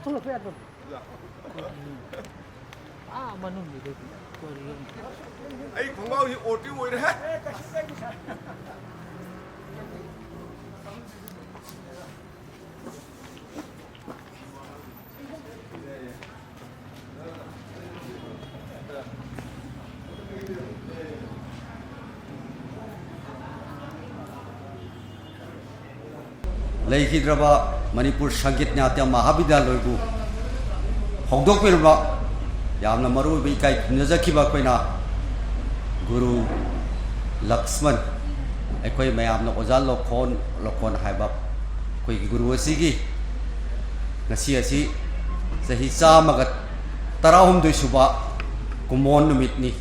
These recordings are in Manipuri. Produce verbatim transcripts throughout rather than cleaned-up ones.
ꯊꯣꯛꯂꯛꯄ ꯌꯥꯗꯕ꯫ ꯑꯥ ꯃꯅꯨꯡꯗꯨꯗꯗꯤ ꯀꯔꯤ ꯑꯃ ꯑꯩ ꯈꯣꯡꯒ꯭ꯔꯥꯎꯁꯤ ꯑꯣꯇꯤ ꯑꯣꯏꯔꯦ꯫ ꯂꯩꯈꯤꯗ꯭ꯔꯕ ꯃꯅꯤꯄꯨꯔ ꯁꯪꯒꯤꯠ ꯅꯥꯇ꯭ꯌ ꯃꯍꯥꯕꯤꯗ꯭ꯌꯥꯂꯣꯏꯕꯨ ꯍꯧꯗꯣꯛꯄꯤꯔꯕ ꯌꯥꯝꯅ ꯃꯔꯨ ꯑꯣꯏꯕ ꯏꯀꯥꯏ ꯈꯨꯝꯅꯖꯈꯤꯕ ꯑꯩꯈꯣꯏꯅ ꯒꯨꯔꯨ ꯂꯛꯁꯃꯟ, ꯑꯩꯈꯣꯏ ꯃꯌꯥꯝꯅ ꯑꯣꯖꯥ ꯂꯣꯈꯣꯟ, ꯂꯣꯈꯣꯟ ꯍꯥꯏꯕ ꯑꯩꯈꯣꯏꯒꯤ ꯒꯨꯔꯨ ꯑꯁꯤꯒꯤ ꯉꯁꯤ ꯑꯁꯤ ꯆꯍꯤ ꯆꯥꯝꯃꯒ ꯇꯔꯥꯍꯨꯝꯗꯣꯏ ꯁꯨꯕ ꯀꯨꯝꯑꯣꯟ ꯅꯨꯃꯤꯠꯅꯤ꯫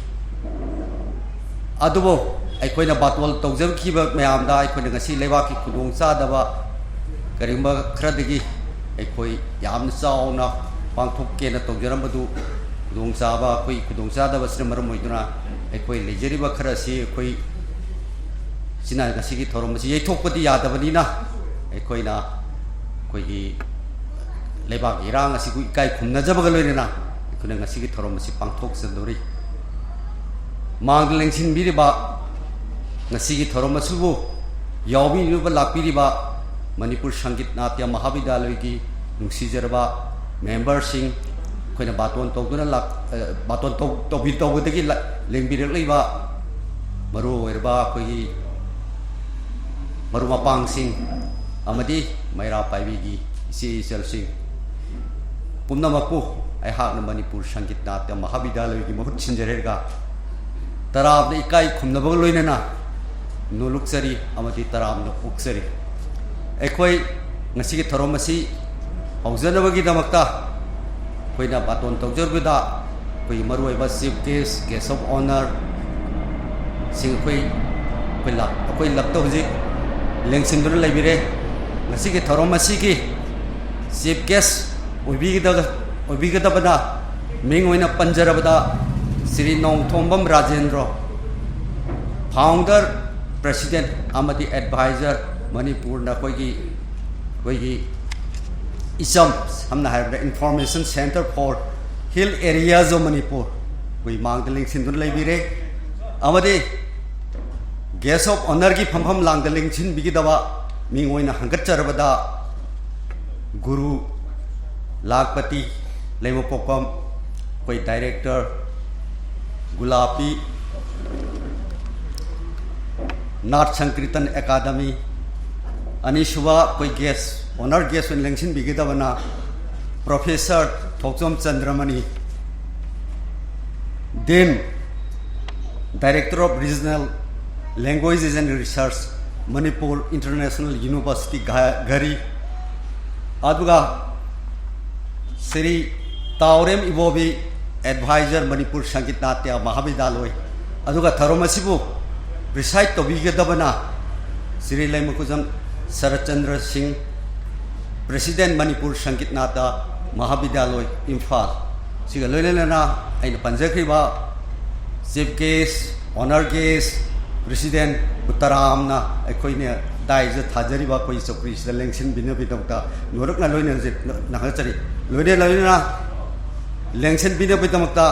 ꯑꯗꯨꯕꯨ ꯑꯩꯈꯣꯏꯅ ꯕꯥꯇꯣꯜ ꯇꯧꯖꯈꯤꯕ ꯃꯌꯥꯝꯗ ꯑꯩꯈꯣꯏꯅ ꯉꯁꯤ ꯂꯩꯕꯥꯛꯀꯤ ꯈꯨꯗꯣꯡꯆꯥꯗꯕ ꯀꯔꯤꯒꯨꯝꯕ ꯈꯔꯗꯒꯤ ꯑꯩꯈꯣꯏ ꯌꯥꯝꯅ ꯆꯥꯎꯅ ꯄꯥꯡꯊꯣꯛꯀꯦꯅ ꯇꯧꯖꯔꯝꯕꯗꯨ ꯈꯨꯗꯣꯡꯆꯥꯕ, ꯑꯩꯈꯣꯏ ꯈꯨꯗꯣꯡꯆꯥꯗꯕ ꯑꯁꯤꯅ ꯃꯔꯝ ꯑꯣꯏꯗꯨꯅ ꯑꯩꯈꯣꯏ ꯂꯩꯖꯔꯤꯕ ꯈꯔ ꯑꯁꯤ ꯑꯩꯈꯣꯏ ꯁꯤꯅ ꯉꯁꯤꯒꯤ ꯊꯧꯔꯝ ꯑꯁꯤ ꯌꯩꯊꯣꯛꯄꯗꯤ ꯌꯥꯗꯕꯅꯤꯅ ꯑꯩꯈꯣꯏꯅ ꯑꯩꯈꯣꯏꯒꯤ ꯂꯩꯕꯥꯛꯀꯤ ꯏꯔꯥꯡ ꯑꯁꯤꯕꯨ ꯏꯀꯥꯏ ꯈꯨꯝꯅꯖꯕꯒ ꯂꯣꯏꯅꯅ ꯑꯩꯈꯣꯏꯅ ꯉꯁꯤꯒꯤ ꯊꯧꯔꯝ ꯑꯁꯤ ꯄꯥꯡꯊꯣꯛꯆꯗꯧꯔꯤ꯫ ꯃꯥꯡꯗ ꯂꯦꯡꯁꯤꯟꯕꯤꯔꯤꯕ, ꯉꯁꯤꯒꯤ ꯊꯧꯔꯝ ꯑꯁꯤꯕꯨ ꯌꯥꯎꯕꯤꯅꯕ ꯂꯥꯛꯄꯤꯔꯤꯕ ꯃꯅꯤꯄꯨꯔ ꯁꯪꯒꯤꯠ ꯅꯥꯇ꯭ꯌ ꯃꯍꯥꯕꯤꯗ꯭ꯌꯥꯂꯌꯒꯤ ꯅꯨꯡꯁꯤꯖꯔꯕ ꯃꯦꯝꯕꯔꯁꯤꯡ, ꯑꯩꯈꯣꯏꯅ ꯕꯥꯇꯣꯟ ꯇꯧꯗꯨꯅ ꯂꯥꯛ-, ꯑ, ꯕꯥꯇꯣꯟ ꯇꯧ-, ꯇꯧꯕꯤ-, ꯇꯧꯕꯗꯒꯤ ꯂ-, ꯂꯦꯡꯕꯤꯔꯛꯂꯤꯕ ꯃꯔꯨ ꯑꯣꯏꯔꯕ ꯑꯩꯈꯣꯏꯒꯤ ꯃꯔꯨꯞ ꯃꯄꯥꯡꯁꯤꯡ ꯑꯃꯗꯤ ꯃꯩꯔꯥ ꯄꯥꯏꯕꯤꯒꯤ ꯏꯆꯦ ꯏꯆꯜꯁꯤꯡ ꯄꯨꯝꯅꯃꯛꯄꯨ ꯑꯩꯍꯥꯛꯅ ꯃꯅꯤꯄꯨꯔ ꯁꯪꯒꯤꯠ ꯅꯥꯇ꯭ꯌ ꯃꯍꯥꯕꯤꯗ꯭ꯌꯥꯂꯌꯒꯤ ꯃꯍꯨꯠ ꯁꯤꯟꯖꯔꯒ ꯇꯔꯥꯝꯅ ꯏꯀꯥꯏ ꯈꯨꯝꯅꯕꯒ ꯂꯣꯏꯅꯅ ꯅꯣꯂꯨꯛꯆꯔꯤ ꯑꯃꯗꯤ ꯇꯔꯥꯝꯅ ꯑꯣꯛꯆꯔꯤ꯫ ꯑꯩꯈꯣꯏ ꯉꯁꯤꯒꯤ ꯊꯧꯔꯝ ꯑꯁꯤ ꯍꯧꯖꯅꯕꯒꯤꯗꯃꯛꯇ ꯑꯩꯈꯣꯏꯅ ꯕꯥꯇꯣꯟ ꯇꯧꯖꯔꯨꯕꯗ ꯑꯩꯈꯣꯏꯒꯤ ꯃꯔꯨꯑꯣꯏꯕ chief guest, guest of honour ꯁꯤꯡ ꯑꯩꯈꯣꯏ, ꯑꯩꯈꯣꯏ ꯂꯥꯛ-, ꯑꯩꯈꯣꯏ ꯂꯛꯇ ꯍꯧꯖꯤꯛ ꯂꯦꯡꯁꯤꯟꯗꯨꯅ ꯂꯩꯕꯤꯔꯦ꯫ ꯉꯁꯤꯒꯤ ꯊꯧꯔꯝ ꯑꯁꯤꯒꯤ chief guest ꯑꯣꯏꯕꯤꯒꯗꯕ, ꯑꯣꯏꯕꯤꯒꯗꯕꯅ ꯃꯤꯡ ꯑꯣꯏꯅ ꯄꯟꯖꯔꯕꯗ ꯁ꯭ꯔꯤ ꯅꯣꯡꯊꯣꯝꯕꯝ ꯔꯥꯖꯦꯟꯗ꯭ꯔꯣ, founder, president ꯑꯃꯗꯤ advisor, ꯃꯅꯤꯄꯨꯔꯅ ꯑꯩꯈꯣꯏꯒꯤ, ꯑꯩꯈꯣꯏꯒꯤ ꯏꯆꯝ ꯁꯝꯅ ꯍꯥꯏꯔꯕꯗ Information Centre for Hill Areas of Manipur ꯑꯩꯈꯣꯏ ꯃꯥꯡꯗ ꯂꯦꯡꯁꯤꯟꯗꯨꯅ ꯂꯩꯕꯤꯔꯦ꯫ ꯑꯃꯗꯤ Guest of Honourꯒꯤ ꯐꯝꯐꯝ ꯂꯥꯡꯗ ꯂꯦꯡꯁꯤꯟꯕꯤꯒꯗꯕ ꯃꯤꯡ ꯑꯣꯏꯅ ꯍꯪꯒꯠꯆꯔꯕꯗ ꯒꯨꯔꯨ ꯂꯥꯈꯄꯇꯤ ꯂꯩꯃꯄꯣꯛꯄꯝ, ꯑꯩꯈꯣꯏ Director ꯒꯨꯂꯥꯄꯤ ꯅꯥꯠ ꯁꯪꯀ꯭ꯔꯤꯇꯟ ꯑꯦꯀꯥꯗꯃꯤ꯫ ꯑꯅꯤꯁꯨꯕ ꯑꯩꯈꯣꯏ Guest, Honour Guest ꯑꯣꯏꯅ ꯂꯦꯡꯁꯤꯟꯕꯤꯒꯗꯕꯅ Professor Thokchom Chandramani, Dean, Director of Regional Languages and Research, Manipur International University, ꯘ-, ꯘꯔꯤ꯫ ꯑꯗꯨꯒ ꯁ꯭ꯔꯤ ꯇꯥꯎꯔꯦꯝ ꯏꯕꯣꯕꯤ, Advisor, ꯃꯅꯤꯄꯨꯔ ꯁꯪꯒꯤꯠ ꯅꯥꯇ꯭ꯌ ꯃꯍꯥꯕꯤꯗ꯭ꯌꯥꯂꯣꯏ꯫ ꯑꯗꯨꯒ ꯊꯧꯔꯝ ꯑꯁꯤꯕꯨ preside ꯇꯧꯕꯤꯒꯗꯕꯅ ꯁ꯭ꯔꯤ ꯂꯩꯃꯈꯨꯖꯝ ꯁꯔꯠꯆꯟꯗ꯭ꯔ ꯁꯤꯡ, President, ꯃꯅꯤꯄꯨꯔ ꯁꯪꯒꯤꯠ ꯅꯥꯇ꯭ꯌ ꯃꯍꯥꯕꯤꯗ꯭ꯌꯥꯂꯣꯏ, ꯏꯝꯐꯥꯜ꯫ ꯁꯤꯒ ꯂꯣꯏꯅꯅ ꯑꯩꯅ ꯄꯟꯖꯈ꯭ꯔꯤꯕ Chief Guest, Honour Guest, President ꯎꯠꯇꯔꯥꯝꯅ ꯑꯩꯈꯣꯏꯅ daisꯇ ꯊꯥꯖꯔꯤꯕ ꯑꯩꯈꯣꯏ ꯆꯧꯀ꯭ꯔꯤꯁꯤꯗ ꯂꯦꯡꯁꯤꯟꯕꯤꯅꯕꯒꯤꯗꯃꯛꯇ ꯅꯣꯂꯨꯛꯅ ꯂꯣꯏꯅ ꯍꯧꯖꯤꯛ ꯅ-, ꯅꯍꯠꯆꯔꯤ꯫ ꯂꯣꯏꯅ ꯂꯣꯏꯅꯅ ꯂꯦꯡꯁꯤꯟꯕꯤꯅꯕꯒꯤꯗꯃꯛꯇ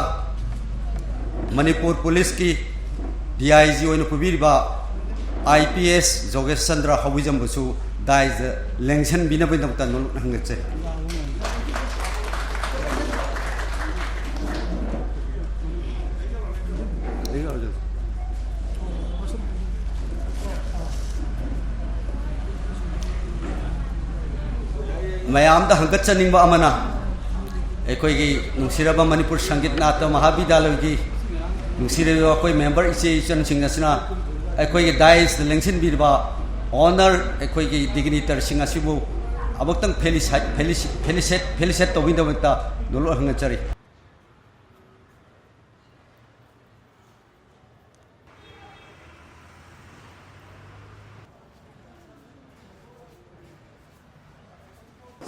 ꯃꯅꯤꯄꯨꯔ ꯄꯨꯂꯤꯁꯀꯤ DIG ꯑꯣꯏꯅ ꯄꯨꯕꯤꯔꯤꯕ IPS ꯖꯣꯒꯦꯁ ꯆꯟꯗ꯭ꯔ ꯍꯧꯕꯤꯖꯝꯕꯨꯁꯨ daisꯇ ꯂꯦꯡꯁꯤꯟꯕꯤꯅꯕꯒꯤꯗꯃꯛꯇ ꯅꯣꯂꯨꯛꯅ ꯍꯪꯒꯠꯆꯔꯤ꯫ ꯃꯌꯥꯝꯗ ꯍꯪꯒꯠꯆꯅꯤꯡꯕ ꯑꯃꯅ, ꯑꯩꯈꯣꯏꯒꯤ ꯅꯨꯡꯁꯤꯔꯕ ꯃꯅꯤꯄꯨꯔ ꯁꯪꯒꯤꯠ ꯅꯥꯇ꯭ꯌ ꯃꯍꯥꯕꯤꯗ꯭ꯌꯥꯂꯣꯏꯒꯤ ꯅꯨꯡꯁꯤꯔꯕ ꯑꯩꯈꯣꯏ member ꯏꯆꯦ ꯏꯆꯟꯁꯤꯡ ꯑꯁꯤꯅ ꯑꯩꯈꯣꯏꯒꯤ daisꯇ ꯂꯦꯡꯁꯤꯟꯕꯤꯔꯤꯕ honour ꯑꯩꯈꯣꯏꯒꯤ dignitaryꯁꯤꯡ ꯑꯁꯤꯕꯨ ꯑꯃꯨꯛꯇꯪ felicitate, felicitate, felicitate ꯇꯧꯕꯤꯅꯕꯒꯤꯗꯃꯛꯇ ꯅꯣꯂꯨꯛ ꯍꯪꯒꯠꯆꯔꯤ꯫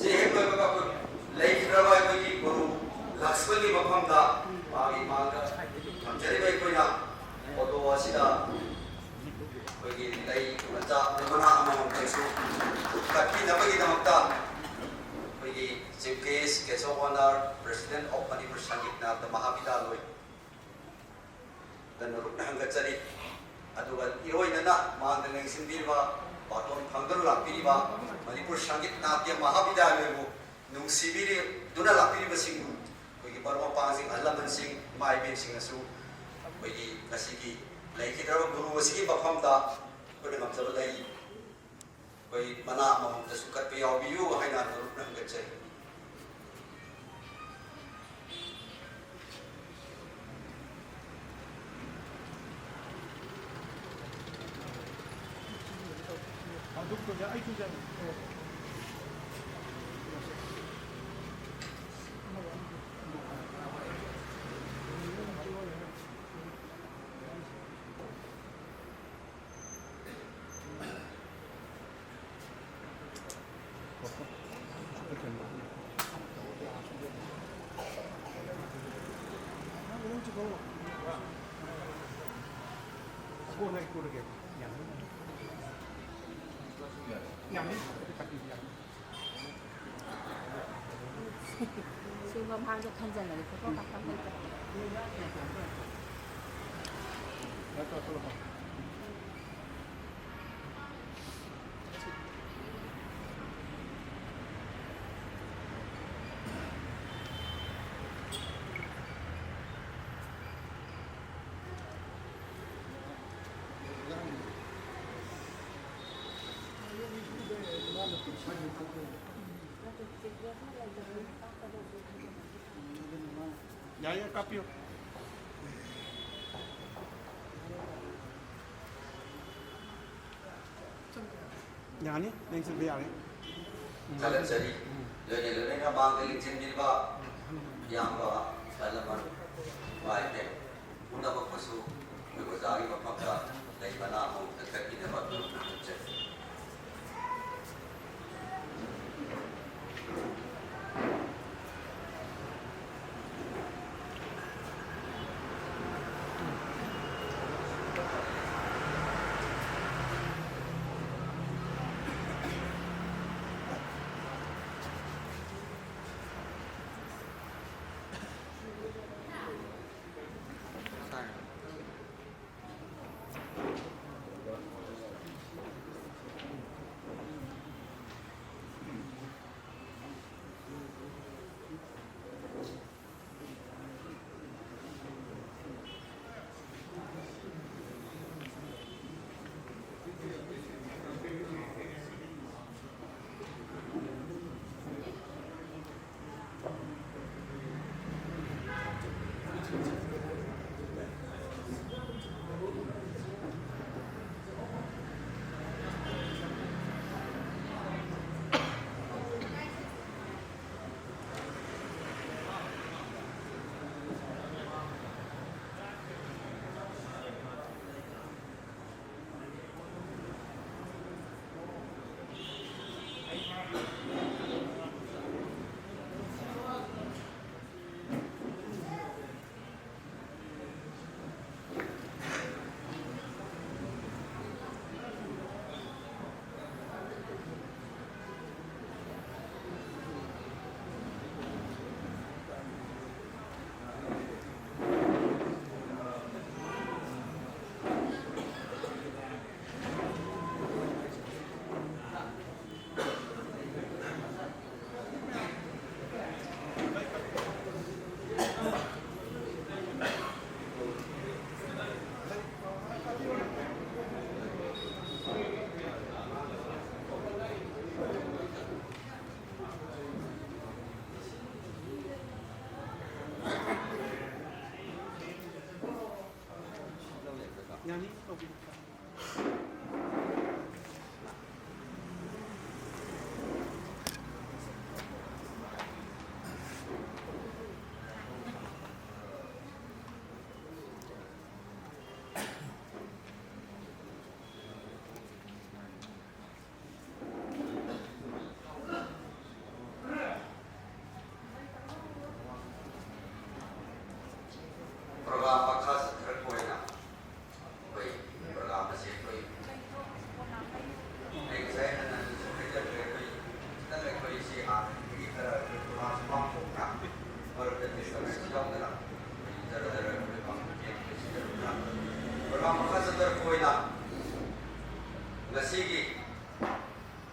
ꯁꯤ ꯍꯦꯛ ꯂꯣꯏꯕꯒ ꯑꯩꯈꯣꯏ ꯂꯩꯈꯤꯗ꯭ꯔꯕ ꯑꯩꯈꯣꯏꯒꯤ ꯒꯨꯔꯨ ꯂꯛꯁꯃꯟꯒꯤ ꯃꯐꯝꯗ ꯃꯥꯒꯤ ꯃꯥꯡꯗ ꯊꯝꯖꯔꯤꯕ ꯑꯩꯈꯣꯏꯅ photo ꯑꯁꯤꯗ ꯑꯩꯈꯣꯏꯒꯤ ꯂꯩ ꯃꯆꯥ ꯃꯅꯥ ꯑꯃꯃꯝ ꯀꯩꯁꯨ ꯀꯠꯄꯤꯅꯕꯒꯤꯗꯃꯛꯇ ꯑꯩꯈꯣꯏ ꯀꯦ ꯑꯦꯁ ꯀꯦꯁꯣ ꯋꯥꯅꯥꯔ, President of Manipur Sangeet Natya Mahavidyalaya ꯗ ꯅꯔꯨꯛꯅ ꯍꯪꯒꯠꯆꯔꯤ꯫ ꯑꯗꯨꯒ ꯏꯔꯣꯏꯅꯅ ꯃꯥꯡꯗ ꯂꯦꯡꯁꯤꯟꯕꯤꯔꯤꯕ, ꯕꯥꯇꯣꯟ ꯐꯪꯗꯨꯅ ꯂꯥꯛꯄꯤꯔꯤꯕ ꯃꯅꯤꯄꯨꯔ ꯁꯪꯒꯤꯠ ꯅꯥꯇ꯭ꯌ ꯃꯍꯥꯕꯤꯗ꯭ꯌꯥꯂꯌꯕꯨ ꯅꯨꯡꯁꯤꯕꯤꯗꯨꯅ ꯂꯥꯛꯄꯤꯔꯤꯕꯁꯤꯡꯕꯨ, ꯑꯩꯈꯣꯏꯒꯤ ꯃꯔꯨꯞ ꯃꯄꯥꯡꯁꯤꯡ, ꯑꯍꯜ ꯂꯃꯟꯁꯤꯡ, ꯏꯃꯥ ꯏꯕꯦꯟꯁꯤꯡꯅꯁꯨ ꯑꯩꯈꯣꯏꯒꯤ ꯉꯁꯤꯒꯤ ꯂꯩꯈꯤꯗ꯭ꯔꯕ ꯒꯨꯔꯨ ꯑꯁꯤꯒꯤ ꯃꯐꯝꯗ ꯑꯩꯈꯣꯏꯅ ꯉꯝꯖꯕ ꯂꯩ꯫ ꯑꯩꯈꯣꯏ ꯃꯅꯥ ꯑꯃꯃꯝꯇꯁꯨ ꯀꯠꯄ ꯌꯥꯎꯕꯤꯌꯨ ꯍꯥꯏꯅ ꯅꯔꯨꯛꯅ ꯍꯪꯒꯠꯆꯔꯤ꯫ ꯁꯤ ꯃꯃꯥꯡꯗ ꯊꯝꯖꯜꯂꯒ ꯐꯣꯇꯣ ꯀꯥꯞꯐꯝ ꯂꯩꯇ꯭ꯔꯕ? ꯌꯥꯏ, ꯌꯥꯏ, ꯀꯥꯞꯄꯤꯌꯨ꯫ ꯌꯥꯅꯤ, ꯅꯪ ꯆꯠꯄ ꯌꯥꯔꯦ꯫ ꯎꯝ꯫ ꯊꯥꯒꯠꯆꯔꯤ꯫ ꯎꯝ꯫ ꯂꯣꯏꯅ ꯂꯣꯏꯅꯅ ꯃꯥꯡꯗ ꯂꯦꯡꯁꯤꯟꯕꯤꯔꯤꯕ ꯏꯌꯥꯝꯕ, ꯑꯍꯜ ꯂꯃꯟ, ꯏꯃꯥ ꯏꯕꯦꯟ ꯄꯨꯝꯅꯃꯛꯄꯨꯁꯨ ꯑꯩꯈꯣꯏ ꯑꯣꯖꯥꯒꯤ ꯃꯐꯝꯗ ꯂꯩ ꯃꯅꯥ ꯑꯃꯃꯝ ꯀꯠꯄꯤꯅꯕ ꯅꯤꯡꯖꯔꯤ꯫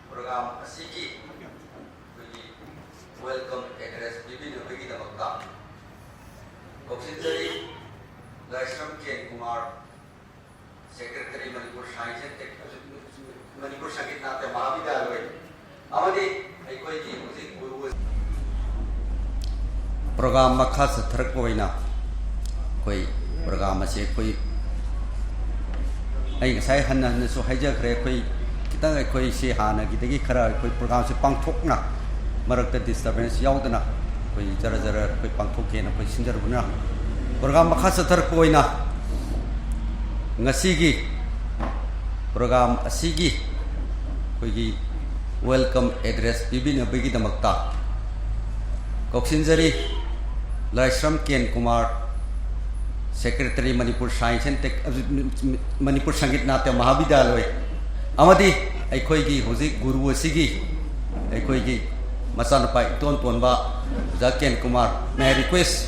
ꯄ꯭ꯔꯣꯒ꯭ꯔꯥꯝ ꯑꯁꯤꯒꯤ ꯑꯩꯈꯣꯏꯒꯤ ꯋꯦꯜꯀꯝ ꯑꯦꯗ꯭ꯔꯦꯁ ꯄꯤꯕꯤꯅꯕꯒꯤꯗꯃꯛꯇ ꯀꯧꯁꯤꯟꯖꯔꯤ꯫ Laishram Ken Kumar, secretary, Manipur science and tech-, Manipur Sangeet Natya Mahavidyalaya, ꯑꯃꯗꯤ ꯑꯩꯈꯣꯏꯒꯤ ꯍꯧꯖꯤꯛ ꯒꯨꯔꯨ ꯄ꯭ꯔꯣꯒ꯭ꯔꯥꯝ ꯃꯈꯥ ꯆꯠꯊꯔꯛꯄ ꯑꯣꯏꯅ ꯑꯩꯈꯣꯏ ꯄ꯭ꯔꯣꯒ꯭ꯔꯥꯝ ꯑꯁꯤ ꯑꯩꯈꯣꯏ, ꯑꯩ ꯉꯁꯥꯏ ꯍꯟꯅ ꯍꯟꯅꯁꯨ ꯍꯥꯏꯖꯈ꯭ꯔꯦ, ꯑꯩꯈꯣꯏ ꯈꯤꯇꯪ ꯑꯩꯈꯣꯏꯁꯤ ꯍꯥꯟꯅꯒꯤꯗꯒꯤ ꯈꯔ ꯑꯩꯈꯣꯏ ꯄ꯭ꯔꯣꯒ꯭ꯔꯥꯝꯁꯦ ꯄꯥꯡꯊꯣꯛꯅ, ꯃꯔꯛꯇ ꯗꯤꯁꯇꯔꯕꯦꯟꯁ ꯌꯥꯎꯗꯅ ꯑꯩꯈꯣꯏ ꯖꯔ ꯖꯔ ꯑꯩꯈꯣꯏ ꯄꯥꯡꯊꯣꯛꯀꯦꯅ ꯑꯩꯈꯣꯏ ꯁꯤꯟꯖꯔꯨꯕꯅ, ꯄ꯭ꯔꯣꯒ꯭ꯔꯥꯝ ꯃꯈꯥ ꯆꯠꯊꯔꯛꯄ ꯑꯣꯏꯅ ꯉꯁꯤꯒꯤ ꯄ꯭ꯔꯣꯒ꯭ꯔꯥꯝ ꯑꯁꯤꯒꯤ ꯑꯩꯈꯣꯏꯒꯤ ꯋꯦꯜꯀꯝ ꯑꯦꯗ꯭ꯔꯦꯁ ꯄꯤꯕꯤꯅꯕꯒꯤꯗꯃꯛꯇ ꯀꯧꯁꯤꯟꯖꯔꯤ꯫ Laishram Ken Kumar, secretary, Manipur science and tech-, Manipur Sangeet Natya Mahavidyalaya, ꯑꯃꯗꯤ ꯑꯩꯈꯣꯏꯒꯤ ꯍꯧꯖꯤꯛ ꯒꯨꯔꯨ ꯑꯁꯤꯒꯤ ꯑꯩꯈꯣꯏꯒꯤ ꯃꯆꯥꯅꯨꯄꯥ ꯏꯇꯣꯟ ꯇꯣꯟꯕ ꯑꯣꯖꯥ ꯀꯦꯟ ꯀꯨꯃꯥꯔ, may I request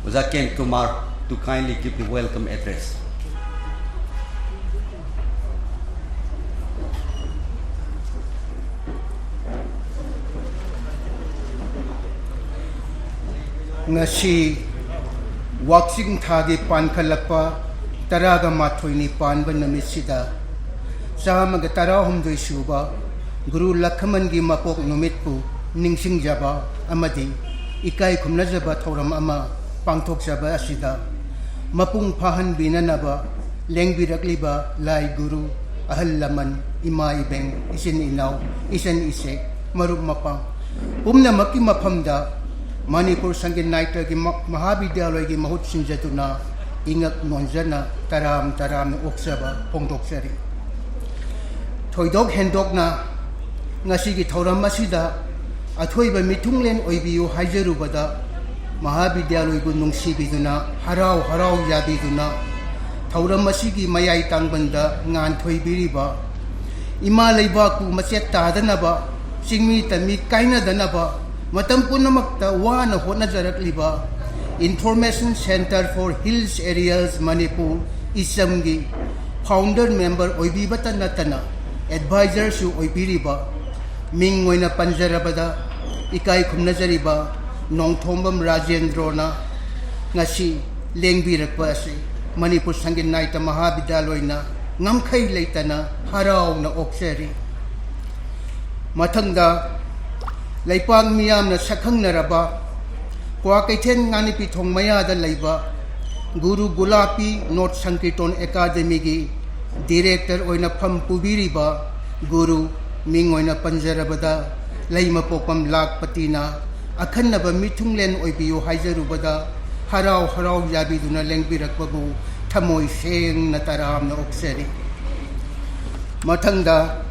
ꯑꯣꯖꯥ ꯀꯦꯟ Kumar to kindly give the welcome address. ꯉꯁꯤ ꯋꯥꯛꯆꯤꯡ ꯊꯥꯒꯤ ꯄꯥꯟꯈꯠꯂꯛꯄ ꯇꯔꯥꯒ ꯃꯥꯊꯣꯏꯅꯤ ꯄꯥꯟꯕ ꯅꯨꯃꯤꯠꯁꯤꯗ, ꯆꯥꯝꯃꯒ ꯇꯔꯥꯍꯨꯝꯗꯣꯏ ꯁꯨꯕ ꯒꯨꯔꯨ ꯂꯈꯃꯟꯒꯤ ꯃꯄꯣꯛ ꯅꯨꯃꯤꯠꯄꯨ ꯅꯤꯡꯁꯤꯡꯖꯕ ꯑꯃꯗꯤ ꯏꯀꯥꯏ ꯈꯨꯝꯅꯖꯕ ꯊꯧꯔꯝ ꯑꯃ ꯄꯥꯡꯊꯣꯛꯆꯕ ꯑꯁꯤꯗ, ꯃꯄꯨꯡ ꯐꯥꯍꯟꯕꯤꯅꯅꯕ ꯂꯦꯡꯕꯤꯔꯛꯂꯤꯕ ꯂꯥꯏ ꯒꯨꯔꯨ, ꯑꯍꯜ ꯂꯃꯟ, ꯏꯃꯥ ꯏꯕꯦꯟ, ꯏꯆꯤꯟ ꯏꯅꯥꯎ, ꯏꯆꯟ ꯏꯆꯦ, ꯃꯔꯨꯞ ꯃꯄꯥꯡ ꯄꯨꯝꯅꯃꯛꯀꯤ ꯃꯐꯝꯗ ꯃꯅꯤꯄꯨꯔ ꯁꯪꯒꯤꯠ ꯅꯥꯇ꯭ꯌꯒꯤ ꯃ-, ꯃꯍꯥꯕꯤꯗ꯭ꯌꯥꯂꯣꯏꯒꯤ ꯃꯍꯨꯠ ꯁꯤꯟꯖꯗꯨꯅ ꯏꯉꯛ ꯅꯣꯟꯖꯅ ꯇꯔꯥꯝ ꯇꯔꯥꯝꯅ ꯑꯣꯛꯆꯕ ꯐꯣꯡꯗꯣꯛꯆꯔꯤ꯫ ꯊꯣꯏꯗꯣꯛ ꯍꯦꯟꯗꯣꯛꯅ ꯉꯁꯤꯒꯤ ꯊꯧꯔꯝ ꯑꯁꯤꯗ ꯑꯊꯣꯏꯕ ꯃꯤꯊꯨꯡꯂꯦꯟ ꯑꯣꯏꯕꯤꯌꯨ ꯍꯥꯏꯖꯔꯨꯕꯗ, ꯃꯍꯥꯕꯤꯗ꯭ꯌꯥꯂꯣꯏꯕꯨ ꯅꯨꯡꯁꯤꯕꯤꯗꯨꯅ, ꯍꯔꯥꯎ ꯍꯔꯥꯎ ꯌꯥꯕꯤꯗꯨꯅ ꯊꯧꯔꯝ ꯑꯁꯤꯒꯤ ꯃꯌꯥꯏ ꯇꯥꯡꯕꯟꯗ ꯉꯥꯟꯊꯣꯏꯕꯤꯔꯤꯕ, ꯏꯃꯥ ꯂꯩꯕꯥꯛꯄꯨ ꯃꯆꯦꯠ ꯇꯥꯗꯅꯕ, ꯆꯤꯡꯃꯤ ꯇꯝꯃꯤ ꯀꯥꯏꯅꯗꯅꯕ ꯃꯇꯝ ꯄꯨꯝꯅꯃꯛꯇ ꯋꯥꯅ ꯍꯣꯠꯅꯖꯔꯛꯂꯤꯕ Information Centre for Hills Areas Manipur, ꯏꯆꯝꯒꯤ founder member ꯑꯣꯏꯕꯤꯕꯇ ꯅꯠꯇꯅ, ꯑꯦꯗꯚꯥꯏꯖꯔꯁꯨ ꯑꯣꯏꯕꯤꯔꯤꯕ, ꯃꯤꯡ ꯑꯣꯏꯅ ꯄꯟꯖꯔꯕꯗ ꯏꯀꯥꯏ ꯈꯨꯝꯅꯖꯔꯤꯕ ꯅꯣꯡꯊꯣꯝꯕꯝ ꯔꯥꯖꯦꯟꯗ꯭ꯔꯣꯅ ꯉꯁꯤ ꯂꯦꯡꯕꯤꯔꯛꯄ ꯑꯁꯤ ꯃꯅꯤꯄꯨꯔ ꯁꯪꯒꯤꯠ ꯅꯥꯏꯇ ꯃꯍꯥꯕꯤꯗ꯭ꯌꯥꯂꯣꯏꯅ ꯉꯝꯈꯩ ꯂꯩꯇꯅ ꯍꯔꯥꯎꯅ ꯑꯣꯛꯆꯔꯤ꯫ ꯃꯊꯪꯗ, ꯂꯩꯄꯥꯛ ꯃꯤꯌꯥꯝꯅ ꯁꯛꯈꯪꯅꯔꯕ ꯀ꯭ꯋꯥꯀꯩꯊꯦꯜ ꯉꯥꯅꯤꯄꯤꯊꯣꯡ ꯃꯌꯥꯗ ꯂꯩꯕ ꯒꯨꯔꯨ ꯒꯨꯂꯥꯄꯤ ꯅꯣꯠ ꯁꯪꯀꯤꯔꯇꯣꯟ ꯑꯦꯀꯥꯗꯃꯤꯒꯤ ꯗꯤꯔꯦꯛꯇꯔ ꯑꯣꯏꯅ ꯐꯝ ꯄꯨꯕꯤꯔꯤꯕ ꯒꯨꯔꯨ, ꯃꯤꯡ ꯑꯣꯏꯅ ꯄꯟꯖꯔꯕꯗ ꯂꯩꯃꯄꯣꯛꯄꯝ ꯂꯥꯈꯄꯇꯤꯅ ꯑꯈꯟꯅꯕ ꯃꯤꯊꯨꯡꯂꯦꯟ ꯑꯣꯏꯕꯤꯌꯨ ꯍꯥꯏꯖꯔꯨꯕꯗ ꯍꯔꯥꯎ ꯍꯔꯥꯎ ꯌꯥꯕꯤꯗꯨꯅ ꯂꯦꯡꯕꯤꯔꯛꯄꯕꯨ ꯊꯃꯣꯏ ꯁꯦꯡꯅ ꯇꯔꯥꯝꯅ ꯑꯣꯛꯆꯔꯤ꯫ ꯃꯊꯪꯗ,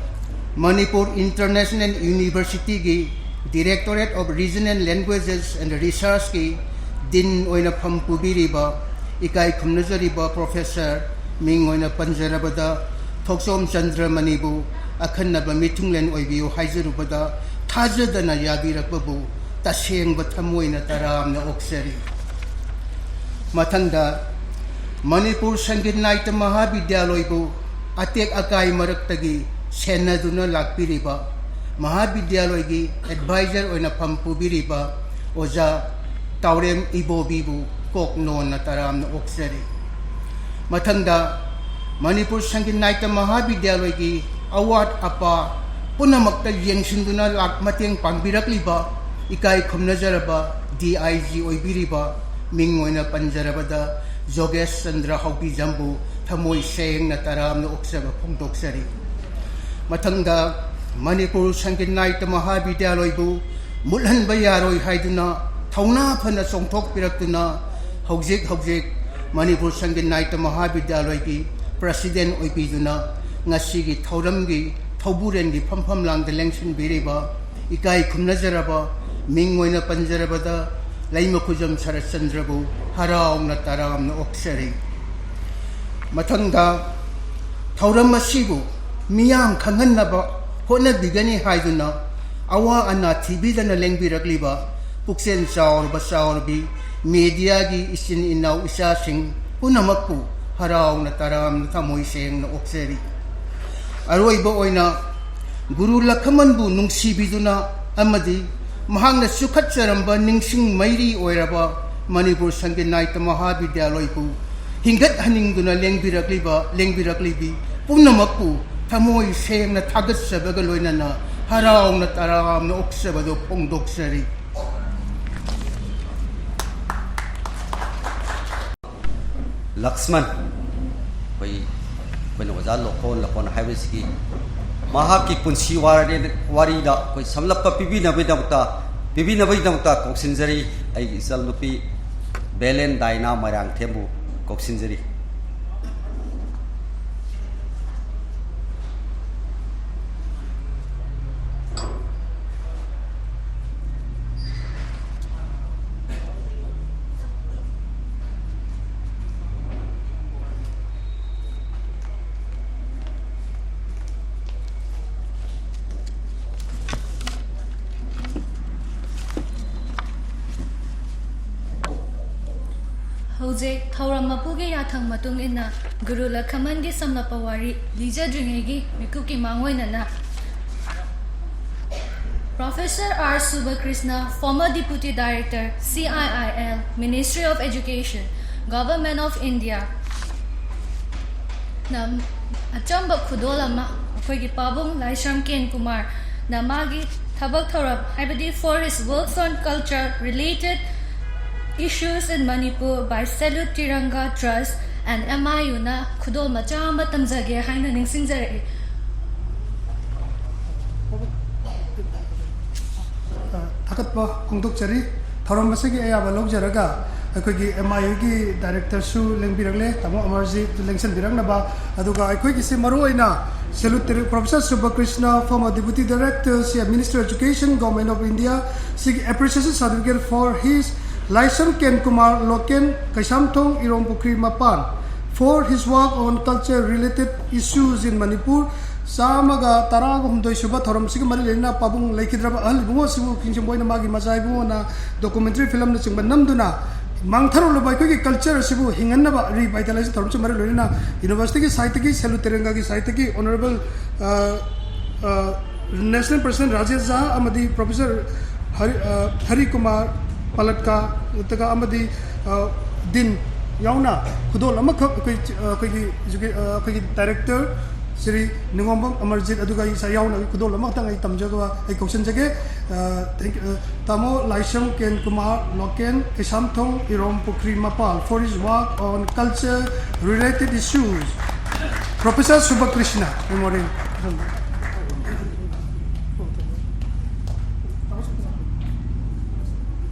ꯃꯅꯤꯄꯨꯔ ꯏꯟꯇꯔꯅꯦꯁꯅꯦꯜ ꯌꯨꯅꯤꯚꯔꯁꯤꯇꯤꯒꯤ Directorate of Regional Languages and Researchꯀꯤ ꯗꯤꯟ ꯑꯣꯏꯅ ꯐꯝ ꯄꯨꯕꯤꯔꯤꯕ ꯏꯀꯥꯏ ꯈꯨꯝꯅꯖꯔꯤꯕ ꯄ꯭ꯔꯣꯐꯦꯁꯔ, ꯃꯤꯡ ꯑꯣꯏꯅ ꯄꯟꯖꯔꯕꯗ ꯊꯣꯛꯆꯣꯝ ꯆꯟꯗ꯭ꯔꯃꯅꯤꯕꯨ ꯑꯈꯟꯅꯕ ꯃꯤꯊꯨꯡꯂꯦꯟ ꯑꯣꯏꯕꯤꯌꯨ ꯍꯥꯏꯖꯔꯨꯕꯗ ꯊꯥꯖꯗꯅ ꯌꯥꯕꯤꯔꯛꯄꯕꯨ ꯇꯁꯦꯡꯕ ꯊꯃꯣꯏꯅ ꯇꯔꯥꯝꯅ ꯑꯣꯛꯆꯔꯤ꯫ ꯃꯊꯪꯗ, ꯃꯅꯤꯄꯨꯔ ꯁꯪꯒꯤꯠ ꯅꯥꯏꯇ ꯃꯍꯥꯕꯤꯗ꯭ꯌꯥꯂꯣꯏꯕꯨ ꯑꯇꯦꯛ ꯑꯀꯥꯏ ꯃꯔꯛꯇꯒꯤ ꯁꯦꯟꯅꯗꯨꯅ ꯂꯥꯛꯄꯤꯔꯤꯕ, ꯃꯍꯥꯕꯤꯗ꯭ꯌꯥꯂꯣꯏꯒꯤ ꯑꯦꯗꯚꯥꯏꯖꯔ ꯑꯣꯏꯅ ꯐꯝ ꯄꯨꯕꯤꯔꯤꯕ ꯑꯣꯖꯥ ꯇꯥꯎꯔꯦꯝ ꯏꯕꯣꯕꯤꯕꯨ ꯀꯣꯛ ꯅꯣꯟꯅ ꯇꯔꯥꯝꯅ ꯑꯣꯛꯆꯔꯤ꯫ ꯃꯊꯪꯗ, ꯃꯅꯤꯄꯨꯔ ꯁꯪꯒꯤꯠ ꯅꯥꯏꯇ ꯃꯍꯥꯕꯤꯗ꯭ꯌꯥꯂꯣꯏꯒꯤ ꯑꯋꯥꯠ ꯑꯄꯥ ꯄꯨꯝꯅꯃꯛꯇ ꯌꯦꯡꯁꯤꯟꯗꯨꯅ ꯂꯥꯛ-, ꯃꯇꯦꯡ ꯄꯥꯡꯕꯤꯔꯛꯂꯤꯕ ꯏꯀꯥꯏ ꯈꯨꯝꯅꯖꯔꯕ ꯗꯤ ꯑꯥꯏ ꯖꯤ ꯑꯣꯏꯕꯤꯔꯤꯕ, ꯃꯤꯡ ꯑꯣꯏꯅ ꯄꯟꯖꯔꯕꯗ ꯖꯣꯒꯦꯁ ꯆꯟꯗ꯭ꯔ ꯍꯥꯎꯕꯤꯖꯝꯕꯨ ꯊꯃꯣꯏ ꯁꯦꯡꯅ ꯇꯔꯥꯝꯅ ꯑꯣꯛꯆꯕ ꯐꯣꯡꯗꯣꯛꯆꯔꯤ꯫ ꯃꯊꯪꯗ, ꯃꯅꯤꯄꯨꯔ ꯁꯪꯒꯤꯠ ꯅꯥꯏꯇ ꯃꯍꯥꯕꯤꯗ꯭ꯌꯥꯂꯣꯏꯕꯨ ꯃꯨꯠꯍꯟꯕ ꯌꯥꯔꯣꯏ ꯍꯥꯏꯗꯨꯅ ꯊꯧꯅꯥ ꯐꯅ ꯆꯣꯡꯊꯣꯛꯄꯤꯔꯛꯇꯨꯅ ꯍꯧꯖꯤꯛ ꯍꯧꯖꯤꯛ ꯃꯅꯤꯄꯨꯔ ꯁꯪꯒꯤꯠ ꯅꯥꯏꯇ ꯃꯍꯥꯕꯤꯗ꯭ꯌꯥꯂꯣꯏꯒꯤ ꯄ꯭ꯔꯁꯤꯗꯦꯟ ꯑꯣꯏꯕꯤꯗꯨꯅ ꯉꯁꯤꯒꯤ ꯊꯧꯔꯝꯒꯤ ꯊꯧꯕꯨꯔꯦꯟꯒꯤ ꯐꯝꯐꯝ ꯂꯥꯡꯗ ꯂꯦꯡꯁꯤꯟꯕꯤꯔꯤꯕ ꯏꯀꯥꯏ ꯈꯨꯝꯅꯖꯔꯕ, ꯃꯤꯡ ꯑꯣꯏꯅ ꯄꯟꯖꯔꯕꯗ ꯂꯩꯃꯈꯨꯖꯝ ꯁꯔꯠꯆꯟꯗ꯭ꯔꯕꯨ ꯍꯔꯥꯎꯅ ꯇꯔꯥꯝꯅ ꯑꯣꯛꯆꯔꯤ꯫ ꯃꯊꯪꯗ, ꯊꯧꯔꯝ ꯑꯁꯤꯕꯨ ꯃꯤꯌꯥꯝ ꯈꯪꯍꯟꯅꯕ ꯍꯣꯠꯅꯕꯤꯒꯅꯤ ꯍꯥꯏꯗꯨꯅ ꯑꯋꯥ ꯑꯅꯥ ꯊꯤꯕꯤꯗꯅ ꯂꯦꯡꯕꯤꯔꯛꯂꯤꯕ ꯄꯨꯛꯆꯦꯜ ꯆꯥꯎꯔꯕ ꯆꯥꯎꯔꯕꯤ ꯃꯦꯗꯤꯌꯥꯒꯤ ꯏꯆꯤꯟ ꯏꯅꯥꯎ ꯏꯆꯥꯁꯤꯡ ꯄꯨꯝꯅꯃꯛꯄꯨ ꯍꯔꯥꯎꯅ ꯇꯔꯥꯝꯅ ꯊꯃꯣꯏ ꯁꯦꯡꯅ ꯑꯣꯛꯆꯔꯤ꯫ ꯑꯔꯣꯏꯕ ꯑꯣꯏꯅ ꯒꯨꯔꯨ ꯂꯈꯃꯟꯕꯨ ꯅꯨꯡꯁꯤꯕꯤꯗꯨꯅ ꯑꯃꯗꯤ ꯃꯍꯥꯛꯅ ꯆꯨꯈꯠꯆꯔꯝꯕ ꯅꯤꯡꯁꯤꯡ ꯃꯩꯔꯤ ꯑꯣꯏꯔꯕ ꯃꯅꯤꯄꯨꯔ ꯁꯪꯒꯤꯠ ꯅꯥꯏꯇ ꯃꯍꯥꯕꯤꯗ꯭ꯌꯥꯂꯣꯏꯕꯨ ꯍꯤꯡꯒꯠꯍꯟꯅꯤꯡꯗꯨꯅ ꯂꯦꯡꯕꯤꯔꯛꯂꯤꯕ, ꯂꯦꯡꯕꯤꯔꯛꯂꯤꯕꯤ ꯄꯨꯝꯅꯃꯛꯄꯨ ꯊꯃꯣꯏ ꯁꯦꯡꯅ ꯊꯥꯒꯠꯆꯕꯒ ꯂꯣꯏꯅꯅ ꯍꯔꯥꯎꯅ ꯇꯔꯥꯝꯅ ꯑꯣꯛꯆꯕꯗꯨ ꯐꯣꯡꯗꯣꯛꯆꯔꯤ꯫ ꯂꯛꯁꯃꯟ, ꯑꯩꯈꯣꯏ, ꯑꯩꯈꯣꯏꯅ ꯑꯣꯖꯥ ꯂꯣꯈꯣꯟ, ꯂꯣꯈꯣꯟ ꯍꯥꯏꯕꯁꯤꯒꯤ ꯃꯍꯥꯛꯀꯤ ꯄꯨꯟꯁꯤ ꯋꯥꯔꯦ-, ꯋꯥꯔꯤꯗ ꯑꯩꯈꯣꯏ ꯁꯝꯂꯞꯄ ꯄꯤꯕꯤꯅꯕꯒꯤꯗꯃꯛꯇ, ꯄꯤꯕꯤꯅꯕꯒꯤꯗꯃꯛꯇ ꯀꯧꯁꯤꯟꯖꯔꯤ꯫ ꯑꯩꯒꯤ ꯏꯆꯜꯅꯨꯄꯤ ꯕꯦꯂꯦꯟ ꯗꯥꯏꯅꯥ ꯃꯣꯏꯔꯥꯡꯊꯦꯝꯕꯨ ꯀꯧꯁꯤꯟꯖꯔꯤ꯫ ꯍꯧꯖꯤꯛ ꯊꯧꯔꯝ ꯃꯄꯨꯒꯤ ꯌꯥꯊꯪ ꯃꯇꯨꯡ ꯏꯟꯅ ꯒꯨꯔꯨ ꯂꯈꯃꯟꯒꯤ ꯁꯝꯂꯞꯄ ꯋꯥꯔꯤ ꯂꯤꯖꯗ꯭ꯔꯤꯉꯩꯒꯤ ꯃꯤꯀꯨꯞꯀꯤ ꯃꯥꯡꯑꯣꯏꯅꯅ Professor R Subhakrishna, former Deputy Director, C I I L, Ministry of Education, Government of India, ꯅ ꯑꯆꯝꯕ ꯈꯨꯗꯣꯜ ꯑꯃ ꯑꯩꯈꯣꯏꯒꯤ ꯄꯥꯕꯨꯡ ꯂꯥꯏꯁ꯭ꯔꯝ ꯀꯦꯟ ꯀꯨꯃꯥꯔꯅ ꯃꯥꯒꯤ ꯊꯕꯛ ꯊꯧꯔꯝ, ꯍꯥꯏꯕꯗꯤ for his works on culture related issues in Manipur by Salute Tiranga Trust and M I U ꯅ ꯈꯨꯗꯣꯜ ꯃꯆꯥ ꯑꯃ ꯇꯝꯖꯒꯦ ꯍꯥꯏꯅ ꯅꯤꯡꯁꯤꯡꯖꯔꯛꯏ꯫ ꯊꯥꯒꯠꯄ ꯐꯣꯡꯗꯣꯛꯆꯔꯤ꯫ ꯊꯧꯔꯝ ꯑꯁꯤꯒꯤ ꯑꯌꯥꯕ ꯂꯧꯖꯔꯒ ꯑꯩꯈꯣꯏꯒꯤ M I U ꯒꯤ director ꯁꯨ ꯂꯦꯡꯕꯤꯔꯛꯂꯦ, ꯇꯥꯃꯣ ꯑꯃꯔꯖꯤꯠ ꯂꯦꯡꯁꯤꯟꯕꯤꯔꯛꯅꯕ꯫ ꯑꯗꯨꯒ ꯑꯩꯈꯣꯏꯒꯤꯁꯤ ꯃꯔꯨꯑꯣꯏꯅ Salute Professor Subhakrishna, former Deputy Director, Ministry of Education, Government of India, ꯁꯤꯒꯤ appreciation certificate for his Laishram Ken Kumar, Loken, Keishamthong, Irompukhri ꯃꯄꯥꯟ, for his work on culture related issues in Manipur, ꯆꯥꯝꯃꯒ ꯇꯔꯥꯒ ꯍꯨꯝꯗꯣꯏ ꯁꯨꯕ ꯊꯧꯔꯝꯁꯤꯒ ꯃꯔꯤ ꯂꯩꯅꯅ ꯄꯥꯕꯨꯡ ꯂꯩꯈꯤꯗ꯭ꯔꯕ ꯑꯍꯜ ꯏꯕꯨꯡꯉꯣ ꯑꯁꯤꯕꯨ ꯈꯤꯡꯖꯤꯟꯕ ꯑꯣꯏꯅ ꯃꯥꯒꯤ ꯃꯆꯥ ꯏꯕꯨꯡꯉꯣꯅ documentary film ꯅꯆꯤꯡꯕ ꯅꯝꯗꯨꯅ ꯃꯥꯡꯊꯔꯛꯂꯕ ꯑꯩꯈꯣꯏꯒꯤ ꯀꯜꯆꯔ ꯑꯁꯤꯕꯨ ꯍꯤꯡꯍꯟꯅꯕ ꯔꯤꯚꯥꯏꯇꯦꯂꯥꯏꯖꯦꯁꯟ ꯊꯧꯔꯝꯁꯤꯒ ꯃꯔꯤ ꯂꯣꯏꯅꯅ ꯌꯨꯅꯤꯚꯔꯁꯤꯇꯤꯒꯤ ꯁꯥꯏꯠꯇꯒꯤ, ꯁꯦꯂꯨ ꯇꯦꯔꯪꯒꯥꯒꯤ ꯁꯥꯏꯠꯇꯒꯤ ꯑꯣꯅꯔꯦꯕꯜ ꯅꯦꯁꯅꯦꯜ ꯄ꯭ꯔꯁꯤꯗꯦꯟ ꯔꯥꯖꯦꯁ ꯖꯥ ꯑꯃꯗꯤ ꯄ꯭ꯔꯣꯐꯦꯁꯔ ꯍꯔꯤ, ꯑ, ꯍꯔꯤ ꯀꯨꯃꯥꯔ ꯄꯂꯠꯀꯥ, ꯅꯠꯇ꯭ꯔꯒ ꯑꯃꯗꯤ, ꯑ, ꯗꯤꯟ ꯌꯥꯎꯅ ꯈꯨꯗꯣꯜ ꯑꯃꯈꯛ ꯑꯩꯈꯣꯏ, ꯑ, ꯑꯩꯈꯣꯏꯒꯤ educa-, ꯑ, ꯑꯩꯈꯣꯏꯒꯤ ꯗꯥꯏꯔꯦꯛꯇꯔ ꯁ꯭ꯔꯤ ꯅꯤꯉꯣꯝꯕꯝ ꯑꯃꯔꯖꯤꯠ, ꯑꯗꯨꯒ ꯑꯩ ꯏꯁꯥ ꯌꯥꯎꯅ ꯑꯩ ꯈꯨꯗꯣꯜ ꯑꯃꯈꯛꯇꯪ ꯑꯩ ꯇꯝꯖꯕ ꯑꯩ ꯀꯧꯁꯤꯟꯖꯒꯦ꯫ ꯑ, thank you, ꯑ, ꯇꯥꯃꯣ ꯂꯥꯏꯁ꯭ꯔꯝ ꯀꯦꯟ ꯀꯨꯃꯥꯔ ꯂꯣꯀꯦꯟ, ꯀꯩꯁꯥꯝꯊꯣꯡ, ꯏꯔꯣꯝ ꯄꯨꯈ꯭ꯔꯤ ꯃꯄꯥꯜ, for his work on culture related issues, Professor Subhakrishna Memorial꯫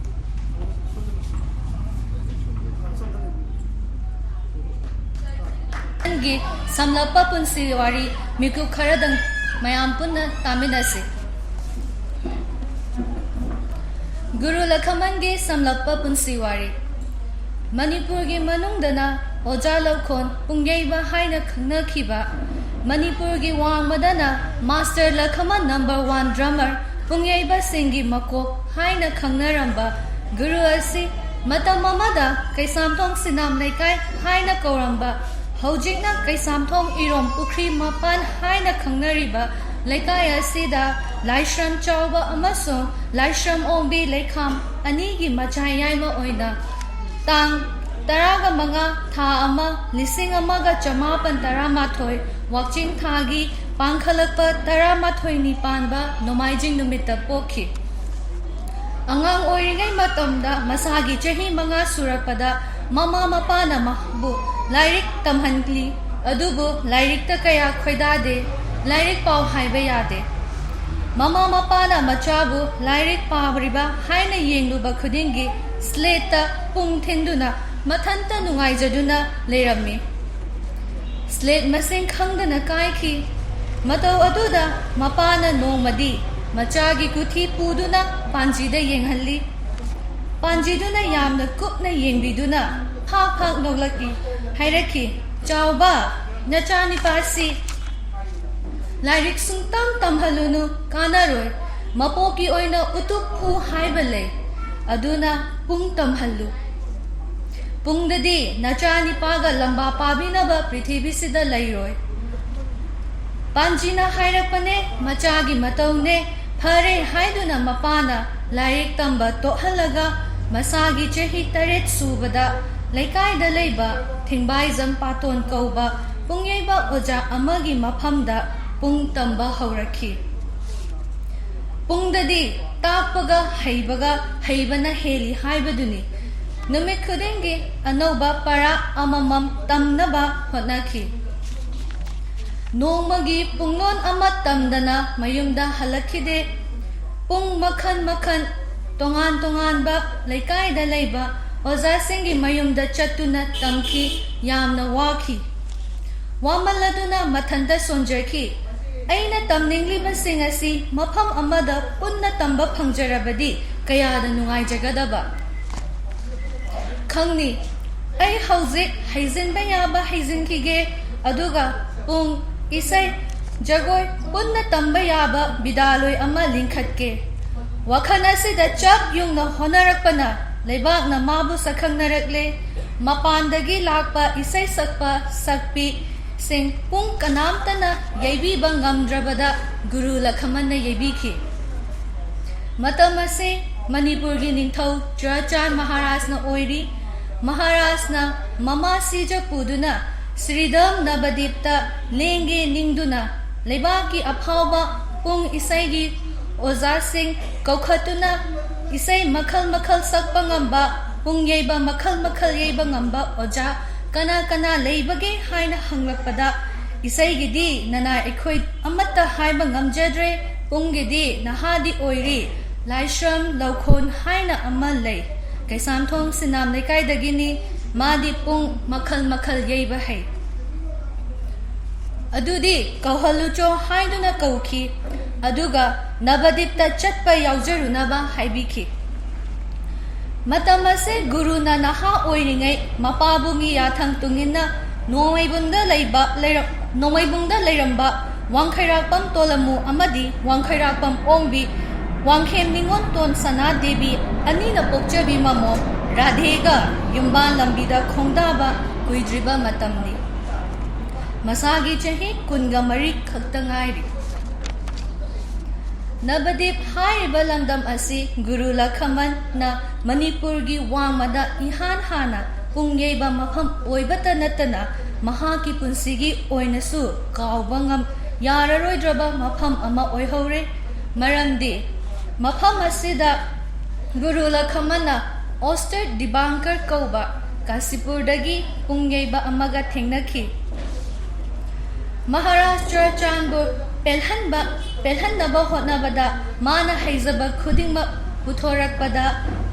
ꯒꯤ ꯁꯝꯂꯞꯄ ꯄꯨꯟꯁꯤ ꯋꯥꯔꯤ ꯃꯤꯀꯨꯞ ꯈꯔꯗꯪ ꯃꯌꯥꯝ ꯄꯨꯟꯅ ꯇꯥꯃꯤꯟꯅꯁꯤ꯫ ꯒꯨꯔꯨ ꯂꯈꯃꯟꯒꯤ ꯁꯝꯂꯞꯄ ꯄꯨꯟꯁꯤ ꯋꯥꯔꯤ꯫ ꯃꯅꯤꯄꯨꯔꯒꯤ ꯃꯅꯨꯡꯗꯅ ꯑꯣꯖꯥ ꯂꯧꯈꯣꯟ ꯄꯨꯡꯌꯩꯕ ꯍꯥꯏꯅ ꯈꯪꯅꯈꯤꯕ, ꯃꯅꯤꯄꯨꯔꯒꯤ ꯋꯥꯡꯃꯗꯅ ꯃꯥꯁꯇꯔ ꯂꯈꯃꯟ ꯅꯝꯕꯔ ꯋꯥꯟ ꯗ꯭ꯔꯃꯔ ꯄꯨꯡꯌꯩꯕꯁꯤꯡꯒꯤ ꯃꯀꯣꯛ ꯍꯥꯏꯅ ꯈꯪꯅꯔꯝꯕ ꯒꯨꯔꯨ ꯑꯁꯤ ꯃꯇꯝ ꯑꯃꯗ ꯀꯩꯁꯥꯝꯊꯣꯡ ꯁꯤꯅꯥꯝ ꯂꯩꯀꯥꯏ ꯍꯥꯏꯅ ꯀꯧꯔꯝꯕ, ꯍꯧꯖꯤꯛꯅ ꯀꯩꯁꯥꯝꯊꯣꯡ ꯏꯔꯣꯝ ꯄꯨꯈ꯭ꯔꯤ ꯃꯄꯥꯟ ꯍꯥꯏꯅ ꯈꯪꯅꯔꯤꯕ ꯂꯩꯀꯥꯏ ꯑꯁꯤꯗ ꯂꯥꯏꯁ꯭ꯔꯝ ꯆꯥꯎꯕ ꯑꯃꯁꯨꯡ ꯂꯥꯏꯁ꯭ꯔꯝ ꯑꯣꯡꯕꯤ ꯂꯩꯈꯥꯝ ꯑꯅꯤꯒꯤ ꯃꯆꯥ ꯌꯥꯏꯃ ꯑꯣꯏꯅ ꯇꯥꯡ ꯇꯔꯥꯒ ꯃꯉꯥ ꯊꯥ ꯑꯃ ꯂꯤꯁꯤꯡ ꯑꯃꯒ ꯆꯃꯥꯄꯟ ꯇꯔꯥꯃꯥꯊꯣꯏ ꯋꯥꯛꯆꯤꯡ ꯊꯥꯒꯤ ꯄꯥꯡꯈꯠꯂꯛꯄ ꯇꯔꯥꯃꯥꯊꯣꯏꯅꯤ ꯄꯥꯟꯕ ꯅꯣꯡꯃꯥꯏꯖꯤꯡ ꯅꯨꯃꯤꯠꯇ ꯄꯣꯛꯈꯤ꯫ ꯑꯉꯥꯡ ꯑꯣꯏꯔꯤꯉꯩ ꯃꯇꯝꯗ ꯃꯁꯥꯒꯤ ꯆꯍꯤ ꯃꯉꯥ ꯁꯨꯔꯛꯄꯗ ꯃꯃꯥ ꯃꯄꯥꯅ ꯃꯍꯥꯛꯄꯨ ꯂꯥꯏꯔꯤꯛ ꯇꯝꯍꯟꯂꯤ, ꯑꯗꯨꯕꯨ ꯂꯥꯏꯔꯤꯛꯇ ꯀꯌꯥ ꯈꯣꯏꯗꯥꯗꯦ, ꯂꯥꯏꯔꯤꯛ ꯄꯥꯎ ꯍꯥꯏꯕ ꯌꯥꯗꯦ꯫ ꯃꯃꯥ ꯃꯄꯥꯅ ꯃꯆꯥꯕꯨ ꯂꯥꯏꯔꯤꯛ ꯄꯥꯔꯤꯕ ꯍꯥꯏꯅ ꯌꯦꯡꯂꯨꯕ ꯈꯨꯗꯤꯡꯒꯤ ꯁ꯭ꯂꯦꯠꯇ ꯄꯨꯡ ꯊꯤꯟꯗꯨꯅ ꯃꯊꯟꯇ ꯅꯨꯡꯉꯥꯏꯖꯗꯨꯅ ꯂꯩꯔꯝꯃꯤ꯫ ꯁ꯭ꯂꯦꯠ ꯃꯁꯤꯡ ꯈꯪꯗꯅ ꯀꯥꯏꯈꯤ꯫ ꯃꯇꯧ ꯑꯗꯨꯗ ꯃꯄꯥꯅ ꯅꯣꯡꯃꯗꯤ ꯃꯆꯥꯒꯤ ꯀꯨꯊꯤ ꯄꯨꯗꯨꯅ ꯄꯥꯟꯖꯤꯗ ꯌꯦꯡꯍꯜꯂꯤ꯫ ꯄꯥꯟꯖꯤꯗꯨꯅ ꯌꯥꯝꯅ ꯀꯨꯞꯅ ꯌꯦꯡꯕꯤꯗꯨꯅ ꯐꯥꯛ ꯐꯥꯛ ꯅꯣꯛꯂꯛꯏ꯫ ꯍꯥꯏꯔꯛꯈꯤ, "ꯆꯥꯎꯕ, ꯅꯆꯥꯅꯤꯄꯥꯁꯤ ꯂꯥꯏꯔꯤꯛ ꯁꯨꯡꯇꯝ ꯇꯝꯍꯜꯂꯨꯅꯨ, ꯀꯥꯟꯅꯔꯣꯏ꯫ ꯃꯄꯣꯛꯀꯤ ꯑꯣꯏꯅ ꯎꯇꯨꯞ ꯐꯨ ꯍꯥꯏꯕ ꯂꯩ, ꯑꯗꯨꯅ ꯄꯨꯡ ꯇꯝꯍꯜꯂꯨ"꯫ ꯄꯨꯡꯗꯗꯤ ꯅꯆꯥ ꯅꯤꯄꯥꯒ ꯂꯝꯕꯥ ꯄꯥꯕꯤꯅꯕ ꯄ꯭ꯔꯤꯊꯤꯕꯤꯁꯤꯗ ꯂꯩꯔꯣꯏ꯫ ꯄꯥꯟꯖꯤꯅ ꯍꯥꯏꯔꯛꯄꯅꯦ, ꯃꯆꯥꯒꯤ ꯃꯇꯧꯅꯦ, ꯐꯔꯦ ꯍꯥꯏꯗꯨꯅ ꯃꯄꯥꯅ ꯂꯥꯏꯔꯤꯛ ꯇꯝꯕ ꯇꯣꯛꯍꯜꯂꯒ ꯃꯁꯥꯒꯤ ꯆꯍꯤ ꯇꯔꯦꯠ ꯁꯨꯕꯗ ꯂꯩꯀꯥꯏꯗ ꯂꯩꯕ ꯊꯤꯡꯕꯥꯏꯖꯝ ꯄꯥꯇꯣꯟ ꯀꯧꯕ ꯄꯨꯡꯌꯩꯕ ꯑꯣꯖꯥ ꯑꯃꯒꯤ ꯃꯐꯝꯗ ꯄꯨꯡ ꯇꯝꯕ ꯍꯧꯔꯛꯈꯤ꯫ ꯄꯨꯡꯗꯗꯤ ꯇꯥꯛꯄꯒ ꯍꯩꯕꯒ ꯍꯩꯕꯅ ꯍꯦꯜꯂꯤ ꯍꯥꯏꯕꯗꯨꯅꯤ꯫ ꯅꯨꯃꯤꯠ ꯈꯨꯗꯤꯡꯒꯤ ꯑꯅꯧꯕ ꯄꯔꯥ ꯑꯃꯃꯝ ꯇꯝꯅꯕ ꯍꯣꯠꯅꯈꯤ꯫ ꯅꯣꯡꯃꯒꯤ ꯄꯨꯡꯂꯣꯟ ꯑꯃ ꯇꯝꯗꯅ ꯃꯌꯨꯝꯗ ꯍꯜꯂꯛꯈꯤꯗꯦ꯫ ꯄꯨꯡ ꯃꯈꯜ ꯃꯈꯜ, ꯇꯣꯉꯥꯟ ꯇꯣꯉꯥꯟꯕ ꯂꯩꯀꯥꯏꯗ ꯂꯩꯕ ꯑꯣꯖꯥꯁꯤꯡꯒꯤ ꯃꯌꯨꯝꯗ ꯆꯠꯇꯨꯅ ꯇꯝꯈꯤ꯫ ꯌꯥꯝꯅ ꯋꯥꯈꯤ꯫ ꯋꯥꯃꯜꯂꯗꯨꯅ ꯃꯊꯟꯇ ꯁꯣꯟꯖꯈꯤ꯫ ꯑꯩꯅ ꯇꯝꯅꯤꯡꯂꯤꯕꯁꯤꯡ ꯑꯁꯤ ꯃꯐꯝ ꯑꯃꯗ ꯄꯨꯟꯅ ꯇꯝꯕ ꯐꯪꯖꯔꯕꯗꯤ ꯀꯌꯥꯗ ꯅꯨꯡꯉꯥꯏꯖꯒꯗꯕ꯫ ꯈꯪꯅꯤ, ꯑꯩ ꯍꯧꯖꯤꯛ ꯍꯩꯖꯤꯟꯕ ꯌꯥꯕ ꯍꯩꯖꯤꯟꯈꯤꯒꯦ, ꯑꯗꯨꯒ ꯄꯨꯡ, ꯏꯁꯩ, ꯖꯒꯣꯏ ꯄꯨꯟꯅ ꯇꯝꯕ ꯌꯥꯕ ꯕꯤꯗ꯭ꯌꯥꯂꯣꯏ ꯑꯃ ꯂꯤꯡꯈꯠꯀꯦ꯫ ꯋꯥꯈꯜ ꯑꯁꯤꯗ ꯆꯞ ꯌꯨꯡꯅ ꯍꯣꯠꯅꯔꯛꯄꯅ ꯂꯩꯕꯥꯛꯅ ꯃꯥꯕꯨ ꯁꯛꯈꯪꯅꯔꯛꯂꯦ꯫ ꯃꯄꯥꯟꯗꯒꯤ ꯂꯥꯛꯄ ꯏꯁꯩ ꯁꯛꯄ ꯁꯛꯄꯤꯁꯤꯡ ꯄꯨꯡ ꯀꯅꯥꯝꯇꯅ ꯌꯩꯕꯤꯕ ꯉꯝꯗ꯭ꯔꯕꯗ ꯒꯨꯔꯨ ꯂꯈꯃꯟꯅ ꯌꯩꯕꯤꯈꯤ꯫ ꯃꯇꯝ ꯑꯁꯤ ꯃꯅꯤꯄꯨꯔꯒꯤ ꯅꯤꯡꯊꯧ ꯆꯨꯔꯥꯆꯥꯟ ꯃꯍꯥꯔꯥꯖꯅ ꯑꯣꯏꯔꯤ꯫ ꯃꯍꯥꯔꯥꯖꯅ ꯃꯃꯥ ꯁꯤꯖ ꯄꯨꯗꯨꯅ ꯁ꯭ꯔꯤꯙꯝ ꯅꯕꯗꯤꯞꯇ ꯂꯦꯡꯒꯦ ꯅꯤꯡꯗꯨꯅ ꯂꯩꯕꯥꯛꯀꯤ ꯑꯐꯥꯎꯕ ꯄꯨꯡ ꯏꯁꯩꯒꯤ ꯑꯣꯖꯥꯁꯤꯡ ꯀꯧꯈꯠꯇꯨꯅ ꯏꯁꯩ ꯃꯈꯜ ꯃꯈꯜ ꯁꯛꯄ ꯉꯝꯕ, ꯄꯨꯡ ꯌꯩꯕ ꯃꯈꯜ ꯃꯈꯜ ꯌꯩꯕ ꯉꯝꯕ ꯑꯣꯖꯥ ꯀꯅꯥ ꯀꯅꯥ ꯂꯩꯕꯒꯦ ꯍꯥꯏꯅ ꯍꯪꯂꯛꯄꯗ, "ꯏꯁꯩꯒꯤꯗꯤ ꯅꯅꯥꯏ ꯑꯩꯈꯣꯏ ꯑꯃꯠꯇ ꯍꯥꯏꯕ ꯉꯝꯖꯗ꯭ꯔꯦ, ꯄꯨꯡꯒꯤꯗꯤ ꯅꯍꯥꯗꯤ ꯑꯣꯏꯔꯤ, ꯂꯥꯏꯁ꯭ꯔꯝ ꯂꯧꯈꯣꯟ ꯍꯥꯏꯅ ꯑꯃ ꯂꯩ, ꯀꯩꯁꯥꯝꯊꯣꯡ ꯁꯤꯅꯥꯝ ꯂꯩꯀꯥꯏꯗꯒꯤꯅꯤ, ꯃꯥꯗꯤ ꯄꯨꯡ ꯃꯈꯜ ꯃꯈꯜ ꯌꯩꯕ ꯍꯩ꯫ ꯑꯗꯨꯗꯤ ꯀꯧꯍꯜꯂꯨꯆꯣ" ꯍꯥꯏꯗꯨꯅ ꯀꯧꯈꯤ꯫ ꯑꯗꯨꯒ "ꯅꯕꯗꯤꯞꯇ ꯆꯠꯄ ꯌꯥꯎꯖꯔꯨꯅꯕ" ꯍꯥꯏꯕꯤꯈꯤ꯫ ꯃꯇꯝ ꯑꯁꯤ ꯒꯨꯔꯨꯅ ꯅꯍꯥ ꯑꯣꯏꯔꯤꯉꯩ ꯃꯄꯥꯕꯨꯡꯒꯤ ꯌꯥꯊꯪ ꯇꯨꯡꯏꯟꯅ ꯅꯣꯡꯃꯩꯕꯨꯡꯗ ꯂꯩꯕ, ꯂꯩꯔꯝ-, ꯅꯣꯡꯃꯩꯕꯨꯡꯗ ꯂꯩꯔꯝꯕ ꯋꯥꯡꯈꯩꯔꯥꯛꯄꯝ ꯇꯣꯂꯃꯨ ꯑꯃꯗꯤ ꯋꯥꯡꯈꯩꯔꯥꯛꯄꯝ ꯑꯣꯡꯕꯤ, ꯋꯥꯡꯈꯦꯝ ꯅꯤꯉꯣꯜ ꯇꯣꯟ ꯁꯅꯥ ꯗꯦꯕꯤ ꯑꯅꯤꯅ ꯄꯣꯛꯆꯕꯤ ꯃꯃꯣꯝ ꯔꯥꯙꯦꯒ ꯌꯨꯝꯕꯥꯟ ꯂꯝꯕꯤꯗ ꯈꯣꯡꯗꯥꯕ ꯀꯨꯏꯗ꯭ꯔꯤꯕ ꯃꯇꯝꯅꯤ꯫ ꯃꯁꯥꯒꯤ ꯆꯍꯤ ꯀꯨꯟꯒ ꯃꯔꯤ ꯈꯛꯇ ꯉꯥꯏꯔꯤ꯫ ꯅꯕꯗꯤꯞ ꯍꯥꯏꯔꯤꯕ ꯂꯝꯗꯝ ꯑꯁꯤ ꯒꯨꯔꯨ ꯂꯈꯃꯟꯅ ꯃꯅꯤꯄꯨꯔꯒꯤ ꯋꯥꯡꯃꯗ ꯏꯍꯥꯟ ꯍꯥꯟꯅ ꯄꯨꯡ ꯌꯩꯕ ꯃꯐꯝ ꯑꯣꯏꯕꯇ ꯅꯠꯇꯅ, ꯃꯍꯥꯛꯀꯤ ꯄꯨꯟꯁꯤꯒꯤ ꯑꯣꯏꯅꯁꯨ ꯀꯥꯎꯕ ꯉꯝ-, ꯌꯥꯔꯔꯣꯏꯗ꯭ꯔꯕ ꯃꯐꯝ ꯑꯃ ꯑꯣꯏꯍꯧꯔꯦ꯫ ꯃꯔꯝꯗꯤ ꯃꯐꯝ ꯑꯁꯤꯗ ꯒꯨꯔꯨ ꯂꯈꯃꯟꯅ ꯑꯣꯁꯇꯔ ꯗꯤꯕꯥꯡꯀꯔ ꯀꯧꯕ ꯀꯥꯁꯤꯄꯨꯔꯗꯒꯤ ꯄꯨꯡ ꯌꯩꯕ ꯑꯃꯒ ꯊꯦꯡꯅꯈꯤ꯫ ꯃꯍꯥꯔꯥꯁꯇ꯭ꯔ ꯆꯥꯟꯕꯨ ꯄꯦꯜꯍꯟꯕ, ꯄꯦꯜꯍꯟꯅꯕ ꯍꯣꯠꯅꯕꯗ ꯃꯥꯅ ꯍꯩꯖꯕ ꯈꯨꯗꯤꯡꯃꯛ ꯄꯨꯊꯣꯔꯛꯄꯗ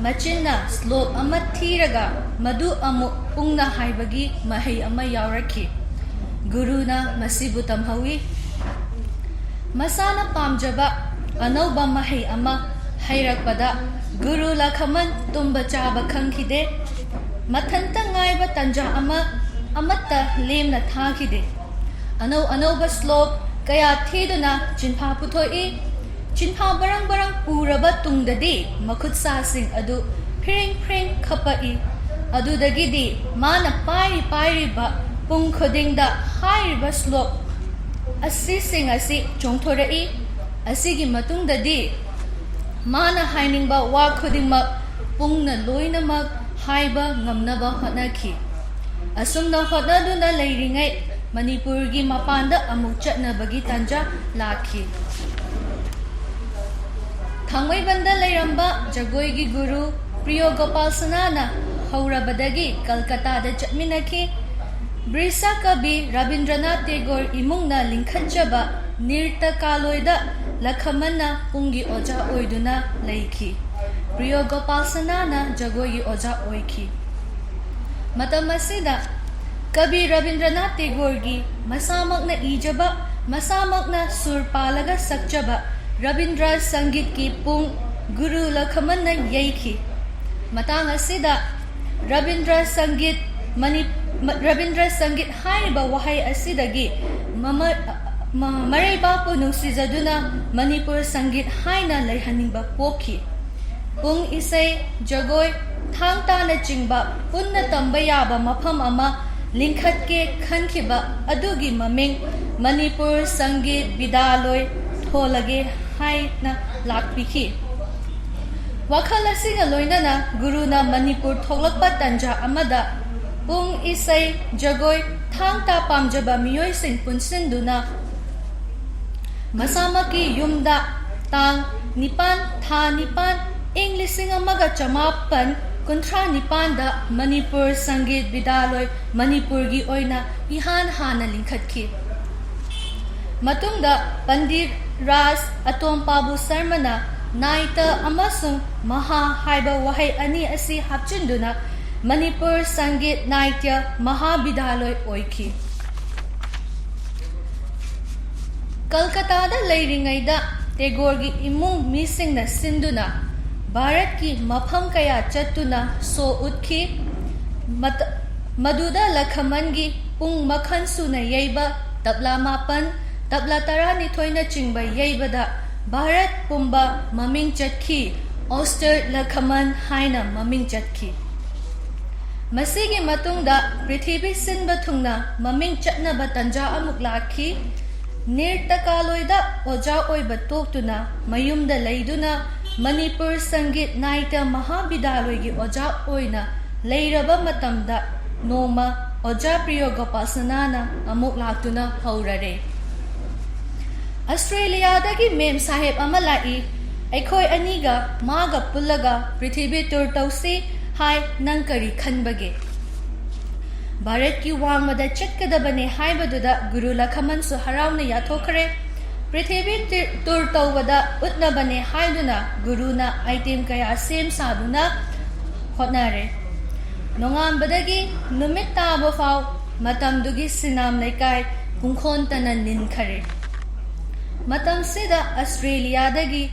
ꯃꯆꯤꯟꯅ ꯁ꯭ꯂꯣꯛ ꯑꯃ ꯊꯤꯔꯒ ꯃꯗꯨ ꯑꯃꯨꯛ ꯄꯨꯡꯅ ꯍꯥꯏꯕꯒꯤ ꯃꯍꯩ ꯑꯃ ꯌꯥꯎꯔꯛꯈꯤ꯫ ꯒꯨꯔꯨꯅ ꯃꯁꯤꯕꯨ ꯇꯝꯍꯧꯏ꯫ ꯃꯁꯥꯅ ꯄꯥꯝꯖꯕ ꯑꯅꯧꯕ ꯃꯍꯩ ꯑꯃ ꯍꯩꯔꯛꯄꯗ ꯒꯨꯔꯨ ꯂꯈꯃꯟ ꯇꯨꯝꯕ ꯆꯥꯕ ꯈꯪꯈꯤꯗꯦ꯫ ꯃꯊꯟꯇ ꯉꯥꯏꯕ ꯇꯟꯖꯥ ꯑꯃ ꯑꯃꯠꯇ ꯂꯦꯝꯅ ꯊꯥꯈꯤꯗꯦ꯫ ꯑꯅꯧ ꯑꯅꯧꯕ ꯁ꯭ꯂꯣꯛ ꯀꯌꯥ ꯊꯤꯗꯨꯅ ꯆꯤꯟꯐꯥ ꯄꯨꯊꯣꯛꯏ꯫ ꯆꯤꯟꯐꯥ ꯕꯔꯪ ꯕꯔꯪ ꯄꯨꯔꯕ ꯇꯨꯡꯗꯗꯤ ꯃꯈꯨꯠ ꯁꯥꯁꯤꯡ ꯑꯗꯨ ꯐ꯭ꯔꯤꯡ ꯐ꯭ꯔꯤꯡ ꯈꯞꯄꯛꯏ꯫ ꯑꯗꯨꯗꯒꯤꯗꯤ ꯃꯥꯅ ꯄꯥꯏꯔꯤ ꯄꯥꯏꯔꯤꯕ ꯄꯨꯡ ꯈꯨꯗꯤꯡꯗ ꯍꯥꯏꯔꯤꯕ ꯁ꯭ꯂꯣꯛ ꯑꯁꯤꯁꯤꯡ ꯑꯁꯤ ꯆꯣꯡꯊꯣꯔꯛꯏ꯫ ꯑꯁꯤꯒꯤ ꯃꯇꯨꯡꯗꯗꯤ ꯃꯥꯅ ꯍꯥꯏꯅꯤꯡꯕ ꯋꯥ ꯈꯨꯗꯤꯡꯃꯛ ꯄꯨꯡꯅ ꯂꯣꯏꯅꯃꯛ ꯍꯥꯏꯕ ꯉꯝꯅꯕ ꯍꯣꯠꯅꯈꯤ꯫ ꯑꯁꯨꯝꯅ ꯍꯣꯠꯅꯗꯨꯅ ꯂꯩꯔꯤꯉꯩ ꯃꯅꯤꯄꯨꯔꯒꯤ ꯃꯄꯥꯟꯗ ꯑꯃꯨꯛ ꯆꯠꯅꯕꯒꯤ ꯇꯥꯟꯖꯥ ꯂꯥꯛꯈꯤ꯫ ꯊꯥꯡꯃꯩꯕꯟꯗ ꯂꯩꯔꯝꯕ ꯖꯒꯣꯏꯒꯤ ꯒꯨꯔꯨ ꯄ꯭ꯔꯤꯌꯣ ꯒꯣꯄꯥꯜ ꯁꯅꯥꯅ ꯍꯧꯔꯕꯗꯒꯤ ꯀꯜꯀꯇꯥꯗ ꯆꯠꯃꯤꯟꯅꯈꯤ꯫ ꯕ꯭ꯔꯤꯁ ꯀꯕꯤ ꯔꯕꯤꯟꯗ꯭ꯔꯅꯥꯊ ꯇꯦꯒꯣꯔ ꯏꯃꯨꯡꯅ ꯂꯤꯡꯈꯠꯆꯕ ꯅꯤꯔꯇ ꯀꯥꯂꯣꯏꯗ ꯂꯈꯃꯟꯅ ꯄꯨꯡꯒꯤ ꯑꯣꯖꯥ ꯑꯣꯏꯗꯨꯅ ꯂꯩꯈꯤ꯫ ꯄ꯭ꯔꯤꯌꯣ ꯒꯣꯄꯥꯜ ꯁꯅꯥꯅ ꯖꯒꯣꯏꯒꯤ ꯑꯣꯖꯥ ꯑꯣꯏꯈꯤ꯫ ꯃꯇꯝ ꯑꯁꯤꯗ ꯀꯕꯤ ꯔꯕꯤꯟꯗ꯭ꯔꯅꯥꯊ ꯇꯦꯒꯣꯔꯒꯤ ꯃꯁꯥꯃꯛꯅ ꯏꯖꯕ, ꯃꯁꯥꯃꯛꯅ ꯁꯨꯔ ꯄꯥꯜꯂꯒ ꯁꯛꯆꯕ ꯔꯕꯤꯟꯗ꯭ꯔ ꯁꯪꯒꯤꯠꯀꯤ ꯄꯨꯡ ꯒꯨꯔꯨ ꯂꯈꯃꯟꯅ ꯌꯩꯈꯤ꯫ ꯃꯇꯥꯡ ꯑꯁꯤꯗ ꯔꯕꯤꯟꯗ꯭ꯔ ꯁꯪꯒꯤꯠ ꯃꯅꯤ-, ꯃ-, ꯔꯕꯤꯟꯗ꯭ꯔ ꯁꯪꯒꯤꯠ ꯍꯥꯏꯔꯤꯕ ꯋꯥꯍꯩ ꯑꯁꯤꯗꯒꯤ ꯃꯃ-, ꯃ-, ꯃꯔꯩꯕꯥꯛꯄꯨ ꯅꯨꯡꯁꯤꯖꯗꯨꯅ ꯃꯅꯤꯄꯨꯔ ꯁꯪꯒꯤꯠ ꯍꯥꯏꯅ ꯂꯩꯍꯟꯅꯤꯡꯕ ꯄꯣꯛꯈꯤ꯫ ꯄꯨꯡ ꯏꯁꯩ, ꯖꯒꯣꯏ, ꯊꯥꯡ ꯇꯥꯅꯆꯤꯡꯕ ꯄꯨꯟꯅ ꯇꯝꯕ ꯌꯥꯕ ꯃꯐꯝ ꯑꯃ ꯂꯤꯡꯈꯠꯀꯦ ꯈꯟꯈꯤꯕ ꯑꯗꯨꯒꯤ ꯃꯃꯤꯡ ꯃꯅꯤꯄꯨꯔ ꯁꯪꯒꯤꯠ ꯕꯤꯗ꯭ꯌꯥꯂꯣꯏ ꯊꯣꯜꯂꯒꯦ ꯍꯥꯏꯅ ꯂꯥꯛꯄꯤꯈꯤ꯫ ꯋꯥꯈꯜ ꯑꯁꯤꯒ ꯂꯣꯏꯅꯅ ꯒꯨꯔꯨꯅ ꯃꯅꯤꯄꯨꯔ ꯊꯣꯛꯂꯛꯄ ꯇꯟꯖꯥ ꯑꯃꯗ ꯄꯨꯡ, ꯏꯁꯩ, ꯖꯒꯣꯏ, ꯊꯥꯡ ꯇꯥ ꯄꯥꯝꯖꯕ ꯃꯤꯑꯣꯏꯁꯤꯡ ꯄꯨꯟꯁꯤꯟꯗꯨꯅ ꯃꯁꯥꯃꯛꯀꯤ ꯌꯨꯝꯗ ꯇꯥꯡ ꯅꯤꯄꯥꯟ, ꯊꯥ ꯅꯤꯄꯥꯟ, ꯏꯪ ꯂꯤꯁꯤꯡ ꯑꯃꯒ ꯆꯃꯥꯄꯟ ꯀꯨꯟꯊ꯭ꯔꯥ ꯅꯤꯄꯥꯟꯗ ꯃꯅꯤꯄꯨꯔ ꯁꯪꯒꯤꯠ ꯕꯤꯗ꯭ꯌꯥꯂꯣꯏ ꯃꯅꯤꯄꯨꯔꯒꯤ ꯑꯣꯏꯅ ꯏꯍꯥꯟ ꯍꯥꯟꯅ ꯂꯤꯡꯈꯠꯈꯤ꯫ ꯃꯇꯨꯡꯗ ꯄꯟꯗꯤꯠ ꯔꯥꯖ ꯑꯇꯣꯝ ꯄꯥꯕꯨ ꯁꯔꯃꯅ ꯅꯥꯏꯇ ꯑꯃꯁꯨꯡ ꯃꯍꯥ ꯍꯥꯏꯕ ꯋꯥꯍꯩ ꯑꯅꯤ ꯑꯁꯤ ꯍꯥꯞꯆꯤꯟꯗꯨꯅ ꯃꯅꯤꯄꯨꯔ ꯁꯪꯒꯤꯠ ꯅꯥꯏꯇ꯭ꯌ ꯃꯍꯥꯕꯤꯗ꯭ꯌꯥꯂꯣꯏ ꯑꯣꯏꯈꯤ꯫ ꯀꯜꯀꯇꯥꯗ ꯂꯩꯔꯤꯉꯩꯗ ꯇꯦꯒꯣꯔꯒꯤ ꯏꯃꯨꯡ ꯃꯤꯁꯤꯡꯅ ꯁꯤꯟꯗꯨꯅ ꯚꯥꯔꯠꯀꯤ ꯃꯐꯝ ꯀꯌꯥ ꯆꯠꯇꯨꯅ ꯁꯣ ꯎꯠꯈꯤ꯫ ꯃꯗꯨꯗ ꯂꯈꯃꯟꯒꯤ ꯄꯨꯡ ꯃꯈꯜ ꯁꯨꯅ ꯌꯩꯕ ꯇꯕ꯭ꯂꯥ ꯃꯥꯄꯟ, ꯇꯕ꯭ꯂꯥ ꯇꯔꯥꯅꯤꯊꯣꯏꯅꯆꯤꯡꯕ ꯌꯩꯕꯗ ꯚꯥꯔꯠ ꯄꯨꯝꯕ ꯃꯃꯤꯡ ꯆꯠꯈꯤ꯫ ꯑꯣꯁꯇꯔ ꯂꯈꯃꯟ ꯍꯥꯏꯅ ꯃꯃꯤꯡ ꯆꯠꯈꯤ꯫ ꯃꯁꯤꯒꯤ ꯃꯇꯨꯡꯗ ꯄ꯭ꯔꯤꯊꯤꯕꯤ ꯁꯤꯟꯕ ꯊꯨꯡꯅ ꯃꯃꯤꯡ ꯆꯠꯅꯕ ꯇꯟꯖꯥ ꯑꯃꯨꯛ ꯂꯥꯛꯈꯤ꯫ ꯅꯤꯔꯇꯀꯥꯂꯣꯏꯗ ꯑꯣꯖꯥ ꯑꯣꯏꯕ ꯇꯣꯛꯇꯨꯅ ꯃꯌꯨꯝꯗ ꯂꯩꯗꯨꯅ ꯃꯅꯤꯄꯨꯔ ꯁꯪꯒꯤꯠ ꯅꯥꯏꯇ꯭ꯌ ꯃꯍꯥꯕꯤꯗ꯭ꯌꯥꯂꯣꯏꯒꯤ ꯑꯣꯖꯥ ꯑꯣꯏꯅ ꯂꯩꯔꯕ ꯃꯇꯝꯗ ꯅꯣꯡꯃ ꯑꯣꯖꯥ ꯄ꯭ꯔꯤꯌꯣ ꯒꯣꯄꯥꯜꯁꯅꯥꯅ ꯑꯃꯨꯛ ꯂꯥꯛꯇꯨꯅ ꯍꯧꯔꯔꯦ꯫ ꯑꯁꯇ꯭ꯔꯦꯂꯤꯌꯥꯗꯒꯤ ꯃꯦꯝ ꯁꯥꯍꯦꯕ ꯑꯃ ꯂꯥꯛꯏ꯫ ꯑꯩꯈꯣꯏ ꯑꯅꯤꯒ ꯃꯥꯒ ꯄꯨꯜꯂꯒ ꯄ꯭ꯔꯤꯊꯤꯕꯤ ꯇꯨꯔ ꯇꯧꯁꯤ ꯍꯥꯏ꯫ ꯅꯪ ꯀꯔꯤ ꯈꯟꯕꯒꯦ? ꯚꯥꯔꯠꯀꯤ ꯋꯥꯡꯃꯗ ꯆꯠꯀꯗꯕꯅꯦ ꯍꯥꯏꯕꯗꯨꯗ ꯒꯨꯔꯨ ꯂꯈꯃꯟꯁꯨ ꯍꯔꯥꯎꯅ ꯌꯥꯊꯣꯛꯈ꯭ꯔꯦ꯫ ꯄ꯭ꯔꯤꯊꯤꯕꯤ ꯇꯨꯔ ꯇꯧꯕꯗ ꯎꯠꯅꯕꯅꯦ ꯍꯥꯏꯗꯨꯅ ꯒꯨꯔꯨꯅ ꯑꯥꯏꯇꯦꯝ ꯀꯌꯥ ꯁꯦꯝ ꯁꯥꯗꯨꯅ ꯍꯣꯠꯅꯔꯦ꯫ ꯅꯣꯡꯉꯥꯟꯕꯗꯒꯤ ꯅꯨꯃꯤꯠ ꯇꯥꯕ ꯐꯥꯎ ꯃꯇꯝꯗꯨꯒꯤ ꯁꯤꯅꯥꯝ ꯂꯩꯀꯥꯏ ꯄꯨꯡꯈꯣꯟꯇꯅ ꯅꯤꯟꯈꯔꯦ꯫ ꯃꯇꯝꯁꯤꯗ ꯑꯁꯇ꯭ꯔꯦꯂꯤꯌꯥꯗꯒꯤ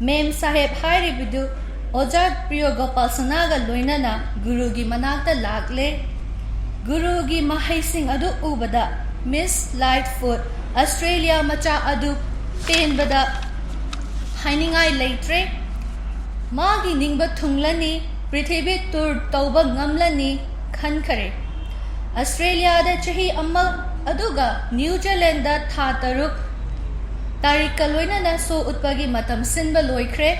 ꯃꯦꯝ ꯁꯥꯍꯦꯕ ꯍꯥꯏꯔꯤꯕꯗꯨ ꯑꯣꯖꯥ ꯄ꯭ꯔꯤꯌꯣ ꯒꯣꯄꯥꯜꯁꯅꯥꯒ ꯂꯣꯏꯅꯅ ꯒꯨꯔꯨꯒꯤ ꯃꯅꯥꯛꯇ ꯂꯥꯛꯂꯦ꯫ ꯒꯨꯔꯨꯒꯤ ꯃꯍꯩꯁꯤꯡ ꯑꯗꯨ ꯎꯕꯗ ꯃꯤꯁ ꯂꯥꯏꯠꯐꯨꯠ ꯑꯁꯇ꯭ꯔꯦꯂꯤꯌꯥ ꯃꯆꯥ ꯑꯗꯨ ꯄꯦꯟꯕꯗ ꯍꯥꯏꯅꯤꯡꯉꯥꯏ ꯂꯩꯇ꯭ꯔꯦ꯫ ꯃꯥꯒꯤ ꯅꯤꯡꯕ ꯊꯨꯡꯂꯅꯤ꯫ ꯄ꯭ꯔꯤꯊꯤꯕꯤ ꯇꯨꯔ ꯇꯧꯕ ꯉꯝꯂꯅꯤ ꯈꯟꯈꯔꯦ꯫ ꯑꯁꯇ꯭ꯔꯦꯂꯤꯌꯥꯗ ꯆꯍꯤ ꯑꯃ, ꯑꯗꯨꯒ ꯅ꯭ꯌꯨ ꯖꯤꯂꯦꯟꯗ ꯊꯥ ꯇꯔꯨꯛ ꯇꯥꯔꯤꯛꯀ ꯂꯣꯏꯅꯅ ꯁꯣ ꯎꯠꯄꯒꯤ ꯃꯇꯝ ꯁꯤꯟꯕ ꯂꯣꯏꯈ꯭ꯔꯦ꯫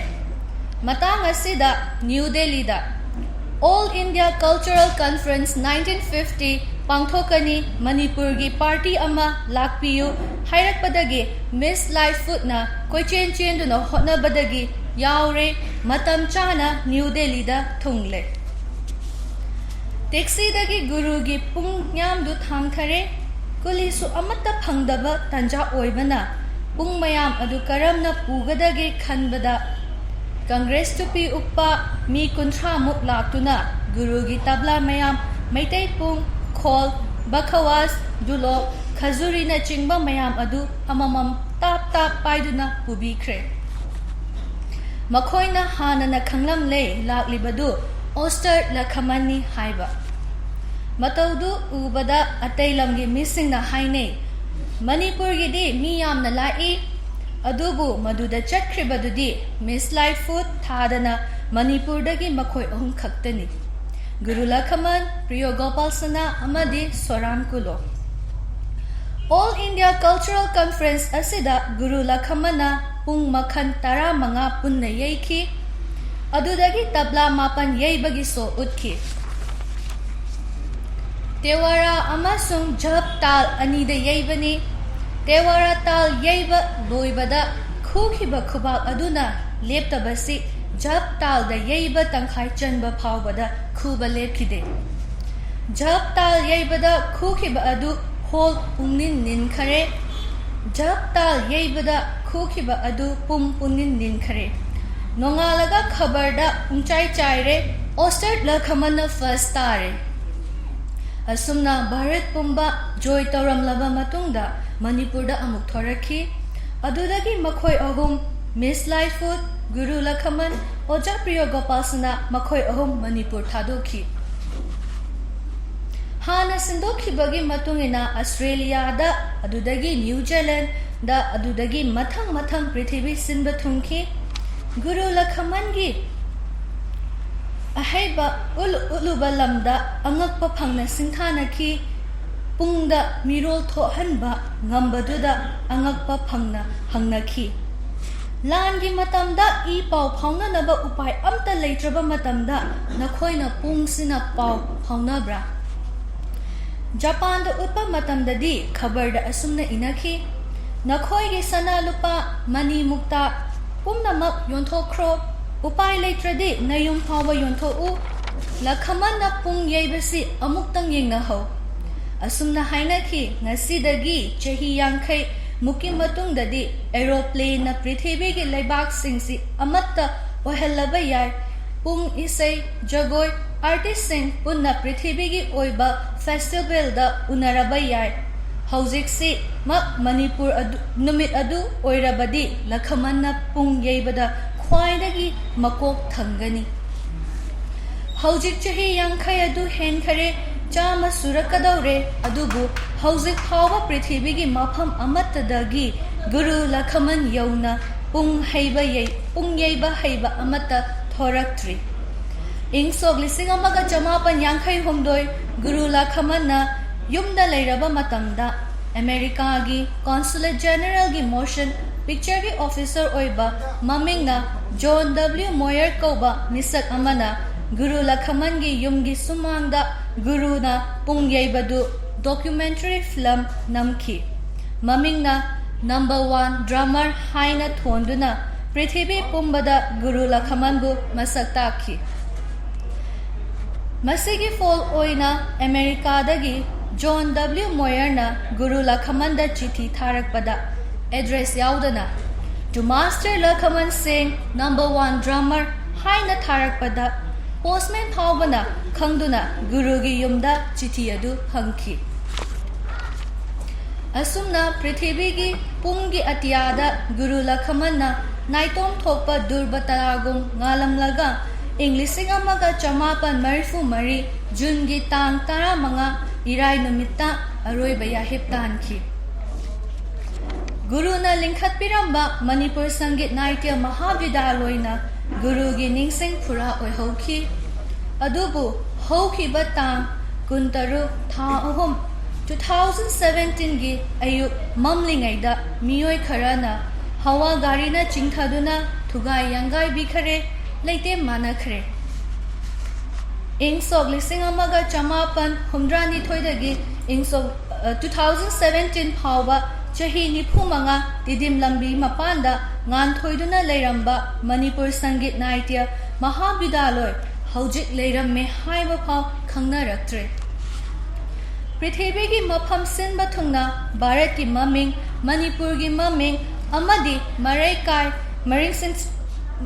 ꯃꯇꯥꯡ ꯑꯁꯤꯗ ꯅ꯭ꯌꯨ ꯗꯦꯜꯂꯤꯗ All India Cultural Conference nineteen fifty ꯄꯥꯡꯊꯣꯛꯀꯅꯤ, ꯃꯅꯤꯄꯨꯔꯒꯤ ꯄꯥꯔꯇꯤ ꯑꯃ ꯂꯥꯛꯄꯤꯌꯨ ꯍꯥꯏꯔꯛꯄꯗꯒꯤ ꯃꯤꯁ ꯂꯥꯏꯐ ꯐꯨꯗꯅ ꯀꯣꯏꯆꯦꯟ ꯆꯦꯟꯗꯨꯅ ꯍꯣꯠꯅꯕꯗꯒꯤ ꯌꯥꯎꯔꯦ, ꯃꯇꯝ ꯆꯥꯅ ꯅ꯭ꯌꯨ ꯗꯦꯜꯂꯤꯗ ꯊꯨꯡꯂꯦ꯫ ꯇꯦꯛꯁꯤꯗꯒꯤ ꯒꯨꯔꯨꯒꯤ ꯄꯨꯡ ꯃꯌꯥꯝꯗꯨ ꯊꯥꯡꯊꯔꯦ꯫ ꯀꯨꯂꯤꯁꯨ ꯑꯃꯠꯇ ꯐꯪꯗꯕ ꯇꯥꯟꯖꯥ ꯑꯣꯏꯕꯅ ꯄꯨꯡ ꯃꯌꯥꯝ ꯑꯗꯨ ꯀꯔꯝꯅ ꯄꯨꯒꯗꯒꯦ ꯈꯟꯕꯗ ꯀꯪꯒ꯭ꯔꯦꯁ ꯇꯨꯄꯤ ꯎꯞꯄ ꯃꯤ ꯀꯨꯟꯊ꯭ꯔꯥꯃꯨꯛ ꯂꯥꯛꯇꯨꯅ ꯒꯨꯔꯨꯒꯤ ꯇꯕ꯭ꯂꯥ ꯃꯌꯥꯝ, ꯃꯩꯇꯩ ꯄꯨꯡ, ꯈꯣꯜ, ꯕꯈꯋꯥꯁ, ꯗꯨꯂꯣꯞ, ꯈꯖꯨꯔꯤꯅꯆꯤꯡꯕ ꯃꯌꯥꯝ ꯑꯗꯨ ꯑꯃꯃꯝ ꯇꯥꯞ ꯇꯥꯞ ꯄꯥꯏꯗꯨꯅ ꯄꯨꯕꯤꯈ꯭ꯔꯦ꯫ ꯃꯈꯣꯏꯅ ꯍꯥꯟꯅꯅ ꯈꯪꯂꯝꯂꯦ ꯂꯥꯛꯂꯤꯕꯗꯨ ꯑꯣꯁꯇꯔ ꯂꯈꯃꯟꯅꯤ ꯍꯥꯏꯕ꯫ ꯃꯇꯧꯗꯨ ꯎꯕꯗ ꯑꯇꯩ ꯂꯝꯒꯤ ꯃꯤꯁꯤꯡꯅ ꯍꯥꯏꯅꯩ, "ꯃꯅꯤꯄꯨꯔꯒꯤꯗꯤ ꯃꯤ ꯌꯥꯝꯅ ꯂꯥꯛꯏ, ꯑꯗꯨꯕꯨ ꯃꯗꯨꯗ ꯆꯠꯈ꯭ꯔꯤꯕꯗꯨꯗꯤ ꯃꯤꯁ ꯂꯥꯏꯐ ꯐꯨꯗ ꯊꯥꯗꯅ ꯃꯅꯤꯄꯨꯔꯗꯒꯤ ꯃꯈꯣꯏ ꯑꯍꯨꯝ ꯈꯛꯇꯅꯤ, ꯒꯨꯔꯨ ꯂꯈꯃꯟ, ꯄ꯭ꯔꯤꯌꯣ ꯒꯣꯄꯥꯜ ꯁꯅꯥ ꯑꯃꯗꯤ ꯁꯣꯔꯥꯝ ꯀꯨꯂꯣ"꯫ All India Cultural Conference ꯑꯁꯤꯗ ꯒꯨꯔꯨ ꯂꯈꯃꯟꯅ ꯄꯨꯡ ꯃꯈꯟ ꯇꯔꯥꯃꯉꯥ ꯄꯨꯟꯅ ꯌꯩꯈꯤ꯫ ꯑꯗꯨꯗꯒꯤ ꯇꯕ꯭ꯂꯥ ꯃꯥꯄꯟ ꯌꯩꯕꯒꯤ ꯁꯣ ꯎꯠꯈꯤ꯫ ꯇꯦꯋꯥꯔꯥ ꯑꯃꯁꯨꯡ ꯖꯞ ꯇꯥꯜ ꯑꯅꯤꯗ ꯌꯩꯕꯅꯤ꯫ ꯇꯦꯋꯥꯔꯥ ꯇꯥꯜ ꯌꯩꯕ ꯂꯣꯏꯕꯗ ꯈꯨꯈꯤꯕ ꯈꯨꯕꯥꯛ ꯑꯗꯨꯅ ꯂꯦꯞꯇꯕꯁꯤ ꯖꯞ ꯇꯥꯜꯗ ꯌꯩꯕ ꯇꯪꯈꯥꯏ ꯆꯟꯕ ꯐꯥꯎꯕꯗ ꯈꯨꯕ ꯂꯦꯞꯈꯤꯗꯦ꯫ ꯖꯞ ꯇꯥꯜ ꯌꯩꯕꯗ ꯈꯨꯈꯤꯕ ꯑꯗꯨ ꯍꯣꯜ ꯄꯨꯡꯅꯤꯟ ꯅꯤꯟꯈꯔꯦ꯫ ꯖꯞ ꯇꯥꯜ ꯌꯩꯕꯗ ꯈꯨꯈꯤꯕ ꯑꯗꯨ ꯄꯨꯡ ꯄꯨꯡꯅꯤꯟ ꯅꯤꯟꯈꯔꯦ꯫ ꯅꯣꯡꯉꯥꯜꯂꯒ ꯈꯕꯔꯗ ꯄꯨꯡꯆꯥꯏ ꯆꯥꯏꯔꯦ, "ꯑꯣꯁꯇꯔ ꯂꯈꯃꯟꯅ ꯐꯥꯔꯁ ꯇꯥꯔꯦ"꯫ ꯑꯁꯨꯝꯅ ꯚꯥꯔꯠ ꯄꯨꯝꯕ ꯖꯣꯏ ꯇꯧꯔꯝꯂꯕ ꯃꯇꯨꯡꯗ ꯃꯅꯤꯄꯨꯔꯗ ꯑꯃꯨꯛ ꯊꯣꯔꯛꯈꯤ꯫ ꯑꯗꯨꯗꯒꯤ ꯃꯈꯣꯏ ꯑꯍꯨꯝ, ꯃꯤꯁ ꯂꯥꯏꯐ ꯐꯨꯗ, ꯒꯨꯔꯨ ꯂꯈꯃꯟ, ꯑꯣꯖꯥ ꯄ꯭ꯔꯤꯌꯣ ꯒꯣꯄꯥꯜꯁꯅ, ꯃꯈꯣꯏ ꯑꯍꯨꯝ ꯃꯅꯤꯄꯨꯔ ꯊꯥꯗꯣꯛꯈꯤ꯫ ꯍꯥꯟꯅ ꯁꯤꯟꯗꯣꯛꯈꯤꯕꯒꯤ ꯃꯇꯨꯡ ꯏꯟꯅ ꯑꯁꯇ꯭ꯔꯦꯂꯤꯌꯥꯗ, ꯑꯗꯨꯗꯒꯤ ꯅ꯭ꯌꯨ ꯖꯤꯂꯦꯟꯗ, ꯑꯗꯨꯗꯒꯤ ꯃꯊꯪ ꯃꯊꯪ ꯄ꯭ꯔꯤꯊꯤꯕꯤ ꯁꯤꯟꯕ ꯊꯨꯡꯈꯤ꯫ ꯒꯨꯔꯨ ꯂꯈꯃꯟꯒꯤ ꯑꯍꯩꯕ ꯎꯠꯂꯨ ꯎꯠꯂꯨꯕ ꯂꯝꯗ ꯑꯉꯛꯄ ꯐꯪꯅ ꯁꯤꯡꯊꯥꯅꯈꯤ꯫ ꯄꯨꯡꯗ ꯃꯤꯔꯣꯜ ꯊꯣꯛꯍꯟꯕ ꯉꯝꯕꯗꯨꯗ ꯑꯉꯛꯄ ꯐꯪꯅ ꯍꯪꯅꯈꯤ꯫ ꯂꯥꯟꯒꯤ ꯃꯇꯝꯗ ꯏ ꯄꯥꯎ ꯐꯥꯎꯅꯅꯕ ꯎꯄꯥꯏ ꯑꯝꯇ ꯂꯩꯇ꯭ꯔꯕ ꯃꯇꯝꯗ ꯅꯈꯣꯏꯅ ꯄꯨꯡꯁꯤꯅ ꯄꯥꯎ ꯐꯥꯎꯅꯕ꯭ꯔꯥ? ꯖꯄꯥꯟꯗ ꯎꯠꯄ ꯃꯇꯝꯗꯗꯤ ꯈꯕꯔꯗ ꯑꯁꯨꯝꯅ ꯏꯅꯈꯤ, "ꯅꯈꯣꯏꯒꯤ ꯁꯅꯥ ꯂꯨꯄꯥ, ꯃꯅꯤ ꯃꯨꯛꯇꯥ ꯄꯨꯝꯅꯃꯛ ꯌꯣꯟꯊꯣꯛꯈ꯭ꯔꯣ꯫ ꯎꯄꯥꯏ ꯂꯩꯇ꯭ꯔꯗꯤ ꯅꯌꯨꯝ ꯐꯥꯎꯕ ꯌꯣꯟꯊꯣꯛꯎ꯫ ꯂꯈꯃꯟꯅ ꯄꯨꯡ ꯌꯩꯕꯁꯤ ꯑꯃꯨꯛꯇꯪ ꯌꯦꯡꯅꯍꯧ"꯫ ꯑꯁꯨꯝꯅ ꯍꯥꯏꯅꯈꯤ꯫ ꯉꯁꯤꯗꯒꯤ ꯆꯍꯤ ꯌꯥꯡꯈꯩ ꯃꯨꯛꯀꯤ ꯃꯇꯨꯡꯗꯗꯤ ꯑꯦꯔꯣꯄ꯭ꯂꯦꯟꯅ ꯄ꯭ꯔꯤꯊꯤꯕꯤꯒꯤ ꯂꯩꯕꯥꯛꯁꯤꯡꯁꯤ ꯑꯃꯠꯇ ꯑꯣꯏꯍꯜꯂꯕ ꯌꯥꯏ꯫ ꯄꯨꯡ, ꯏꯁꯩ, ꯖꯒꯣꯏ, ꯑꯥꯔꯇꯤꯁꯁꯤꯡ ꯄꯨꯟꯅ ꯄ꯭ꯔꯤꯊꯤꯕꯤꯒꯤ ꯑꯣꯏꯕ ꯐꯦꯁꯇꯤꯚꯦꯜꯗ ꯎꯅꯔꯕ ꯌꯥꯏ꯫ ꯍꯧꯖꯤꯛꯁꯤꯃꯛ ꯃꯅꯤꯄꯨꯔ ꯑꯗꯨ, ꯅꯨꯃꯤꯠ ꯑꯗꯨ ꯑꯣꯏꯔꯕꯗꯤ ꯂꯈꯃꯟꯅ ꯄꯨꯡ ꯌꯩꯕꯗ ꯈ꯭ꯋꯥꯏꯗꯒꯤ ꯃꯀꯣꯛ ꯊꯪꯒꯅꯤ꯫ ꯍꯧꯖꯤꯛ ꯆꯍꯤ ꯌꯥꯡꯈꯩ ꯑꯗꯨ ꯍꯦꯟꯈꯔꯦ, ꯆꯥꯝꯃ ꯁꯨꯔꯛꯀꯗꯧꯔꯦ, ꯑꯗꯨꯕꯨ ꯍꯧꯖꯤꯛ ꯐꯥꯎꯕ ꯄ꯭ꯔꯤꯊꯤꯕꯤꯒꯤ ꯃꯐꯝ ꯑꯃꯠꯇꯗꯒꯤ ꯒꯨꯔꯨ ꯂꯈꯃꯟ ꯌꯧꯅ ꯄꯨꯡ ꯍꯩꯕ ꯌꯩ-, ꯄꯨꯡ ꯌꯩꯕ ꯍꯩꯕ ꯑꯃꯠꯇ ꯊꯣꯔꯛꯇ꯭ꯔꯤ꯫ ꯏꯪ ꯁꯣꯛ ꯂꯤꯁꯤꯡ ꯑꯃꯒ ꯆꯃꯥꯄꯟ ꯌꯥꯡꯈꯩ ꯍꯨꯝꯗꯣꯏ, ꯒꯨꯔꯨ ꯂꯈꯃꯟꯅ ꯌꯨꯝꯗ ꯂꯩꯔꯕ ꯃꯇꯝꯗ ꯑꯃꯦꯔꯤꯀꯥꯒꯤ ꯀꯣꯟꯁꯨꯂꯦꯠ ꯖꯦꯅꯔꯦꯜꯒꯤ ꯃꯣꯁꯟ ꯄꯤꯛꯆꯔꯒꯤ ꯑꯣꯐꯤꯁꯔ ꯑꯣꯏꯕ ꯃꯃꯤꯡꯅ ꯖꯣꯟ ꯗꯕ꯭ꯂꯤꯎ ꯃꯣꯌꯔ ꯀꯧꯕ ꯃꯤꯁꯛ ꯑꯃꯅ ꯒꯨꯔꯨ ꯂꯈꯃꯟꯒꯤ ꯌꯨꯝꯒꯤ ꯁꯨꯃꯥꯡꯗ ꯒꯨꯔꯨꯅ ꯄꯨꯡ ꯌꯩꯕꯗꯨ ꯗꯣꯀ꯭ꯌꯨꯃꯦꯟꯇꯔꯤ ꯐꯤꯂꯝ ꯅꯝꯈꯤ꯫ ꯃꯃꯤꯡꯅ ꯅꯝꯕꯔ ꯋꯥꯟ ꯗ꯭ꯔꯃꯔ ꯍꯥꯏꯅ ꯊꯣꯟꯗꯨꯅ ꯄ꯭ꯔꯤꯊꯤꯕꯤ ꯄꯨꯝꯕꯗ ꯒꯨꯔꯨ ꯂꯈꯃꯟꯕꯨ ꯃꯁꯛ ꯇꯥꯛꯈꯤ꯫ ꯃꯁꯤꯒꯤ ꯐꯣꯜ ꯑꯣꯏꯅ ꯑꯃꯦꯔꯤꯀꯥꯗꯒꯤ ꯖꯣꯟ ꯗꯕ꯭ꯂꯤꯎ ꯃꯣꯌꯔꯅ ꯒꯨꯔꯨ ꯂꯈꯃꯟꯗ ꯆꯤꯊꯤ ꯊꯥꯔꯛꯄꯗ, ꯑꯦꯗ꯭ꯔꯦꯁ ꯌꯥꯎꯗꯅ, "To Master Lakhaman Singh, number one drummer" ꯍꯥꯏꯅ ꯊꯥꯔꯛꯄꯗ, ꯄꯣꯁꯃꯦꯟ ꯐꯥꯎꯕꯅ ꯈꯪꯗꯨꯅ ꯒꯨꯔꯨꯒꯤ ꯌꯨꯝꯗ ꯆꯤꯊꯤ ꯑꯗꯨ ꯐꯪꯈꯤ꯫ ꯑꯁꯨꯝꯅ ꯄ꯭ꯔꯤꯊꯤꯕꯤꯒꯤ ꯄꯨꯡꯒꯤ ꯑꯇꯤꯌꯥꯗ ꯒꯨꯔꯨ ꯂꯈꯃꯟꯅ ꯅꯥꯏꯇꯣꯝ ꯊꯣꯛꯄ ꯗꯨꯔꯕ ꯇꯔꯥꯒꯨꯝ ꯉꯥꯜꯂꯝꯂꯒ, ꯏꯪ ꯂꯤꯁꯤꯡ ꯑꯃꯒ ꯆꯃꯥꯄꯟ ꯃꯔꯤꯐꯨ ꯃꯔꯤ ꯖꯨꯟꯒꯤ ꯇꯥꯡ ꯇꯔꯥꯃꯉꯥ, ꯏꯔꯥꯏ ꯅꯨꯃꯤꯠꯇ ꯑꯔꯣꯏꯕ ꯌꯥꯍꯤꯞ ꯇꯥꯟꯈꯤ꯫ ꯒꯨꯔꯨꯅ ꯂꯤꯡꯈꯠꯄꯤꯔꯝꯕ ꯃꯅꯤꯄꯨꯔ ꯁꯪꯒꯤꯠ ꯅꯥꯇ꯭ꯌ ꯃꯍꯥꯕꯤꯗ꯭ꯌꯥꯂꯣꯏꯅ ꯒꯨꯔꯨꯒꯤ ꯅꯤꯡꯁꯤꯡ ꯐꯨꯔꯥ ꯑꯣꯏꯍꯧꯈꯤ꯫ ꯑꯗꯨꯕꯨ ꯍꯧꯈꯤꯕ ꯇꯥꯡ ꯀꯨꯟꯇꯔꯨꯛ, ꯊꯥ ꯑꯍꯨꯝ, two thousand seventeenꯒꯤ ꯑꯌꯨꯛ ꯃꯝꯂꯤꯉꯩꯗ ꯃꯤꯑꯣꯏ ꯈꯔꯅ ꯍꯋꯥ ꯒꯥꯔꯤꯅ ꯆꯤꯡꯊꯗꯨꯅ ꯊꯨꯒꯥꯏ ꯌꯥꯡꯒꯥꯏꯕꯤꯈ꯭ꯔꯦ, ꯂꯩꯇꯦꯝ ꯃꯥꯟꯅꯈ꯭ꯔꯦ꯫ ꯏꯪ ꯁꯣꯛ ꯂꯤꯁꯤꯡ ꯑꯃꯒ ꯆꯃꯥꯄꯟ ꯍꯨꯝꯗ꯭ꯔꯥꯅꯤꯊꯣꯏꯗꯒꯤ ꯏꯪ ꯁꯣꯛ, ꯑ, two thousand seventeen ꯐꯥꯎꯕ ꯆꯍꯤ ꯅꯤꯐꯨ ꯃꯉꯥ ꯇꯤꯗꯤꯝ ꯂꯝꯕꯤ ꯃꯄꯥꯟꯗ ꯉꯥꯟꯊꯣꯏꯗꯨꯅ ꯂꯩꯔꯝꯕ ꯃꯅꯤꯄꯨꯔ ꯁꯪꯒꯤꯠ ꯅꯥꯇ꯭ꯌ ꯃꯍꯥꯕꯤꯗ꯭ꯌꯥꯂꯣꯏ ꯍꯧꯖꯤꯛ ꯂꯩꯔꯝꯃꯦ ꯍꯥꯏꯕ ꯐꯥꯎ ꯈꯪꯅꯔꯛꯇ꯭ꯔꯦ꯫ ꯄ꯭ꯔꯤꯊꯤꯕꯤꯒꯤ ꯃꯐꯝ ꯁꯤꯟꯕ ꯊꯨꯡꯅ ꯚꯥꯔꯠꯀꯤ ꯃꯃꯤꯡ, ꯃꯅꯤꯄꯨꯔꯒꯤ ꯃꯃꯤꯡ ꯑꯃꯗꯤ ꯃꯔꯩꯀꯥꯏ, ꯃꯔꯤꯡꯁꯤꯡ-,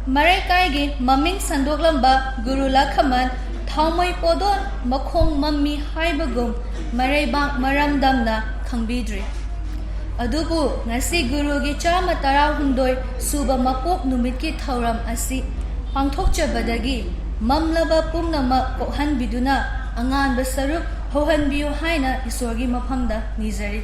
ꯃꯔꯩꯀꯥꯏꯒꯤ ꯃꯃꯤꯡ ꯁꯟꯗꯣꯛꯂꯝꯕ ꯒꯨꯔꯨ ꯂꯈꯃꯟ ꯊꯥꯎꯃꯩ ꯄꯣꯗꯣꯟ ꯃꯈꯣꯡ ꯃꯝꯃꯤ ꯍꯥꯏꯕꯒꯨꯝ ꯃꯔꯩꯕꯥꯛ ꯃꯔꯝꯗꯝꯅ ꯈꯪꯕꯤꯗ꯭ꯔꯤ꯫ ꯑꯗꯨꯕꯨ ꯉꯁꯤ ꯒꯨꯔꯨꯒꯤ ꯆꯥꯝꯃ ꯇꯔꯥꯍꯨꯝꯗꯣꯏ ꯁꯨꯕ ꯃꯄꯣꯛ ꯅꯨꯃꯤꯠꯀꯤ ꯊꯧꯔꯝ ꯑꯁꯤ ꯄꯥꯡꯊꯣꯛꯆꯕꯗꯒꯤ ꯃꯝꯂꯕ ꯄꯨꯝꯅꯃꯛ ꯀꯣꯛꯍꯟꯕꯤꯗꯨꯅ ꯑꯉꯥꯟꯕ ꯁꯔꯨꯛ ꯍꯧꯍꯟꯕꯤꯌꯨ ꯍꯥꯏꯅ ꯏꯁꯣꯔꯒꯤ ꯃꯐꯝꯗ ꯅꯤꯖꯔꯤ꯫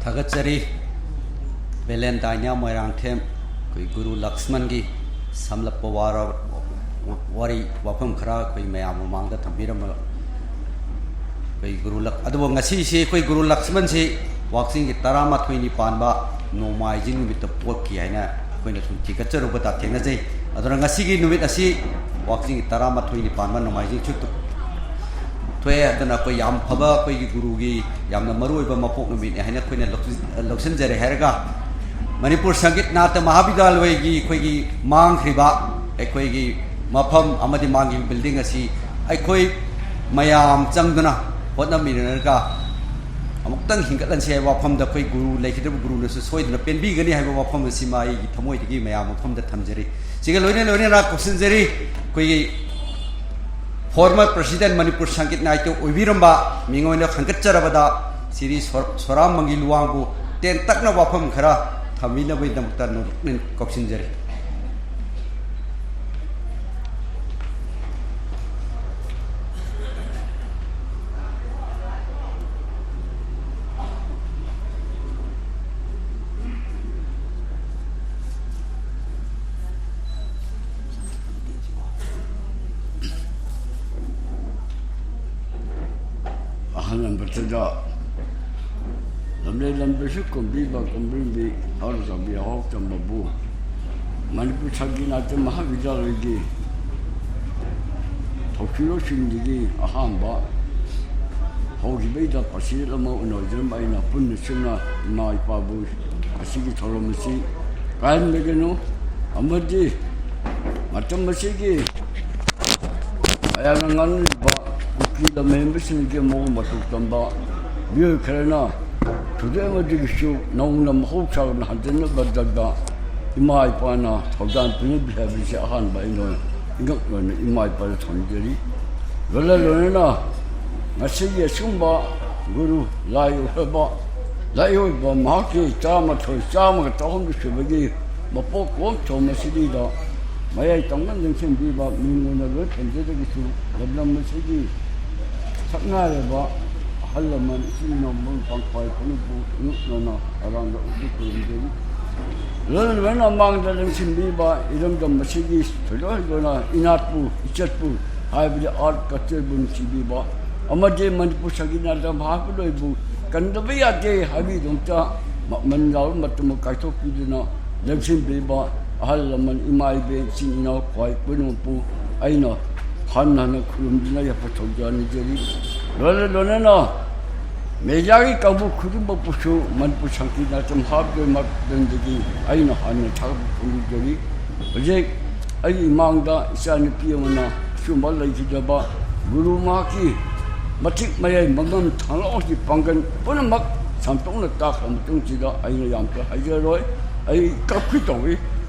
ꯊꯥꯒꯠꯆꯔꯤ꯫ ꯚꯦꯂꯦꯟꯇꯥꯏꯟ ꯍꯤꯌꯥꯝ ꯃꯣꯏꯔꯥꯡꯊꯦꯝ ꯑꯩꯈꯣꯏ ꯒꯨꯔꯨ ꯂꯛꯁꯃꯟꯒꯤ ꯁꯝꯂꯞꯄ ꯋꯥꯔ-, ꯋꯥꯔꯤ ꯋꯥꯐꯝ ꯈꯔ ꯑꯩꯈꯣꯏ ꯃꯌꯥꯝ ꯃꯃꯥꯡꯗ ꯊꯝꯕꯤꯔꯝꯕ ꯑꯩꯈꯣꯏ ꯒꯨꯔꯨ ꯂꯛ-, ꯑꯗꯨꯕꯨ ꯉꯁꯤꯁꯤ ꯑꯩꯈꯣꯏ ꯒꯨꯔꯨ ꯂꯛꯁꯃꯟꯁꯤ ꯋꯥꯛꯆꯤꯡꯒꯤ ꯇꯔꯥꯃꯥꯊꯣꯏꯅꯤ ꯄꯥꯟꯕ ꯅꯣꯡꯃꯥꯏꯖꯤꯡ ꯅꯨꯃꯤꯠꯇ ꯄꯣꯛꯈꯤ ꯍꯥꯏꯅ ꯑꯩꯈꯣꯏꯅ ꯁꯨꯝ ꯊꯤꯒꯠꯆꯔꯨꯕꯗ ꯊꯦꯡꯅꯖꯩ꯫ ꯑꯗꯨꯅ ꯉꯁꯤꯒꯤ ꯅꯨꯃꯤꯠ ꯑꯁꯤ ꯋꯥꯛꯆꯤꯡꯒꯤ ꯇꯔꯥꯃꯥꯊꯣꯏꯅꯤ ꯄꯥꯟꯕ ꯅꯣꯡꯃꯥꯏꯖꯤꯡꯁꯨ ꯊꯣꯛꯑꯦ꯫ ꯑꯗꯨꯅ ꯑꯩꯈꯣꯏ ꯌꯥꯝ ꯐꯕ ꯑꯩꯈꯣꯏꯒꯤ ꯒꯨꯔꯨꯒꯤ ꯌꯥꯝꯅ ꯃꯔꯨ ꯑꯣꯏꯕ ꯃꯄꯣꯛ ꯅꯨꯃꯤꯠꯅꯤ ꯍꯥꯏꯅ ꯑꯩꯈꯣꯏꯅ ꯂꯧꯁꯤꯟ-, ꯂꯧꯁꯤꯟꯖꯔꯦ ꯍꯥꯏꯔꯒ, ꯃꯅꯤꯄꯨꯔ ꯁꯪꯒꯤꯠ ꯅꯥꯇ꯭ꯌ ꯃꯍꯥꯕꯤꯗ꯭ꯌꯥꯂꯣꯏꯒꯤ ꯑꯩꯈꯣꯏꯒꯤ ꯃꯥꯡꯈ꯭ꯔꯤꯕ ꯑꯩꯈꯣꯏꯒꯤ ꯃꯐꯝ ꯑꯃꯗꯤ ꯃꯥꯡꯈꯤꯕ building ꯑꯁꯤ ꯑꯩꯈꯣꯏ ꯃꯌꯥꯝ ꯆꯪꯗꯨꯅ ꯍꯣꯠꯅꯃꯤꯟꯅꯔꯒ ꯑꯃꯨꯛꯇꯪ ꯍꯤꯡꯒꯠꯍꯟꯁꯤ ꯍꯥꯏꯕ ꯋꯥꯐꯝꯗ ꯑꯩꯈꯣꯏ ꯒꯨꯔꯨ, ꯂꯩꯈꯤꯗ꯭ꯔꯤꯕ ꯒꯨꯔꯨꯅꯁꯨ ꯁꯣꯏꯗꯅ ꯄꯦꯟꯕꯤꯒꯅꯤ ꯍꯥꯏꯕ ꯋꯥꯐꯝ ꯑꯁꯤꯃ ꯑꯩꯒꯤ ꯊꯃꯣꯏꯗꯒꯤ ꯃꯌꯥꯝ ꯃꯐꯝꯗ ꯊꯝꯖꯔꯤ꯫ ꯁꯤꯒ ꯂꯣꯏꯅ ꯂꯣꯏꯅꯅ ꯀꯧꯁꯤꯟꯖꯔꯤ ꯑꯩꯈꯣꯏꯒꯤ former president ꯃꯅꯤꯄꯨꯔ ꯁꯪꯒꯤꯠ ꯅꯥꯇ꯭ꯌ ꯑꯣꯏꯕꯤꯔꯝꯕ ꯃꯤꯉꯣꯟꯗ ꯈꯟꯒꯠꯆꯔꯕꯗ ꯁꯤꯔꯤ ꯁꯣꯔ-, ꯁꯣꯔꯥꯝ ꯃꯪꯒꯤ ꯂꯨꯋꯥꯡꯕꯨ ꯇꯦꯟꯇꯛꯅ ꯋꯥꯐꯝ ꯈꯔ ꯊꯝꯕꯤꯅꯕꯒꯤꯗꯃꯛꯇ ꯅꯣꯂꯨꯛꯅ ꯀꯧꯁꯤꯟꯖꯔꯤ꯫ ꯁꯤꯗ ꯂꯝꯂꯦꯟ ꯂꯝꯕꯤꯁꯨ ꯀꯨꯝꯕꯤꯕ ꯀꯨꯝꯕꯤꯕꯤ ꯍꯧꯔꯒꯕꯤ ꯍꯧꯔꯛꯇꯝꯕꯕꯨ ꯃꯅꯤꯄꯨꯔ ꯁꯪꯒꯤꯠ ꯅꯥꯇ꯭ꯌ ꯃꯍꯥꯕꯤꯗ꯭ꯌꯥꯂꯌꯒꯤ ꯊꯧꯁꯤꯜꯂꯣꯏꯁꯤꯡꯗꯒꯤ ꯑꯍꯥꯟꯕ ꯍꯧꯈꯤꯕꯩꯗ ꯄ꯭ꯔꯁꯤꯗꯦꯟ ꯑꯃ ꯑꯣꯏꯅ ꯑꯣꯏꯖꯔꯝꯕ ꯑꯩꯅ ꯄꯨꯟꯅ ꯆꯨꯝꯅ ꯏꯃꯥ ꯏꯄꯥꯕꯨ ꯑꯁꯤꯒꯤ ꯊꯧꯔꯝ ꯑꯁꯤ ꯀꯥꯏꯍꯟꯕꯤꯒꯅꯨ ꯑꯃꯗꯤ ꯃꯇꯝ ꯑꯁꯤꯒꯤ ꯃꯌꯥꯝꯅ ꯉꯥꯡꯅꯔꯤꯕ ꯀꯨꯀꯤ ꯂꯝꯍꯦꯟꯕꯁꯤꯡꯒꯤ ꯃꯑꯣꯡ ꯃꯇꯧ ꯇꯝꯕ ꯃꯤꯑꯣꯏ ꯈꯔꯅ ꯊꯣꯏꯗꯣꯛ ꯑꯃꯗꯒꯤꯁꯨ ꯅꯧꯅ ꯃꯍꯧꯁꯥꯒꯨꯝꯅ ꯍꯟꯖꯤꯟꯅꯕꯗ ꯏꯃꯥ ꯏꯄꯥꯅ ꯊꯧꯖꯥꯜ ꯄꯤꯅꯕꯤ ꯍꯥꯏꯕꯁꯤ ꯑꯍꯥꯟꯕ ꯑꯩꯅ ꯏꯉꯛ ꯑꯣꯏꯅ ꯏꯃꯥ ꯏꯄꯥꯗ ꯊꯝꯖꯔꯤ꯫ ꯂꯣꯏꯅ ꯂꯣꯏꯅꯅ ꯉꯁꯤꯒꯤ ꯑꯁꯤꯒꯨꯝꯕ ꯒꯨꯔꯨ ꯂꯥꯏ ꯑꯣꯏꯔꯕ ꯂꯥꯏ ꯑꯣꯏꯕ ꯃꯍꯥꯛꯀꯤ ꯇꯔꯥꯃꯥꯊꯣꯏ ꯆꯥꯝꯃꯒ ꯇꯔꯥꯍꯨꯝꯗꯣꯏ ꯁꯨꯕꯒꯤ ꯃꯄꯣꯛ ꯀꯨꯝ ꯊꯣꯡ ꯑꯁꯤꯗ ꯃꯌꯥꯏ ꯇꯪꯒꯟ ꯂꯦꯡꯁꯤꯟꯕꯤꯕ ꯃꯤꯡ ꯑꯣꯏꯅ ꯂꯣꯏ ꯊꯝꯖꯗ꯭ꯔꯒꯁꯨ ꯂꯝꯗꯝ ꯑꯁꯤꯒꯤ ꯁꯛꯅꯥꯏꯔꯕ ꯑꯍꯜ ꯂꯃꯟ ꯏꯆꯤꯟ ꯏꯅꯥꯎ ꯃꯔꯨꯞ ꯃꯄꯥꯡ ꯈ꯭ꯋꯥꯏ ꯄꯨꯝꯅꯃꯛꯄꯨ ꯏꯉꯛꯅꯅ ꯑꯔꯥꯝꯗ ꯎꯠꯄ ꯈꯨꯔꯨꯝꯖꯔꯤ꯫ ꯂꯣꯏꯅ ꯂꯣꯏꯅ ꯃꯥꯡꯗ ꯂꯦꯡꯁꯤꯟꯕꯤꯕ ꯏꯔꯝꯗꯝ ꯑꯁꯤꯒꯤ ꯊꯣꯏꯗꯣꯛ ꯍꯦꯟꯗꯣꯛꯅ ꯏꯅꯥꯠꯄꯨ ꯏꯆꯠꯄꯨ ꯍꯥꯏꯕꯗꯤ ꯑꯥꯔꯠ ꯀꯜꯆꯔꯕꯨ ꯅꯨꯡꯁꯤꯕꯤꯕ ꯑꯃꯗꯤ ꯃꯅꯤꯄꯨꯔ ꯁꯪꯒꯤꯠ ꯅꯥꯇ꯭ꯌ ꯃꯍꯥꯕꯤꯗ꯭ꯌꯥꯂꯌꯕꯨ ꯀꯟꯗꯕ ꯌꯥꯗꯦ ꯍꯥꯏꯕꯒꯤꯗꯃꯛꯇ ꯃꯃꯜ ꯌꯥꯎꯕ ꯃꯇꯝ ꯀꯥꯏꯊꯣꯛꯄꯤꯗꯨꯅ ꯂꯦꯡꯁꯤꯟꯕꯤꯕ ꯑꯍꯜ ꯂꯃꯟ ꯏꯃꯥ ꯏꯕꯦꯟ ꯏꯆꯤꯟ ꯏꯅꯥꯎ ꯈ꯭ꯋꯥꯏ ꯄꯨꯝꯅꯃꯛꯄꯨ ꯑꯩꯅ ꯍꯟꯅ ꯍꯟꯅ ꯈꯨꯔꯨꯝꯗꯨꯅ ꯌꯥꯏꯐ ꯊꯧꯖꯥꯜ ꯅꯤꯖꯔꯤ꯫ ꯂꯣꯏꯅ ꯂꯣꯏꯅꯅ ꯃꯦꯗꯤꯌꯥꯒꯤ ꯀꯥꯡꯕꯨ ꯈꯨꯗꯤꯡꯃꯛꯄꯨꯁꯨ ꯃꯅꯤꯄꯨꯔ ꯁꯪꯒꯤꯠ ꯅꯥꯇ꯭ꯌ ꯃꯍꯥꯕꯤꯗ꯭ꯌꯥꯂꯌꯒꯤ ꯃꯥꯏꯀꯩꯗꯒꯤ ꯑꯩꯅ ꯍꯥꯟꯅ ꯊꯥꯒꯠꯄ ꯐꯣꯡꯗꯣꯛꯆꯔꯤ꯫ ꯍꯧꯖꯤꯛ ꯑꯩꯒꯤ ꯏꯃꯥꯡꯗ ꯏꯆꯥꯅꯨꯄꯤ ꯑꯃꯅ ꯑꯆꯨꯝꯕ ꯂꯩꯈꯤꯗꯕ ꯒꯨꯔꯨ ꯃꯍꯥꯛꯀꯤ ꯃꯇꯤꯛ ꯃꯌꯥꯏ ꯃꯉꯝ ꯊꯥꯡꯂꯣꯛꯀꯤ ꯄꯥꯡꯒꯜ ꯄꯨꯝꯅꯃꯛ ꯁꯟꯗꯣꯛꯅ ꯇꯥꯛꯈ꯭ꯔ ꯃꯇꯨꯡꯁꯤꯗ ꯑꯩꯅ ꯌꯥꯝ ꯍꯥꯏꯖꯔꯣꯏ꯫ ꯑꯩ ꯀꯞꯀꯦ ꯇꯧꯏ꯫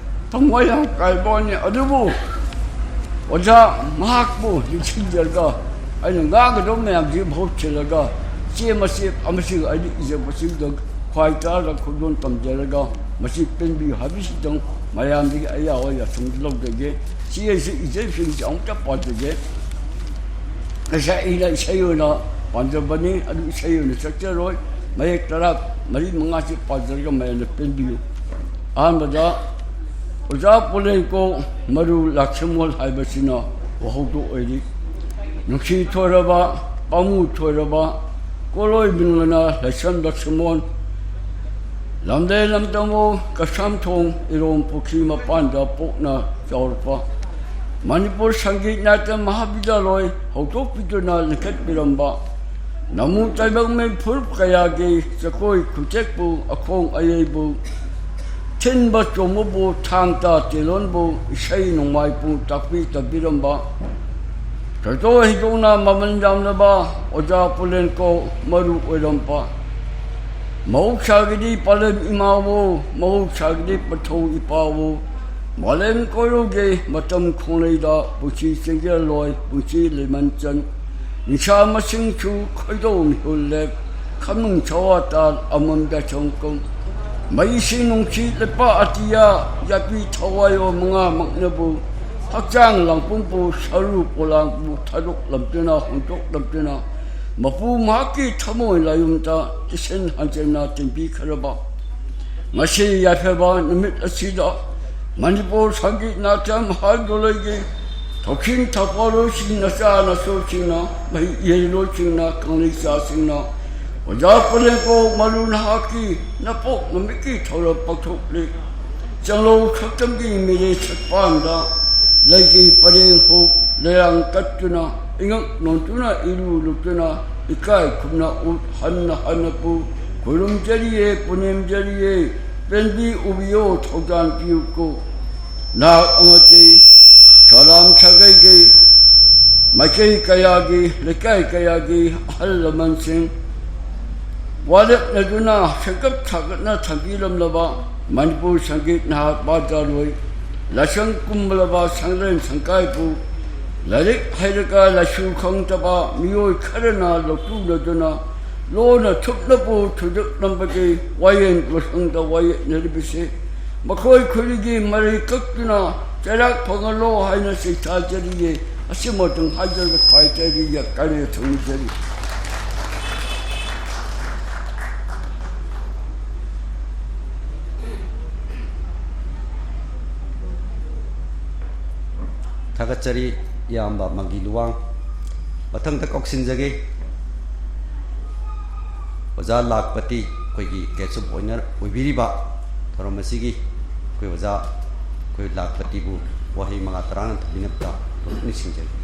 ꯊꯃꯣꯏ ꯌꯥꯝ ꯀꯥꯏꯕ ꯋꯥꯅꯤ꯫ ꯑꯗꯨꯕꯨ ꯑꯣꯖꯥ ꯃꯍꯥꯛꯄꯨ ꯅꯤꯡꯁꯤꯡꯖꯔꯒ ꯑꯩꯅ ꯉꯥꯡꯒꯗꯕ ꯃꯌꯥꯝꯁꯤ ꯃꯍꯨꯠ ꯁꯤꯜꯂꯒ ꯆꯦ ꯃꯆꯦꯠ ꯑꯃꯁꯨ ꯑꯩꯅ ꯏꯖꯕꯁꯤꯡꯗ ꯈ꯭ꯋꯥꯏ ꯇꯥꯔꯒ ꯈꯨꯗꯣꯜ ꯇꯝꯖꯔꯒ ꯃꯁꯤ ꯄꯦꯟꯕꯤꯌꯨ ꯍꯥꯏꯕꯁꯤꯗꯪ ꯃꯌꯥꯝꯗꯒꯤ ꯑꯌꯥꯕ ꯌꯥꯊꯪ ꯂꯧꯖꯒꯦ꯫ ꯆꯦ ꯑꯁꯤ ꯏꯖꯔꯤꯕꯁꯤꯡꯁꯤ ꯑꯃꯨꯛꯇ ꯄꯥꯖꯒꯦ꯫ ꯉꯁꯥꯏ ꯑꯩꯅ ꯏꯁꯩ ꯑꯣꯏꯅ ꯄꯥꯖꯕꯅꯤ, ꯑꯗꯨ ꯏꯁꯩ ꯑꯣꯏꯅ ꯆꯠꯆꯔꯣꯏ꯫ ꯃꯌꯦꯛ ꯇꯔꯥ ꯃꯔꯤ ꯃꯉꯥꯁꯤ ꯄꯥꯖꯔꯒ ꯃꯌꯥꯝꯅ ꯄꯦꯟꯕꯤꯌꯨ꯫ ꯑꯍꯥꯟꯕꯗ ꯑꯣꯖꯥ ꯄꯣꯂꯦꯡꯀꯣ ꯃꯔꯨ ꯂꯥꯛꯁꯤꯃꯣꯜ ꯍꯥꯏꯕꯁꯤꯅ ꯋꯥꯍꯧꯗꯣꯛ ꯑꯣꯏꯔꯤ꯫ ꯅꯨꯡꯁꯤ ꯊꯣꯏꯔꯕ, ꯄꯥꯃꯨ ꯊꯣꯏꯔꯕ, ꯀꯣꯂꯣꯏ ꯃꯤꯡꯂꯅ ꯂꯥꯏꯁ꯭ꯔꯝ ꯂꯛꯁꯃꯣꯟ꯫ ꯂꯝꯗꯩ ꯂꯝꯗꯝꯃꯧ ꯀꯁꯥꯝꯊꯣꯡ ꯏꯔꯣꯝ ꯄꯨꯈ꯭ꯔꯤ ꯃꯄꯥꯟꯗ ꯄꯣꯛꯅ ꯆꯥꯎꯔꯛꯄ꯫ ꯃꯅꯤꯄꯨꯔ ꯁꯪꯒꯤꯠ ꯅꯥꯇ꯭ꯌ ꯃꯍꯥꯕꯤꯗ꯭ꯌꯥꯂꯣꯏ ꯍꯧꯗꯣꯛꯄꯤꯗꯨꯅ ꯂꯤꯡꯈꯠꯄꯤꯔꯝꯕ ꯅꯃꯨ ꯇꯥꯏꯕꯪꯃꯤ ꯐꯨꯔꯨꯞ ꯀꯌꯥꯒꯤ ꯖꯒꯣꯏ ꯈꯨꯠꯊꯦꯛꯄꯨ, ꯑꯈꯣꯡ ꯑꯌꯩꯕꯨ, ꯊꯤꯟꯕ ꯆꯣꯡꯕꯕꯨ, ꯊꯥꯡ ꯇꯥ ꯇꯦꯂꯣꯟꯕꯨ, ꯏꯁꯩ ꯅꯣꯡꯃꯥꯏꯕꯨ ꯇꯥꯛꯄꯤ ꯇꯝꯕꯤꯔꯝꯕ, ꯊꯣꯏꯗꯣꯛ ꯍꯦꯟꯗꯣꯛꯅ ꯃꯃꯜ ꯌꯥꯝꯂꯕ ꯑꯣꯖꯥ ꯄꯨꯂꯦꯟꯀꯣ ꯃꯔꯨ ꯑꯣꯏꯔꯝꯕ, ꯃꯍꯧꯁꯥꯒꯤꯗꯤ ꯄꯥꯂꯦꯝ ꯏꯃꯥꯋꯣ, ꯃꯍꯧꯁꯥꯒꯤꯗꯤ ꯄꯟꯊꯧ ꯏꯄꯥꯋꯣ, ꯃꯥꯂꯦꯝ ꯀꯣꯏꯔꯧꯒꯤ ꯃꯇꯝ ꯈꯣꯡꯂꯩꯗ ꯄꯨꯟꯁꯤ ꯆꯦꯟꯖꯔꯂꯣꯏ, ꯄꯨꯟꯁꯤ ꯂꯩꯃꯟꯆꯟ꯫ ꯅꯤꯡꯁꯥ ꯃꯁꯤꯡꯁꯨ ꯈꯣꯏꯗꯧ ꯃꯤꯍꯨꯜ ꯂꯦꯛ, ꯈꯝꯅꯨꯡ ꯁꯋꯥ ꯇꯥꯜ ꯑꯃꯝ ꯌꯥꯏꯁꯪ ꯀꯨꯝ꯫ ꯃꯩꯁꯤ ꯅꯨꯡꯁꯤ ꯂꯩꯄꯥꯛ ꯑꯇꯤꯌꯥ, ꯌꯥꯄꯤ ꯊꯋꯥꯏꯌꯣ ꯃꯉꯥꯃꯛꯅꯕꯨ, ꯍꯛꯆꯥꯡ ꯂꯥꯡꯄꯨꯝꯕꯨ ꯁꯔꯨ ꯄꯣꯂꯥꯡꯕꯨ ꯊꯥꯗꯣꯛꯂꯝꯗꯨꯅ ꯍꯣꯡꯗꯣꯛꯂꯝꯗꯨꯅ, ꯃꯄꯨ ꯃꯍꯥꯛꯀꯤ ꯊꯃꯣꯏ ꯂꯥꯏꯌꯨꯝꯗ ꯆꯦꯛꯁꯤꯟ ꯍꯟꯖꯤꯟꯅ ꯇꯤꯟꯕꯤꯈ꯭ꯔꯕ ꯉꯁꯤ ꯌꯥꯏꯐꯕ ꯅꯨꯃꯤꯠ ꯑꯁꯤꯗ ꯃꯅꯤꯄꯨꯔ ꯁꯪꯒꯤꯠ ꯅꯥꯇ꯭ꯌ ꯃꯍꯥꯕꯤꯗ꯭ꯌꯥꯂꯣꯏꯒꯤ ꯊꯧꯁꯤꯟ ꯊꯧꯄꯥꯜꯂꯣꯏꯁꯤꯡ, ꯅꯆꯥ ꯅꯁꯨꯁꯤꯡꯅ, ꯃꯍꯩ ꯏꯍꯩꯔꯣꯏꯁꯤꯡꯅ, ꯀꯪꯂꯩꯆꯥꯁꯤꯡꯅ ꯑꯣꯖꯥ ꯄꯨꯂꯦꯟꯀꯣ ꯃꯔꯨ ꯅꯍꯥꯛꯀꯤ ꯅꯄꯣꯛ ꯅꯨꯃꯤꯠꯀꯤ ꯊꯧꯔꯝ ꯄꯥꯡꯊꯣꯛꯂꯤ꯫ ꯆꯪꯂꯧ ꯁꯛꯇꯝꯒꯤ ꯃꯤꯔꯦ ꯁꯛꯄꯥꯟꯗ ꯂꯩꯒꯤ ꯄꯔꯦꯡ ꯍꯨꯛ ꯂꯩꯔꯥꯡ ꯀꯠꯇꯨꯅ, ꯏꯉꯛ ꯅꯣꯟꯗꯨꯅ ꯏꯔꯨ ꯂꯨꯞꯇꯨꯅ ꯏꯀꯥꯏ ꯈꯨꯝꯅ ꯎꯠ ꯍꯟꯅ ꯍꯟꯅ ꯄꯨ ꯈꯨꯔꯨꯝꯖꯔꯤꯌꯦ, ꯄꯨꯅꯦꯝꯖꯔꯤꯌꯦ꯫ ꯄꯦꯟꯕꯤ ꯎꯕꯤꯌꯣ, ꯊꯧꯖꯥꯟ ꯄꯤꯌꯨꯀꯣ꯫ ꯅꯍꯥꯛ ꯑꯃꯗꯤ ꯁꯂꯥꯝ ꯁꯥꯒꯩꯒꯤ ꯃꯥꯏꯀꯩ ꯀꯌꯥꯒꯤ, ꯂꯩꯀꯥꯏ ꯀꯌꯥꯒꯤ ꯑꯍꯜ ꯂꯃꯟꯁꯤꯡ ꯋꯥꯔꯦꯞꯅꯗꯨꯅ ꯁꯦꯝꯒꯠ ꯁꯥꯒꯠꯅ ꯊꯝꯕꯤꯔꯝꯂꯕ ꯃꯅꯤꯄꯨꯔ ꯁꯪꯒꯤꯠ ꯅꯍꯥꯛ ꯕꯥꯗꯥꯔꯣꯏ ꯂꯥꯏꯁꯪ ꯀꯨꯝꯂꯕ ꯁꯪꯂꯦꯟ ꯁꯪꯀꯥꯏꯕꯨ ꯂꯥꯏꯔꯤꯛ ꯍꯩꯔꯒ ꯂꯥꯏꯁꯨ ꯈꯪꯗꯕ ꯃꯤꯑꯣꯏ ꯈꯔꯅ ꯂꯧꯇꯨꯅꯗꯨꯅ ꯂꯣꯟꯅ ꯊꯨꯞꯅꯕꯨ ꯊꯨꯗꯦꯛꯂꯝꯕꯒꯤ ꯋꯥꯌꯦꯜ ꯂꯣꯏꯁꯪꯗ ꯋꯥꯌꯦꯠꯅꯔꯤꯕꯁꯤ ꯃꯈꯣꯏ ꯈꯨꯗꯤꯡꯒꯤ ꯃꯔꯩ ꯀꯛꯇꯨꯅ ꯆꯩꯔꯥꯛ ꯐꯪꯍꯜꯂꯣ ꯍꯥꯏꯅ ꯆꯩꯊꯥꯖꯔꯤꯌꯦ꯫ ꯑꯁꯤꯃꯇꯪ ꯍꯥꯏꯖꯔꯒ ꯈ꯭ꯋꯥꯏꯗꯒꯤ ꯌꯥꯀꯥꯏꯅ ꯊꯝꯖꯔꯤ꯫ ꯊꯥꯒꯠꯆꯔꯤ ꯏꯌꯥꯝꯕ ꯃꯪꯒꯤ ꯂꯨꯋꯥꯡ꯫ ꯃꯊꯪꯗ ꯀꯧꯁꯤꯟꯖꯒꯦ꯫ ꯑꯣꯖꯥ ꯂꯥꯈꯄꯇꯤ ꯑꯩꯈꯣꯏꯒꯤ ꯒꯦꯁ ꯑꯣꯐ ꯑꯣꯅꯔ ꯑꯣꯏꯕꯤꯔꯤꯕ ꯊꯧꯔꯝ ꯑꯁꯤꯒꯤ ꯑꯩꯈꯣꯏ ꯑꯣꯖꯥ ꯑꯩꯈꯣꯏ ꯂꯥꯈꯄꯇꯤꯕꯨ ꯋꯥꯍꯩ ꯃꯉꯥ ꯇꯔꯥ ꯊꯝꯕꯤꯅꯕ ꯅꯤꯡꯁꯤꯡꯖꯔꯤ꯫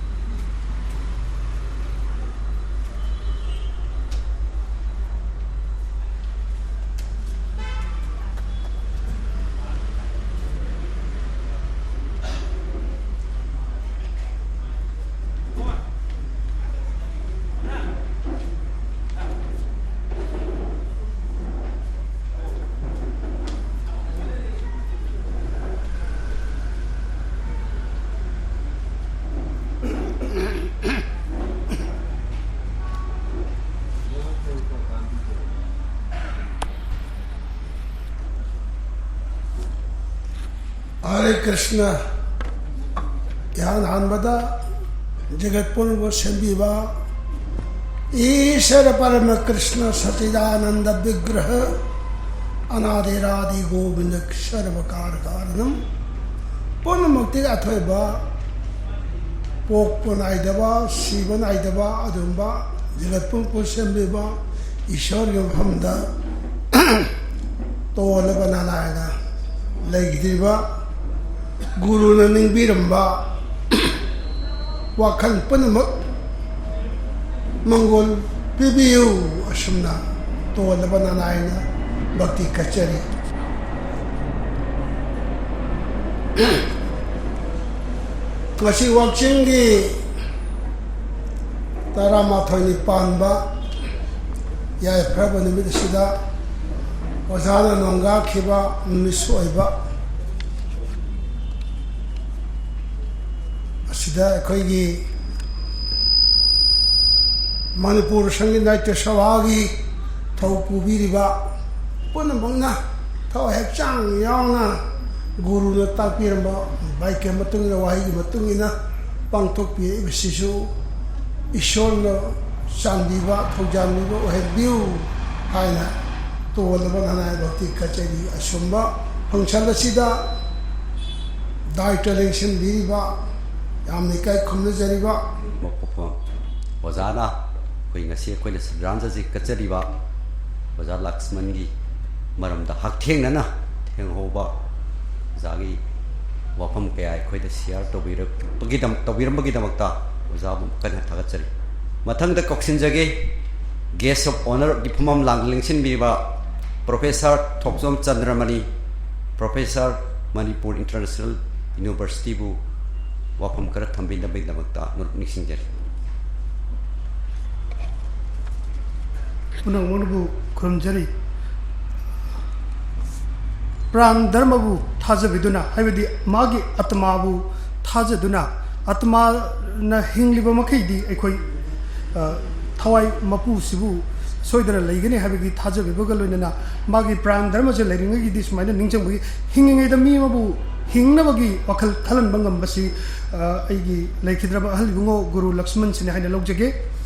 ꯍꯔꯦ ꯀ꯭ꯔꯤꯁꯅ꯫ ꯏꯍꯥꯟ ꯍꯥꯟꯕꯗ ꯖꯒꯠ ꯄꯨꯝꯅꯃꯛ ꯁꯦꯝꯕꯤꯕ ꯏꯁ꯭ꯋꯔ ꯄꯔꯃ ꯀ꯭ꯔꯤꯁꯅ ꯁꯆꯤꯗꯥꯅꯟꯗ ꯕꯤꯒ꯭ꯔꯍ ꯑꯅꯥꯗꯤꯔꯥꯗꯤ ꯒꯣꯕꯤꯟꯗ ꯁꯔꯕ ꯀꯥꯔ ꯀꯥꯔꯅꯝ ꯄꯨꯝꯅꯃꯛꯇꯒꯤ ꯑꯊꯣꯏꯕ, ꯄꯣꯛꯄ ꯅꯥꯏꯗꯕ, ꯁꯤꯕ ꯅꯥꯏꯗꯕ ꯑꯗꯨꯒꯨꯝꯕ ꯖꯒꯠ ꯄꯨꯝꯕ ꯁꯦꯝꯕꯤꯕ ꯏꯁ꯭ꯋꯔꯒꯤ ꯃꯐꯝꯗ ꯇꯣꯜꯂꯕ ꯅꯅꯥꯏꯅ ꯂꯩꯈꯤꯗ꯭ꯔꯤꯕ ꯒꯨꯔꯨꯅ ꯅꯤꯡꯕꯤꯔꯝꯕ ꯋꯥꯈꯜ ꯄꯨꯝꯅꯃꯛ ꯃꯪꯒꯣꯜ ꯄꯤꯕꯤꯌꯨ꯫ ꯑꯁꯨꯝꯅ ꯇꯣꯜꯂꯕ ꯅꯅꯥꯏꯅ ꯚꯛꯇꯤ ꯀꯠꯆꯔꯤ꯫ ꯉꯁꯤ ꯋꯥꯛꯆꯤꯡꯒꯤ ꯇꯔꯥꯃꯥꯊꯣꯏꯅꯤ ꯄꯥꯟꯕ ꯌꯥꯏꯐꯔꯕ ꯅꯨꯃꯤꯠ ꯑꯁꯤꯗ ꯑꯣꯖꯥꯅ ꯅꯣꯡꯒꯥꯈꯤꯕ ꯅꯨꯃꯤꯠꯁꯨ ꯑꯣꯏꯕ ꯑꯁꯤꯗ ꯑꯩꯈꯣꯏꯒꯤ ꯃꯅꯤꯄꯨꯔ ꯁꯪꯒꯤꯠ ꯅꯥꯇ꯭ꯌ ꯁꯚꯥꯒꯤ ꯊꯧ ꯄꯨꯕꯤꯔꯤꯕ ꯄꯨꯝꯅꯃꯛꯅ ꯊꯋꯥꯏ ꯍꯛꯆꯥꯡ ꯌꯥꯎꯅ ꯒꯨꯔꯨꯅ ꯇꯥꯛꯄꯤꯔꯝꯕ ꯕꯥꯏꯀ꯭ꯌ ꯃꯇꯨꯡ ꯏꯟꯅ, ꯋꯥꯍꯩꯒꯤ ꯃꯇꯨꯡ ꯏꯟꯅ ꯄꯥꯡꯊꯣꯛꯄꯤꯔꯛꯏꯕꯁꯤꯁꯨ ꯏꯁꯣꯔꯅ ꯆꯥꯟꯕꯤꯕ, ꯊꯧꯖꯥꯟꯕꯤꯕ ꯑꯣꯏꯍꯟꯕꯤꯌꯨ ꯍꯥꯏꯅ ꯇꯣꯜꯂꯕ ꯅꯅꯥꯏ ꯚꯛꯇꯤ ꯀꯆꯦꯔꯤ ꯑꯁꯨꯝꯕ ꯐꯪꯁꯟ ꯑꯁꯤꯗ ꯗꯥꯏꯇ ꯂꯦꯡꯁꯤꯟꯕꯤꯔꯤꯕ ꯌꯥꯝꯅ ꯏꯀꯥꯏ ꯈꯨꯝꯅꯖꯔꯤꯕ ꯃꯄꯣꯛꯐꯝ ꯑꯣꯖꯥꯅ ꯑꯩꯈꯣꯏ ꯉꯁꯤ ꯑꯩꯈꯣꯏꯅ ꯁ꯭ꯔꯗꯥꯟꯖꯂꯤ ꯀꯠꯆꯔꯤꯕ ꯑꯣꯖꯥ ꯂꯛꯁꯃꯟꯒꯤ ꯃꯔꯝꯗ ꯍꯛꯊꯦꯡꯅꯅ ꯊꯦꯡꯍꯧꯕ ꯑꯣꯖꯥꯒꯤ ꯋꯥꯐꯝ ꯀꯌꯥ ꯑꯩꯈꯣꯏꯗ ꯁꯤꯌꯥꯔ ꯇꯧꯕꯤꯔꯛꯄꯒꯤꯗꯃꯛ ꯇꯧꯕꯤꯔꯝꯕꯒꯤꯗꯃꯛꯇ ꯑꯣꯖꯥꯕꯨ ꯑꯃꯨꯛ ꯍꯟꯅ ꯊꯥꯒꯠꯆꯔꯤ꯫ ꯃꯊꯪꯗ ꯀꯧꯁꯤꯟꯖꯒꯦ, guest of honourꯒꯤ ꯐꯝꯐꯝ ꯂꯥꯡ ꯂꯦꯡꯁꯤꯟꯕꯤꯔꯤꯕ Professor Thokchom ꯆꯟꯗ꯭ꯔꯃꯅꯤ, Professor, Manipur International Universityꯕꯨ ꯋꯥꯐꯝ ꯈꯔ ꯊꯝꯕꯤꯅꯕꯒꯤꯗꯃꯛꯇ ꯅꯤꯡꯁꯤꯡꯖꯔꯤ꯫ ꯄꯨꯝꯅꯃꯛꯅꯕꯨ ꯈꯨꯔꯨꯝꯖꯔꯤ꯫ ꯄ꯭ꯔꯥꯟ ꯙꯔꯃꯕꯨ ꯊꯥꯖꯕꯤꯗꯨꯅ, ꯍꯥꯏꯕꯗꯤ ꯃꯥꯒꯤ ꯑꯇꯃꯥꯕꯨ ꯊꯥꯖꯗꯨꯅ, ꯑꯇꯃꯥꯅ ꯍꯤꯡꯂꯤꯕ ꯃꯈꯩꯗꯤ ꯑꯩꯈꯣꯏ, ꯑ, ꯊꯋꯥꯏ ꯃꯄꯨꯁꯤꯕꯨ ꯁꯣꯏꯗꯅ ꯂꯩꯒꯅꯤ ꯍꯥꯏꯕꯒꯤ ꯊꯥꯖꯕꯤꯕꯒ ꯂꯣꯏꯅꯅ, ꯃꯥꯒꯤ ꯄ꯭ꯔꯥꯟ ꯙꯔꯃꯁꯦ ꯂꯩꯔꯤꯉꯩꯒꯤꯗꯤ ꯁꯨꯃꯥꯏꯅ ꯅꯤꯡꯁꯤꯡꯕꯒꯤ, ꯍꯤꯡꯉꯤꯉꯩꯗ ꯃꯤ ꯑꯃꯕꯨ ꯍꯤꯡꯅꯕꯒꯤ ꯋꯥꯈꯜ ꯈꯜꯍꯟꯕ ꯉꯝꯕꯁꯤ, ꯑ, ꯑꯩꯒꯤ ꯂꯩꯈꯤꯗ꯭ꯔꯕ ꯑꯍꯜ ꯏꯕꯨꯡꯉꯣ ꯒꯨꯔꯨ ꯂꯛꯁꯃꯟꯁꯤꯅꯤ ꯍꯥꯏꯅ ꯂꯧꯖꯒꯦ꯫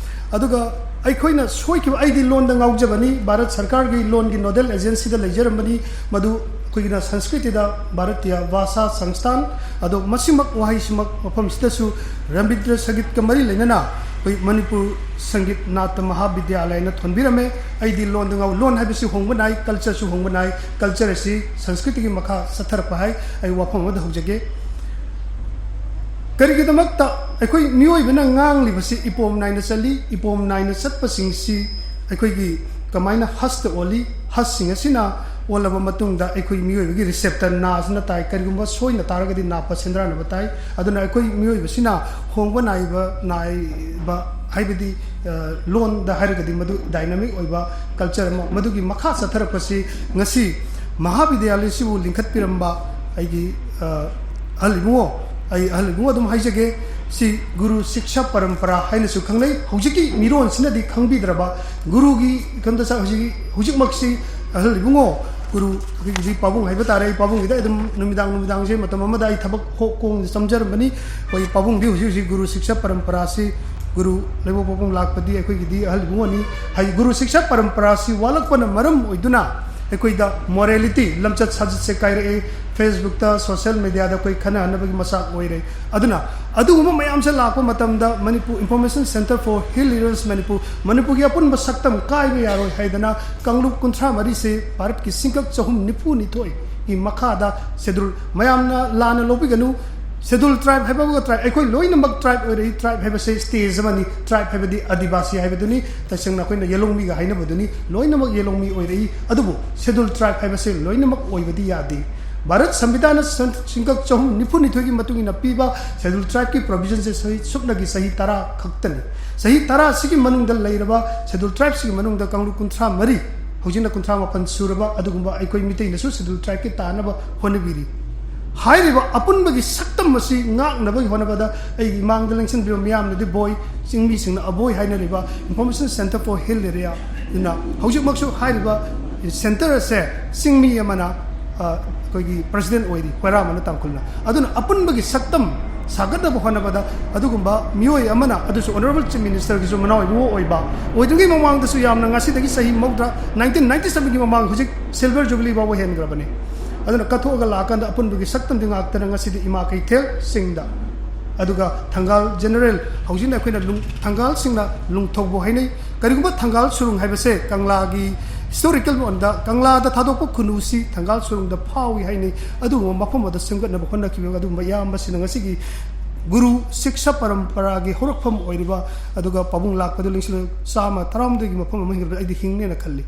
ꯑꯗꯨꯒ ꯑꯩꯈꯣꯏꯅ ꯁꯣꯏꯈꯤꯕ, ꯑꯩꯗꯤ ꯂꯣꯟꯗ ꯉꯥꯎꯖꯕꯅꯤ, ꯚꯥꯔꯠ ꯁꯔꯀꯥꯔꯒꯤ ꯂꯣꯟꯒꯤ nodal agencyꯗ ꯂꯩꯖꯔꯝꯕꯅꯤ, ꯃꯗꯨ ꯑꯩꯈꯣꯏꯒꯤꯅ ꯁꯪꯁꯀ꯭ꯔꯤꯇꯤꯗ ꯚꯥꯔꯇꯤꯌ ꯚꯥꯁꯥ ꯁꯪꯁꯊꯥꯟ, ꯑꯗꯣ ꯃꯁꯤꯃꯛ, ꯋꯥꯍꯩꯁꯤꯃꯛ ꯃꯐꯝꯁꯤꯗꯁꯨ ꯔꯕꯤꯟꯗ꯭ꯔ ꯁꯪꯒꯤꯠꯀ ꯃꯔꯤ ꯂꯩꯅꯅ ꯑꯩꯈꯣꯏ ꯃꯅꯤꯄꯨꯔ ꯁꯪꯒꯤꯠ ꯅꯥꯇ ꯃꯍꯥꯕꯤꯗ꯭ꯌꯥꯂꯌꯅ ꯊꯣꯟꯕꯤꯔꯝꯃꯦ꯫ ꯑꯩꯗꯤ ꯂꯣꯟꯗ ꯉꯥꯎ, ꯂꯣꯟ ꯍꯥꯏꯕꯁꯤ ꯍꯣꯡꯕ ꯅꯥꯏ, cultureꯁꯨ ꯍꯣꯡꯕ ꯅꯥꯏ, culture ꯑꯁꯤ ꯁꯪꯁꯀ꯭ꯔꯤꯇꯤꯒꯤ ꯃꯈꯥ ꯆꯠꯊꯔꯛꯄ ꯍꯥꯏ ꯑꯩ ꯋꯥꯐꯝ ꯑꯃꯗ ꯍꯧꯖꯒꯦ꯫ ꯀꯔꯤꯒꯤꯗꯃꯛꯇ ꯑꯩꯈꯣꯏ ꯃꯤꯑꯣꯏꯕꯅ ꯉꯥꯡꯂꯤꯕꯁꯤ ꯏꯄꯣꯝ ꯅꯥꯏꯅ ꯆꯠꯂꯤ? ꯏꯄꯣꯝ ꯅꯥꯏꯅ ꯆꯠꯄꯁꯤꯡꯁꯤ ꯑꯩꯈꯣꯏꯒꯤ ꯀꯃꯥꯏꯅ ꯍꯁꯇ ꯑꯣꯜꯂꯤ? ꯍꯁꯁꯤꯡ ꯑꯁꯤꯅ ꯑꯣꯜꯂꯕ ꯃꯇꯨꯡꯗ ꯑꯩꯈꯣꯏ ꯃꯤꯑꯣꯏꯕꯒꯤ receptor ꯅꯥꯁꯤꯅ ꯇꯥꯏ꯫ ꯀꯔꯤꯒꯨꯝꯕ ꯁꯣꯏꯅ ꯇꯥꯔꯒꯗꯤ ꯅꯥ ꯄꯁꯦꯟꯗ꯭ꯔꯥꯅꯕ ꯇꯥꯏ꯫ ꯑꯗꯨꯅ ꯑꯩꯈꯣꯏ ꯃꯤꯑꯣꯏꯕꯁꯤꯅ ꯍꯣꯡꯕ ꯅꯥꯏꯕ, ꯅꯥꯏꯕ ꯍꯥꯏꯕꯗꯤ, ꯑ, ꯂꯣꯟꯗ ꯍꯥꯏꯔꯒꯗꯤ ꯃꯗꯨ dynamic ꯑꯣꯏꯕ culture ꯑꯃ, ꯃꯗꯨꯒꯤ ꯃꯈꯥ ꯆꯠꯊꯔꯛꯄꯁꯤ ꯉꯁꯤ ꯃꯍꯥꯕꯤꯗ꯭ꯌꯥꯂꯌꯁꯤꯕꯨ ꯂꯤꯡꯈꯠꯄꯤꯔꯝꯕ ꯑꯩꯒꯤ, ꯑ, ꯑꯍꯜ ꯏꯕꯨꯡꯉꯣ, ꯑꯩ ꯑꯍꯜ ꯏꯕꯨꯡꯉꯣ ꯑꯗꯨꯝ ꯍꯥꯏꯖꯒꯦ꯫ ꯁꯤ ꯒꯨꯔꯨ ꯁꯤꯛꯁꯥ ꯄꯔꯝꯄꯔꯥ ꯍꯥꯏꯅꯁꯨ ꯈꯪꯅꯩ꯫ ꯍꯧꯖꯤꯛꯀꯤ ꯃꯤꯔꯣꯟꯁꯤꯅꯗꯤ ꯈꯪꯕꯤꯗ꯭ꯔꯕ, ꯒꯨꯔꯨꯒꯤ ꯀꯩꯅꯣꯗ ꯆ-, ꯍꯧꯖꯤꯛ, ꯍꯧꯖꯤꯛꯃꯛꯁꯤ ꯑꯍꯜ ꯏꯕꯨꯡꯉꯣ ꯒꯨꯔꯨ, ꯑꯩꯈꯣꯏꯒꯤꯗꯤ ꯄꯥꯕꯨꯡ ꯍꯥꯏꯕ ꯇꯥꯔꯦ꯫ ꯑꯩ ꯄꯥꯕꯨꯡꯒꯤꯗ ꯑꯗꯨꯝ ꯅꯨꯃꯤꯗꯥꯡ ꯅꯨꯃꯤꯗꯥꯡꯁꯦ ꯃꯇꯝ ꯑꯃꯗ ꯑꯩ ꯊꯕꯛ ꯍꯣ-, ꯀꯣꯡꯗ ꯆꯪꯖꯔꯝꯕꯅꯤ꯫ ꯑꯩꯈꯣꯏ ꯄꯥꯕꯨꯡꯗꯤ ꯍꯧꯖꯤꯛ ꯍꯧꯖꯤꯛ ꯒꯨꯔꯨ ꯁꯤꯛꯁꯥ ꯄꯔꯝꯄꯔꯥꯁꯤ, ꯒꯨꯔꯨ ꯂꯩꯕꯥꯛ ꯄꯣꯛꯄꯝ ꯂꯥꯛꯄꯗꯤ ꯑꯩꯈꯣꯏꯒꯤꯗꯤ ꯑꯍꯜ ꯏꯕꯨꯡꯉꯣꯅꯤ꯫ ꯍꯥꯏ, ꯒꯨꯔꯨ ꯁꯤꯛꯁꯥ ꯄꯔꯝꯄꯔꯥꯁꯤ ꯋꯥꯠꯂꯛꯄꯅ ꯃꯔꯝ ꯑꯣꯏꯗꯨꯅ ꯑꯩꯈꯣꯏꯗ ꯃꯣꯔꯦꯂꯤꯇꯤ, ꯂꯝꯆꯠ ꯁꯥꯖꯠꯁꯦ ꯀꯥꯏꯔꯛꯑꯦ꯫ ꯐꯦꯁꯕꯨꯛꯇ, ꯁꯣꯁꯦꯜ ꯃꯦꯗꯤꯌꯥꯗ ꯑꯩꯈꯣꯏ ꯈꯟꯅꯍꯟꯅꯕꯒꯤ ꯃꯆꯥꯛ ꯑꯣꯏꯔꯦ꯫ ꯑꯗꯨꯅ ꯑꯗꯨꯒꯨꯝꯕ ꯃꯌꯥꯝꯁꯦ ꯂꯥꯛꯄ ꯃꯇꯝꯗ Manipur Information Centre for Hill Areas Manipur, ꯃꯅꯤꯄꯨꯔꯒꯤ ꯑꯄꯨꯟꯕ ꯁꯛꯇꯝ ꯀꯥꯏꯕ ꯌꯥꯔꯣꯏ ꯍꯥꯏꯗꯅ ꯀꯥꯡꯂꯨꯞ ꯀꯨꯟꯊ꯭ꯔꯥ ꯃꯔꯤꯁꯦ ꯚꯥꯔꯠꯀꯤ ꯁꯤꯡꯀꯛ ꯆꯍꯨꯝ ꯅꯤꯐꯨ ꯅꯤꯊꯣꯏꯒꯤ ꯃꯈꯥꯗ ꯁꯦꯗꯨꯜ, ꯃꯌꯥꯝꯅ ꯂꯥꯟꯅ ꯂꯧꯕꯤꯒꯅꯨ, ꯁꯦꯗꯨꯜ ꯇ꯭ꯔꯥꯏꯕ ꯍꯥꯏꯕꯒ ꯇ꯭ꯔꯥꯏꯕ, ꯑꯩꯈꯣꯏ ꯂꯣꯏꯅꯃꯛ ꯇ꯭ꯔꯥꯏꯕ ꯑꯣꯏꯔꯛꯏ꯫ ꯇ꯭ꯔꯥꯏꯕ ꯍꯥꯏꯕꯁꯦ ꯁ꯭ꯇꯦꯖ ꯑꯃꯅꯤ꯫ ꯇ꯭ꯔꯥꯏꯕ ꯍꯥꯏꯕꯗꯤ ꯑꯥꯗꯤꯕꯥꯁꯤ ꯍꯥꯏꯕꯗꯨꯅꯤ, ꯇꯁꯦꯡꯅ ꯑꯩꯈꯣꯏꯅ ꯌꯦꯂꯣꯡꯃꯤꯒ ꯍꯥꯏꯅꯕꯗꯨꯅꯤ꯫ ꯂꯣꯏꯅꯃꯛ ꯌꯦꯂꯣꯡꯃꯤ ꯑꯣꯏꯔꯛꯏ꯫ ꯑꯗꯨꯕꯨ ꯁꯦꯗꯨꯜ ꯇ꯭ꯔꯥꯏꯕ ꯍꯥꯏꯕꯁꯦ ꯂꯣꯏꯅꯃꯛ ꯑꯣꯏꯕꯗꯤ ꯌꯥꯗꯦ꯫ ꯚꯥꯔꯠ ꯁꯪꯕꯤꯙꯥꯟꯅ ꯁꯪ-, ꯁꯤꯡꯀꯛ ꯆꯍꯨꯝ ꯅꯤꯐꯨ ꯅꯤꯊꯣꯏꯒꯤ ꯃꯇꯨꯡ ꯏꯟꯅ ꯄꯤꯕ ꯁꯦꯗꯨꯜ ꯇ꯭ꯔꯥꯏꯕꯀꯤ ꯄ꯭ꯔꯣꯚꯤꯖꯟꯁꯦ ꯆꯍꯤ, ꯁꯨꯞꯅꯒꯤ ꯆꯍꯤ ꯇꯔꯥ ꯈꯛꯇꯅꯤ꯫ ꯆꯍꯤ ꯇꯔꯥꯁꯤꯒꯤ ꯃꯅꯨꯡꯗ ꯂꯩꯔꯕ ꯁꯦꯗꯨꯜ ꯇ꯭ꯔꯥꯏꯕꯁꯤꯒꯤ ꯃꯅꯨꯡꯗ ꯀꯥꯡꯂꯨꯞ ꯀꯨꯟꯊ꯭ꯔꯥ ꯃꯔꯤ, ꯍꯧꯖꯤꯛꯅ ꯀꯨꯟꯊ꯭ꯔꯥ ꯃꯥꯄꯟ ꯁꯨꯔꯕ ꯑꯗꯨꯒꯨꯝꯕ ꯑꯩꯈꯣꯏ ꯃꯤꯇꯩꯅꯁꯨ ꯁꯦꯗꯨꯜ ꯇ꯭ꯔꯥꯏꯕꯀꯤ ꯇꯥꯅꯕ ꯍꯣꯠꯅꯕꯤꯔꯤ꯫ ꯍꯥꯏꯔꯤꯕ ꯑꯄꯨꯟꯕꯒꯤ ꯁꯛꯇꯝ ꯑꯁꯤ ꯉꯥꯛꯅꯕꯒꯤ ꯍꯣꯠꯅꯕꯗ ꯑꯩꯒꯤ ꯏꯃꯥꯡꯗ ꯂꯦꯡꯁꯤꯟꯕꯤꯕ ꯃꯤꯌꯥꯝꯅꯗꯤ ꯕꯣꯏ, ꯆꯤꯡꯃꯤꯁꯤꯡꯅ ꯑꯕꯣꯏ ꯍꯥꯏꯅꯔꯤꯕ Information Centre for Hill Area ꯑꯗꯨꯅ ꯍꯧꯖꯤꯛꯃꯛꯁꯨ ꯍꯥꯏꯔꯤꯕ ꯁꯦꯟꯇꯔ ꯑꯁꯦ ꯆꯤꯡꯃꯤ ꯑꯃꯅ, ꯑ, ꯑꯩꯈꯣꯏꯒꯤ ꯄ꯭ꯔꯁꯤꯗꯦꯟ ꯑꯣꯏꯔꯤ, ꯈ꯭ꯋꯥꯏꯔꯥꯝꯕꯅ ꯇꯥꯡꯈꯨꯜꯅ꯫ ꯑꯗꯨꯅ ꯑꯄꯨꯟꯕꯒꯤ ꯁꯛꯇꯝ ꯁꯥꯒꯠꯅꯕ ꯍꯣꯠꯅꯕꯗ ꯑꯗꯨꯒꯨꯝꯕ ꯃꯤꯑꯣꯏ ꯑꯃꯅ, ꯑꯗꯨꯁꯨ ꯑꯣꯅꯔꯦꯕꯜ ꯆꯤꯐ ꯃꯤꯅꯤꯁꯇꯔꯒꯤꯁꯨ ꯃꯅꯥꯎ ꯏꯕꯨꯡꯉꯣ ꯑꯣꯏꯕ, ꯑꯣꯏꯗ꯭ꯔꯤꯉꯩ ꯃꯃꯥꯡꯗꯁꯨ ꯌꯥꯝꯅ, ꯉꯁꯤꯗꯒꯤ ꯆꯍꯤ ꯃꯧꯗ꯭ꯔꯥ, ꯅꯥꯏꯟꯇꯤꯟ ꯅꯥꯏꯟꯇꯤ ꯁꯕꯦꯟꯒꯤ ꯃꯃꯥꯡ, ꯍꯧꯖꯤꯛ ꯁꯤꯜꯚꯔ ꯖꯨꯕꯤꯂꯤ ꯐꯥꯎꯕ ꯍꯦꯟꯈ꯭ꯔꯕꯅꯤ꯫ ꯑꯗꯨꯅ ꯀꯠꯊꯣꯛꯑꯒ ꯂꯥꯛꯑꯀꯥꯟꯗ ꯑꯄꯨꯟꯕꯒꯤ ꯁꯛꯇꯝꯗꯤ ꯉꯥꯛꯇꯅ ꯉꯁꯤꯗꯤ ꯏꯃꯥ ꯀꯩꯊꯦꯜ ꯆꯤꯡꯗ, ꯑꯗꯨꯒ ꯊꯪꯒꯥꯜ ꯖꯦꯅꯔꯦꯜ, ꯍꯧꯖꯤꯛꯅ ꯑꯩꯈꯣꯏꯅ ꯂꯨꯡ-, ꯊꯪꯒꯥꯜꯁꯤꯡꯅ ꯂꯨꯡꯊꯧꯕ ꯍꯥꯏꯅꯩ꯫ ꯀꯔꯤꯒꯨꯝꯕ ꯊꯪꯒꯥꯜ ꯁꯨꯔꯨꯡ ꯍꯥꯏꯕꯁꯦ ꯀꯪꯂꯥꯒꯤ ꯍꯤꯁꯇꯣꯔꯤꯀꯦꯜ ꯑꯣꯟꯗ ꯀꯪꯂꯥꯗ ꯊꯥꯗꯣꯛꯄ ꯈꯨꯅꯨꯁꯤ ꯊꯪꯒꯥꯜ ꯁꯨꯔꯨꯡꯗ ꯐꯥꯎꯏ ꯍꯥꯏꯅꯩ꯫ ꯑꯗꯨꯒꯨꯝꯕ ꯃꯐꯝ ꯑꯗꯨ ꯁꯦꯝꯒꯠꯅꯕ ꯍꯣꯠꯅꯈꯤꯕ ꯑꯗꯨꯒꯨꯝꯕ ꯏꯌꯥꯝꯕꯁꯤꯅ ꯉꯁꯤꯒꯤ ꯒꯨꯔꯨ ꯁꯤꯛꯁꯥ ꯄꯔꯝꯄꯔꯥꯒꯤ ꯍꯧꯔꯛꯐꯝ ꯑꯣꯏꯔꯤꯕ, ꯑꯗꯨꯒ ꯄꯥꯕꯨꯡ ꯂꯥꯛꯄꯗ ꯂꯤꯁꯤꯡ ꯆꯥꯝꯃ ꯇꯔꯥꯍꯨꯝꯗꯣꯏꯒꯤ ꯃꯐꯝ ꯑꯃ ꯍꯤꯡꯒꯠꯄꯗ ꯑꯩꯗꯤ ꯍꯤꯡꯅꯦꯅ ꯈꯜꯂꯤ꯫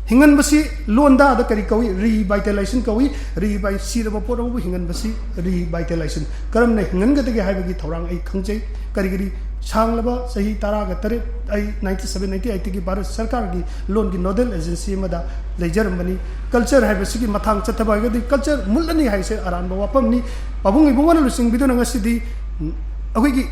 ꯍꯤꯡꯍꯟꯕꯁꯤ ꯂꯣꯟꯗꯥꯗ ꯀꯔꯤ ꯀꯧꯏ? Revitalization ꯀꯧꯏ꯫ Revi-, ꯁꯤꯔꯕ ꯄꯣꯠ ꯑꯃꯕꯨ ꯍꯤꯡꯍꯟꯕꯁꯤ revitalization꯫ ꯀꯔꯝꯅ ꯍꯤꯡꯍꯟꯒꯗꯒꯦ ꯍꯥꯏꯕꯒꯤ ꯊꯧꯔꯥꯡ ꯑꯩ ꯈꯪꯖꯩ꯫ ꯀꯔꯤꯒꯤꯔꯤ, ꯁꯥꯡꯂꯕ ꯆꯍꯤ ꯇꯔꯥꯒ ꯇꯔꯦꯠ ꯑꯩ ꯅꯥꯏꯟꯇꯤꯟ ꯁꯕꯦꯟꯇꯤ ꯑꯩꯠꯇꯒꯤ ꯚꯥꯔꯠ ꯁꯔꯀꯥꯔꯒꯤ ꯂꯣꯟꯒꯤ ꯅꯣꯗꯦꯜ ꯑꯦꯖꯦꯟꯁꯤ ꯑꯃꯗ ꯂꯩꯖꯔꯝꯕꯅꯤ꯫ ꯀꯜꯆꯔ ꯍꯥꯏꯕꯁꯤꯒꯤ ꯃꯊꯥꯡ ꯆꯠꯊꯕ ꯍꯥꯏꯔꯒꯗꯤ ꯀꯜꯆꯔ ꯃꯨꯠꯂꯅꯤ ꯍꯥꯏꯁꯦ ꯑꯔꯥꯟꯕ ꯋꯥꯐꯝꯅꯤ꯫ ꯄꯥꯕꯨꯡ ꯏꯕꯨꯡꯉꯣꯅ ꯂꯨꯆꯤꯡꯕꯤꯗꯨꯅ ꯉꯁꯤꯗꯤ ꯑꯩꯈꯣꯏꯒꯤ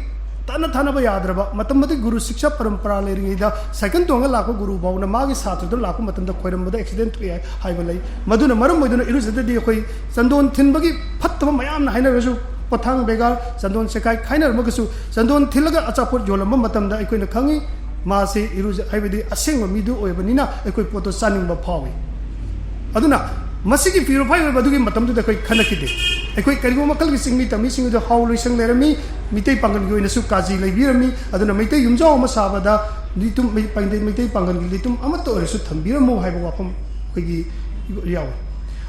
ꯇꯠꯅ ꯊꯥꯅꯕ ꯌꯥꯗ꯭ꯔꯕ, ꯃꯇꯝ ꯑꯗꯨꯒꯤ ꯒꯨꯔꯨ ꯁꯤꯛꯁꯥ ꯄꯔꯝꯄꯔꯥ ꯂꯩꯔꯤꯉꯩꯗ ꯁꯥꯏꯀꯜ ꯇꯣꯡꯉ ꯂꯥꯛꯄ ꯒꯨꯔꯨ ꯐꯥꯎꯅ ꯃꯥꯒꯤ ꯁꯥꯇ꯭ꯔꯗ ꯂꯥꯛꯄ ꯃꯇꯝꯗ ꯈꯣꯏꯔꯝꯕꯗ ꯑꯦꯛꯁꯤꯗꯦꯟ ꯊꯣꯛꯑꯦ ꯍꯥꯏꯕ ꯂꯩ꯫ ꯃꯗꯨꯅ ꯃꯔꯝ ꯑꯣꯏꯗꯨꯅ ꯏꯔꯨꯖꯗ꯭ꯔꯗꯤ ꯑꯩꯈꯣꯏ ꯆꯟꯗꯣꯟ ꯊꯤꯟꯕꯒꯤ ꯐꯠꯇꯕ ꯃꯌꯥꯝꯅ ꯍꯥꯏꯅꯔꯒꯁꯨ, ꯄꯣꯊꯥꯡ ꯕꯦꯒꯥꯔ, ꯆꯟꯗꯣꯟ ꯆꯦꯈꯥꯏ ꯈꯥꯏꯅꯔꯝꯃꯒꯁꯨ, ꯆꯟꯗꯣꯟ ꯊꯤꯜꯂꯒ ꯑꯆꯥꯄꯣꯠ ꯌꯣꯜꯂꯝꯕ ꯃꯇꯝꯗ ꯑꯩꯈꯣꯏꯅ ꯈꯪꯉꯤ, ꯃꯥꯁꯤ ꯏꯔꯨꯖ-, ꯍꯥꯏꯕꯗꯤ ꯑꯁꯦꯡꯕ ꯃꯤꯗꯨ ꯑꯣꯏꯕꯅꯤꯅ ꯑꯩꯈꯣꯏ ꯄꯣꯠꯇꯣ ꯆꯥꯅꯤꯡꯕ ꯐꯥꯎꯏ꯫ ꯑꯗꯨꯅ ꯃꯁꯤꯒꯤ purify ꯑꯣꯏꯕ ꯑꯗꯨꯒꯤ ꯃꯇꯝꯗꯨꯗ ꯑꯩꯈꯣꯏ ꯈꯟꯅꯈꯤꯗꯦ꯫ ꯑꯩꯈꯣꯏ ꯀꯔꯤꯒꯨꯝꯕ ꯃꯈꯜꯒꯤ ꯆꯤꯡꯃꯤ ꯇꯝꯃꯤꯁꯤꯡ ꯑꯗꯨ ꯍꯥꯎ ꯂꯣꯏꯁꯪ ꯂꯩꯔꯝꯃꯤ, ꯃꯤꯇꯩ ꯄꯥꯡꯒꯜꯒꯤ ꯑꯣꯏꯅꯁꯨ ꯀꯥꯖꯤ ꯂꯩꯕꯤꯔꯝꯃꯤ꯫ ꯑꯗꯨꯅ ꯃꯩꯇꯩ ꯌꯨꯝꯖꯥꯎ ꯑꯃ ꯁꯥꯕꯗ ꯂꯤꯇꯨꯝ, ꯃꯩ-, ꯃꯩꯇꯩ ꯄꯥꯡꯒꯜꯒꯤ ꯂꯤꯇꯨꯝ ꯑꯃꯠꯇ ꯑꯣꯏꯔꯁꯨ ꯊꯝꯕꯤꯔꯝꯃꯨ ꯍꯥꯏꯕ ꯋꯥꯐꯝ ꯑꯩꯈꯣꯏꯒꯤ ꯌꯥꯎꯏ꯫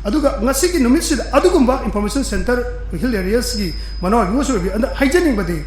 ꯑꯗꯨꯒ ꯉꯁꯤꯒꯤ ꯅꯨꯃꯤꯠꯁꯤꯗ ꯑꯗꯨꯒꯨꯝꯕ information centre, hill areas ꯀꯤ ꯃꯅꯥꯎ ꯏꯕꯨꯡꯉꯣꯁꯨ ꯑꯣꯏꯕꯤ, ꯑꯗ ꯍꯥꯏꯖꯅꯤꯡꯕꯗꯤ,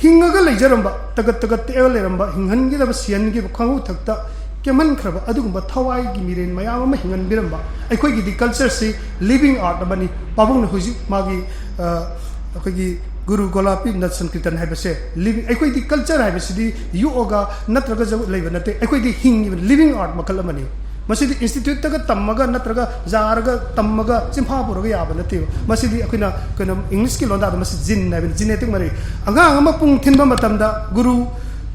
ꯍꯤꯡꯉꯒ ꯂꯩꯖꯔꯝꯕ, ꯇꯒꯠ ꯇꯒꯠ ꯇꯦꯛꯑꯒ ꯂꯩꯔꯝꯕ, ꯍꯤꯡꯍꯟꯒꯗꯕ, ꯁꯤꯍꯟꯈꯤꯕ ꯈꯪꯍꯧ ꯊꯛꯇ ꯀꯦꯝꯍꯟꯈ꯭ꯔꯕ ꯑꯗꯨꯒꯨꯝꯕ ꯊꯋꯥꯏꯒꯤ ꯃꯤꯔꯦꯟ ꯃꯌꯥꯝ ꯑꯃ ꯍꯤꯡꯍꯟꯕꯤꯔꯝꯕ꯫ ꯑꯩꯈꯣꯏꯒꯤꯗꯤ culture ꯁꯤ living art ꯑꯃꯅꯤ꯫ ꯄꯥꯕꯨꯡꯅ ꯍꯧꯖꯤꯛ ꯃꯥꯒꯤ, ꯑ, ꯑꯩꯈꯣꯏꯒꯤ ꯒꯨꯔꯨ ꯒꯣꯂꯥꯄꯤ ꯅꯠ ꯁꯪꯀꯤꯔꯇꯟ ꯍꯥꯏꯕꯁꯦ living, ꯑꯩꯈꯣꯏꯗꯤ culture ꯍꯥꯏꯕꯁꯤꯗꯤ ꯌꯣꯛꯑꯒ ꯅꯠꯇ꯭ꯔꯒ ꯖꯒꯣꯏ ꯂꯩꯕ ꯅꯠꯇꯦ, ꯑꯩꯈꯣꯏꯗꯤ ꯍꯤꯡꯉꯤꯕ living art ꯃꯈꯜ ꯑꯃꯅꯤ꯫ ꯃꯁꯤꯗꯤ institute ꯇꯒ ꯇꯝꯃꯒ ꯅꯠꯇ꯭ꯔꯒ ꯌꯥꯔꯒ ꯇꯝꯃꯒ ꯆꯤꯟꯐꯥ ꯄꯨꯔꯒ ꯌꯥꯕ ꯅꯠꯇꯦꯕ꯫ ꯃꯁꯤꯗꯤ ꯑꯩꯈꯣꯏꯅ ꯀꯩꯅꯣ, English ꯀꯤ ꯂꯣꯟꯗꯥꯗ ꯃꯁꯤ gene ꯍꯥꯏꯕꯅꯤ, genetic ꯃꯔꯤ꯫ ꯑꯉꯥꯡ ꯑꯃ ꯄꯨꯡ ꯊꯤꯟꯕ ꯃꯇꯝꯗ ꯒꯨꯔꯨ,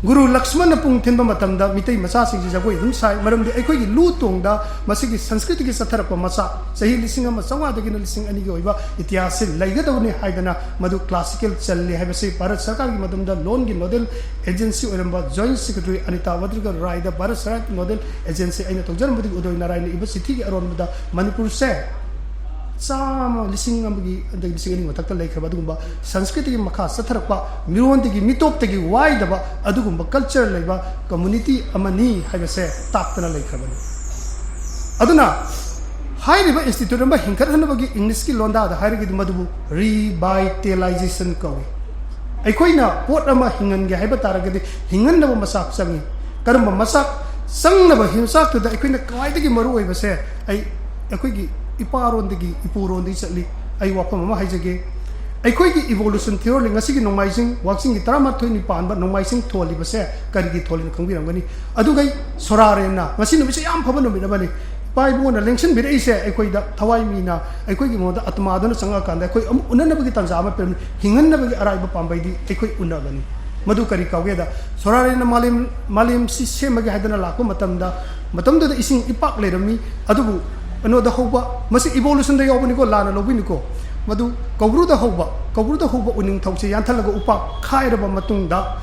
ꯒꯨꯔꯨ ꯂꯛꯁꯃꯟꯅ ꯄꯨꯡ ꯊꯤꯟꯕ ꯃꯇꯝꯗ ꯃꯤꯇꯩ ꯃꯆꯥꯁꯤꯡꯁꯤ ꯖꯒꯣꯏ ꯑꯗꯨꯝ ꯁꯥꯏ꯫ ꯃꯔꯝꯗꯤ ꯑꯩꯈꯣꯏꯒꯤ ꯂꯨ ꯇꯣꯡꯗ ꯃꯁꯤꯒꯤ ꯁꯪꯁꯀ꯭ꯔꯤꯇꯤꯒꯤ ꯆꯠꯊꯔꯛꯄ ꯃꯆꯥꯛ, ꯆꯍꯤ ꯂꯤꯁꯤꯡ ꯑꯃ ꯆꯥꯝꯃꯉꯥꯗꯒꯤꯅ ꯂꯤꯁꯤꯡ ꯑꯅꯤꯒꯤ ꯑꯣꯏꯕ ꯏꯇꯤꯍꯥꯁꯁꯤ ꯂꯩꯒꯗꯕꯅꯤ ꯍꯥꯏꯗꯅ ꯃꯗꯨ classical ꯆꯜꯂꯤ ꯍꯥꯏꯕꯁꯤ ꯚꯥꯔꯠ ꯁꯔꯀꯥꯔꯒꯤ ꯃꯇꯝꯗ ꯂꯣꯟꯒꯤ nodal agency ꯑꯣꯏꯔꯝꯕ Joint Secretary ꯑꯅꯤꯇꯥ ꯋꯥꯗ꯭ꯔꯤꯀꯔ ꯔꯥꯏꯗ ꯚꯥꯔꯠ ꯁꯔꯀꯥꯔꯒꯤ nodal agency ꯑꯩꯅ ꯇꯧꯖꯔꯝꯕꯗꯒꯤ ꯎꯗꯣꯏ ꯅꯥꯔꯥꯌꯟꯅ ꯏꯕ ꯆꯤꯊꯤꯒꯤ ꯑꯔꯣꯟꯕꯗ ꯃꯅꯤꯄꯨꯔꯁꯦ ꯆꯥꯝꯃ, ꯂꯤꯁꯤꯡ ꯑꯃꯒꯤ ꯑꯗꯒꯤ ꯂꯤꯁꯤꯡ ꯑꯅꯤꯒꯤ ꯃꯊꯛꯇ ꯂꯩꯈ꯭ꯔꯕ ꯑꯗꯨꯒꯨꯝꯕ ꯁꯪꯁꯀ꯭ꯔꯤꯇꯤꯒꯤ ꯃꯈꯥ ꯆꯠꯊꯔꯛꯄ, ꯃꯤꯔꯣꯟꯗꯒꯤ ꯃꯤꯇꯣꯞꯇꯒꯤ ꯋꯥꯏꯗꯕ ꯑꯗꯨꯒꯨꯝꯕ culture ꯂꯩꯕ community ꯑꯃꯅꯤ ꯍꯥꯏꯕꯁꯦ ꯇꯥꯛꯇꯅ ꯂꯩꯈ꯭ꯔꯕꯅꯤ꯫ ꯑꯗꯨꯅ ꯍꯥꯏꯔꯤꯕ institute ꯑꯃ ꯍꯤꯡꯒꯠꯍꯟꯅꯕꯒꯤ English ꯀꯤ ꯂꯣꯟꯗꯥꯗ ꯍꯥꯏꯔꯒꯗꯤ ꯃꯗꯨꯕꯨ revitalization ꯀꯧꯏ꯫ ꯑꯩꯈꯣꯏꯅ ꯄꯣꯠ ꯑꯃ ꯍꯤꯡꯍꯟꯒꯦ ꯍꯥꯏꯕ ꯇꯥꯔꯒꯗꯤ ꯍꯤꯡꯍꯟꯅꯕ ꯃꯆꯥꯛ ꯆꯪꯏ꯫ ꯀꯔꯝꯕ ꯃꯆꯥꯛ ꯆꯪꯅꯕ ꯃꯆꯥꯛꯇꯨꯗ ꯑꯩꯈꯣꯏꯅ ꯈ꯭ꯋꯥꯏꯗꯒꯤ ꯃꯔꯨ ꯑꯣꯏꯕꯁꯦ, ꯑꯩ, ꯑꯩꯈꯣꯏꯒꯤ ꯏꯄꯥꯔꯣꯟꯗꯒꯤ ꯏꯄꯨꯔꯣꯟꯗꯒꯤ ꯆꯠꯂꯤ꯫ ꯑꯩ ꯋꯥꯐꯝ ꯑꯃ ꯍꯥꯏꯖꯒꯦ꯫ ꯑꯩꯈꯣꯏꯒꯤ evolution theory, ꯉꯁꯤꯒꯤ ꯅꯣꯡꯃꯥꯏꯖꯤꯡ, ꯋꯥꯛꯆꯤꯡꯒꯤ ꯇꯔꯥꯃꯥꯊꯣꯏꯅꯤ ꯄꯥꯟꯕ ꯅꯣꯡꯃꯥꯏꯖꯤꯡ ꯊꯣꯜꯂꯤꯕꯁꯦ ꯀꯔꯤꯒꯤ ꯊꯣꯜꯂꯤꯅꯣ ꯈꯪꯕꯤꯔꯝꯒꯅꯤ꯫ ꯑꯗꯨꯒ ꯁꯣꯔꯥꯔꯦꯟꯅ, ꯉꯁꯤ ꯅꯨꯃꯤꯠꯁꯦ ꯌꯥꯝ ꯐꯕ ꯅꯨꯃꯤꯠ ꯑꯃꯅꯤ꯫ ꯏꯄꯥ ꯏꯄꯨꯅ ꯂꯦꯡꯁꯤꯟꯕꯤꯔꯛꯏꯁꯦ ꯑꯩꯈꯣꯏꯗ ꯊꯋꯥꯏ ꯃꯤꯅ, ꯑꯩꯈꯣꯏꯒꯤ ꯃꯉꯣꯟꯗ ꯑꯇꯃꯥꯗꯨꯅ ꯆꯪꯉꯛꯑꯀꯥꯟꯗ ꯑꯩꯈꯣꯏ ꯑꯃꯨꯛ ꯎꯅꯅꯕꯒꯤ ꯇꯥꯟꯖꯥ ꯑꯃ ꯄꯤꯔꯝꯃꯤ꯫ ꯍꯤꯡꯍꯟꯅꯕꯒꯤ ꯑꯔꯥꯏꯕ ꯄꯥꯝꯕꯩꯗꯤ ꯑꯩꯈꯣꯏ ꯎꯅꯕꯅꯤ꯫ ꯃꯗꯨ ꯀꯔꯤ ꯀꯥꯎꯒꯦꯗ, ꯁꯣꯔꯥꯔꯦꯟꯅ ꯃꯥꯂꯦꯝ, ꯃꯥꯂꯦꯝꯁꯤ ꯁꯦꯝꯃꯒꯦ ꯍꯥꯏꯗꯅ ꯂꯥꯛꯄ ꯃꯇꯝꯗ, ꯃꯇꯝꯗꯨꯗ ꯏꯁꯤꯡ ꯏꯄꯥꯛ ꯂꯩꯔꯝꯃꯤ꯫ ꯑꯗꯨꯕꯨ ꯀꯩꯅꯣꯗ ꯍꯧꯕ, ꯃꯁꯤ evolution ꯗ ꯌꯥꯎꯕꯅꯤꯀꯣ, ꯂꯥꯟꯅ ꯂꯧꯕꯤꯅꯨꯀꯣ꯫ ꯃꯗꯨ ꯀꯧꯕ꯭ꯔꯨꯗ ꯍꯧꯕ, ꯀꯧꯕ꯭ꯔꯨꯗ ꯍꯧꯕ ꯎꯅꯤꯡꯊꯧꯁꯦ ꯌꯥꯟꯊꯠꯂꯒ ꯎꯄꯥꯛ ꯈꯥꯏꯔꯕ ꯃꯇꯨꯡꯗ,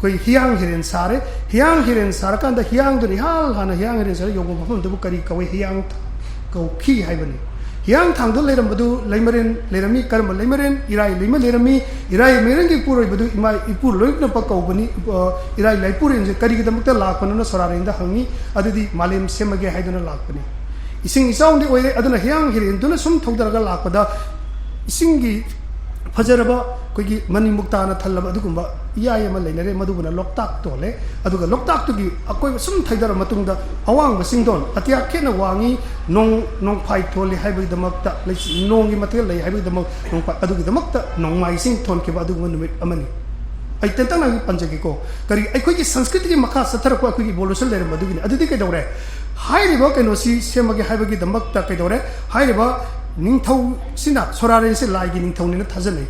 ꯑꯩꯈꯣꯏ ꯍꯤꯌꯥꯡ ꯍꯤꯔꯦꯟ ꯁꯥꯔꯦ꯫ ꯍꯤꯌꯥꯡ ꯍꯤꯔꯦꯟ ꯁꯥꯔꯀꯥꯟꯗ ꯍꯤꯌꯥꯡꯗꯨꯅ ꯏꯍꯥꯜ ꯍꯥꯟꯅ ꯍꯤꯌꯥꯡ ꯍꯤꯔꯦꯟ ꯁꯥꯔ ꯌꯧꯕ ꯃꯐꯝꯗꯨꯕꯨ ꯀꯔꯤ ꯀꯧꯏ? ꯍꯤꯌꯥꯡ ꯀꯧꯈꯤ ꯍꯥꯏꯕꯅꯤ꯫ ꯍꯤꯌꯥꯡꯊꯥꯡꯗ ꯂꯩꯔꯝꯕꯗꯨ ꯂꯩꯃꯔꯦꯟ ꯂꯩꯔꯝꯃꯤ꯫ ꯀꯔꯝꯕ ꯂꯩꯃꯔꯦꯟ? ꯏꯔꯥꯏ ꯂꯩꯃ ꯂꯩꯔꯝꯃꯤ꯫ ꯏꯔꯥꯏ ꯂꯩꯃꯔꯦꯟꯒꯤ ꯏꯄꯨꯔꯣꯏꯕꯗꯨ ꯏꯃꯥ ꯏꯄꯨ ꯂꯣꯏꯅꯃꯛ ꯀꯧꯕꯅꯤ꯫ ꯑ, ꯏꯔꯥꯏ ꯂꯥꯏꯄꯨꯔꯦꯟꯁꯦ ꯀꯔꯤꯒꯤꯗꯃꯛꯇ ꯂꯥꯛꯄꯅꯣꯅ ꯁꯣꯔꯥꯔꯦꯟꯗ ꯍꯪꯉꯤ꯫ ꯑꯗꯨꯗꯤ ꯃꯥꯂꯦꯝ ꯁꯦꯝꯃꯒꯦ ꯍꯥꯏꯗꯨꯅ ꯂꯥꯛꯄꯅꯤ꯫ ꯏꯁꯤꯡ ꯏꯆꯥꯎꯗꯤ ꯑꯣꯏꯔꯦ, ꯑꯗꯨꯅ ꯍꯤꯌꯥꯡ ꯍꯤꯔꯦꯟꯗꯨꯅ ꯁꯨꯝ ꯊꯧꯗꯔꯒ ꯂꯥꯛꯄꯗ ꯏꯁꯤꯡꯒꯤ ꯐꯖꯔꯕ ꯑꯩꯈꯣꯏꯒꯤ ꯃꯅꯤ ꯃꯨꯛꯇꯥꯅ ꯊꯜꯂꯕ ꯑꯗꯨꯒꯨꯝꯕ ꯏꯌꯥꯏ ꯑꯃ ꯂꯩꯅꯔꯦ, ꯃꯗꯨꯕꯨꯅ ꯂꯣꯛꯇꯥꯛ ꯊꯣꯜꯂꯦ꯫ ꯑꯗꯨꯒ ꯂꯣꯛꯇꯥꯛꯇꯨꯒꯤ ꯑꯀꯣꯏꯕ ꯁꯨꯝ ꯊꯩꯗꯔ ꯃꯇꯨꯡꯗ ꯑꯋꯥꯡꯕ ꯆꯤꯡꯗꯣꯟ ꯑꯇꯤꯌꯥ ꯈꯦꯠꯅ ꯋꯥꯡꯉꯤ, ꯅꯣꯡ, ꯅꯣꯡꯐꯥꯏ ꯊꯣꯜꯂꯤ ꯍꯥꯏꯕꯒꯤꯗꯃꯛꯇ, ꯂꯩꯆꯤ-, ꯅꯣꯡꯒꯤ ꯃꯊꯛꯇ ꯂꯩ ꯍꯥꯏꯕꯒꯤꯗꯃꯛ ꯅꯣꯡꯐꯥꯏ, ꯑꯗꯨꯒꯤꯗꯃꯛꯇ ꯅꯣꯡꯃꯥꯏ ꯆꯤꯡ ꯊꯣꯟꯈꯤꯕ ꯑꯗꯨꯒꯨꯝꯕ ꯅꯨꯃꯤꯠ ꯑꯃꯅꯤ꯫ ꯑꯩ ꯇꯦꯟꯇꯛꯅ ꯄꯟꯖꯒꯦꯀꯣ꯫ ꯀꯔꯤ, ꯑꯩꯈꯣꯏꯒꯤ ꯁꯪꯁꯀ꯭ꯔꯤꯇꯤꯒꯤ ꯃꯈꯥ ꯆꯠꯊꯔꯛꯄ ꯑꯩꯈꯣꯏꯒꯤ ꯏꯚꯣꯂꯨꯁꯟ ꯂꯩꯔꯝꯕ ꯑꯗꯨꯒꯤꯅꯤ꯫ ꯑꯗꯨꯗꯤ ꯀꯩꯗꯧꯔꯦ? ꯍꯥꯏꯔꯤꯕ ꯀꯩꯅꯣꯁꯤ ꯁꯦꯝꯃꯒꯦ ꯍꯥꯏꯕꯒꯤꯗꯃꯛꯇ ꯀꯩꯗꯧꯔꯦ? ꯍꯥꯏꯔꯤꯕ ꯅꯤꯡꯊꯧꯁꯤꯅ ꯁꯣꯔꯥꯔꯦꯟꯁꯦ ꯂꯥꯏꯒꯤ ꯅꯤꯡꯊꯧꯅꯤꯅ ꯊꯥꯖꯅꯩ꯫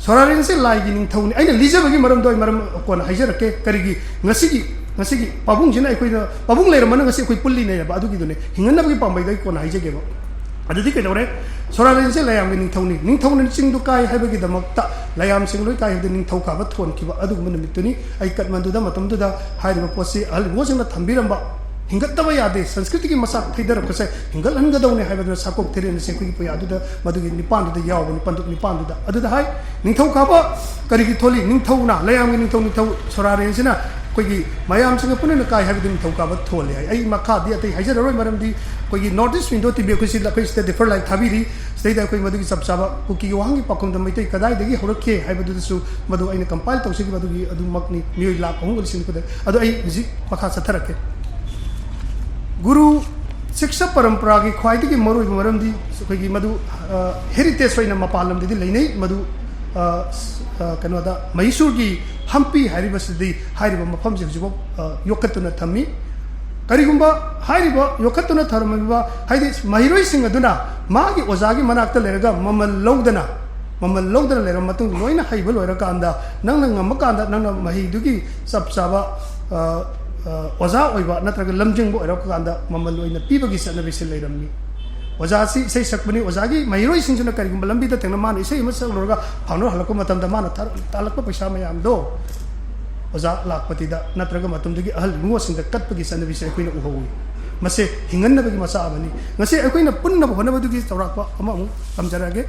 ꯁꯣꯔꯥꯔꯦꯟꯁꯦ ꯂꯥꯏꯒꯤ ꯅꯤꯡꯊꯧꯅꯤ꯫ ꯑꯩꯅ ꯂꯤꯖꯕꯒꯤ ꯃꯔꯝꯗꯣ ꯑꯩ ꯃꯔꯝ ꯀꯣꯟꯅ ꯍꯥꯏꯖꯔꯛꯀꯦ꯫ ꯀꯔꯤꯒꯤ? ꯉꯁꯤꯒꯤ, ꯉꯁꯤꯒꯤ ꯄꯥꯕꯨꯡꯁꯤꯅ ꯑꯩꯈꯣꯏꯅ, ꯄꯥꯕꯨꯡ ꯂꯩꯔꯝꯃꯅ ꯉꯁꯤ ꯑꯩꯈꯣꯏ ꯄꯨꯜꯂꯤꯅꯦꯕ꯫ ꯑꯗꯨꯒꯤꯗꯨꯅꯦ, ꯍꯤꯡꯍꯟꯅꯕꯒꯤ ꯄꯥꯝꯕꯩꯗꯣ ꯑꯩ ꯀꯣꯟꯅ ꯍꯥꯏꯖꯒꯦꯕ꯫ ꯑꯗꯨꯗꯤ ꯀꯩꯗꯧꯔꯦ? ꯁꯣꯔꯥꯔꯦꯟꯁꯦ ꯂꯥꯏꯌꯥꯝꯒꯤ ꯅꯤꯡꯊꯧꯅꯤ꯫ ꯅꯤꯡꯊꯧꯅ ꯆꯤꯡꯗꯨ ꯀꯥꯏ ꯍꯥꯏꯕꯒꯤꯗꯃꯛꯇ ꯂꯥꯏꯌꯥꯝꯁꯤꯡ ꯂꯣꯏ ꯀꯥꯏ ꯍꯥꯏꯕꯗ ꯅꯤꯡꯊꯧꯀꯥꯕ ꯊꯣꯟꯈꯤꯕ ꯑꯗꯨꯒꯨꯝꯕ ꯅꯨꯃꯤꯠꯇꯨꯅꯤ꯫ ꯑꯩ ꯀꯠꯃꯟꯗꯨꯗ ꯃꯇꯝꯗꯨꯗ ꯍꯥꯏꯔꯤꯕ ꯄꯣꯠꯁꯤ ꯑꯍꯜ ꯏꯕꯣꯁꯤꯡꯅ ꯊꯝꯕꯤꯔꯝꯕ, ꯍꯤꯡꯒꯠꯇꯕ ꯌꯥꯗꯦ, ꯁꯪꯁꯀ꯭ꯔꯤꯇꯤꯒꯤ ꯃꯁꯥ ꯊꯩꯗꯔꯛꯄꯁꯦ ꯍꯤꯡꯒꯠꯍꯟꯒꯗꯧꯅꯦ ꯍꯥꯏꯕꯗꯨꯅ ꯁꯥꯀꯣꯛ ꯊꯦꯔꯦꯟ ꯑꯁꯤ ꯑꯩꯈꯣꯏꯒꯤ ꯄꯨꯌꯥꯗꯨꯗ, ꯃꯗꯨꯒꯤ ꯅꯤꯄꯥꯟꯗꯨꯗ ꯌꯥꯎꯕꯅꯤ, ꯄꯟꯗꯨꯞ ꯅꯤꯄꯥꯟꯗꯨꯗ꯫ ꯑꯗꯨꯗ ꯍꯥꯏ, ꯅꯤꯡꯊꯧꯀꯥꯕ ꯀꯔꯤꯒꯤ ꯊꯣꯜꯂꯤ? ꯅꯤꯡꯊꯧꯅ, ꯂꯥꯏꯌꯥꯝꯒꯤ ꯅꯤꯡꯊꯧ, ꯅꯤꯡꯊꯧ ꯁꯣꯔꯥꯔꯦꯟꯁꯤꯅ ꯑꯩꯈꯣꯏꯒꯤ ꯃꯌꯥꯝꯁꯤꯡꯒ ꯄꯨꯟꯅ ꯀꯥꯏ ꯍꯥꯏꯕꯗꯨ ꯅꯤꯡꯊꯧꯀꯥꯕ ꯊꯣꯜꯂꯤ ꯍꯥꯏ꯫ ꯑꯩ ꯃꯈꯥꯗꯤ ꯑꯇꯩ ꯍꯥꯏꯖꯔꯔꯣꯏ, ꯃꯔꯝꯗꯤ ꯑꯩꯈꯣꯏꯒꯤ North East Window T V ꯑꯩꯈꯣꯏꯁꯤ, ꯑꯩꯈꯣꯏ ꯁꯤꯗ ꯗꯤꯐꯔ ꯂꯥꯏꯛ ꯊꯥꯕꯤꯔꯤ꯫ ꯁꯤꯗꯩꯗ ꯑꯩꯈꯣꯏ ꯃꯗꯨꯒꯤ ꯆꯞ ꯆꯥꯕ ꯀꯨꯀꯤꯒꯤ ꯋꯥꯍꯪꯒꯤ ꯄꯥꯎꯈꯨꯝꯗ ꯃꯩꯇꯩ ꯀꯗꯥꯏꯗꯒꯤ ꯍꯧꯔꯛꯈꯤ ꯍꯥꯏꯕꯗꯨꯗꯁꯨ ꯃꯗꯨ ꯑꯩꯅ ꯀꯝꯄꯥꯏꯜ ꯇꯧꯖꯈꯤꯕ ꯑꯗꯨꯒꯤ ꯑꯗꯨꯃꯛꯅꯤ, ꯃꯤꯑꯣꯏ ꯂꯥꯈ ꯑꯍꯨꯝꯒ ꯂꯤꯁꯤꯡ ꯅꯤꯐꯨꯗ꯫ ꯑꯗꯣ ꯑꯩ ꯍꯧꯖꯤꯛ ꯃꯈꯥ ꯆꯠꯊꯔꯛꯀꯦ꯫ ꯒꯨꯔꯨ ꯁꯤꯛꯁ ꯄꯔꯝꯄꯔꯥꯒꯤ ꯈ꯭ꯋꯥꯏꯗꯒꯤ ꯃꯔꯨꯑꯣꯏꯕ ꯃꯔꯝꯗꯤ ꯑꯩꯈꯣꯏꯒꯤ ꯃꯗꯨ, ꯑ, ꯍꯦꯔꯤꯇꯦꯖ ꯑꯣꯏꯅ ꯃꯄꯥꯟ ꯂꯝꯗꯗꯤ ꯂꯩꯅꯩ꯫ ꯃꯗꯨ, ꯑ, ꯁ-, ꯑ, ꯀꯩꯅꯣꯗ, ꯃꯍꯤꯁꯨꯔꯒꯤ ꯍꯝꯄꯤ ꯍꯥꯏꯔꯤꯕꯁꯤꯗꯤ ꯍꯥꯏꯔꯤꯕ ꯃꯐꯝꯁꯤ ꯍꯧꯖꯤꯛꯐꯥꯎ, ꯑ, ꯌꯣꯛꯈꯠꯇꯨꯅ ꯊꯝꯃꯤ꯫ ꯀꯔꯤꯒꯨꯝꯕ ꯍꯥꯏꯔꯤꯕ ꯌꯣꯛꯈꯠꯇꯨꯅ ꯊꯝꯂꯝꯃꯤꯕ, ꯍꯥꯏꯗꯤ ꯃꯍꯩꯔꯣꯏꯁꯤꯡ ꯑꯗꯨꯅ ꯃꯥꯒꯤ ꯑꯣꯖꯥꯒꯤ ꯃꯅꯥꯛꯇ ꯂꯩꯔꯒ ꯃꯃꯜ ꯂꯧꯗꯅ, ꯃꯃꯜ ꯂꯧꯗꯅ ꯂꯩꯔꯕ ꯃꯇꯨꯡꯗ, ꯂꯣꯏꯅ ꯍꯩꯕ ꯂꯣꯏꯔꯀꯥꯟꯗ, ꯅꯪꯅ ꯉꯝꯃꯀꯥꯟꯗ ꯅꯪꯅ ꯃꯍꯩꯗꯨꯒꯤ ꯆꯞ ꯆꯥꯕ, ꯑ, ꯑ, ꯑꯣꯖꯥ ꯑꯣꯏꯕ ꯅꯠꯇ꯭ꯔꯒ ꯂꯝꯖꯤꯡꯕ ꯑꯣꯏꯔꯛꯄ ꯀꯥꯟꯗ ꯃꯃꯜ ꯑꯣꯏꯅ ꯄꯤꯕꯒꯤ ꯆꯠꯅꯕꯤꯁꯦ ꯂꯩꯔꯝꯃꯤ꯫ ꯑꯣꯖꯥꯁꯤ ꯏꯁꯩ ꯁꯛꯄꯅꯤ, ꯑꯣꯖꯥꯒꯤ ꯃꯍꯩꯔꯣꯏꯁꯤꯡꯁꯤꯅ ꯀꯔꯤꯒꯨꯝꯕ ꯂꯝꯕꯤꯗ ꯊꯦꯡꯅ ꯃꯥꯅ ꯏꯁꯩ ꯑꯃ ꯁꯛꯂꯨꯔꯒ ꯐꯥꯎꯅꯔ ꯍꯜꯂꯛꯄ ꯃꯇꯝꯗ ꯃꯥꯅ ꯊꯥ-, ꯇꯥꯜꯂꯛꯄ ꯄꯩꯁꯥ ꯃꯌꯥꯝꯗꯣ ꯑꯣꯖꯥ ꯂꯥꯛꯄꯇꯤꯗ ꯅꯠꯇ꯭ꯔꯒ ꯃꯇꯝꯗꯨꯒꯤ ꯑꯍꯜ ꯏꯕꯨꯡꯉꯣꯁꯤꯡꯗ ꯀꯠꯄꯒꯤ ꯆꯠꯅꯕꯤꯁꯦ ꯑꯩꯈꯣꯏꯅ ꯎꯍꯧꯏ꯫ ꯃꯁꯤ ꯍꯤꯡꯍꯟꯅꯕꯒꯤ ꯃꯆꯥꯛ ꯑꯃꯅꯤ꯫ ꯉꯁꯤ ꯑꯩꯈꯣꯏꯅ ꯄꯨꯟꯅꯕ ꯍꯣꯠꯅꯕꯗꯨꯒꯤ ꯆꯥꯎꯔꯥꯛꯄ ꯑꯃ ꯑꯃꯨꯛ ꯇꯝꯖꯔꯛꯑꯒꯦ꯫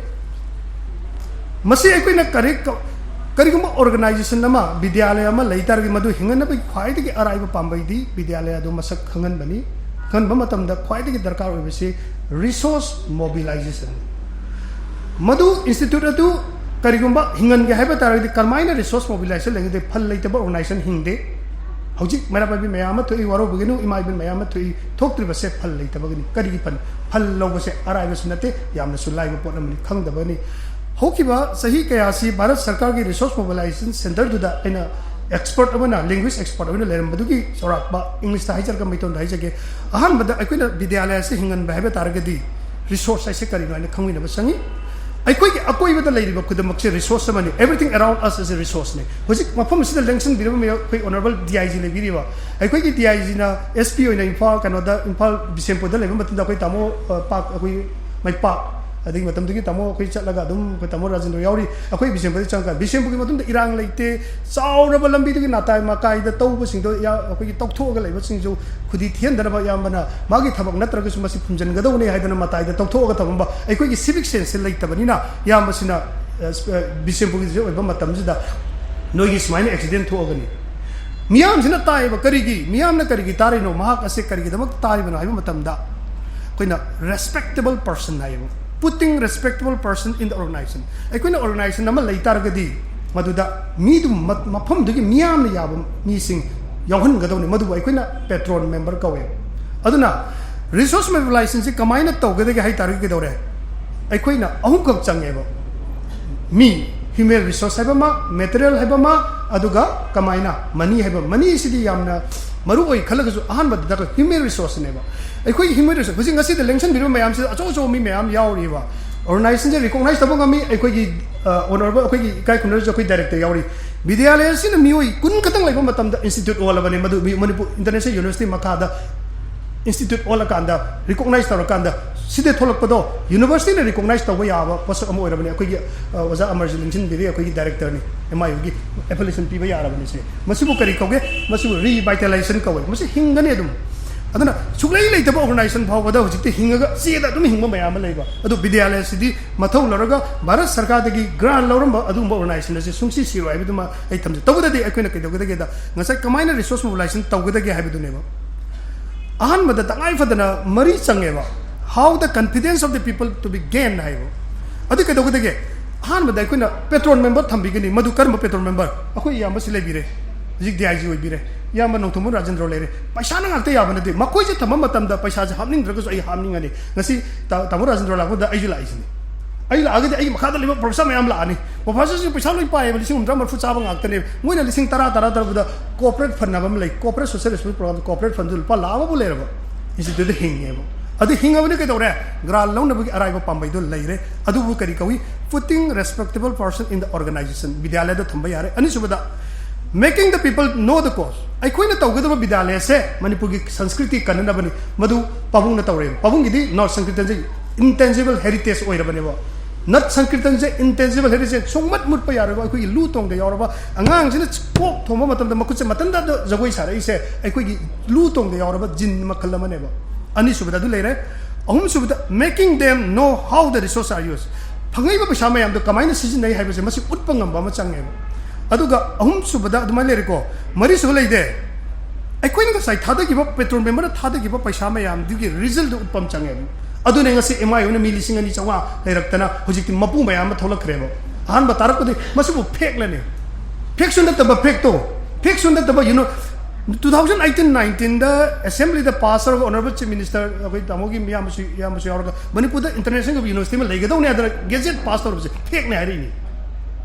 ꯃꯁꯤ ꯑꯩꯈꯣꯏꯅ ꯀꯔꯤ ꯀꯔꯤꯒꯨꯝꯕ ꯑꯣꯔꯒꯅꯥꯏꯖꯦꯁꯟ ꯑꯃ, ꯕꯤꯗ꯭ꯌꯥꯂꯌ ꯑꯃ ꯂꯩ ꯇꯥꯔꯒꯗꯤ, ꯃꯗꯨ ꯍꯤꯡꯍꯟꯅꯕꯒꯤ ꯈ꯭ꯋꯥꯏꯗꯒꯤ ꯑꯔꯥꯏꯕ ꯄꯥꯝꯕꯩꯗꯤ ꯕꯤꯗ꯭ꯌꯥꯂꯌ ꯑꯗꯨ ꯃꯁꯛ ꯈꯪꯍꯟꯕꯅꯤ꯫ ꯈꯪꯍꯟꯕ ꯃꯇꯝꯗ ꯈ꯭ꯋꯥꯏꯗꯒꯤ ꯗꯔꯀꯥꯔ ꯑꯣꯏꯕꯁꯤ ꯔꯤꯁꯣꯔꯁ ꯃꯣꯕꯤꯂꯥꯏꯖꯦꯁꯟ꯫ ꯃꯗꯨ ꯏꯟꯁꯇꯤꯇ꯭ꯌꯨꯠ ꯑꯗꯨ ꯀꯔꯤꯒꯨꯝꯕ ꯍꯤꯡꯍꯟꯒꯦ ꯍꯥꯏꯕ ꯇꯥꯔꯒꯗꯤ, ꯀꯔꯝꯍꯥꯏꯅ ꯔꯤꯁꯣꯔꯁ ꯃꯣꯕꯤꯂꯥꯏꯖꯦꯁꯟ ꯂꯩꯒꯗꯦ? ꯐꯜ ꯂꯩꯇꯕ ꯑꯣꯔꯒꯅꯥꯏꯖꯦꯁꯟ ꯍꯤꯡꯗꯦ꯫ ꯍꯧꯖꯤꯛ ꯃꯩꯔꯥ ꯄꯥꯏꯕꯤ ꯃꯌꯥꯝ ꯑꯃ ꯊꯣꯛꯏ, ꯋꯥꯔꯧꯕꯤꯒꯅꯨ, ꯏꯃꯥ ꯏꯕꯦꯟ ꯃꯌꯥꯝ ꯑꯃ ꯊꯣꯛꯏ꯫ ꯊꯣꯛꯇ꯭ꯔꯤꯕꯁꯦ ꯐꯜ ꯂꯩꯇꯕꯒꯤꯅꯤ꯫ ꯀꯔꯤꯒꯤ ꯐꯜ? ꯐꯜ ꯂꯧꯕꯁꯦ ꯑꯔꯥꯏꯕꯁꯨ ꯅꯠꯇꯦ, ꯌꯥꯝꯅꯁꯨ ꯂꯥꯏꯕ ꯄꯣꯠ ꯑꯃꯅꯤ, ꯈꯪꯗꯕꯅꯤ꯫ ꯍꯧꯈꯤꯕ ꯆꯍꯤ ꯀꯌꯥꯁꯤ ꯚꯥꯔꯠ ꯁꯔꯀꯥꯔꯒꯤ ꯔꯤꯁꯣꯔꯁ ꯃꯣꯕꯤꯂꯥꯏꯖꯦꯁꯟ ꯁꯦꯟꯇꯔꯗꯨꯗ ꯑꯩꯅ ꯑꯦꯛꯁꯄꯔꯠ ꯑꯃꯅ, ꯂꯦꯡꯒ꯭ꯋꯦꯖ ꯑꯦꯛꯁꯄꯔꯠ ꯑꯃꯅ ꯂꯩꯔꯝꯕꯗꯨꯒꯤ ꯆꯥꯎꯔꯥꯛꯄ ꯏꯪꯂꯤꯁꯇ ꯍꯥꯏꯖꯔꯒ ꯃꯩꯇꯩꯂꯣꯟꯗ ꯍꯥꯏꯖꯒꯦ꯫ ꯑꯍꯥꯟꯕꯗ ꯑꯩꯈꯣꯏꯅ ꯕꯤꯗ꯭ꯌꯥꯂꯌ ꯑꯁꯤ ꯍꯤꯡꯍꯟꯕ ꯍꯥꯏꯕ ꯇꯥꯔꯒꯗꯤ ꯔꯤꯁꯣꯔꯁ ꯍꯥꯏꯁꯦ ꯀꯔꯤꯅꯣ ꯍꯥꯏꯅ ꯈꯪꯃꯤꯟꯅꯕ ꯆꯪꯉꯤ꯫ ꯑꯩꯈꯣꯏꯒꯤ ꯑꯀꯣꯏꯕꯗ ꯂꯩꯔꯤꯕ ꯈꯨꯗꯤꯡꯃꯛꯁꯦ ꯔꯤꯁꯣꯔꯁ ꯑꯃꯅꯤ꯫ Everything around us is a resource ꯅꯤ꯫ ꯍꯧꯖꯤꯛ ꯃꯐꯝ ꯑꯁꯤꯗ ꯂꯦꯡꯁꯤꯟꯕꯤꯔꯤꯕ ꯃꯤꯑꯣꯏ, ꯑꯩꯈꯣꯏ ꯑꯣꯅꯔꯦꯕꯜ ꯗꯤ ꯑꯥꯏ ꯖꯤ ꯂꯩꯕꯤꯔꯤꯕ, ꯑꯩꯈꯣꯏꯒꯤ ꯗꯤ ꯑꯥꯏ ꯖꯤꯅ ꯑꯦꯁ ꯄꯤ ꯑꯣꯏꯅ ꯏꯝꯐꯥꯜ, ꯀꯩꯅꯣꯗ, ꯏꯝꯐꯥꯜ ꯕꯤꯁꯦꯝꯄꯨꯔꯗ ꯂꯩꯕ ꯃꯇꯝꯗ ꯑꯩꯈꯣꯏ ꯇꯥꯃꯣ, ꯑ, ꯄꯥꯛ, ꯑꯩꯈꯣꯏ ꯃꯩꯄꯥꯛ, ꯑꯗꯒꯤ ꯃꯇꯝꯗꯨꯒꯤ ꯇꯥꯃꯣ ꯑꯩꯈꯣꯏ ꯆꯠꯂꯒ ꯑꯗꯨꯝ, ꯑꯩꯈꯣꯏ ꯇꯥꯃꯣ ꯔꯥꯖꯦꯟꯗ꯭ꯔ ꯌꯥꯎꯔꯤ, ꯑꯩꯈꯣꯏ ꯕꯤꯁꯦꯝꯄꯨꯔꯗ ꯆꯪꯉꯀꯥꯟꯗ ꯕꯤꯁꯦꯝꯄꯨꯔꯒꯤ ꯃꯇꯨꯡꯗ ꯏꯔꯥꯡ ꯂꯩꯇꯦ, ꯆꯥꯎꯔꯕ ꯂꯝꯕꯤꯗꯨꯒꯤ ꯅꯥꯇꯥꯏ ꯃꯀꯥꯏꯗ ꯇꯧꯕꯁꯤꯡꯗꯣ ꯌꯥ-, ꯑꯩꯈꯣꯏꯒꯤ ꯇꯧꯊꯣꯛꯑꯒ ꯂꯩꯕꯁꯤꯡꯁꯨ ꯈꯨꯗꯤ ꯊꯤꯍꯟꯗꯅꯕ ꯏꯌꯥꯝꯕꯅ ꯃꯥꯒꯤ ꯊꯕꯛ ꯅꯠꯇ꯭ꯔꯒꯁꯨ ꯃꯁꯤ ꯐꯨꯝꯖꯤꯟꯒꯗꯧꯕꯅꯤ ꯍꯥꯏꯗꯅ ꯃꯇꯥꯏꯗ ꯇꯧꯊꯣꯛꯑꯒ ꯊꯝꯃꯝꯕ꯫ ꯑꯩꯈꯣꯏꯒꯤ ꯁꯤꯚꯤꯛ ꯁꯦꯟꯁꯁꯦ ꯂꯩꯇꯕꯅꯤꯅ ꯏꯌꯥꯝꯕꯁꯤꯅ, ꯑ, ꯑ, ꯕꯤꯁꯦꯝꯄꯨꯔꯒꯤꯁꯦ ꯑꯣꯏꯕ ꯃꯇꯝꯁꯤꯗ ꯅꯣꯏꯒꯤ ꯁꯨꯃꯥꯏꯅ ꯑꯦꯛꯁꯤꯗꯦꯟ ꯊꯣꯛꯑꯒꯅꯤ꯫ ꯃꯤꯌꯥꯝꯁꯤꯅ ꯇꯥꯏꯌꯦꯕ꯫ ꯀꯔꯤꯒꯤ? ꯃꯤꯌꯥꯝꯅ ꯀꯔꯤꯒꯤ ꯇꯥꯔꯤꯅꯣ? ꯃꯍꯥꯛ ꯑꯁꯦ ꯀꯔꯤꯒꯤꯗꯃꯛ ꯇꯥꯔꯤꯕꯅꯣ ꯍꯥꯏꯕ ꯃꯇꯝꯗ, ꯑꯩꯈꯣꯏꯅ ꯔꯦꯁꯄꯦꯛꯇꯦꯕꯜ ꯄꯔꯁꯟ ꯍꯥꯏꯌꯦꯕ, putting respectable person in the organization꯫ ꯑꯩꯈꯣꯏꯅ ꯑꯣꯔꯒꯅꯥꯏꯖꯦꯁꯟ ꯑꯃ ꯂꯩ ꯇꯥꯔꯒꯗꯤ, ꯃꯗꯨꯗ ꯃꯤꯗꯨ ꯃ-, ꯃꯐꯝꯗꯨꯒꯤ ꯃꯤꯌꯥꯝꯅ ꯌꯥꯕ ꯃꯤꯁꯤꯡ ꯌꯥꯎꯍꯟꯒꯗꯧꯅꯤ꯫ ꯃꯗꯨꯕꯨ ꯑꯩꯈꯣꯏꯅ ꯄꯦꯇ꯭ꯔꯣꯟ ꯃꯦꯝꯕꯔ ꯀꯧꯋꯦ꯫ ꯑꯗꯨꯅ ꯔꯤꯁꯣꯔꯁ ꯃꯣꯕꯤꯂꯥꯏꯖꯦꯁꯟꯁꯤ ꯀꯃꯥꯏꯅ ꯇꯧꯒꯗꯒꯦ ꯍꯥꯏ ꯇꯥꯔꯒꯗꯤ ꯀꯩꯗꯧꯔꯦ? ꯑꯩꯈꯣꯏꯅ ꯑꯍꯨꯝꯈꯛ ꯆꯪꯉꯦꯕ꯫ ꯃꯤ, ꯍ꯭ꯌꯨꯃꯦꯟ ꯔꯤꯁꯣꯔꯁ ꯍꯥꯏꯕ ꯑꯃ, ꯃꯦꯇꯔꯤꯌꯦꯜ ꯍꯥꯏꯕ ꯑꯃ, ꯑꯗꯨꯒ ꯀꯃꯥꯏꯅ, ꯃꯅꯤ ꯍꯥꯏꯕ꯫ ꯃꯅꯤꯁꯤꯗꯤ ꯌꯥꯝꯅ ꯃꯔꯨ ꯑꯣꯏ ꯈꯜꯂꯒꯁꯨ ꯑꯍꯥꯟꯕꯗ ꯗꯔꯀꯥꯔ ꯍ꯭ꯌꯨꯃꯦꯟ ꯔꯤꯁꯣꯔꯁꯅꯦꯕ꯫ ꯑꯩꯈꯣꯏꯒꯤ ꯍ꯭ꯌꯨꯃꯦꯟ ꯔꯤꯁꯣꯔꯁ ꯍꯧꯖꯤꯛ ꯉꯁꯤꯗ ꯂꯦꯡꯁꯟꯕꯤꯔꯤꯕ ꯃꯌꯥꯝꯁꯤꯗ ꯑꯆꯧ ꯑꯆꯧꯕ ꯃꯤ ꯃꯌꯥꯝ ꯌꯥꯎꯔꯤꯕ꯫ ꯑꯣꯔꯒꯅꯥꯏꯖꯦꯁꯟꯁꯦ ꯔꯤꯀꯣꯛꯅꯥꯏꯖ ꯇꯧꯕ ꯉꯝꯃꯤ꯫ ꯑꯩꯈꯣꯏꯒꯤ, ꯑ, ꯑꯣꯅꯔꯦꯕꯜ ꯑꯩꯈꯣꯏꯒꯤ ꯏꯀꯥꯏ ꯈꯨꯝꯅꯔꯁꯨ ꯑꯩꯈꯣꯏ ꯗꯥꯏꯔꯦꯛꯇꯔ ꯌꯥꯎꯔꯤ꯫ ꯕꯤꯗ꯭ꯌꯥꯂꯌ ꯑꯁꯤꯅ ꯃꯤꯑꯣꯏ ꯀꯨꯟ ꯈꯛꯇꯪ ꯂꯩꯕ ꯃꯇꯝꯗ ꯏꯟꯁꯇꯤꯇ꯭ꯌꯨꯠ ꯑꯣꯜꯂꯕꯅꯤ꯫ ꯃꯗꯨ ꯃꯤ-, ꯃꯅꯤꯄꯨꯔ ꯏꯟꯇꯔꯅꯦꯁꯅꯦꯜ ꯌꯨꯅꯤꯚꯔꯁꯤꯇꯤ ꯃꯈꯥꯗ ꯏꯟꯁꯇꯤꯇ꯭ꯌꯨꯠ ꯑꯣꯜꯂꯀꯥꯟꯗ, ꯔꯤꯀꯣꯛꯅꯥꯏꯖ ꯇꯧꯔꯀꯥꯟꯗ, ꯁꯤꯗ ꯊꯣꯛꯂꯛꯄꯗꯣ ꯌꯨꯅꯤꯚꯔꯁꯤꯇꯤꯅ ꯔꯤꯀꯣꯛꯅꯥꯏꯁ ꯇꯧꯕ ꯌꯥꯕ ꯄꯣꯠꯁꯛ ꯑꯃ ꯑꯣꯏꯔꯕꯅꯤ꯫ ꯑꯩꯈꯣꯏꯒꯤ ꯑ, ꯑꯣꯖꯥ ꯑꯃꯔꯖꯤꯠ ꯅꯤꯡꯁꯤꯡꯕꯤꯔꯤ, ꯑꯩꯈꯣꯏꯒꯤ ꯗꯥꯏꯔꯦꯛꯇꯔꯅꯤ, ꯑꯦꯝ ꯑꯥꯏ ꯌꯨꯒꯤ ꯑꯦꯐꯤꯂꯤꯌꯦꯁꯟ ꯄꯤꯕ ꯌꯥꯔꯕꯅꯤ꯫ ꯁꯦ ꯃꯁꯤꯕꯨ ꯀꯔꯤ ꯀꯧꯒꯦ? ꯃꯁꯤꯕꯨ ꯔꯤꯚꯥꯏꯇꯦꯂꯥꯏꯖꯦꯁꯟ ꯀꯧꯋꯦ꯫ ꯃꯁꯤ ꯍꯤꯡꯒꯅꯤ ꯑꯗꯨꯝ꯫ ꯑꯗꯨꯅ ꯁꯨꯛꯂꯩ ꯂꯩꯇꯕ ꯑꯣꯔꯒꯅꯥꯏꯖꯦꯁꯟ ꯐꯥꯎꯕꯗ ꯍꯧꯖꯤꯛꯇꯤ ꯍꯤꯡꯉꯒ ꯆꯦꯗ ꯑꯗꯨꯝ ꯍꯤꯡꯕ ꯃꯌꯥꯝ ꯑꯃ ꯂꯩꯕ꯫ ꯑꯗꯨ ꯕꯤꯗ꯭ꯌꯥꯂꯌꯁꯤꯗꯤ ꯃꯊꯧ ꯂꯧꯔꯒ ꯚꯥꯔꯠ ꯁꯔꯀꯥꯔꯗꯒꯤ ꯒ꯭ꯔꯥꯟ ꯂꯧꯔꯝꯕ ꯑꯗꯨꯒꯨꯝꯕ ꯑꯣꯔꯒꯅꯥꯏꯖꯦꯁꯟ ꯑꯁꯤ ꯁꯨꯡꯁꯤ ꯁꯤꯔꯣꯏ ꯍꯥꯏꯕꯗꯨꯃ ꯑꯩ ꯊꯝꯖꯩ꯫ ꯇꯧꯕꯗꯗꯤ ꯑꯩꯈꯣꯏꯅ ꯀꯩꯗꯧꯒꯗꯒꯦꯗ, ꯉꯁꯥꯏ ꯀꯃꯥꯏꯅ ꯔꯤꯁꯣꯔꯁ ꯃꯣꯕꯤꯂꯥꯏꯖꯦꯁꯟ ꯇꯧꯒꯗꯒꯦ ꯍꯥꯏꯕꯗꯨꯅꯦꯕ꯫ ꯑꯍꯥꯟꯕꯗ ꯇꯉꯥꯏ ꯐꯗꯅ ꯃꯔꯤ ꯆꯪꯉꯦꯕ꯫ How the confidence of the people to be gained ꯍꯥꯏꯕ꯫ ꯑꯗꯨ ꯀꯩꯗꯧꯒꯗꯒꯦ? ꯑꯍꯥꯟꯕꯗ ꯑꯩꯈꯣꯏꯅ ꯄꯦꯇ꯭ꯔꯣꯟ ꯃꯦꯝꯕꯔ ꯊꯝꯕꯤꯒꯅꯤ꯫ ꯃꯗꯨ ꯀꯔꯝꯕ ꯄꯦꯇ꯭ꯔꯣꯟ ꯃꯦꯝꯕꯔ? ꯑꯩꯈꯣꯏ ꯏꯌꯥꯝꯕꯁꯤ ꯂꯩꯕꯤꯔꯦ, ꯍꯧꯖꯤꯛ ꯗꯤ ꯑꯥꯏ ꯖꯤ ꯑꯣꯏꯕꯤꯔꯦ, ꯏꯌꯥꯝꯕ ꯅꯣꯡꯊꯣꯝꯕꯝ ꯔꯥꯖꯦꯟꯗ꯭ꯔꯣ ꯂꯩꯔꯦ꯫ ꯄꯩꯁꯥꯅ ꯉꯥꯛꯇ ꯌꯥꯕ ꯅꯠꯇꯦ꯫ ꯃꯈꯣꯏꯁꯦ ꯊꯝꯕ ꯃꯇꯝꯗ ꯄꯩꯁꯥꯁꯦ ꯍꯥꯞꯅꯤꯡꯗ꯭ꯔꯒꯁꯨ ꯑꯩ ꯍꯥꯞꯅꯤꯡꯉꯅꯤ꯫ ꯉꯁꯤ ꯇꯥ-, ꯇꯥꯃꯣ ꯔꯥꯖꯦꯟꯗ꯭ꯔꯣ ꯂꯥꯛꯄꯗ ꯑꯩꯁꯨ ꯂꯥꯛꯏꯁꯤꯅꯤ꯫ ꯑꯩ ꯂꯥꯛꯑꯒꯗꯤ ꯑꯩꯒꯤ ꯃꯈꯥꯗ ꯂꯩꯕ ꯄ꯭ꯔꯣꯐꯦꯁꯔ ꯃꯌꯥꯝ ꯂꯥꯛꯑꯅꯤ꯫ ꯄ꯭ꯔꯣꯐꯦꯁꯔꯁꯤꯡ ꯄꯩꯁꯥ ꯂꯣꯏ ꯄꯥꯏꯌꯦꯕ, ꯂꯤꯁꯤꯡ ꯍꯨꯝꯗ꯭ꯔꯥ ꯃꯔꯤꯐꯨ ꯆꯥꯕ ꯉꯥꯛꯇꯅꯦꯕ꯫ ꯃꯣꯏꯅ ꯂꯤꯁꯤꯡ ꯇꯔꯥ, ꯇꯔꯥ, ꯇꯔꯥ ꯇꯧꯕꯗ ꯀꯣꯑꯣꯄꯔꯦꯠ ꯐꯟ ꯍꯥꯏꯕ ꯑꯃ ꯂꯩ꯫ ꯀꯣꯑꯣꯄꯔꯦꯠ ꯁꯣꯁꯤꯌꯦꯜ ꯔꯦꯁꯄꯣꯟꯁꯤꯕꯤꯂꯤꯇꯤ ꯄ꯭ꯔꯣꯒ꯭ꯔꯥꯝꯗ ꯀꯣꯑꯣꯄꯔꯦꯠ ꯐꯟꯗꯨ ꯂꯨꯄꯥ ꯂꯥꯛ ꯑꯃꯕꯨ ꯂꯩꯔꯕ ꯏꯟꯁꯇꯤꯇ꯭ꯌꯨꯠꯇ ꯍꯤꯡꯉꯦꯕ꯫ ꯑꯗꯨ ꯍꯤꯡꯉꯕꯅꯤ ꯀꯩꯗꯧꯔꯦ? ꯒ꯭ꯔꯥꯟ ꯂꯧꯅꯕꯒꯤ ꯑꯔꯥꯏꯕ ꯄꯥꯝꯕꯩꯗꯣ ꯂꯩꯔꯦ꯫ ꯑꯗꯨꯕꯨ ꯀꯔꯤ ꯀꯧꯏ? Putting respectable person in the organization. ꯕꯤꯗ꯭ꯌꯥꯂꯌꯗ ꯊꯝꯕ ꯌꯥꯔꯦ꯫ ꯑꯅꯤꯁꯨꯕꯗ, making the people know the cause. ꯑꯩꯈꯣꯏꯅ ꯇꯧꯒꯗꯕ ꯕꯤꯗ꯭ꯌꯥꯂꯌꯁꯦ ꯃꯅꯤꯄꯨꯔꯒꯤ ꯁꯪꯁꯀ꯭ꯔꯤꯇꯤ ꯀꯟꯅꯅꯕꯅꯤ꯫ ꯃꯗꯨ ꯄꯥꯕꯨꯡꯅ ꯇꯧꯔꯦ꯫ ꯄꯥꯕꯨꯡꯒꯤꯗꯤ ꯅꯥꯠ ꯁꯪꯀꯤꯔꯇꯟꯁꯦ ꯏꯟꯇꯦꯟꯖꯤꯕꯜ ꯍꯦꯔꯤꯇꯦꯖ ꯑꯣꯏꯔꯕꯅꯦꯕ꯫ ꯅꯥꯠ ꯁꯪꯀꯤꯔꯇꯟꯁꯦ ꯏꯟꯇꯦꯟꯖꯤꯕꯜ ꯍꯦꯔꯤꯇꯦꯖ, ꯁꯨꯡꯃꯠ ꯃꯨꯠꯄ ꯌꯥꯔꯣꯏꯕ꯫ ꯑꯩꯈꯣꯏꯒꯤ ꯂꯨ ꯇꯣꯡꯗ ꯌꯥꯎꯔꯕ ꯑꯉꯥꯡꯁꯤꯅ ꯀꯣꯛ ꯊꯣꯡꯕ ꯃꯇꯝꯗ ꯃꯈꯨꯠꯁꯦ ꯃꯊꯟꯇ ꯖꯒꯣꯏ ꯁꯥꯔꯛꯏꯁꯦ ꯑꯩꯈꯣꯏꯒꯤ ꯂꯨ ꯇꯣꯡꯗ ꯌꯥꯎꯔꯕ ꯖꯤꯟ ꯃꯈꯜ ꯑꯃꯅꯦꯕ꯫ ꯑꯅꯤꯁꯨꯕꯗ ꯑꯗꯨ ꯂꯩꯔꯦ꯫ ꯑꯍꯨꯝꯁꯨꯕꯗ, making them know how the resources are used. ꯐꯪꯉꯛꯏꯕ ꯄꯩꯁꯥ ꯃꯌꯥꯝꯗꯣ ꯀꯃꯥꯏꯅ ꯁꯤꯖꯤꯟꯅꯩ ꯍꯥꯏꯕꯁꯦ ꯃꯁꯤ ꯎꯠꯄ ꯉꯝꯕ ꯑꯃ ꯆꯪꯉꯦꯕ꯫ ꯑꯗꯨꯒ ꯑꯍꯨꯝꯁꯨꯕꯗ ꯑꯗꯨꯃꯥꯏꯅ ꯂꯩꯔꯦꯀꯣ꯫ ꯃꯔꯤꯁꯨꯕ ꯂꯩꯗꯦ, ꯑꯩꯈꯣꯏꯅ ꯉꯁꯥꯏ ꯊꯥꯗꯈꯤꯕ, ꯄꯦꯇ꯭ꯔꯣꯟ ꯃꯦꯝꯕꯔꯅ ꯊꯥꯗꯈꯤꯕ ꯄꯩꯁꯥ ꯃꯌꯥꯝꯗꯨꯒꯤ ꯔꯤꯖꯜꯗꯨ ꯎꯠꯄ ꯑꯃ ꯆꯪꯉꯦꯕ꯫ ꯑꯗꯨꯅ ꯉꯁꯤ ꯑꯦꯝ ꯑꯥꯏ ꯌꯨꯅ ꯃꯤ ꯂꯤꯁꯤꯡ ꯑꯅꯤ ꯆꯥꯝꯃꯉꯥ ꯂꯩꯔꯛꯇꯅ ꯍꯧꯖꯤꯛꯇꯤ ꯃꯄꯨ ꯃꯌꯥꯝ ꯑꯃ ꯊꯣꯛꯂꯛꯈ꯭ꯔꯦꯕ꯫ ꯑꯍꯥꯟꯕ ꯇꯥꯔꯛꯄꯗꯤ ꯃꯁꯤꯕꯨ ꯐꯦꯛꯂꯅꯦ꯫ ꯐꯦꯛꯁꯨ ꯅꯠꯇꯕ ꯐꯦꯛꯇꯣ, ꯐꯦꯛꯁꯨ ꯅꯠꯇꯕ ꯌꯨꯅꯣ-, two thousand eighteen nineteen ꯑꯦꯁꯦꯝꯕ꯭ꯂꯤꯗ ꯄꯥꯁ ꯇꯧꯔꯒ ꯑꯣꯅꯔꯦꯕꯜ ꯆꯤꯐ ꯃꯤꯅꯤꯁꯇꯔ ꯑꯩꯈꯣꯏ ꯇꯥꯃꯣꯒꯤ ꯃꯌꯥꯝꯕꯁꯨ, ꯏꯌꯥꯝꯕꯁꯨ ꯌꯥꯎꯔꯒ ꯃꯅꯤꯄꯨꯔꯗ ꯏꯟꯇꯔꯅꯦꯁꯅꯦꯜ ꯌꯨꯅꯤꯚꯔꯁꯤꯇꯤ ꯑꯃ ꯂꯩꯒꯗꯧꯅꯦ ꯍꯥꯏꯗꯅ ꯒꯦꯖꯦꯠ ꯄꯥꯁ ꯇꯧꯔꯕꯁꯦ ꯐꯦꯛꯅꯦ ꯍꯥꯏꯔꯛꯏꯅꯤ꯫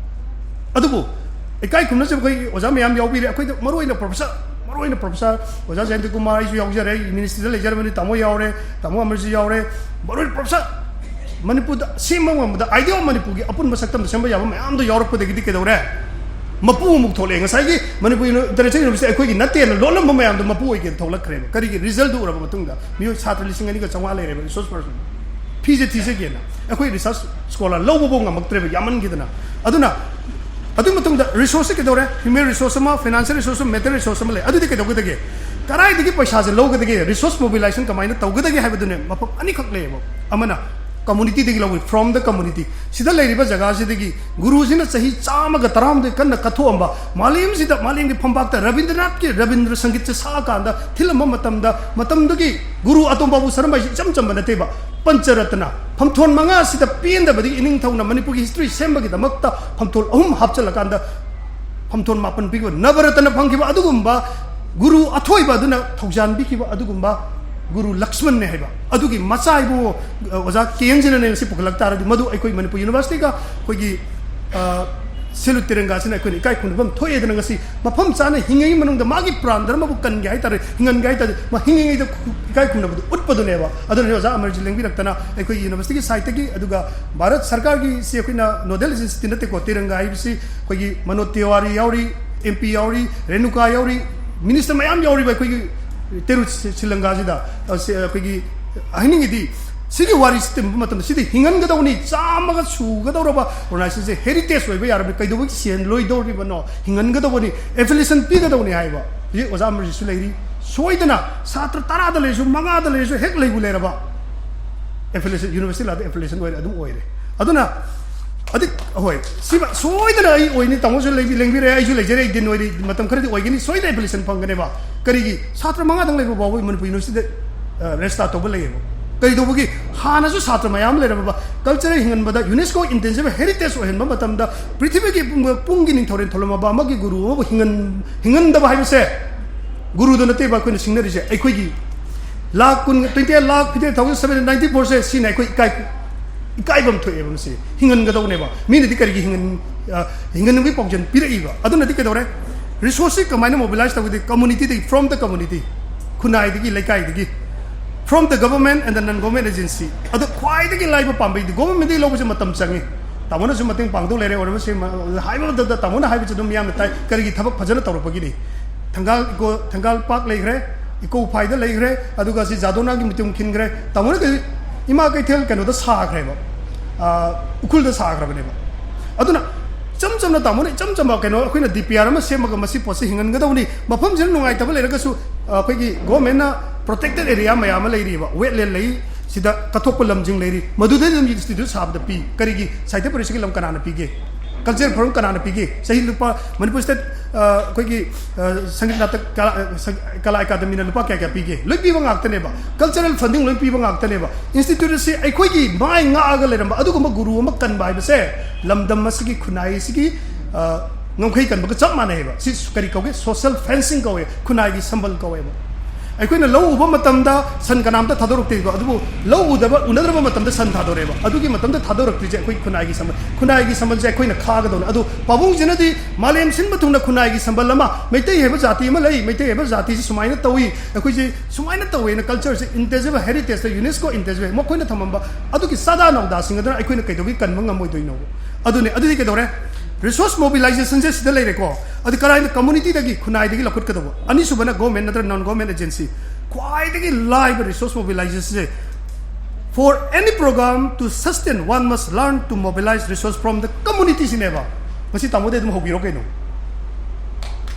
ꯑꯗꯨꯕꯨ ꯏꯀꯥꯏ ꯈꯨꯝꯅꯖꯕ ꯑꯩꯈꯣꯏ ꯑꯣꯖꯥ ꯃꯌꯥꯝ ꯌꯥꯎꯕꯤꯔꯦ꯫ ꯑꯩꯈꯣꯏꯗ ꯃꯔꯨꯑꯣꯏꯅ ꯄ꯭ꯔꯣꯐꯦꯁꯔ, ꯃꯔꯨꯑꯣꯏꯅ ꯄ꯭ꯔꯣꯐꯦꯁꯔ ꯑꯣꯖꯥ ꯖꯌꯟꯇ ꯀꯨꯃꯥꯔ, ꯑꯩꯁꯨ ꯌꯥꯎꯖꯔꯦ, ꯃꯤꯅꯤꯁꯇ꯭ꯔꯤꯗ ꯂꯩꯖꯔꯕꯅꯤ, ꯇꯥꯃꯣ ꯌꯥꯎꯔꯦ, ꯇꯥꯃꯣ ꯑꯃꯔꯖꯤꯠ ꯌꯥꯎꯔꯦ, ꯃꯔꯨꯑꯣꯏꯅ ꯄ꯭ꯔꯣꯐꯦꯁꯔ ꯃꯅꯤꯄꯨꯔꯗ ꯁꯦꯝꯕ ꯉꯝꯕꯗ, ꯑꯥꯏꯗꯤꯌꯥ ꯑꯣꯐ ꯃꯅꯤꯄꯨꯔꯒꯤ ꯑꯄꯨꯟꯕ ꯁꯛꯇꯝꯗ ꯁꯦꯝꯕ ꯌꯥꯕ ꯃꯌꯥꯝꯗꯣ ꯌꯥꯎꯔꯛꯄꯗꯒꯤꯗꯤ ꯀꯩꯗꯧꯔꯦ? ꯃꯄꯨ ꯑꯃꯨꯛ ꯊꯣꯛꯂꯛꯑꯦ꯫ ꯉꯁꯥꯏꯒꯤ ꯃꯅꯤꯄꯨꯔ ꯏꯟꯇꯔꯅꯦꯁꯅꯦꯜ ꯌꯨꯅꯤꯚꯔꯁꯤꯇꯤ ꯑꯩꯈꯣꯏꯒꯤ ꯅꯠꯇꯦꯅ ꯂꯣꯠꯂꯝꯕ ꯃꯌꯥꯝꯗꯣ ꯃꯄꯨ ꯑꯣꯏꯒꯦꯅ ꯊꯣꯛꯂꯛꯈ꯭ꯔꯦꯕ꯫ ꯀꯔꯤꯒꯤ? ꯔꯤꯖꯜꯗꯨ ꯎꯔꯕ ꯃꯇꯨꯡꯗ ꯃꯤꯑꯣꯏ ꯁꯥꯇ꯭ꯔ ꯂꯤꯁꯤꯡ ꯑꯅꯤꯒ ꯆꯥꯝꯃꯉꯥ ꯂꯩꯔꯦꯕ, ꯔꯤꯁꯣꯔꯁ ꯄꯔꯁꯟ꯫ ꯊꯤꯁꯦ ꯊꯤꯖꯒꯦꯅ ꯑꯩꯈꯣꯏ ꯔꯤꯁꯔꯁ ꯁ꯭ꯀꯣꯂꯔ ꯂꯧꯕꯐꯥꯎ ꯉꯝꯃꯛꯇ꯭ꯔꯦꯕ, ꯌꯥꯝꯃꯟꯈꯤꯗꯅ꯫ ꯑꯗꯨꯅ ꯑꯗꯨ ꯃꯇꯨꯡꯗ ꯔꯤꯁꯣꯔꯁꯁꯦ ꯀꯩꯗꯧꯔꯦ? ꯍ꯭ꯌꯨꯃꯦꯟ ꯔꯤꯁꯣꯔꯁ ꯑꯃ, ꯐꯥꯏꯅꯥꯟꯁꯤꯌꯦꯜ ꯔꯤꯁꯣꯔꯁ ꯑꯃ, ꯃꯦꯇꯔꯤꯌꯦꯜ ꯔꯤꯁꯣꯔꯁ ꯑꯃ ꯂꯩ꯫ ꯑꯗꯨꯗꯤ ꯀꯩꯗꯧꯒꯗꯒꯦ? ꯀꯗꯥꯏꯗꯒꯤ ꯄꯩꯁꯥꯁꯦ ꯂꯧꯒꯗꯒꯦ? ꯔꯤꯁꯣꯔꯁ ꯃꯣꯕꯤꯂꯥꯏꯖꯦꯁꯟ ꯀꯃꯥꯏꯅ ꯇꯧꯒꯗꯒꯦ ꯍꯥꯏꯕꯗꯨꯅꯦ ꯃꯐꯝ ꯑꯅꯤꯈꯛ ꯂꯩꯌꯦꯕ꯫ ꯑꯃꯅ ꯀꯝꯃꯨꯅꯤꯇꯤꯗꯒꯤ ꯂꯧꯏ, from the community꯫ ꯁꯤꯗ ꯂꯩꯔꯤꯕ ꯖꯒꯥꯁꯤꯗꯒꯤ ꯒꯨꯔꯨꯁꯤꯅ ꯆꯍꯤ ꯆꯥꯝꯃꯒ ꯇꯔꯥꯍꯨꯝꯗꯣꯏ ꯀꯟꯅ ꯀꯠꯊꯣꯛꯑꯝꯕ, ꯃꯥꯂꯦꯝꯁꯤꯗ, ꯃꯥꯂꯦꯝꯒꯤ ꯐꯝꯄꯥꯛꯇ ꯔꯕꯤꯟꯗ꯭ꯔꯅꯥꯊꯀꯤ ꯔꯕꯤꯟꯗ꯭ꯔ ꯁꯪꯒꯤꯠꯁꯦ ꯁꯛꯑꯀꯥꯟꯗ ꯊꯤꯜꯂꯝꯕ ꯃꯇꯝꯗ, ꯃꯇꯝꯗꯨꯒꯤ ꯒꯨꯔꯨ ꯑꯇꯣꯝꯕꯥꯕꯨ ꯁꯔꯃꯥꯏꯁꯤ ꯏꯆꯝ ꯆꯝꯕ ꯅꯠꯇꯦꯕ꯫ ꯄꯟꯆꯔꯠꯅ ꯐꯝꯊꯣꯟ ꯃꯉꯥꯁꯤꯗ ꯄꯦꯟꯗꯕꯗꯒꯤ ꯏꯅꯤꯡꯊꯧꯅ ꯃꯅꯤꯄꯨꯔꯒꯤ ꯍꯤꯁꯇ꯭ꯔꯤ ꯁꯦꯝꯕꯒꯤꯗꯃꯛꯇ ꯐꯝꯊꯣꯟ ꯑꯍꯨꯝ ꯍꯥꯞꯆꯤꯜꯂꯀꯥꯟꯗ ꯐꯝꯊꯣꯟ ꯃꯥꯄꯟ ꯄꯤꯕ ꯅꯕꯔꯠꯅ ꯐꯪꯈꯤꯕ ꯑꯗꯨꯒꯨꯝꯕ ꯒꯨꯔꯨ ꯑꯊꯣꯏꯕ ꯑꯗꯨꯅ ꯊꯧꯖꯥꯟꯕꯤꯈꯤꯕ ꯑꯗꯨꯒꯨꯝꯕ ꯒꯨꯔꯨ ꯂꯛꯁꯃꯟꯅꯦ ꯍꯥꯏꯕ꯫ ꯑꯗꯨꯒꯤ ꯃꯆꯥ ꯏꯕꯨꯡꯉꯣ, ꯑ, ꯑꯣꯖꯥ ꯀꯦ ꯑꯦꯟ ꯖꯤꯅꯅꯦ ꯉꯁꯤ ꯄꯨꯈꯠꯂꯛ ꯇꯥꯔꯗꯤ, ꯃꯗꯨ ꯑꯩꯈꯣꯏ ꯃꯅꯤꯄꯨꯔ ꯌꯨꯅꯤꯚꯔꯁꯤꯇꯤꯒ ꯑꯩꯈꯣꯏꯒꯤ, ꯑ, ꯁꯦꯂꯨꯠ ꯇꯤꯔꯪꯒꯥꯁꯤꯅ ꯑꯩꯈꯣꯏꯅ ꯏꯀꯥꯏ ꯈꯨꯝꯅꯐꯝ ꯊꯣꯛꯑꯦꯗꯅ꯫ ꯉꯁꯤ ꯃꯐꯝ ꯆꯥꯅ ꯍꯤꯡꯉꯤꯉꯩ ꯃꯅꯨꯡꯗ ꯃꯥꯒꯤ ꯄ꯭ꯔꯥꯟ ꯙꯔꯃꯕꯨ ꯀꯟꯒꯦ ꯍꯥꯏꯇꯥꯔꯦ, ꯍꯤꯡꯍꯟꯒꯦ ꯍꯥꯏꯇꯥꯔꯦ, ꯃꯥ ꯍꯤꯡꯉꯤꯉꯩꯗ ꯏꯀꯥꯏ ꯈꯨꯝꯅꯕꯗꯨ ꯎꯠꯄꯗꯨꯅꯦꯕ꯫ ꯑꯗꯨꯅꯅꯦ ꯑꯣꯖꯥ ꯑꯃꯔꯖꯤꯠ ꯂꯦꯡꯕꯤꯔꯛꯇꯅ ꯑꯩꯈꯣꯏꯒꯤ ꯌꯨꯅꯤꯚꯔꯁꯤꯇꯤꯒꯤ ꯁꯥꯏꯠꯇꯒꯤ, ꯑꯗꯨꯒ ꯚꯥꯔꯠ ꯁꯔꯀꯥꯔꯒꯤ ꯁꯤ ꯑꯩꯈꯣꯏꯅ ꯅꯣꯗꯦꯜ ꯑꯦꯖꯦꯟꯁꯤꯇꯤ ꯅꯠꯇꯦꯀꯣ, ꯇꯤꯔꯪꯒꯥ ꯍꯥꯏꯕꯁꯤ ꯑꯩꯈꯣꯏꯒꯤ ꯃꯅꯣꯖ ꯇꯤꯋꯥꯔꯤ ꯌꯥꯎꯔꯤ, ꯑꯦꯝ ꯄꯤ ꯌꯥꯎꯔꯤ, ꯔꯦꯅꯨꯀꯥ ꯌꯥꯎꯔꯤ, ꯃꯤꯅꯤꯁꯇꯔ ꯃꯌꯥꯝ ꯌꯥꯎꯔꯤꯕ ꯑꯩꯈꯣꯏꯒꯤ ꯇꯦꯔꯨ ꯁꯤ-, ꯁꯤꯂꯪꯒꯥꯁꯤꯗ, ꯑ, ꯁꯤ-, ꯑꯩꯈꯣꯏꯒꯤ ꯍꯥꯏꯅꯤꯡꯉꯤꯗꯤ, ꯁꯤꯒꯤ ꯋꯥꯔꯤꯁꯤ ꯇꯤꯟꯕ ꯃꯇꯝꯗ ꯁꯤꯗꯤ ꯍꯤꯡꯍꯟꯒꯗꯧꯕꯅꯤ꯫ ꯆꯥꯝꯃꯒ ꯁꯨꯒꯗꯧꯔꯕ ꯑꯣꯔꯒꯅꯥꯏꯖꯦꯁꯟꯁꯦ ꯍꯦꯔꯤꯇꯦꯖ ꯑꯣꯏꯕ ꯌꯥꯔꯕꯅꯤ꯫ ꯀꯩꯗꯧꯕꯒꯤ ꯁꯤꯍꯟꯂꯣꯏꯗꯧꯔꯤꯕꯅꯣ? ꯍꯤꯡꯍꯟꯒꯗꯧꯕꯅꯤ, ꯑꯦꯐꯤꯂꯤꯌꯦꯁꯟ ꯄꯤꯒꯗꯧꯕꯅꯤ ꯍꯥꯏꯕ꯫ ꯍꯧꯖꯤꯛ ꯑꯣꯖꯥ ꯑꯃꯔꯖꯤꯠꯁꯨ ꯂꯩꯔꯤ꯫ ꯁꯣꯏꯗꯅ ꯁꯥꯇ꯭ꯔ ꯇꯔꯥꯗ ꯂꯩꯔꯁꯨ, ꯃꯉꯥꯗ ꯂꯩꯔꯁꯨ, ꯍꯦꯛ ꯂꯩꯕꯨ ꯂꯩꯔꯕ ꯑꯦꯐꯤꯂꯤꯌꯦꯁꯟ, ꯌꯨꯅꯤꯚꯔꯁꯤꯇꯤ ꯂꯥꯛꯑꯗꯤ ꯑꯦꯐꯤꯂꯤꯌꯦꯁꯟ ꯑꯣꯏꯔꯦ, ꯑꯗꯨꯝ ꯑꯣꯏꯔꯦ꯫ ꯑꯗꯨꯅ ꯑꯗꯨ, ꯍꯣꯏ, ꯁꯤꯃ ꯁꯣꯏꯗꯅ ꯑꯩ ꯑꯣꯏꯅꯤ, ꯇꯥꯃꯣꯁꯨ ꯂꯩꯕꯤ-, ꯂꯦꯡꯕꯤꯔꯦ, ꯑꯩꯁꯨ ꯂꯩꯖꯔꯦ, ꯑꯩ ꯗꯤꯟ ꯑꯣꯏꯔꯤ, ꯃꯇꯝ ꯈꯔꯗꯤ ꯑꯣꯏꯒꯅꯤ, ꯁꯣꯏꯗꯅ ꯑꯦꯐꯤꯂꯤꯌꯦꯁꯟ ꯐꯪꯒꯅꯦꯕ꯫ ꯀꯔꯤꯒꯤ? ꯁꯥꯇ꯭ꯔ ꯃꯉꯥꯗꯪ ꯂꯩꯕ ꯐꯥꯎꯕ ꯃꯅꯤꯄꯨꯔ ꯌꯨꯅꯤꯚꯔꯁꯤꯇꯤꯗ, ꯑ, ꯔꯦꯖꯤꯁꯇꯥꯔ ꯇꯧꯕ ꯂꯩꯌꯦꯕ꯫ ꯀꯔꯤꯗꯧꯕꯒꯤ? ꯍꯥꯟꯅꯁꯨ ꯁꯥꯇ꯭ꯔ ꯃꯌꯥꯝ ꯂꯩꯔꯝꯃꯕ, ꯀꯜꯆꯔꯦꯜ ꯍꯤꯡꯍꯟꯕꯗ ꯌꯨꯅꯦꯁꯀꯣ ꯏꯟꯇꯦꯟꯖꯤꯕꯜ ꯍꯦꯔꯤꯇꯦꯖ ꯑꯣꯏꯍꯟꯕ ꯃꯇꯝꯗ ꯄ꯭ꯔꯤꯊꯤꯕꯤꯒꯤ ꯄꯨꯝꯕ ꯄꯨꯡꯒꯤ ꯅꯤꯡꯊꯧꯔꯦꯜ ꯊꯣꯜꯂꯝꯃꯕ ꯑꯃꯒꯤ ꯒꯨꯔꯨ ꯑꯃꯕꯨ ꯍꯤꯡꯍꯟ-, ꯍꯤꯡꯍꯟꯗꯕ ꯍꯥꯏꯕꯁꯦ ꯒꯨꯔꯨꯗ ꯅꯠꯇꯦꯕ ꯑꯩꯈꯣꯏꯅ ꯁꯤꯡꯅꯔꯤꯁꯦ꯫ ꯑꯩꯈꯣꯏꯒꯤ ꯂꯥꯛ ꯀꯨꯟ, twenty eight lakh fifty thousand seven hundred ninety four ꯁꯦ, ꯁꯤꯅ ꯑꯩꯈꯣꯏ ꯏꯀꯥꯏ, ꯏꯀꯥꯏꯐꯝ ꯊꯣꯛꯑꯦꯕ꯫ ꯃꯁꯤ ꯍꯤꯡꯍꯟꯒꯗꯧꯅꯦꯕ꯫ ꯃꯤꯅꯗꯤ ꯀꯔꯤꯒꯤ ꯍꯤꯡꯍꯟ-, ꯑ, ꯍꯤꯡꯍꯟꯕꯒꯤ ꯄꯥꯎꯖꯦꯜ ꯄꯤꯔꯛꯏꯕ? ꯑꯗꯨꯅꯗꯤ ꯀꯩꯗꯧꯔꯦ? ꯔꯤꯁꯣꯔꯁꯁꯤ ꯀꯃꯥꯏꯅ ꯃꯣꯕꯤꯂꯥꯏꯁ ꯇꯧꯒꯗꯤ? ꯀꯝꯃꯨꯅꯤꯇꯤꯗꯒꯤ, from the community, ꯈꯨꯟꯅꯥꯏꯗꯒꯤ, ꯂꯩꯀꯥꯏꯗꯒꯤ, from the government and the non government agency꯫ ꯑꯗꯣ ꯈ꯭ꯋꯥꯏꯗꯒꯤ ꯂꯥꯏꯕ ꯄꯥꯝꯕꯩꯗꯤ ꯒꯣꯚꯔꯟꯃꯦꯟꯗꯒꯤ ꯂꯧꯕꯁꯦ ꯃꯇꯝ ꯆꯪꯉꯤ꯫ ꯇꯥꯃꯣꯅꯁꯨ ꯃꯇꯦꯡ ꯄꯥꯡꯗꯧ ꯂꯩꯔꯦ, ꯑꯣꯏꯔꯕꯁꯦ ꯍꯥꯏꯕ ꯃꯇꯝꯗ ꯇꯥꯃꯣꯅ ꯍꯥꯏꯕꯁꯦ ꯑꯗꯨꯝ ꯃꯤꯌꯥꯝꯅ ꯇꯥꯏ꯫ ꯀꯔꯤꯒꯤ? ꯊꯕꯛ ꯐꯖꯅ ꯇꯧꯔꯛꯄꯒꯤꯅꯤ꯫ ꯊꯪꯒꯥꯜ ꯏꯀꯣ, ꯊꯪꯒꯥꯜ ꯄꯥꯛ ꯂꯩꯈ꯭ꯔꯦ, ꯏꯀꯣ ꯐꯥꯏꯗ ꯂꯩꯈ꯭ꯔꯦ, ꯑꯗꯨꯒ ꯁꯤ ꯖꯥꯗꯣꯅꯥꯒꯤ ꯃꯇꯨꯡ ꯈꯤꯟꯈ꯭ꯔꯦ꯫ ꯇꯥꯃꯣꯅ ꯀꯔꯤ ꯏꯃꯥ ꯀꯩꯊꯦꯜ ꯀꯩꯅꯣꯗ ꯁꯥꯈ꯭ꯔꯦꯕ, ꯑ, ꯎꯈ꯭ꯔꯨꯜꯗ ꯁꯥꯈ꯭ꯔꯕꯅꯦꯕ꯫ ꯑꯗꯨꯅ ꯏꯆꯝ ꯆꯝꯅ, ꯇꯥꯃꯣꯅ ꯏꯆꯝ ꯆꯝꯕ ꯀꯩꯅꯣ, ꯑꯩꯈꯣꯏꯅ ꯗꯤ ꯄꯤ ꯑꯥꯔ ꯑꯃ ꯁꯦꯝꯃꯒ ꯃꯁꯤ ꯄꯣꯠꯁꯤ ꯍꯤꯡꯍꯟꯒꯗꯧꯅꯤ꯫ ꯃꯐꯝꯁꯤꯅ ꯅꯨꯡꯉꯥꯏꯇꯕ ꯂꯩꯔꯒꯁꯨ, ꯑ, ꯑꯩꯈꯣꯏꯒꯤ ꯒꯣꯔꯃꯦꯟꯅ ꯄ꯭ꯔꯣꯇꯦꯛꯇꯦꯠ ꯑꯦꯔꯤꯌꯥ ꯃꯌꯥꯝ ꯑꯃ ꯂꯩꯔꯤꯕ, ꯋꯦꯠꯂꯦꯟ ꯂꯩ, ꯁꯤꯗ ꯀꯠꯊꯣꯛꯄ ꯂꯝꯁꯤꯡ ꯂꯩꯔꯤ, ꯃꯗꯨꯗꯩ ꯑꯗꯨꯝ ꯏꯟꯁꯇꯤꯇ꯭ꯌꯨꯠ ꯁꯥꯕꯗ ꯄꯤ꯫ ꯀꯔꯤꯒꯤ? ꯁꯥꯍꯤꯇ꯭ꯌ ꯄꯔꯤꯁꯠꯀꯤ ꯂꯝ ꯀꯅꯥꯅ ꯄꯤꯒꯦ? ꯀꯜꯆꯔꯦꯜ ꯐꯣꯔꯝ ꯀꯅꯥꯅ ꯄꯤꯒꯦ? ꯆꯍꯤ ꯂꯨꯄꯥ, ꯃꯅꯤꯄꯨꯔ ꯁ꯭ꯇꯦꯠ, ꯑ, ꯑꯩꯈꯣꯏꯒꯤ, ꯑ, ꯁꯪꯒꯤꯠ ꯅꯥꯇꯛ ꯀꯂꯥ, ꯑ, ꯁꯪ-, ꯀꯂꯥ ꯑꯦꯀꯥꯗꯃꯤꯅ ꯂꯨꯄꯥ ꯀꯌꯥ ꯀꯌꯥ ꯄꯤꯒꯦ? ꯂꯣꯏ ꯄꯤꯕ ꯉꯥꯛꯇꯅꯦꯕ꯫ ꯀꯜꯆꯔꯦꯜ ꯐꯟꯗꯤꯡ ꯂꯣꯏ ꯄꯤꯕ ꯉꯥꯛꯇꯅꯦꯕ꯫ ꯏꯟꯁꯇꯤꯇ꯭ꯌꯨꯠ ꯑꯁꯤ ꯑꯩꯈꯣꯏꯒꯤ ꯃꯥꯏ ꯉꯥꯛꯑꯒ ꯂꯩꯔꯝꯕ ꯑꯗꯨꯒꯨꯝꯕ ꯒꯨꯔꯨ ꯑꯃ ꯀꯟꯕ ꯍꯥꯏꯕꯁꯦ ꯂꯝꯗꯝ ꯑꯁꯤꯒꯤ ꯈꯨꯟꯅꯥꯏ ꯑꯁꯤꯒꯤ, ꯑ, ꯉꯝꯈꯩ ꯀꯟꯕꯒ ꯆꯞ ꯃꯥꯟꯅꯩꯑꯕ꯫ ꯁꯤ ꯀꯔꯤ ꯀꯧꯒꯦ? ꯁꯣꯁꯦꯜ ꯐꯦꯟꯁꯤꯡ ꯀꯧꯋꯦ, ꯈꯨꯟꯅꯥꯏꯒꯤ ꯁꯝꯕꯜ ꯀꯧꯋꯦꯕ꯫ ꯑꯩꯈꯣꯏꯅ ꯂꯧ ꯎꯕ ꯃꯇꯝꯗ ꯁꯟ ꯀꯅꯥꯝꯇ ꯊꯥꯗꯣꯔꯛꯇꯦꯀꯣ, ꯑꯗꯨꯕꯨ ꯂꯧ ꯎꯗꯕ, ꯎꯅꯗ꯭ꯔꯕ ꯃꯇꯝꯗ ꯁꯟ ꯊꯥꯗꯣꯔꯛꯑꯦꯕ꯫ ꯑꯗꯨꯒꯤ ꯃꯇꯝꯗ ꯊꯥꯗꯣꯔꯛꯇ꯭ꯔꯤꯁꯦ ꯑꯩꯈꯣꯏ ꯈꯨꯟꯅꯥꯏꯒꯤ ꯁꯝꯕꯜ, ꯈꯨꯟꯅꯥꯏꯒꯤ ꯁꯝꯕꯜꯁꯦ ꯑꯩꯈꯣꯏꯅ ꯈꯥꯒꯗꯧꯅꯦ꯫ ꯑꯗꯨ ꯄꯥꯕꯨꯡꯁꯤꯅꯗꯤ ꯃꯥꯂꯦꯝ ꯁꯤꯟꯕ ꯊꯨꯡꯅ ꯈꯨꯟꯅꯥꯏꯒꯤ ꯁꯝꯕꯜ ꯑꯃ, ꯃꯩꯇꯩ ꯍꯥꯏꯕ ꯖꯥꯇꯤ ꯑꯃ ꯂꯩ, ꯃꯩꯇꯩ ꯍꯥꯏꯕ ꯖꯥꯇꯤꯁꯤ ꯁꯨꯃꯥꯏꯅ ꯇꯧꯏ, ꯑꯩꯈꯣꯏꯁꯦ ꯁꯨꯃꯥꯏꯅ ꯇꯧꯋꯦꯅ ꯀꯜꯆꯔꯁꯦ ꯏꯟꯇꯦꯟꯖꯤꯕꯜ ꯍꯦꯔꯤꯇꯦꯖꯇ ꯌꯨꯅꯦꯁꯀꯣ ꯏꯟꯇꯦꯟꯖꯤꯕꯜ ꯃꯈꯣꯏꯅ ꯊꯝꯃꯝꯕ ꯑꯗꯨꯒꯤ ꯆꯥꯗꯥ ꯅꯧꯗꯥꯁꯤꯡ ꯑꯗꯨꯅ ꯑꯩꯈꯣꯏꯅ ꯀꯩꯗꯧꯕꯒꯤ ꯀꯟꯕ ꯉꯝꯃꯣꯏꯗꯣꯏꯅꯣ? ꯑꯗꯨꯅꯦ꯫ ꯑꯗꯨꯗꯤ ꯀꯩꯗꯧꯔꯦ? ꯔꯤꯁꯣꯔꯁ ꯃꯣꯕꯤꯂꯥꯏꯖꯦꯁꯟꯁꯦ ꯁꯤꯗ ꯂꯩꯔꯦꯀꯣ꯫ ꯑꯗꯨ ꯀꯗꯥꯏꯗ? ꯀꯝꯃꯨꯅꯤꯇꯤꯗꯒꯤ, ꯈꯨꯟꯅꯥꯏꯗꯒꯤ ꯂꯧꯈꯠꯀꯗꯧꯕ꯫ ꯑꯅꯤꯁꯨꯕꯅ ꯒꯣꯔꯃꯦꯟ ꯅꯠꯇ꯭ꯔꯒ ꯅꯟ ꯒꯣꯔꯃꯦꯟ ꯑꯦꯖꯦꯟꯁꯤ꯫ ꯈ꯭ꯋꯥꯏꯗꯒꯤ ꯂꯥꯏꯕ resources ꯃꯣꯕꯤꯂꯥꯏꯖꯦꯁꯟꯁꯦ, "For any program to sustain, one must learn to mobilize resource from the community" ꯁꯤꯅꯦꯕ꯫ ꯃꯁꯤ ꯇꯥꯃꯣꯗꯤ ꯑꯗꯨꯝ ꯍꯧꯕꯤꯔꯣ ꯀꯩꯅꯣ꯫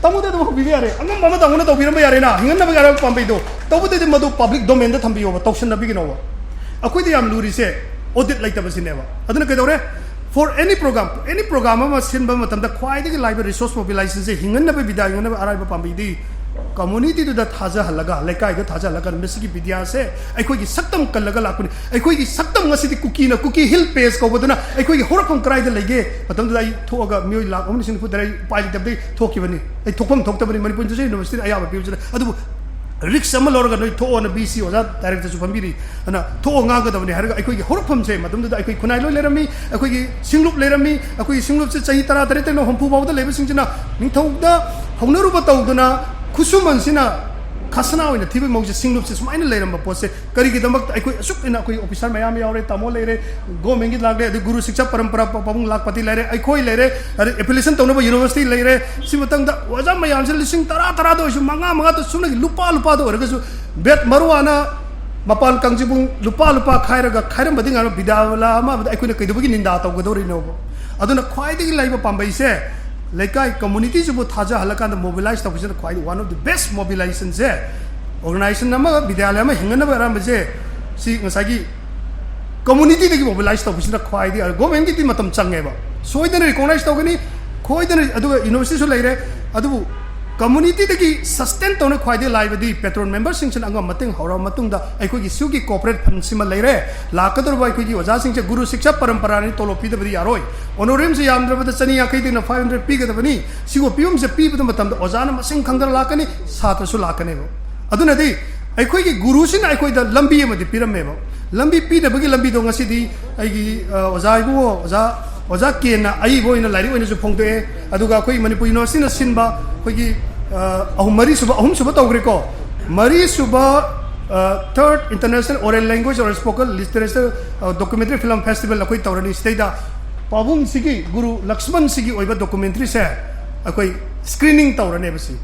ꯇꯥꯃꯣꯗꯤ ꯑꯗꯨꯝ ꯍꯧꯕꯤꯕ ꯌꯥꯔꯦ꯫ ꯑꯉꯝꯕ ꯑꯃ ꯇꯥꯃꯣꯅ ꯇꯧꯕꯤꯔꯝꯕ ꯌꯥꯔꯦꯅ, ꯍꯤꯡꯍꯟꯅꯕꯒꯤ ꯑꯔꯥꯏꯕ ꯄꯥꯝꯕꯩꯗꯣ꯫ ꯇꯧꯕꯗꯗꯤ ꯃꯗꯨ ꯄꯕ꯭ꯂꯤꯛ ꯗꯣꯃꯦꯟꯗ ꯊꯝꯕꯤꯌꯣꯕ, ꯇꯧꯁꯟꯅꯕꯤꯒꯅꯣꯕ꯫ ꯑꯩꯈꯣꯏꯗ ꯌꯥꯝ ꯂꯨꯔꯤꯁꯦ ꯑꯣꯗꯤꯠ ꯂꯩꯇꯕꯁꯤꯅꯦꯕ꯫ ꯑꯗꯨꯅ ꯀꯩꯗꯧꯔꯦ? "For any program, any program ꯑꯃ ꯁꯤꯟꯕ ꯃꯇꯝꯗ ꯈ꯭ꯋꯥꯏꯗꯒꯤ ꯂꯥꯏꯕ ꯔꯤꯁꯣꯔꯁ ꯃꯣꯕꯤꯂꯥꯏꯖꯦꯁꯟꯁꯦ, ꯍꯤꯡꯍꯟꯅꯕ ꯕꯤꯗ꯭ꯌꯥ ꯍꯤꯡꯍꯟꯅꯕ ꯑꯔꯥꯏꯕ ꯄꯥꯝꯕꯩꯗꯤ ꯀꯝꯃꯨꯅꯤꯇꯤꯗꯨꯗ ꯊꯥꯖꯍꯜꯂꯒ, ꯂꯩꯀꯥꯏꯗ ꯊꯥꯖꯍꯜꯂꯒ, ꯃꯁꯤꯒꯤ ꯕꯤꯗ꯭ꯌꯥꯁꯦ ꯑꯩꯈꯣꯏꯒꯤ ꯁꯛꯇꯝ ꯀꯜꯂꯒ ꯂꯥꯛꯄꯅꯤ꯫ ꯑꯩꯈꯣꯏꯒꯤ ꯁꯛꯇꯝ ꯉꯁꯤꯗꯤ ꯀꯨꯀꯤꯅ, ꯀꯨꯀꯤ ꯍꯤꯜ ꯄꯦꯖ ꯀꯧꯕꯗꯨꯅ ꯑꯩꯈꯣꯏꯒꯤ ꯍꯧꯔꯛꯐꯝ ꯀꯗꯥꯏꯗ ꯂꯩꯒꯦ?" ꯃꯇꯝꯗꯨꯗ ꯑꯩ ꯊꯣꯛꯑꯒ ꯃꯤꯑꯣꯏ ꯂꯥꯈ ꯑꯃ ꯂꯤꯁꯤꯡ ꯅꯤꯐꯨ ꯇꯔꯦꯠ ꯎꯄꯥꯏ ꯂꯩꯇꯕꯗꯒꯤ ꯊꯣꯛꯈꯤꯕꯅꯤ꯫ ꯑꯩ ꯊꯣꯛꯐꯝ ꯊꯣꯛꯇꯕꯅꯤ꯫ ꯃꯅꯤꯄꯨꯔ ꯏꯟꯗꯁꯇ꯭ꯔꯤ ꯌꯨꯅꯤꯚꯔꯁꯤꯇꯤꯅ ꯑꯌꯥꯕ ꯄꯤꯕꯁꯤꯗ꯫ ꯑꯗꯨꯕꯨ ꯔꯤꯛꯁ ꯑꯃ ꯂꯧꯔꯒ ꯅꯣꯏ ꯊꯣꯛꯑꯣꯅ ꯕꯤ ꯁꯤ ꯑꯣꯖꯥ ꯗꯥꯏꯔꯦꯛꯇꯔꯁꯨ ꯐꯝꯕꯤꯔꯤ꯫ ꯑꯗꯨꯅ ꯊꯣꯛꯑ ꯉꯥꯡꯒꯗꯕꯅꯤ ꯍꯥꯏꯔꯒ ꯑꯩꯈꯣꯏꯒꯤ ꯍꯧꯔꯛꯐꯝꯁꯦ ꯃꯇꯝꯗꯨꯗ ꯑꯩꯈꯣꯏ ꯈꯨꯟꯅꯥꯏ ꯂꯣꯏ ꯂꯩꯔꯝꯃꯤ, ꯑꯩꯈꯣꯏꯒꯤ ꯁꯤꯡꯂꯨꯞ ꯂꯩꯔꯝꯃꯤ꯫ ꯑꯩꯈꯣꯏꯒꯤ ꯁꯤꯡꯂꯨꯞꯁꯦ ꯆꯍꯤ ꯇꯔꯥ ꯇꯔꯦꯠꯇꯩꯅ ꯍꯨꯝꯐꯨ ꯐꯥꯎꯗ ꯂꯩꯕꯁꯤꯡꯁꯤꯅ ꯅꯤꯡꯊꯧꯗ ꯍꯧꯅꯔꯨꯕ ꯇꯧꯗꯨꯅ ꯈꯨꯠꯁꯨꯃꯟꯁꯤꯅ ꯈꯁꯅꯥ ꯑꯣꯏꯅ ꯊꯤꯕꯒꯤ ꯃꯑꯣꯡꯁꯦ, ꯁꯤꯡꯂꯨꯞꯁꯦ ꯁꯨꯃꯥꯏꯅ ꯂꯩꯔꯝꯕ ꯄꯣꯠꯁꯦ ꯀꯔꯤꯒꯤꯗꯃꯛꯇ? ꯑꯩꯈꯣꯏ ꯑꯁꯨꯛ ꯍꯦꯟꯅ ꯑꯩꯈꯣꯏ ꯑꯣꯐꯤꯁꯥꯔ ꯃꯌꯥꯝ ꯌꯥꯎꯔꯦ, ꯇꯥꯃꯣ ꯂꯩꯔꯦ, ꯒꯣꯔꯃꯦꯟꯒꯤ ꯂꯥꯛꯂꯦ, ꯑꯗꯩ ꯒꯨꯔꯨ ꯁꯤꯛꯁꯥ ꯄꯔꯝꯄꯔꯥ ꯄ-, ꯄꯥꯕꯨꯡ ꯂꯥꯛꯄꯇꯤ ꯂꯩꯔꯦ, ꯑꯩꯈꯣꯏ ꯂꯩꯔꯦ, ꯑꯗꯩ ꯑꯦꯐꯤꯂꯤꯌꯦꯁꯟ ꯇꯧꯅꯕ ꯌꯨꯅꯤꯚꯔꯁꯤꯇꯤ ꯂꯩꯔꯦ꯫ ꯁꯤ ꯃꯇꯝꯗ ꯑꯣꯖꯥ ꯃꯌꯥꯝꯁꯦ ꯂꯤꯁꯤꯡ ꯇꯔꯥ ꯇꯔꯥꯗ ꯑꯣꯏꯔꯁꯨ, ꯃꯉꯥ ꯃꯉꯥꯗ ꯁꯨꯞꯅꯒꯤ ꯂꯨꯄꯥ ꯂꯨꯄꯥꯗ ꯑꯣꯏꯔꯒꯁꯨ ꯕꯦꯠ ꯃꯔꯨ ꯑꯣꯏꯅ ꯃꯄꯥꯟ ꯀꯥꯡꯖꯩꯕꯨꯡ ꯂꯨꯄꯥ ꯂꯨꯄꯥ ꯈꯥꯏꯔꯒ ꯈꯥꯏꯔꯝꯕꯗꯤ ꯉꯥꯏꯔꯣ, ꯕꯤꯗ꯭ꯌꯥꯂꯌꯥ ꯑꯃꯗ ꯑꯩꯈꯣꯏꯅ ꯀꯩꯗꯧꯕꯒꯤ ꯅꯤꯟꯗꯥ ꯇꯧꯒꯗꯧꯔꯤꯅꯣꯕ? ꯑꯗꯨꯅ ꯈ꯭ꯋꯥꯏꯗꯒꯤ ꯂꯩꯕ ꯄꯥꯝꯕꯩꯁꯦ, ꯂꯩꯀꯥꯏ ꯀꯝꯃꯨꯅꯤꯇꯤꯁꯤꯕꯨ ꯊꯥꯖꯍꯜꯂꯀꯥꯟꯗ ꯃꯣꯕꯤꯂꯥꯏꯁ ꯇꯧꯕꯁꯤꯅ ꯈ꯭ꯋꯥꯏꯗꯒꯤ ꯋꯥꯟ ꯑꯣꯐ ꯗꯤ ꯕꯦꯁ ꯃꯣꯕꯤꯂꯥꯏꯖꯦꯁꯟꯁꯦ꯫ ꯑꯣꯔꯒꯅꯥꯏꯖꯦꯁꯟ ꯑꯃ, ꯕꯤꯗ꯭ꯌꯥꯂꯌꯥ ꯑꯃ ꯍꯤꯡꯒꯠꯅꯕ ꯑꯔꯥꯟꯕꯁꯦ, ꯁꯤ ꯉꯁꯥꯏꯒꯤ ꯀꯝꯃꯨꯅꯤꯇꯤꯗꯒꯤ ꯃꯣꯕꯤꯂꯥꯏꯁ ꯇꯧꯕꯁꯤꯅ ꯈ꯭ꯋꯥꯏꯗꯒꯤ, ꯒꯣꯔꯃꯦꯟꯒꯤꯗꯤ ꯃꯇꯝ ꯆꯪꯉꯦꯕ, ꯁꯣꯏꯗꯅ ꯔꯤꯀꯣꯛꯅꯥꯏꯁ ꯇꯧꯒꯅꯤ, ꯈꯣꯏꯗꯅ, ꯑꯗꯨꯒ ꯌꯨꯅꯤꯚꯔꯁꯤꯇꯤꯁꯨ ꯂꯩꯔꯦ꯫ ꯑꯗꯨꯕꯨ ꯀꯝꯃꯨꯅꯤꯇꯤꯗꯒꯤ ꯁꯁꯇꯦꯟ ꯇꯧꯅ ꯈ꯭ꯋꯥꯏꯗꯒꯤ ꯂꯥꯏꯕꯗꯤ ꯄꯦꯇ꯭ꯔꯣꯟ ꯃꯦꯝꯕꯔꯁꯤꯡꯁꯤꯅ ꯑꯉꯝ ꯃꯇꯦꯡ ꯍꯧꯔꯕ ꯃꯇꯨꯡꯗ ꯑꯩꯈꯣꯏꯒꯤ ꯁꯤꯒꯤ ꯀꯣꯔꯄꯣꯔꯦꯠ ꯐꯟꯁꯤꯃ ꯂꯩꯔꯦ꯫ ꯂꯥꯛꯀꯗꯧꯔꯤꯕ ꯑꯩꯈꯣꯏꯒꯤ ꯑꯣꯖꯥꯁꯤꯡꯁꯦ ꯒꯨꯔꯨ ꯁꯤꯛꯁꯥ ꯄꯔꯝꯄꯔꯥꯅꯤ, ꯇꯣꯂꯣꯞ ꯄꯤꯗꯕꯗꯤ ꯌꯥꯔꯣꯏ꯫ ꯑꯣꯅꯣꯔꯤꯌꯝꯁꯦ ꯌꯥꯝꯗ꯭ꯔꯕꯗ ꯆꯅꯤ ꯌꯥꯡꯈꯩꯗꯒꯤꯅ ꯐꯥꯏꯚ ꯍꯟꯗ꯭ꯔꯦꯗ ꯄꯤꯒꯗꯕꯅꯤ꯫ ꯁꯤꯒꯨꯝꯕ ꯄꯤꯕ ꯃꯇꯝꯗ ꯑꯣꯖꯥꯅ ꯃꯁꯤꯡ ꯈꯪꯗꯅ ꯂꯥꯛꯀꯅꯤ, ꯁꯥꯇ꯭ꯔꯁꯨ ꯂꯥꯛꯀꯅꯦꯕ꯫ ꯑꯗꯨꯅꯗꯤ ꯑꯩꯈꯣꯏꯒꯤ ꯒꯨꯔꯨꯁꯤꯅ ꯑꯩꯈꯣꯏꯗ ꯂꯝꯕꯤ ꯑꯃꯗꯤ ꯄꯤꯔꯝꯃꯦꯕ꯫ ꯂꯝꯕꯤ ꯄꯤꯅꯕꯒꯤ ꯂꯝꯕꯤꯗꯣ ꯉꯁꯤꯗꯤ ꯑꯩꯒꯤ, ꯑ, ꯑꯣꯖꯥ ꯏꯕꯨꯡꯉꯣ, ꯑꯣꯖꯥ, ꯑꯣꯖꯥ ꯀꯦꯟꯅ ꯑꯏꯕ ꯑꯣꯏꯅ ꯂꯥꯏꯔꯤꯛ ꯑꯣꯏꯅꯁꯨ ꯐꯣꯡꯗꯣꯛꯑꯦ꯫ ꯑꯗꯨꯒ ꯑꯩꯈꯣꯏ ꯃꯅꯤꯄꯨꯔ ꯌꯨꯅꯤꯚꯔꯁꯤꯇꯤꯅ ꯁꯤꯟꯕ ꯑꯩꯈꯣꯏꯒꯤ, ꯑ, ꯑꯍꯨꯝ, ꯃꯔꯤ ꯁꯨꯕ, ꯑꯍꯨꯝ ꯁꯨꯕ ꯇꯧꯈ꯭ꯔꯦꯀꯣ꯫ ꯃꯔꯤ ꯁꯨꯕ, ꯑ, Third International Oral Language or Spoken Literature, ꯑ, Documentary Film Festival ꯑꯩꯈꯣꯏ ꯇꯧꯔꯅꯤ꯫ ꯁꯤꯗꯩꯗ ꯄꯥꯕꯨꯡꯁꯤꯒꯤ, ꯒꯨꯔꯨ ꯂꯛꯁꯃꯟꯁꯤꯒꯤ ꯑꯣꯏꯕ ꯗꯣꯀꯨꯃꯦꯟꯇ꯭ꯔꯤꯁꯦ ꯑꯩꯈꯣꯏ ꯁ꯭ꯀ꯭ꯔꯤꯅꯤꯡ ꯇꯧꯔꯅꯦꯕ꯫ ꯁꯤ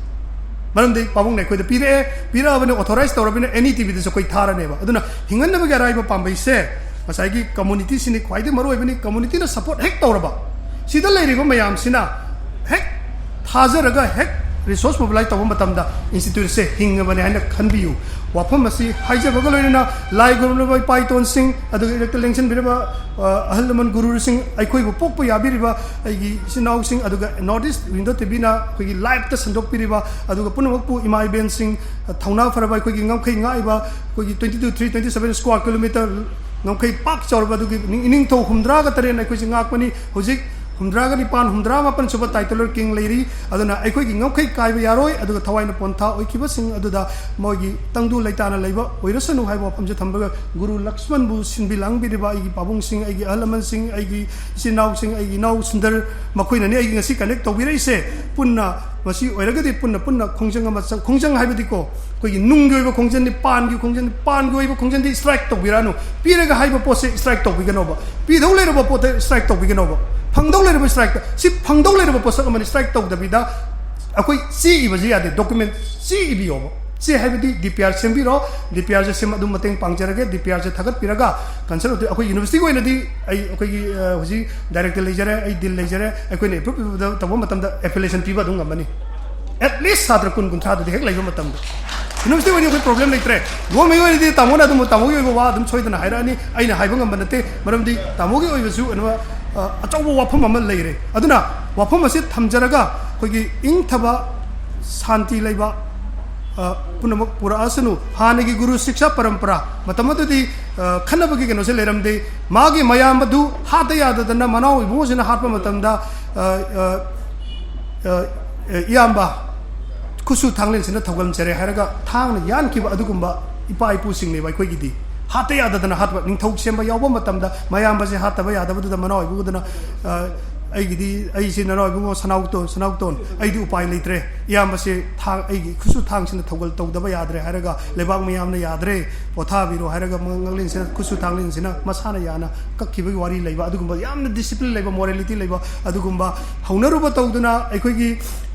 ꯃꯔꯝꯗꯤ ꯄꯥꯕꯨꯡꯅ ꯑꯩꯈꯣꯏꯗ ꯄꯤꯔꯛꯑꯦ, ꯄꯤꯔꯛꯑꯕꯅꯤ, ꯑꯣꯊꯣꯔꯥꯏꯁ ꯇꯧꯔꯕꯅꯤꯅ ꯑꯦꯟ ꯏ ꯇꯤ ꯚꯤꯗꯁꯨ ꯑꯩꯈꯣꯏ ꯊꯥꯔꯅꯦꯕ꯫ ꯑꯗꯨꯅ ꯍꯤꯡꯍꯟꯅꯕꯒꯤ ꯑꯔꯥꯏꯕ ꯄꯥꯝꯕꯩꯁꯦ ꯉꯁꯥꯏꯒꯤ ꯀꯝꯃꯨꯅꯤꯇꯤꯁꯤꯅꯤ ꯈ꯭ꯋꯥꯏꯗꯒꯤ ꯃꯔꯨ ꯑꯣꯏꯕꯅꯤ꯫ ꯀꯝꯃꯨꯅꯤꯇꯤꯅ ꯁꯞꯄꯣꯔꯠ ꯍꯦꯛ ꯇꯧꯔꯕ, ꯁꯤꯗ ꯂꯩꯔꯤꯕ ꯃꯌꯥꯝꯁꯤꯅ ꯍꯦꯛ ꯊꯥꯖꯔꯒ ꯍꯦꯛ ꯔꯤꯁꯣꯔꯁ ꯃꯣꯕꯤꯂꯥꯏꯖ ꯇꯧꯕ ꯃꯇꯝꯗ ꯏꯟꯁꯇꯤꯇ꯭ꯌꯨꯠꯁꯦ ꯍꯤꯡꯉꯕꯅꯤ ꯍꯥꯏꯅ ꯈꯟꯕꯤꯌꯨ꯫ ꯋꯥꯐꯝ ꯑꯁꯤ ꯍꯥꯏꯖꯕꯒ ꯂꯣꯏꯅꯅ ꯂꯥꯏ ꯈꯨꯔꯨꯝꯂꯕ ꯏꯄꯥ ꯏꯇꯣꯟꯁꯤꯡ, ꯑꯗꯨꯒ ꯏꯔꯛꯇ ꯂꯦꯡꯁꯤꯟꯕꯤꯔꯕ, ꯑ, ꯑꯍꯜ ꯂꯃꯟ ꯒꯨꯔꯨꯁꯤꯡ, ꯑꯩꯈꯣꯏꯕꯨ ꯄꯣꯛꯄ ꯌꯥꯕꯤꯔꯤꯕ ꯑꯩꯒꯤ ꯏꯆꯤꯟ ꯏꯅꯥꯎꯁꯤꯡ, ꯑꯗꯨꯒ ꯅꯣꯔꯠ ꯏꯁ ꯋꯤꯟꯗꯣ ꯇꯤ ꯚꯤꯅ ꯑꯩꯈꯣꯏꯒꯤ ꯂꯥꯏꯞꯇ ꯁꯟꯗꯣꯛꯄꯤꯔꯤꯕ, ꯑꯗꯨꯒ ꯄꯨꯝꯅꯃꯛꯄꯨ ꯏꯃꯥ ꯏꯕꯦꯟꯁꯤꯡ, ꯊꯧꯅꯥ ꯐꯔꯕ ꯑꯩꯈꯣꯏꯒꯤ ꯉꯝꯈꯩ ꯉꯥꯛꯏꯕ ꯑꯩꯈꯣꯏꯒꯤ twenty two three twenty seven square kilometer ꯉꯝꯈꯩ ꯄꯥꯛ ꯆꯥꯎꯔꯕ ꯑꯗꯨꯒꯤ ꯅꯤꯡ-, ꯏꯅꯤꯡꯊꯧ ꯍꯨꯝꯗ꯭ꯔꯥꯒ ꯇꯔꯦꯠꯅ ꯑꯩꯈꯣꯏꯁꯦ ꯉꯥꯛꯄꯅꯤ꯫ ꯍꯧꯖꯤꯛ ꯍꯨꯝꯗ꯭ꯔꯥꯒ ꯅꯤꯄꯥꯟ, ꯍꯨꯝꯗ꯭ꯔꯥ ꯃꯥꯄꯟ ꯁꯨꯕ ꯇꯥꯏꯇꯂꯔ ꯀꯤꯡ ꯂꯩꯔꯤ꯫ ꯑꯗꯨꯅ ꯑꯩꯈꯣꯏꯒꯤ ꯉꯝꯈꯩ ꯀꯥꯏꯕ ꯌꯥꯔꯣꯏ꯫ ꯑꯗꯨꯒ ꯊꯋꯥꯏꯅ ꯄꯣꯟꯊꯥ ꯑꯣꯏꯈꯤꯕꯁꯤꯡ ꯑꯗꯨꯗ ꯃꯣꯏꯒꯤ ꯇꯪꯗꯨ ꯂꯩꯇꯥꯅ ꯂꯩꯕ ꯑꯣꯏꯔꯁꯅꯨ ꯍꯥꯏꯕ ꯋꯥꯐꯝꯁꯦ ꯊꯝꯂꯒ ꯒꯨꯔꯨ ꯂꯛꯁꯃꯟꯕꯨ ꯁꯤꯟꯕꯤ ꯂꯥꯡꯕꯤꯔꯤꯕ ꯑꯩꯒꯤ ꯄꯥꯕꯨꯡꯁꯤꯡ, ꯑꯩꯒꯤ ꯑꯍꯜ ꯂꯃꯟꯁꯤꯡ, ꯑꯩꯒꯤ ꯏꯆꯤꯟ ꯏꯅꯥꯎꯁꯤꯡ, ꯑꯩꯒꯤ ꯏꯅꯥꯎ ꯁꯨꯟꯗꯔ, ꯃꯈꯣꯏꯅꯅꯤ ꯑꯩꯒꯤ ꯉꯁꯤ ꯀꯅꯦꯛ ꯇꯧꯕꯤꯔꯛꯏꯁꯦ꯫ ꯄꯨꯟꯅ ꯃꯁꯤ ꯑꯣꯏꯔꯒꯗꯤ ꯄꯨꯟꯅ, ꯄꯨꯟꯅ ꯈꯣꯡꯖꯪ ꯑꯃ ꯆꯪ-, ꯈꯣꯡꯖꯪ ꯍꯥꯏꯕꯗꯤꯀꯣ, ꯑꯩꯈꯣꯏꯒꯤ ꯅꯨꯡꯒꯤ ꯑꯣꯏꯕ ꯈꯣꯡꯖꯪꯅꯤ, ꯄꯥꯟꯒꯤ ꯈꯣꯡꯖꯪꯅꯤ, ꯄꯥꯟꯒꯤ ꯑꯣꯏꯕ ꯈꯣꯡꯖꯪꯗꯤ ꯁ꯭ꯇ꯭ꯔꯥꯏꯛ ꯇꯧꯕꯤꯔꯛꯑꯅꯨ꯫ ꯄꯤꯔꯒ ꯍꯥꯏꯕ ꯄꯣꯠꯁꯦ ꯁ꯭ꯇ꯭ꯔꯥꯏꯛ ꯇꯧꯕꯤꯒꯅꯣꯕ, ꯄꯤꯗꯧ ꯂꯩꯔꯕ ꯄꯣꯠꯇ ꯁ꯭ꯇ꯭ꯔꯥꯏꯛ ꯇꯧꯕꯤꯒꯅꯣꯕ, ꯐꯪꯗꯧ ꯂꯩꯔꯕ ꯁ꯭ꯇ꯭ꯔꯥꯏꯛꯇ꯫ ꯁꯤ ꯐꯪꯗꯧ ꯂꯩꯔꯕ ꯄꯣꯠꯁꯛ ꯑꯃꯅꯤ, ꯁ꯭ꯇ꯭ꯔꯥꯏꯛ ꯇꯧꯗꯕꯤꯗ ꯑꯩꯈꯣꯏ ꯆꯦ ꯏꯕꯁꯤ ꯌꯥꯗꯦ, ꯗꯣꯀꯨꯃꯦꯟ ꯆꯦ ꯏꯕꯤꯌꯣꯕ꯫ ꯁꯤ ꯍꯥꯏꯕꯗꯤ ꯗꯤ ꯄꯤ ꯑꯥꯔ ꯁꯦꯝꯕꯤꯔꯣ, ꯗꯤ ꯄꯤ ꯑꯥꯔꯁꯦ ꯁꯦꯝ ꯑꯗꯨꯝ ꯃꯇꯦꯡ ꯄꯥꯡꯖꯔꯒꯦ, ꯗꯤ ꯄꯤ ꯑꯥꯔꯁꯦ ꯊꯥꯒꯠꯄꯤꯔꯒ ꯀꯟꯁꯜ ꯑꯩꯈꯣꯏ ꯌꯨꯅꯤꯚꯔꯁꯤꯇꯤꯒꯤ ꯑꯣꯏꯅꯗꯤ ꯑꯩ ꯑꯩꯈꯣꯏꯒꯤ ꯍꯧꯖꯤꯛ ꯗꯥꯏꯔꯦꯛꯇꯔ ꯂꯩꯖꯔꯦ, ꯑꯩ ꯗꯤꯟ ꯂꯩꯖꯔꯦ, ꯑꯩꯈꯣꯏꯅ ꯑꯦꯄ꯭ꯔꯨꯞ ꯇꯧꯕ ꯃꯇꯝꯗ ꯑꯦꯐꯤꯂꯤꯌꯦꯁꯟ ꯄꯤꯕ ꯑꯗꯨꯝ ꯉꯝꯃꯅꯤ꯫ ꯑꯦꯠ ꯂꯤꯁ ꯁꯥꯇ꯭ꯔ ꯀꯨꯟ ꯀꯨꯟꯊ꯭ꯔꯥꯗꯨꯗꯤ ꯍꯦꯛ ꯂꯩꯕ ꯃꯇꯝꯗ ꯌꯨꯅꯤꯚꯔꯁꯤꯇꯤ ꯑꯣꯏꯅ ꯑꯩꯈꯣꯏ ꯄ꯭ꯔꯣꯕ꯭ꯂꯦꯝ ꯂꯩꯇ꯭ꯔꯦ꯫ ꯒꯣꯔꯃꯦꯟꯒꯤ ꯑꯣꯏꯅꯗꯤ ꯇꯥꯃꯣꯅ ꯑꯗꯨꯝ ꯇꯥꯃꯣꯒꯤ ꯑꯣꯏꯕ ꯋꯥ ꯑꯗꯨꯝ ꯁꯣꯏꯗꯅ ꯍꯥꯏꯔꯛꯑꯅꯤ, ꯑꯩꯅ ꯍꯥꯏꯕ ꯉꯝꯕ ꯅꯠꯇꯦ꯫ ꯃꯔꯝꯗꯤ ꯇꯥꯃꯣꯒꯤ ꯑꯣꯏꯕꯁꯨ ꯑꯆꯧꯕ ꯋꯥꯐꯝ ꯑꯃ ꯂꯩꯔꯦ꯫ ꯑꯗꯨꯅ ꯋꯥꯐꯝ ꯑꯁꯤ ꯊꯝꯖꯔꯒ ꯑꯩꯈꯣꯏꯒꯤ ꯏꯪꯊꯕ, ꯁꯥꯟꯇꯤ ꯂꯩꯕ ꯄꯨꯝꯅꯃꯛ ꯄꯨꯔꯛꯑꯁꯅꯨ꯫ ꯍꯥꯟꯅꯒꯤ ꯒꯨꯔꯨ ꯁꯤꯛꯁꯥ ꯄꯔꯝꯄꯔꯥ ꯃꯇꯝ ꯑꯗꯨꯗꯤ ꯈꯟꯅꯕꯒꯤ ꯀꯩꯅꯣꯁꯦ ꯂꯩꯔꯝꯗꯦ꯫ ꯃꯥꯒꯤ ꯃꯌꯥꯝ ꯑꯗꯨ ꯍꯥꯠꯇ ꯌꯥꯗꯗꯅ ꯃꯅꯥꯎ ꯏꯕꯨꯡꯉꯣꯁꯤꯅ ꯍꯥꯠꯄ ꯃꯇꯝꯗ ꯏꯌꯥꯝꯕ ꯈꯨꯠꯁꯨ ꯊꯥꯡꯂꯦꯟꯁꯤꯅ ꯊꯧꯒꯜꯖꯔꯦ ꯍꯥꯏꯔꯒ ꯊꯥꯡꯅ ꯌꯥꯟꯈꯤꯕ ꯑꯗꯨꯒꯨꯝꯕ ꯏꯄꯥ ꯏꯄꯨꯁꯤꯡꯅꯦꯕ꯫ ꯑꯩꯈꯣꯏꯒꯤꯗꯤ ꯍꯥꯠꯇ ꯌꯥꯗꯗꯅ ꯍꯥꯠꯄ, ꯅꯤꯡꯊꯧ ꯁꯦꯝꯕ ꯌꯥꯎꯕ ꯃꯇꯝꯗ ꯃꯌꯥꯝꯕꯁꯦ ꯍꯥꯠꯇꯕ ꯌꯥꯗꯕꯗꯨꯗ ꯃꯅꯥꯎ ꯏꯕꯨꯡꯉꯣꯗꯨꯅ "ꯑꯩꯒꯤꯗꯤ, ꯑꯩꯁꯦ ꯅꯅꯥꯎ ꯏꯕꯨꯡꯉꯣ ꯁꯅꯥꯎꯇꯣꯟ, ꯁꯅꯥꯎꯇꯣꯟ, ꯑꯩꯗꯤ ꯎꯄꯥꯏ ꯂꯩꯇ꯭ꯔꯦ, ꯏꯌꯥꯝꯕꯁꯦ ꯊꯥꯡ, ꯑꯩꯒꯤ ꯈꯨꯠꯁꯨ ꯊꯥꯡꯁꯤꯅ ꯊꯧꯒꯜ ꯇꯧꯗꯕ ꯌꯥꯗ꯭ꯔꯦ" ꯍꯥꯏꯔꯒ ꯂꯩꯕꯥꯛ ꯃꯌꯥꯝꯅ "ꯌꯥꯗ꯭ꯔꯦ, ꯄꯣꯊꯥꯕꯤꯔꯣ" ꯍꯥꯏꯔꯒ ꯉꯛꯂꯦꯟꯁꯤꯅ, ꯈꯨꯠꯁꯨ ꯊꯥꯡꯂꯦꯟꯁꯤꯅ ꯃꯁꯥꯅ ꯌꯥꯅ ꯀꯛꯈꯤꯕꯒꯤ ꯋꯥꯔꯤ ꯂꯩꯕ, ꯑꯗꯨꯒꯨꯝꯕ ꯌꯥꯝꯅ ꯗꯤꯁꯤꯄ꯭ꯂꯤꯟ ꯂꯩꯕ, ꯃꯣꯔꯦꯂꯤꯇꯤ ꯂꯩꯕ ꯑꯗꯨꯒꯨꯝꯕ ꯍꯧꯅꯔꯨꯕ ꯇꯧꯗꯨꯅ ꯑꯩꯈꯣꯏꯒꯤ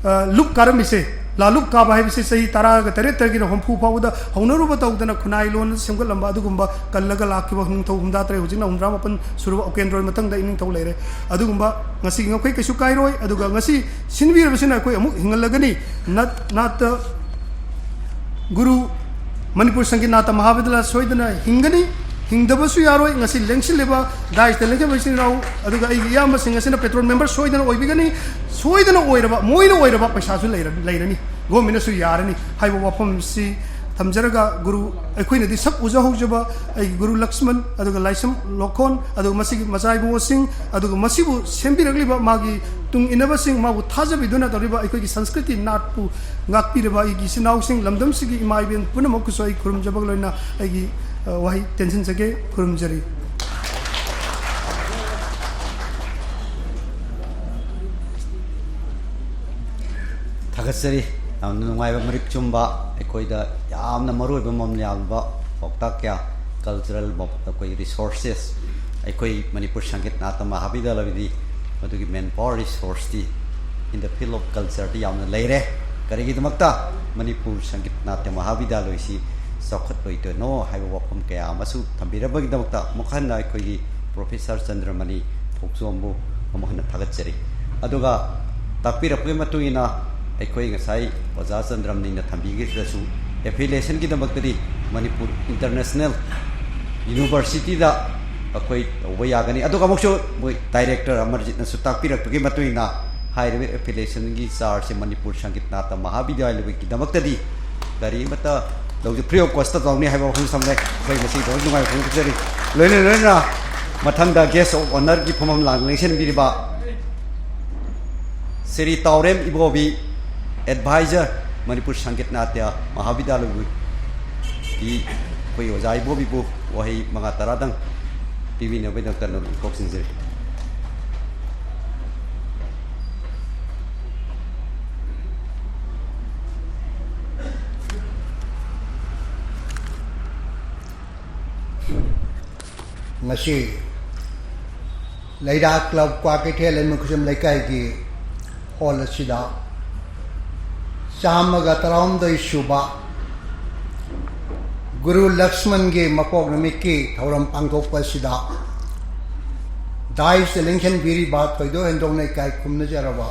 ꯂꯨꯞ ꯀꯥꯔꯝꯃꯤꯁꯦ, ꯂꯥꯂꯨꯞ ꯀꯥꯕ ꯍꯥꯏꯕꯁꯤ ꯆꯍꯤ ꯇꯔꯥꯒ ꯇꯔꯦꯠꯇꯒꯤꯅ ꯍꯨꯝꯐꯨ ꯐꯥꯎꯕꯗ ꯍꯧꯅꯔꯨꯕ ꯇꯧꯗꯅ ꯈꯨꯟꯅꯥꯏ ꯂꯣꯟ ꯁꯦꯝꯒꯠꯂꯝꯕ ꯑꯗꯨꯒꯨꯝꯕ ꯀꯜꯂꯒ ꯂꯥꯛꯈꯤꯕ ꯅꯤꯡꯊꯧ ꯍꯨꯝꯐꯨꯇꯔꯦꯠ, ꯍꯧꯖꯤꯛꯅ ꯍꯨꯝꯐꯨꯇꯔꯥ ꯃꯥꯄꯟ ꯁꯨꯔꯕ ꯎꯀꯦꯟꯗ꯭ꯔꯣꯏ ꯃꯊꯪꯗ ꯏꯅꯤꯡꯊꯧ ꯂꯩꯔꯦ꯫ ꯑꯗꯨꯒꯨꯝꯕ ꯉꯁꯤꯒꯤ ꯉꯝꯈꯩ ꯀꯩꯁꯨ ꯀꯥꯏꯔꯣꯏ꯫ ꯑꯗꯨꯒ ꯉꯁꯤ ꯁꯤꯟꯕꯤꯔꯕꯁꯤꯅ ꯑꯩꯈꯣꯏ ꯑꯃꯨꯛ ꯍꯤꯡꯍꯜꯂꯒꯅꯤ꯫ ꯅꯥꯠ, ꯅꯥꯠꯇ ꯒꯨꯔꯨ ꯃꯅꯤꯄꯨꯔ ꯁꯪꯒꯤꯠ ꯅꯥꯇ ꯃꯍꯥꯕꯤꯗ꯭ꯌꯥꯂꯌ ꯁꯣꯏꯗꯅ ꯍꯤꯡꯒꯅꯤ, ꯍꯤꯡꯗꯕꯁꯨ ꯌꯥꯔꯣꯏ꯫ ꯉꯁꯤ ꯂꯦꯡꯁꯤꯜꯂꯤꯕ ꯗꯥꯏꯁꯇ ꯂꯦꯡꯁꯤꯜꯂꯤꯕ ꯏꯆꯤꯟ ꯏꯅꯥꯎ ꯑꯗꯨꯒ ꯑꯩꯒꯤ ꯏꯌꯥꯝꯕꯁꯤꯡ ꯑꯁꯤꯅ ꯄꯦꯇ꯭ꯔꯣꯟ ꯃꯦꯝꯕꯔ ꯁꯣꯏꯗꯅ ꯑꯣꯏꯕꯤꯒꯅꯤ꯫ ꯁꯣꯏꯗꯅ ꯑꯣꯏꯔꯕ, ꯃꯣꯏꯅ ꯑꯣꯏꯔꯕ ꯄꯩꯁꯥꯁꯨ ꯂꯩꯔ-, ꯂꯩꯔꯅꯤ, ꯒꯣꯔꯃꯦꯟꯅꯁꯨ ꯌꯥꯔꯅꯤ ꯍꯥꯏꯕ ꯋꯥꯐꯝꯁꯤ ꯊꯝꯖꯔꯒ, ꯒꯨꯔꯨ, ꯑꯩꯈꯣꯏꯅꯗꯤ ꯁꯛ ꯎꯖꯍꯧꯖꯕ ꯑꯩꯒꯤ ꯒꯨꯔꯨ ꯂꯛꯁꯃꯟ ꯑꯗꯨꯒ ꯂꯥꯏꯁ꯭ꯔꯝ ꯂꯣꯈꯣꯟ ꯑꯗꯨꯒ ꯃꯁꯤꯒꯤ ꯃꯆꯥ ꯏꯕꯨꯡꯉꯣꯁꯤꯡ ꯑꯗꯨꯒ ꯃꯁꯤꯕꯨ ꯁꯦꯝꯕꯤꯔꯛꯂꯤꯕ ꯃꯥꯒꯤ ꯇꯨꯡ ꯏꯟꯅꯕꯁꯤꯡ, ꯃꯥꯕꯨ ꯊꯥꯖꯕꯤꯗꯨꯅ ꯇꯧꯔꯤꯕ ꯑꯩꯈꯣꯏꯒꯤ ꯁꯪꯁꯀ꯭ꯔꯤꯇꯤ ꯅꯥꯠꯄꯨ ꯉꯥꯛꯄꯤꯔꯕ ꯑꯩꯒꯤ ꯏꯆꯤꯟ ꯏꯅꯥꯎꯁꯤꯡ, ꯂꯝꯗꯝꯁꯤꯒꯤ ꯏꯃꯥ ꯏꯕꯦꯟ ꯄꯨꯝꯅꯃꯛꯄꯨꯁꯨ ꯑꯩ ꯈꯨꯔꯨꯝꯖꯕꯒ ꯂꯣꯏꯅꯅ ꯑꯩꯒꯤ, ꯑ, ꯋꯥꯍꯩ ꯇꯦꯟꯁꯤꯟꯖꯒꯦ꯫ ꯈꯨꯔꯨꯝꯖꯔꯤ꯫ ꯊꯥꯒꯠꯆꯔꯤ꯫ ꯌꯥꯝꯅ ꯅꯨꯡꯉꯥꯏꯕ, ꯃꯔꯤꯛ ꯆꯨꯝꯕ, ꯑꯩꯈꯣꯏꯗ ꯌꯥꯝꯅ ꯃꯔꯨꯑꯣꯏꯕ ꯃꯃꯜ ꯌꯥꯝꯕ ꯄꯥꯎꯇꯥꯛ ꯀꯌꯥ, ꯀꯜꯆꯔꯦꯜ ꯃ-, ꯑꯩꯈꯣꯏꯒꯤ ꯔꯤꯁꯣꯔꯁꯦꯁ, ꯑꯩꯈꯣꯏ ꯃꯅꯤꯄꯨꯔ ꯁꯪꯒꯤꯠ ꯅꯥꯇ ꯃꯍꯥꯕꯤꯗ꯭ꯌꯥꯂꯌꯗꯤ ꯃꯗꯨꯒꯤ ꯃꯦꯟ ꯄꯥꯋꯔ ꯔꯤꯁꯣꯔꯁꯇꯤ in the field of cultureꯗꯤ ꯌꯥꯝꯅ ꯂꯩꯔꯦ꯫ ꯀꯔꯤꯒꯤꯗꯃꯛꯇ? ꯃꯅꯤꯄꯨꯔ ꯁꯪꯒꯤꯠ ꯅꯥꯇ꯭ꯌ ꯃꯍꯥꯕꯤꯗ꯭ꯌꯥꯂꯣꯏꯁꯤ ꯆꯥꯎꯈꯠꯂꯣꯏꯗꯣꯏꯅꯣ ꯍꯥꯏꯕ ꯋꯥꯐꯝ ꯀꯌꯥ ꯑꯃꯁꯨ ꯊꯝꯕꯤꯔꯝꯕꯒꯤꯗꯃꯛꯇ ꯑꯃꯨꯛ ꯍꯟꯅ ꯑꯩꯈꯣꯏꯒꯤ ꯄ꯭ꯔꯣꯐꯦꯁꯔ ꯆꯟꯗ꯭ꯔꯃꯅꯤ ꯊꯣꯛꯆꯣꯝꯕꯨ ꯑꯃꯨꯛ ꯍꯟꯅ ꯊꯥꯒꯠꯆꯔꯤ꯫ ꯑꯗꯨꯒ ꯇꯥꯛꯄꯤꯔꯛꯄꯒꯤ ꯃꯇꯨꯡ ꯏꯟꯅ ꯑꯩꯈꯣꯏ ꯉꯁꯥꯏ ꯑꯣꯖꯥ ꯆꯟꯗ꯭ꯔꯃꯅꯤꯅ ꯊꯝꯕꯤꯈꯤꯕꯗꯁꯨ affiliationꯒꯤꯗꯃꯛꯇꯗꯤ ꯃꯅꯤꯄꯨꯔ ꯏꯟꯇꯔꯅꯦꯁꯅꯦꯜ ꯌꯨꯅꯤꯚꯔꯁꯤꯇꯤꯗ ꯑꯩꯈꯣꯏ ꯇꯧꯕ ꯌꯥꯒꯅꯤ꯫ ꯑꯗꯨꯒ ꯑꯃꯨꯛꯁꯨ ꯃꯣꯏ ꯗꯥꯏꯔꯦꯛꯇꯔ ꯑꯃꯔꯖꯤꯠꯅꯁꯨ ꯇꯥꯛꯄꯤꯔꯛꯄꯒꯤ ꯃꯇꯨꯡ ꯏꯟꯅ ꯍꯥꯏꯔꯤꯕ affiliationꯒꯤ chargeꯁꯦ ꯃꯅꯤꯄꯨꯔ ꯁꯪꯒꯤꯠ ꯅꯥꯇ ꯃꯍꯥꯕꯤꯗ꯭ꯌꯥꯂꯌꯒꯤꯗꯃꯛꯇꯗꯤ ꯀꯔꯤꯃꯠꯇ ꯂꯧꯖ free of costꯇ ꯇꯧꯅꯤ ꯍꯥꯏꯕ ꯋꯥꯐꯝ ꯊꯝꯂꯦ꯫ ꯑꯩꯈꯣꯏ ꯃꯁꯤꯒꯤꯗꯃꯛ ꯅꯨꯡꯉꯥꯏꯕ ꯐꯣꯡꯗꯣꯛꯆꯔꯤ꯫ ꯂꯣꯏꯅ ꯂꯣꯏꯅꯅ ꯃꯊꯪꯗ guest of honourꯒꯤ ꯐꯝꯐꯝ ꯂꯥꯡ ꯂꯦꯡꯁꯤꯟꯕꯤꯔꯤꯕ ꯁ꯭ꯔꯤ ꯇꯥꯎꯔꯦꯝ ꯏꯕꯣꯕꯤ, advisor, ꯃꯅꯤꯄꯨꯔ ꯁꯪꯒꯤꯠ ꯅꯥꯇ꯭ꯌ ꯃꯍꯥꯕꯤꯗ꯭ꯌꯥꯂꯌꯒꯤ ꯑꯩꯈꯣꯏ ꯑꯣꯖꯥ ꯏꯕꯣꯕꯤꯕꯨ ꯋꯥꯍꯩ ꯃꯉꯥ ꯇꯔꯥꯗꯪ ꯄꯤꯕꯤꯅꯕꯒꯤꯗꯃꯛꯇ ꯅꯣꯂꯨꯛ ꯀꯣꯛ ꯁꯤꯟꯖꯔꯤ꯫ ꯉꯁꯤ ꯂꯩꯔꯥ ꯀ꯭ꯂꯕ ꯀ꯭ꯋꯥꯀꯩꯊꯦꯜ ꯂꯩꯃꯈꯨꯁꯝ ꯂꯩꯀꯥꯏꯒꯤ ꯍꯣꯜ ꯑꯁꯤꯗ ꯆꯥꯝꯃꯒ ꯇꯔꯥꯍꯨꯝꯗꯣꯏ ꯁꯨꯕ ꯒꯨꯔꯨ ꯂꯛꯁꯃꯟꯒꯤ ꯃꯄꯣꯛ ꯅꯨꯃꯤꯠꯀꯤ ꯊꯧꯔꯝ ꯄꯥꯡꯊꯣꯛꯄ ꯑꯁꯤꯗ ꯗꯥꯏꯁꯇ ꯂꯦꯡꯁꯤꯟꯕꯤꯔꯤꯕ ꯊꯣꯏꯗꯣꯛ ꯍꯦꯟꯗꯣꯛꯅ ꯏꯀꯥꯏ ꯈꯨꯝꯅꯖꯔꯕ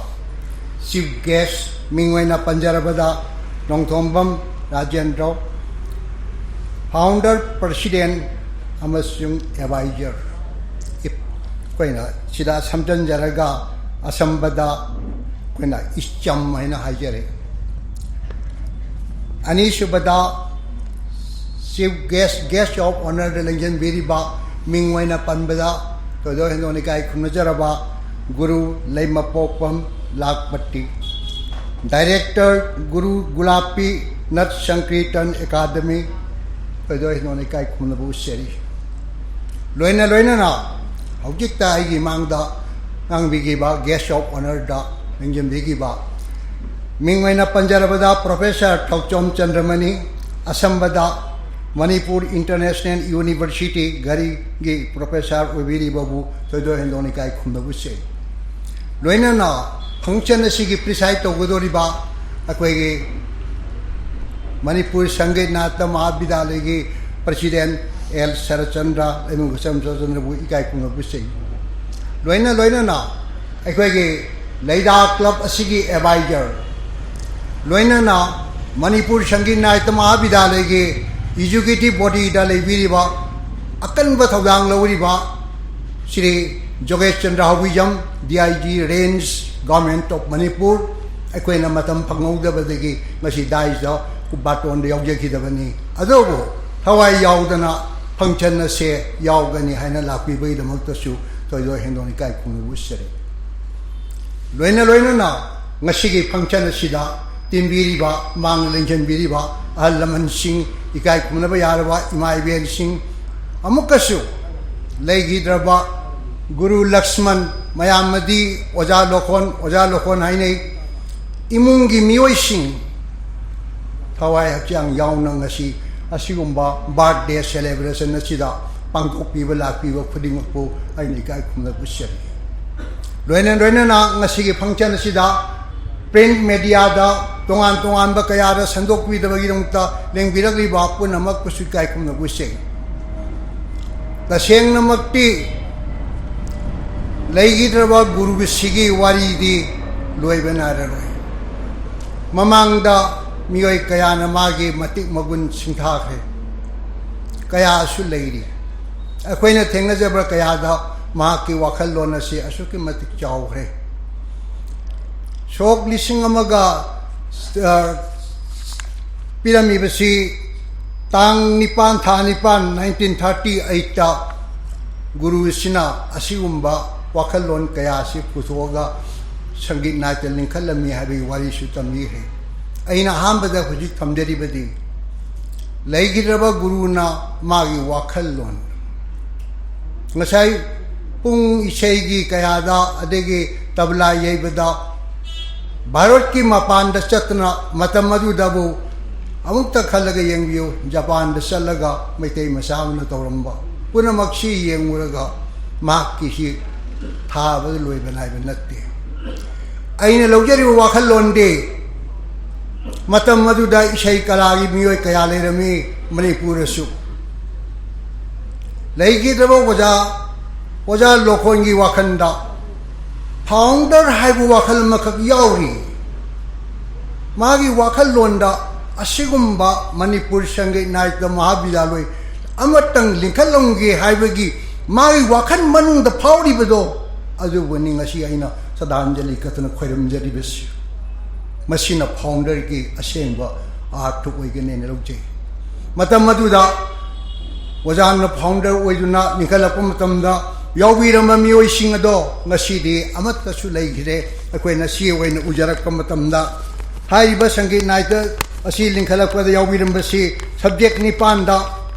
ꯆꯤꯐ ꯒꯦꯁ, ꯃꯤꯡ ꯑꯣꯏꯅ ꯄꯟꯖꯔꯕꯗ ꯅꯣꯡꯊꯣꯝꯕꯝ ꯔꯥꯖꯦꯟꯗ꯭ꯔ, ꯐꯥꯎꯟꯗꯔ, ꯄ꯭ꯔꯁꯤꯗꯦꯟ ꯑꯃꯁꯨꯡ ꯑꯦꯗꯚꯥꯏꯖꯔ, ꯑꯩꯈꯣꯏꯅ ꯁꯤꯗ ꯁꯝꯖꯤꯟꯖꯔꯒ ꯑꯁꯝꯕꯗ ꯑꯩꯈꯣꯏꯅ ꯏꯆꯝ ꯍꯥꯏꯅ ꯍꯥꯏꯖꯔꯤ꯫ ꯑꯅꯤꯁꯨꯕꯗ ꯆꯤꯐ ꯒꯦꯁ, guest of honourꯗ ꯂꯦꯡꯁꯤꯟꯕꯤꯔꯤꯕ, ꯃꯤꯡ ꯑꯣꯏꯅ ꯄꯟꯕꯗ ꯊꯣꯏꯗꯣꯛ ꯍꯦꯟꯗꯣꯛꯅ ꯏꯀꯥꯏ ꯈꯨꯝꯅꯖꯔꯕ ꯒꯨꯔꯨ ꯂꯩꯃꯄꯣꯛꯄꯝ ꯂꯥꯛꯄꯇꯤ, ꯗꯥꯏꯔꯦꯛꯇꯔ ꯒꯨꯔꯨ ꯒꯨꯂꯥꯄꯤ ꯅꯠ ꯁꯪꯀ꯭ꯔꯤꯇꯟ ꯑꯦꯀꯥꯗꯃꯤ, ꯊꯣꯏꯗꯣꯛ ꯍꯦꯟꯗꯣꯛꯅ ꯏꯀꯥꯏ ꯈꯨꯝꯅꯕ ꯎꯠꯆꯔꯤ꯫ ꯂꯣꯏꯅ ꯂꯣꯏꯅꯅ ꯍꯧꯖꯤꯛꯇ ꯑꯩꯒꯤ ꯃꯥꯡꯗ ꯉꯥꯡꯕꯤꯈꯤꯕ guest of honourꯗ ꯂꯦꯡꯁꯤꯟꯕꯤꯈꯤꯕ, ꯃꯤꯡ ꯑꯣꯏꯅ ꯄꯟꯖꯔꯕꯗ ꯄ꯭ꯔꯣꯐꯦꯁꯔ ꯊꯧꯆꯣꯝ ꯆꯟꯗ꯭ꯔꯃꯅꯤ, ꯑꯁꯝꯕꯗ ꯃꯅꯤꯄꯨꯔ ꯏꯟꯇꯔꯅꯦꯁꯅꯦꯜ ꯌꯨꯅꯤꯚꯔꯁꯤꯇꯤ ꯘꯔꯤꯒꯤ ꯄ꯭ꯔꯣꯐꯦꯁꯔ ꯑꯣꯏꯕꯤꯔꯤꯕꯕꯨ ꯊꯣꯏꯗꯣꯛ ꯍꯦꯟꯗꯣꯛꯅ ꯏꯀꯥꯏ ꯈꯨꯝꯅꯕ ꯎꯠꯆꯩ꯫ ꯂꯣꯏꯅꯅ ꯐꯪꯁꯟ ꯑꯁꯤꯒꯤ ꯄ꯭ꯔꯤꯁꯥꯏꯗ ꯇꯧꯒꯗꯧꯔꯤꯕ ꯑꯩꯈꯣꯏꯒꯤ ꯃꯅꯤꯄꯨꯔ ꯁꯪꯒꯤꯠ ꯅꯥꯇ ꯃꯍꯥꯕꯤꯗ꯭ꯌꯥꯂꯌꯒꯤ ꯄ꯭ꯔꯁꯤꯗꯦꯟ ꯑꯦꯜ ꯁꯔꯠꯆꯟꯗ꯭ꯔ, ꯂꯩꯃꯒꯨꯁꯝ ꯁꯔꯠꯆꯟꯗ꯭ꯔꯕꯨ ꯏꯀꯥꯏ ꯈꯨꯝꯅꯕ ꯄꯤꯖꯩ꯫ ꯂꯣꯏꯅ ꯂꯣꯏꯅꯅ ꯑꯩꯈꯣꯏꯒꯤ ꯂꯩꯗꯥ ꯀ꯭ꯂꯕ ꯑꯁꯤꯒꯤ ꯑꯦꯗꯚꯥꯏꯖꯔ, ꯂꯣꯏꯅꯅ ꯃꯅꯤꯄꯨꯔ ꯁꯪꯒꯤꯠ ꯅꯥꯇ ꯃꯍꯥꯕꯤꯗ꯭ꯌꯥꯂꯌꯒꯤ ꯑꯦꯛꯖꯤꯀ꯭ꯌꯨꯇꯤꯚ ꯕꯣꯗꯤꯗ ꯂꯩꯕꯤꯔꯤꯕ ꯑꯀꯟꯕ ꯊꯧꯗꯥꯡ ꯂꯧꯔꯤꯕ ꯁ꯭ꯔꯤ ꯖꯣꯒꯦꯁ Chandra Haobijam, D I G range, government of Manipur, ꯑꯩꯈꯣꯏꯅ ꯃꯇꯝ ꯐꯪꯍꯧꯗꯕꯗꯒꯤ ꯉꯁꯤ ꯗꯥꯏꯁꯇ ꯕꯥꯔꯇꯣꯟꯗ ꯌꯥꯎꯖꯈꯤꯗꯕꯅꯤ꯫ ꯑꯗꯨꯕꯨ ꯊꯋꯥꯏ ꯌꯥꯎꯗꯅ ꯐꯪꯁꯟ ꯑꯁꯦ ꯌꯥꯎꯒꯅꯤ ꯍꯥꯏꯅ ꯂꯥꯛꯄꯤꯕꯒꯤꯗꯃꯛꯇꯁꯨ ꯊꯣꯏꯗꯣꯛ ꯍꯦꯟꯗꯣꯛꯅ ꯏꯀꯥꯏ ꯈꯨꯝꯅꯕ ꯎꯠꯆꯔꯤ꯫ ꯂꯣꯏꯅ ꯂꯣꯏꯅꯅ ꯉꯁꯤꯒꯤ ꯐꯪꯁꯟ ꯑꯁꯤꯗ ꯇꯤꯟꯕꯤꯔꯤꯕ, ꯃꯥꯡꯗ ꯂꯦꯡꯁꯤꯟꯕꯤꯔꯤꯕ ꯑꯍꯜ ꯂꯃꯟꯁꯤꯡ, ꯏꯀꯥꯏ ꯈꯨꯝꯅꯕ ꯌꯥꯔꯕ ꯏꯃꯥ ꯏꯕꯦꯟꯁꯤꯡ, ꯑꯃꯨꯛꯀꯁꯨ ꯂꯩꯈꯤꯗ꯭ꯔꯕ ꯒꯨꯔꯨ ꯂꯛꯁꯃꯟ, ꯃꯌꯥꯝꯅꯗꯤ ꯑꯣꯖꯥ ꯂꯣꯈꯣꯟ, ꯑꯣꯖꯥ ꯂꯣꯈꯣꯟ ꯍꯥꯏꯅꯩ, ꯏꯃꯨꯡꯒꯤ ꯃꯤꯑꯣꯏꯁꯤꯡ, ꯊꯋꯥꯏ ꯍꯛꯆꯥꯡ ꯌꯥꯎꯅ ꯉꯁꯤ ꯑꯁꯤꯒꯨꯝꯕ ꯕꯥꯔꯠꯗꯦ ꯁꯦꯂꯦꯕ꯭ꯔꯦꯁꯟ ꯑꯁꯤꯗ ꯄꯥꯡꯊꯣꯛꯄꯤꯕ ꯂꯥꯛꯄꯤꯕ ꯈꯨꯗꯤꯡꯃꯛꯄꯨ ꯑꯩꯅ ꯏꯀꯥꯏ ꯈꯨꯝꯅꯕ ꯎꯠꯆꯔꯤ꯫ ꯂꯣꯏꯅ ꯂꯣꯏꯅꯅ ꯉꯁꯤꯒꯤ ꯐꯪꯁꯟ ꯑꯁꯤꯗ ꯄ꯭ꯔꯤꯟꯠ ꯃꯦꯗꯤꯌꯥꯗ ꯇꯣꯉꯥꯟ ꯇꯣꯉꯥꯟꯕ ꯀꯌꯥꯗ ꯁꯟꯗꯣꯛꯄꯤꯗꯕꯒꯤꯗꯃꯛꯇ ꯂꯦꯡꯕꯤꯔꯛꯂꯤꯕ ꯄꯨꯝꯅꯃꯛꯄꯨꯁꯨ ꯏꯀꯥꯏ ꯈꯨꯝꯅꯕ ꯎꯠꯆꯩ꯫ ꯇꯁꯦꯡꯅꯃꯛꯇꯤ ꯂꯩꯈꯤꯗ꯭ꯔꯕ ꯒꯨꯔꯨꯁꯤꯒꯤ ꯋꯥꯔꯤꯗꯤ ꯂꯣꯏꯕ ꯅꯥꯏꯔꯔꯣꯏ꯫ ꯃꯃꯥꯡꯗ ꯃꯤꯑꯣꯏ ꯀꯌꯥꯅ ꯃꯥꯒꯤ ꯃꯇꯤꯛ ꯃꯒꯨꯟ ꯁꯤꯡꯊꯥꯈ꯭ꯔꯦ, ꯀꯌꯥꯁꯨ ꯂꯩꯔꯤ꯫ ꯑꯩꯈꯣꯏꯅ ꯊꯦꯡꯅꯖꯕ ꯀꯌꯥꯗ ꯃꯍꯥꯛꯀꯤ ꯋꯥꯈꯜꯂꯣꯟ ꯑꯁꯤ ꯑꯁꯨꯛꯀꯤ ꯃꯇꯤꯛ ꯆꯥꯎꯈ꯭ꯔꯦ꯫ ꯁꯣꯛ ꯂꯤꯁꯤꯡ ꯑꯃꯒ, ꯑ, ꯄꯤꯔꯝꯃꯤꯕꯁꯤ ꯇꯥꯡ ꯅꯤꯄꯥꯟ, ꯊꯥ ꯅꯤꯄꯥꯟ, ꯅꯥꯏꯟꯇꯤꯟ ꯊꯥꯔꯇꯤ ꯑꯩꯠꯇ ꯒꯨꯔꯨꯁꯤꯅ ꯑꯁꯤꯒꯨꯝꯕ ꯋꯥꯈꯜꯂꯣꯟ ꯀꯌꯥ ꯑꯁꯤ ꯄꯨꯊꯣꯛꯑꯒ ꯁꯪꯒꯤꯠ ꯅꯥꯇ ꯂꯤꯡꯈꯠꯂꯝꯃꯤ ꯍꯥꯏꯕꯒꯤ ꯋꯥꯔꯤꯁꯨ ꯇꯝꯕꯤꯈ꯭ꯔꯦ꯫ ꯑꯩꯅ ꯑꯍꯥꯟꯕꯗ ꯍꯧꯖꯤꯛ ꯊꯝꯖꯔꯤꯕꯗꯤ ꯂꯩꯈꯤꯗ꯭ꯔꯕ ꯒꯨꯔꯨꯅ ꯃꯥꯒꯤ ꯋꯥꯈꯜꯂꯣꯟ, ꯉꯁꯥꯏ ꯄꯨꯡ ꯏꯁꯩꯒꯤ ꯀꯌꯥꯗ, ꯑꯗꯒꯤ ꯇꯕꯂꯥ ꯌꯩꯕꯗ ꯚꯥꯔꯠꯀꯤ ꯃꯄꯥꯟꯗ ꯆꯠꯇꯅ, ꯃꯇꯝ ꯑꯗꯨꯗꯕꯨ ꯑꯃꯨꯛꯇ ꯈꯜꯂꯒ ꯌꯦꯡꯕꯤꯌꯨ, ꯖꯄꯥꯟꯗ ꯆꯠꯂꯒ ꯃꯩꯇꯩ ꯃꯆꯥ ꯑꯃꯅ ꯇꯧꯔꯝꯕ ꯄꯨꯝꯅꯃꯛꯁꯤ ꯌꯦꯡꯉꯨꯔꯒ ꯃꯍꯥꯛꯀꯤꯁꯤ ꯊꯥꯕꯗ ꯂꯣꯏꯕ ꯅꯥꯏꯕ ꯅꯠꯇꯦ꯫ ꯑꯩꯅ ꯂꯧꯖꯔꯤꯕ ꯋꯥꯈꯜꯂꯣꯟꯗꯤ ꯃꯇꯝ ꯑꯗꯨꯗ ꯏꯁꯩ ꯀꯂꯥꯒꯤ ꯃꯤꯑꯣꯏ ꯀꯌꯥ ꯂꯩꯔꯝꯃꯤ ꯃꯅꯤꯄꯨꯔꯗꯁꯨ꯫ ꯂꯩꯈꯤꯗ꯭ꯔꯕ ꯑꯣꯖꯥ, ꯑꯣꯖꯥ ꯂꯣꯈꯣꯟꯒꯤ ꯋꯥꯈꯜꯗ founder ꯍꯥꯏꯕ ꯋꯥꯈꯜ ꯑꯃꯈꯛ ꯌꯥꯎꯔꯤ꯫ ꯃꯥꯒꯤ ꯋꯥꯈꯜꯂꯣꯟꯗ ꯑꯁꯤꯒꯨꯝꯕ ꯃꯅꯤꯄꯨꯔ ꯁꯪꯒꯤꯠ ꯅꯥꯇ꯭ꯌ ꯃꯍꯥꯕꯤꯗ꯭ꯌꯥꯂꯣꯏ ꯑꯃꯇꯪ ꯂꯤꯡꯈꯠꯂꯝꯒꯦ ꯍꯥꯏꯕꯒꯤ ꯃꯥꯒꯤ ꯋꯥꯈꯜ ꯃꯅꯨꯡꯗ ꯐꯥꯎꯔꯤꯕꯗꯣ, ꯑꯗꯨꯕꯨꯅꯤ ꯉꯁꯤ ꯑꯩꯅ ꯁ꯭ꯔꯗꯥꯟꯖꯂꯤ ꯀꯠꯇꯨꯅ ꯈꯣꯏꯔꯝꯖꯔꯤꯕꯁꯤ꯫ ꯃꯁꯤꯅ founderꯒꯤ ꯑꯁꯦꯡꯕ ꯑꯥꯔꯊ ꯑꯣꯏꯒꯅꯦꯅ ꯂꯧꯖꯩ꯫ ꯃꯇꯝ ꯑꯗꯨꯗ ꯑꯣꯖꯥꯅ founder ꯑꯣꯏꯗꯨꯅ ꯂꯤꯡꯈꯠꯂꯛꯄ ꯃꯇꯝꯗ ꯌꯥꯎꯕꯤꯔꯝꯕ ꯃꯤꯑꯣꯏꯁꯤꯡ ꯑꯗꯣ ꯉꯁꯤꯗꯤ ꯑꯃꯠꯇꯁꯨ ꯂꯩꯈꯤꯗ꯭ꯔꯦ꯫ ꯑꯩꯈꯣꯏꯅ ꯁꯤ ꯑꯣꯏꯅ ꯎꯖꯔꯛꯄ ꯃꯇꯝꯗ ꯍꯥꯏꯔꯤꯕ ꯁꯪꯒꯤꯠ ꯅꯥꯇ꯭ꯌ ꯑꯁꯤ ꯂꯤꯡꯈꯠꯂꯛꯄꯗ ꯌꯥꯎꯕꯤꯔꯝꯕꯁꯤ subject ꯅꯤꯄꯥꯟꯗ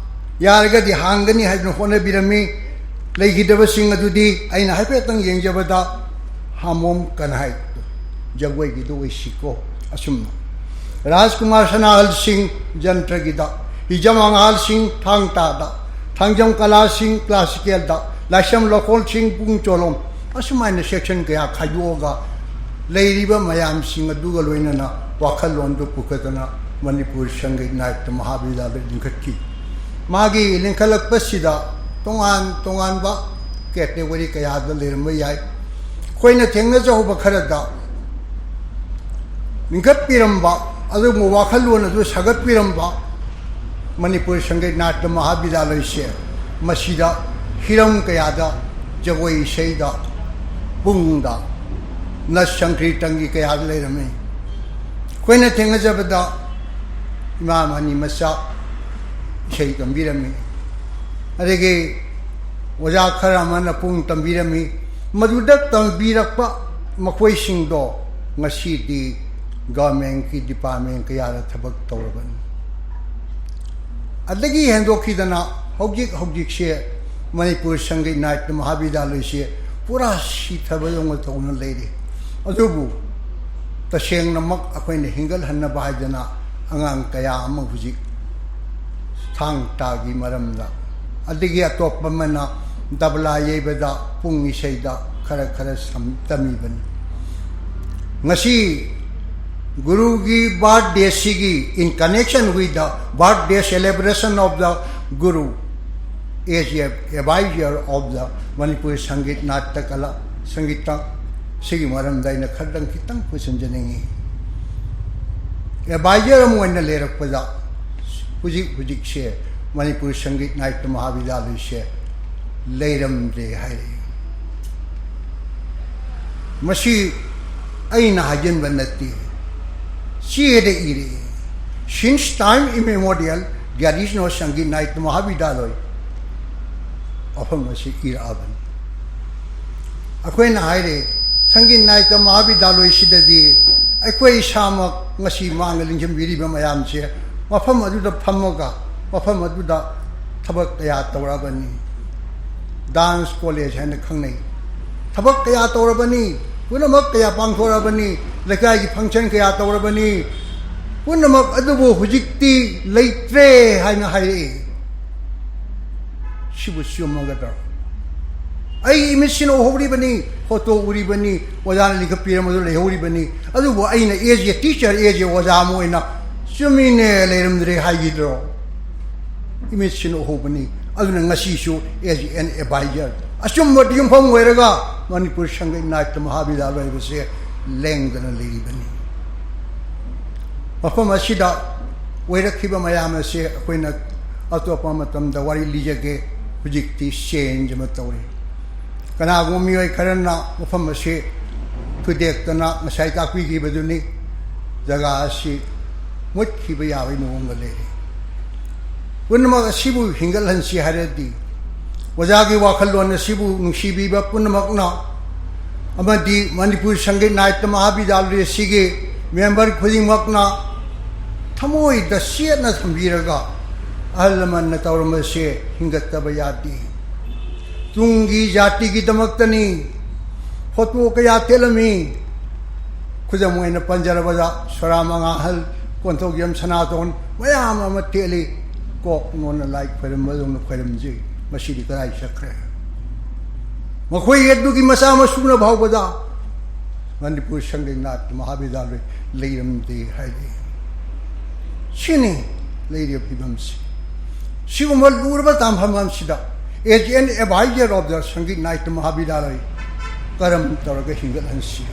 ꯌꯥꯔꯒꯗꯤ ꯍꯥꯡꯒꯅꯤ ꯍꯥꯏꯗꯨꯅ ꯍꯣꯠꯅꯕꯤꯔꯝꯃꯤ꯫ ꯂꯩꯈꯤꯗꯕꯁꯤꯡ ꯑꯗꯨꯗꯤ ꯑꯩꯅ ꯍꯥꯏꯐꯦꯠꯇꯪ ꯌꯦꯡꯖꯕꯗ ꯍꯥꯃꯣꯝ ꯀꯟꯍꯥꯏ ꯖꯒꯣꯏꯒꯤꯗꯨ ꯑꯣꯏꯁꯤꯀꯣ꯫ ꯑꯁꯨꯝꯅ ꯔꯥꯖꯀꯨꯃꯥꯔ ꯁꯅꯥꯍꯜ ꯁꯤꯡ ꯖꯟꯇ꯭ꯔꯒꯤꯗ, ꯍꯤꯖꯝ ꯑꯉꯥꯜ ꯁꯤꯡ ꯊꯥꯡ ꯇꯥꯗ, ꯊꯥꯡꯖꯝ ꯀꯂꯥ ꯁꯤꯡ classicalꯗ, ꯂꯥꯏꯁ꯭ꯔꯝ ꯂꯣꯈꯣꯟ ꯁꯤꯡ ꯄꯨꯡ ꯆꯣꯂꯣꯝ, ꯑꯁꯨꯃꯥꯏꯅ section ꯀꯌꯥ ꯈꯥꯏꯗꯣꯛꯑꯒ ꯂꯩꯔꯤꯕ ꯃꯌꯥꯝꯁꯤꯡ ꯑꯗꯨꯒ ꯂꯣꯏꯅꯅ ꯋꯥꯈꯜꯂꯣꯟꯗꯨ ꯄꯨꯈꯠꯇꯅ ꯃꯅꯤꯄꯨꯔ ꯁꯪꯒꯤꯠ ꯅꯥꯇ꯭ꯌ ꯃꯍꯥꯕꯤꯗ꯭ꯌꯥꯂꯌ ꯂꯤꯡꯈꯠꯈꯤ꯫ ꯃꯥꯒꯤ ꯂꯤꯡꯈꯠꯂꯛꯄꯁꯤꯗ ꯇꯣꯉꯥꯟ ꯇꯣꯉꯥꯟꯕ category ꯀꯌꯥꯗ ꯂꯩꯔꯝꯕ ꯌꯥꯏ꯫ ꯑꯩꯈꯣꯏꯅ ꯊꯦꯡꯅꯖꯍꯧꯕ ꯈꯔꯗ ꯂꯤꯡꯈꯠꯄꯤꯔꯝꯕ, ꯑꯗꯨꯒꯨꯝꯕ ꯋꯥꯈꯜꯂꯣꯟ ꯑꯗꯨ ꯁꯥꯒꯠꯄꯤꯔꯝꯕ ꯃꯅꯤꯄꯨꯔ ꯁꯪꯒꯤꯠ ꯅꯥꯇ꯭ꯌ ꯃꯍꯥꯕꯤꯗ꯭ꯌꯥꯂꯌꯁꯦ ꯃꯁꯤꯗ ꯍꯤꯔꯝ ꯀꯌꯥꯗ, ꯖꯒꯣꯏ ꯏꯁꯩꯗ, ꯄꯨꯡꯗ, ꯅꯠ ꯁꯪꯀ꯭ꯔꯤꯇꯟꯒꯤ ꯀꯌꯥꯗ ꯂꯩꯔꯝꯃꯤ꯫ ꯑꯩꯈꯣꯏꯅ ꯊꯦꯡꯅꯖꯕꯗ ꯏꯃꯥ ꯃꯅꯤ ꯃꯆꯥ ꯏꯁꯩ ꯇꯝꯕꯤꯔꯝꯃꯤ, ꯑꯗꯒꯤ ꯑꯣꯖꯥ ꯈꯔ ꯑꯃꯅ ꯄꯨꯡ ꯇꯝꯕꯤꯔꯝꯃꯤ꯫ ꯃꯗꯨꯗ ꯇꯝꯕꯤꯔꯛꯄ ꯃꯈꯣꯏꯁꯤꯡꯗꯣ ꯉꯁꯤꯗꯤ governmentꯀꯤ department ꯀꯌꯥꯗ ꯊꯕꯛ ꯇꯧꯔꯕꯅꯤ꯫ ꯑꯗꯒꯤ ꯍꯦꯟꯗꯣꯛꯈꯤꯗꯅ ꯍꯧꯖꯤꯛ ꯍꯧꯖꯤꯛꯁꯦ ꯃꯅꯤꯄꯨꯔ ꯁꯪꯒꯤꯠ ꯅꯥꯇ꯭ꯌ ꯃꯍꯥꯕꯤꯗ꯭ꯌꯥꯂꯌꯁꯦ ꯄꯨꯔꯥ ꯁꯤꯊꯕꯗꯧꯅ ꯇꯧꯅ ꯂꯩꯔꯤ꯫ ꯑꯗꯨꯕꯨ ꯇꯁꯦꯡꯅꯃꯛ ꯑꯩꯈꯣꯏꯅ ꯍꯤꯡꯒꯠꯍꯟꯅꯕ ꯍꯥꯏꯗꯅ ꯑꯉꯥꯡ ꯀꯌꯥ ꯑꯃ ꯍꯧꯖꯤꯛ ꯊꯥꯡ ꯇꯥꯒꯤ ꯃꯔꯝꯗ, ꯑꯗꯒꯤ ꯑꯇꯣꯞꯄ ꯑꯃꯅ ꯇꯕꯂꯥ ꯌꯩꯕꯗ, ꯄꯨꯡ ꯏꯁꯩꯗ ꯈꯔ ꯈꯔ ꯁꯝ-, ꯇꯝꯃꯤꯕꯅꯤ꯫ ꯉꯁꯤ ꯒꯨꯔꯨꯒꯤ ꯕꯥꯔꯊꯗꯦꯁꯤꯒꯤ, in connection with the birthday celebration of the Guru, as a advisor of the Manipur Sangeet Natya Kala, ꯁꯪꯒꯤꯠꯇ, ꯁꯤꯒꯤ ꯃꯔꯝꯗ ꯑꯩꯅ ꯈꯔꯗꯪ ꯈꯤꯇꯪ ꯄꯨꯁꯤꯟꯖꯅꯤꯡꯉꯤ꯫ ꯑꯦꯗꯚꯥꯏꯖꯔ ꯑꯃ ꯑꯣꯏꯅ ꯂꯩꯔꯛꯄꯗ ꯍꯧꯖꯤꯛ ꯍꯧꯖꯤꯛꯁꯦ ꯃꯅꯤꯄꯨꯔ ꯁꯪꯒꯤꯠ ꯅꯥꯇ꯭ꯌ ꯃꯍꯥꯕꯤꯗ꯭ꯌꯥꯂꯌꯁꯦ ꯂꯩꯔꯝꯗ꯭ꯔꯦ ꯍꯥꯏꯔꯛꯏ꯫ ꯃꯁꯤ ꯑꯩꯅ ꯍꯥꯏꯖꯤꯟꯕ ꯅꯠꯇꯦ, ꯆꯦꯗ ꯏꯔꯛꯏ꯫ Since time immemorial, there is no Sangeet Natya Mahavidyalaya꯫ ꯋꯥꯐꯝ ꯑꯁꯤ ꯏꯔꯛꯑꯕꯅꯤ꯫ ꯑꯩꯈꯣꯏꯅ ꯍꯥꯏꯔꯦ, ꯁꯪꯒꯤꯠ ꯅꯥꯇ꯭ꯌ ꯃꯍꯥꯕꯤꯗ꯭ꯌꯥꯂꯌꯁꯤꯗꯗꯤ ꯑꯩꯈꯣꯏ ꯏꯁꯥꯃꯛ ꯉꯁꯤ ꯃꯥꯡꯗ ꯂꯤꯡꯁꯤꯟꯕꯤꯔꯤꯕ ꯃꯌꯥꯝꯁꯦ ꯃꯐꯝ ꯑꯗꯨꯗ ꯐꯝꯃꯒ, ꯃꯐꯝ ꯑꯗꯨꯗ ꯊꯕꯛ ꯀꯌꯥ ꯇꯧꯔꯛꯑꯕꯅꯤ꯫ ꯗꯥꯟꯁ ꯀꯣꯂꯦꯖ ꯍꯥꯏꯅ ꯈꯪꯅꯩ꯫ ꯊꯕꯛ ꯀꯌꯥ ꯇꯧꯔꯕꯅꯤ, ꯄꯨꯝꯅꯃꯛ ꯀꯌꯥ ꯄꯥꯡꯊꯣꯔꯛꯑꯕꯅꯤ, ꯂꯩꯀꯥꯏꯒꯤ ꯐꯪꯁꯟ ꯀꯌꯥ ꯇꯧꯔꯕꯅꯤ, ꯄꯨꯝꯅꯃꯛ ꯑꯗꯨꯕꯨ ꯍꯧꯖꯤꯛꯇꯤ ꯂꯩꯇ꯭ꯔꯦ ꯍꯥꯏꯅ ꯍꯥꯏꯔꯛꯏ꯫ ꯁꯤꯕꯨ ꯆꯨꯝꯃꯒꯗ꯭ꯔꯣ? ꯑꯩ ꯏꯃꯤꯠꯁꯤꯅ ꯎꯍꯧꯔꯤꯕꯅꯤ, ꯐꯣꯇꯣ ꯎꯔꯤꯕꯅꯤ, ꯑꯣꯖꯥꯅ ꯂꯤꯡꯈꯠꯄꯤꯔꯝꯕꯗꯨ ꯂꯩꯍꯧꯔꯤꯕꯅꯤ꯫ ꯑꯗꯨꯕꯨ ꯑꯩꯅ as a teacher, as a ꯑꯣꯖꯥ ꯑꯃ ꯑꯣꯏꯅ ꯆꯨꯝꯃꯤꯅꯦ, ꯂꯩꯔꯝꯗ꯭ꯔꯦ ꯍꯥꯏꯈꯤꯗ꯭ꯔꯣ? ꯏꯃꯤꯠꯁꯤꯅ ꯎꯍꯧꯕꯅꯤ꯫ ꯑꯗꯨꯅ ꯉꯁꯤꯁꯨ as an advisor, ꯑꯆꯨꯝꯕꯗ ꯌꯨꯝꯐꯝ ꯑꯣꯏꯔꯒ ꯃꯅꯤꯄꯨꯔ ꯁꯪꯒꯤꯠ ꯅꯥꯇ꯭ꯌ ꯃꯍꯥꯕꯤꯗ꯭ꯌꯥꯂꯌ ꯍꯥꯏꯕꯁꯦ ꯂꯦꯡꯗꯅ ꯂꯩꯔꯤꯕꯅꯤ꯫ ꯃꯐꯝ ꯑꯁꯤꯗ ꯑꯣꯏꯔꯛꯈꯤꯕ ꯃꯌꯥꯝ ꯑꯁꯦ ꯑꯩꯈꯣꯏꯅ ꯑꯇꯣꯞꯄ ꯃꯇꯝꯗ ꯋꯥꯔꯤ ꯂꯤꯖꯒꯦ꯫ ꯍꯧꯖꯤꯛꯇꯤ ꯆꯦꯟꯖ ꯑꯃ ꯇꯧꯔꯤ꯫ ꯀꯅꯥꯒꯨꯝꯕ ꯃꯤꯑꯣꯏ ꯈꯔꯅ ꯃꯐꯝ ꯑꯁꯤ ꯊꯨꯗꯦꯛꯇꯅ ꯉꯁꯥꯏ ꯇꯥꯛꯄꯤꯈꯤꯕꯗꯨꯅꯤ, ꯖꯒꯥ ꯑꯁꯤ ꯃꯨꯠꯈꯤꯕ ꯌꯥꯕꯒꯤ ꯃꯑꯣꯡꯗ ꯂꯩꯔꯤ꯫ ꯄꯨꯝꯅꯃꯛ ꯑꯁꯤꯕꯨ ꯍꯤꯡꯒꯠꯍꯟꯁꯤ ꯍꯥꯏꯔꯗꯤ, ꯑꯣꯖꯥꯒꯤ ꯋꯥꯈꯜꯂꯣꯟ ꯑꯁꯤꯕꯨ ꯅꯨꯡꯁꯤꯕꯤꯕ ꯄꯨꯝꯅꯃꯛꯅ ꯑꯃꯗꯤ ꯃꯅꯤꯄꯨꯔ ꯁꯪꯒꯤꯠ ꯅꯥꯇ꯭ꯌ ꯃꯍꯥꯕꯤꯗ꯭ꯌꯥꯂꯌ ꯑꯁꯤꯒꯤ ꯃꯦꯝꯕꯔ ꯈꯨꯗꯤꯡꯃꯛꯅ ꯊꯃꯣꯏꯗ ꯆꯦꯠꯅ ꯊꯝꯕꯤꯔꯒ ꯑꯍꯜ ꯂꯃꯟꯅ ꯇꯧꯔꯝꯕꯁꯦ ꯍꯤꯡꯒꯠꯇꯕ ꯌꯥꯗꯦ꯫ ꯇꯨꯡꯒꯤ ꯖꯥꯇꯤꯒꯤꯗꯃꯛꯇꯅꯤ꯫ ꯐꯣꯇꯣ ꯀꯌꯥ ꯊꯦꯠꯂꯝꯃꯤ꯫ ꯈꯨꯗꯝ ꯑꯣꯏꯅ ꯄꯟꯖꯔꯕꯗ ꯁꯣꯔꯥ ꯃꯉꯥꯍꯜ, ꯀꯣꯟꯊꯧꯖꯝ ꯁꯅꯥꯇꯣꯟ ꯃꯌꯥꯝ ꯑꯃ ꯊꯦꯠꯂꯤ꯫ ꯀꯣꯛ ꯅꯣꯟꯅ ꯂꯥꯏ ꯈꯣꯏꯔꯝꯕꯗꯧꯅ ꯈꯣꯏꯔꯝꯖꯩ꯫ ꯃꯁꯤꯗꯤ ꯀꯗꯥꯏ ꯆꯠꯈ꯭ꯔꯦ? ꯃꯈꯣꯏ ꯑꯗꯨꯒꯤ ꯃꯆꯥ ꯃꯁꯨꯅ ꯐꯥꯎꯕꯗ ꯃꯅꯤꯄꯨꯔ ꯁꯪꯒꯤꯠ ꯅꯥꯠ ꯃꯍꯥꯕꯤꯗ꯭ꯌꯥꯂꯣꯏ ꯂꯩꯔꯝꯗꯦ ꯍꯥꯏꯔꯤ꯫ ꯁꯤꯅꯤ ꯂꯩꯔꯤꯕ ꯐꯤꯕꯝꯁꯤ꯫ ꯁꯤꯒꯨꯝꯕ ꯂꯨꯔꯕ ꯇꯥꯡꯐꯝ ꯑꯃꯁꯤꯗ, as an advisor of the ꯁꯪꯒꯤꯠ ꯅꯥꯠ ꯃꯍꯥꯕꯤꯗ꯭ꯌꯥꯂꯣꯏ, ꯀꯔꯝ ꯇꯧꯔꯒ ꯍꯤꯡꯒꯠꯍꯟꯁꯤꯒꯦ?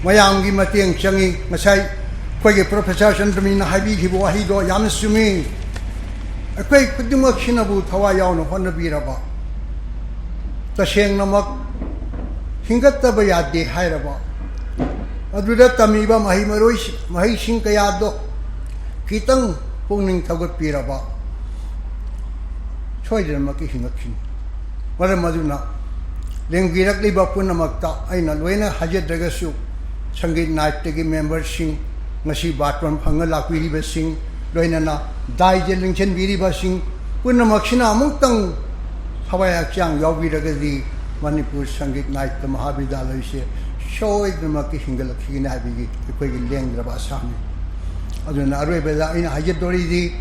ꯃꯌꯥꯝꯒꯤ ꯃꯇꯦꯡ ꯆꯪꯏ꯫ ꯉꯁꯥꯏ ꯑꯩꯈꯣꯏꯒꯤ ꯄ꯭ꯔꯣꯐꯦꯁꯔ ꯆꯟꯗ꯭ꯔꯃꯤꯅ ꯍꯥꯏꯕꯤꯈꯤꯕ ꯋꯥꯍꯩꯗꯣ ꯌꯥꯝꯅ ꯆꯨꯝꯃꯤ꯫ ꯑꯩꯈꯣꯏ ꯈꯨꯗꯤꯡꯃꯛꯁꯤꯅꯕꯨ ꯊꯋꯥꯏ ꯌꯥꯎꯅ ꯍꯣꯠꯅꯕꯤꯔꯕ, ꯇꯁꯦꯡꯅꯃꯛ ꯍꯤꯡꯒꯠꯇꯕ ꯌꯥꯗꯦ ꯍꯥꯏꯔꯕ, ꯑꯗꯨꯗ ꯇꯝꯃꯤꯕ ꯃꯍꯩ ꯃꯔꯣꯏ, ꯃꯍꯩꯁꯤꯡ ꯀꯌꯥꯗꯣ ꯈꯤꯇꯪ ꯄꯨꯛꯅꯤꯡ ꯊꯧꯒꯠꯄꯤꯔꯕ, ꯁꯣꯏꯗꯅꯃꯛꯀꯤ ꯍꯤꯡꯉꯛꯈꯤꯅꯤ꯫ ꯃꯔꯝ ꯑꯗꯨꯅ ꯂꯦꯡꯕꯤꯔꯛꯂꯤꯕ ꯄꯨꯝꯅꯃꯛꯇ ꯑꯩꯅ ꯂꯣꯏꯅ ꯍꯥꯏꯖꯗ꯭ꯔꯒꯁꯨ, ꯁꯪꯒꯤꯠ ꯅꯥꯠꯇꯒꯤ ꯃꯦꯝꯕꯔꯁꯤꯡ, ꯉꯁꯤ ꯕꯥꯇꯣꯟ ꯐꯪꯉ ꯂꯥꯛꯄꯤꯔꯤꯕꯁꯤꯡ, ꯂꯣꯏꯅꯅ ꯗꯥꯏꯁꯦ ꯂꯦꯡꯁꯤꯟꯕꯤꯔꯤꯕꯁꯤꯡ ꯄꯨꯝꯅꯃꯛꯁꯤꯅ ꯑꯃꯨꯛꯇꯪ ꯊꯋꯥꯏ ꯍꯛꯆꯥꯡ ꯌꯥꯎꯕꯤꯔꯒꯗꯤ, ꯃꯅꯤꯄꯨꯔ ꯁꯪꯒꯤꯠ ꯅꯥꯠ ꯃꯍꯥꯕꯤꯗ꯭ꯌꯥꯂꯣꯏꯁꯦ ꯁꯣꯏꯗꯅꯃꯛꯀꯤ ꯍꯤꯡꯒꯠꯂꯛꯈꯤꯒꯅꯤ ꯍꯥꯏꯕꯒꯤ ꯑꯩꯈꯣꯏꯒꯤ ꯂꯦꯡꯗ꯭ꯔꯕ ꯑꯁꯥꯅꯤ꯫ ꯑꯗꯨꯅ ꯑꯔꯣꯏꯕꯗ ꯑꯩꯅ ꯍꯥꯏꯖꯗꯣꯔꯤꯗꯤ,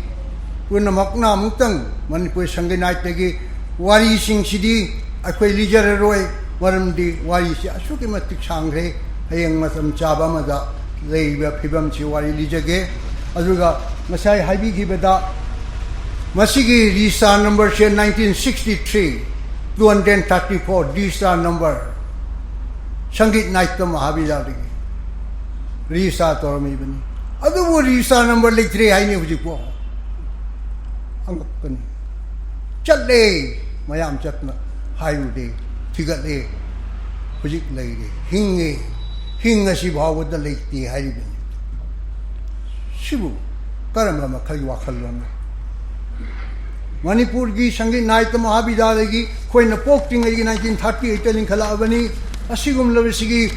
ꯄꯨꯝꯅꯃꯛꯅ ꯑꯃꯨꯛꯇꯪ ꯃꯅꯤꯄꯨꯔ ꯁꯪꯒꯤꯠ ꯅꯥꯠꯇꯒꯤ ꯋꯥꯔꯤꯁꯤꯡꯁꯤꯗꯤ ꯑꯩꯈꯣꯏ ꯂꯤꯖꯔꯔꯣꯏ, ꯃꯔꯝꯗꯤ ꯋꯥꯔꯤꯁꯤ ꯑꯁꯨꯛꯀꯤ ꯃꯇꯤꯛ ꯁꯥꯡꯈ꯭ꯔꯦ꯫ ꯍꯌꯦꯡ ꯃꯇꯝ ꯆꯥꯕ ꯑꯃꯗ ꯂꯩꯔꯤꯕ ꯐꯤꯕꯝꯁꯤ ꯋꯥꯔꯤ ꯂꯤꯖꯒꯦ꯫ ꯑꯗꯨꯒ ꯉꯁꯥꯏ ꯍꯥꯏꯕꯤꯈꯤꯕꯗ, ꯃꯁꯤꯒꯤ ꯔꯤꯁꯥ ꯅꯝꯕꯔꯁꯦ nineteen sixty three, two hundred thirty four ꯔꯤꯁꯥ ꯅꯝꯕꯔ, ꯁꯪꯒꯤꯠ ꯅꯥꯠ ꯃꯍꯥꯕꯤꯗ꯭ꯌꯥꯂꯣꯏꯒꯤ ꯔꯤꯁꯥ ꯇꯧꯔꯝꯃꯤꯕꯅꯤ꯫ ꯑꯗꯨꯕꯨ ꯔꯤꯁꯥ ꯅꯝꯕꯔ ꯂꯩꯇ꯭ꯔꯦ ꯍꯥꯏꯅꯤ ꯍꯧꯖꯤꯛꯐꯥꯎ꯫ ꯑꯉꯛꯄꯅꯤ꯫ ꯆꯠꯂꯦ, ꯃꯌꯥꯝ ꯆꯠꯇꯅ ꯍꯥꯏꯔꯨꯔꯦ, ꯊꯤꯒꯠꯂꯦ, ꯍꯧꯖꯤꯛ ꯂꯩꯔꯦ, ꯍꯤꯡꯉꯦ, ꯍꯤꯡꯉꯁꯤ ꯐꯥꯎꯕꯗ ꯂꯩꯇꯦ ꯍꯥꯏꯔꯤꯕꯅꯤ꯫ ꯁꯤꯕꯨ ꯀꯔꯝꯕ ꯃꯈꯜꯒꯤ ꯋꯥꯈꯜꯂꯣꯟꯅꯣ? ꯃꯅꯤꯄꯨꯔꯒꯤ ꯁꯪꯒꯤꯠ ꯅꯥꯠ ꯃꯍꯥꯕꯤꯗ꯭ꯌꯥꯂꯣꯏꯒꯤ ꯑꯩꯈꯣꯏꯅ ꯄꯣꯛꯇ꯭ꯔꯤꯉꯩꯒꯤ nineteen thirty eight ꯇ ꯂꯤꯡꯈꯠꯂꯛꯑꯕꯅꯤ꯫ ꯑꯁꯤꯒꯨꯝꯂꯕꯁꯤꯒꯤ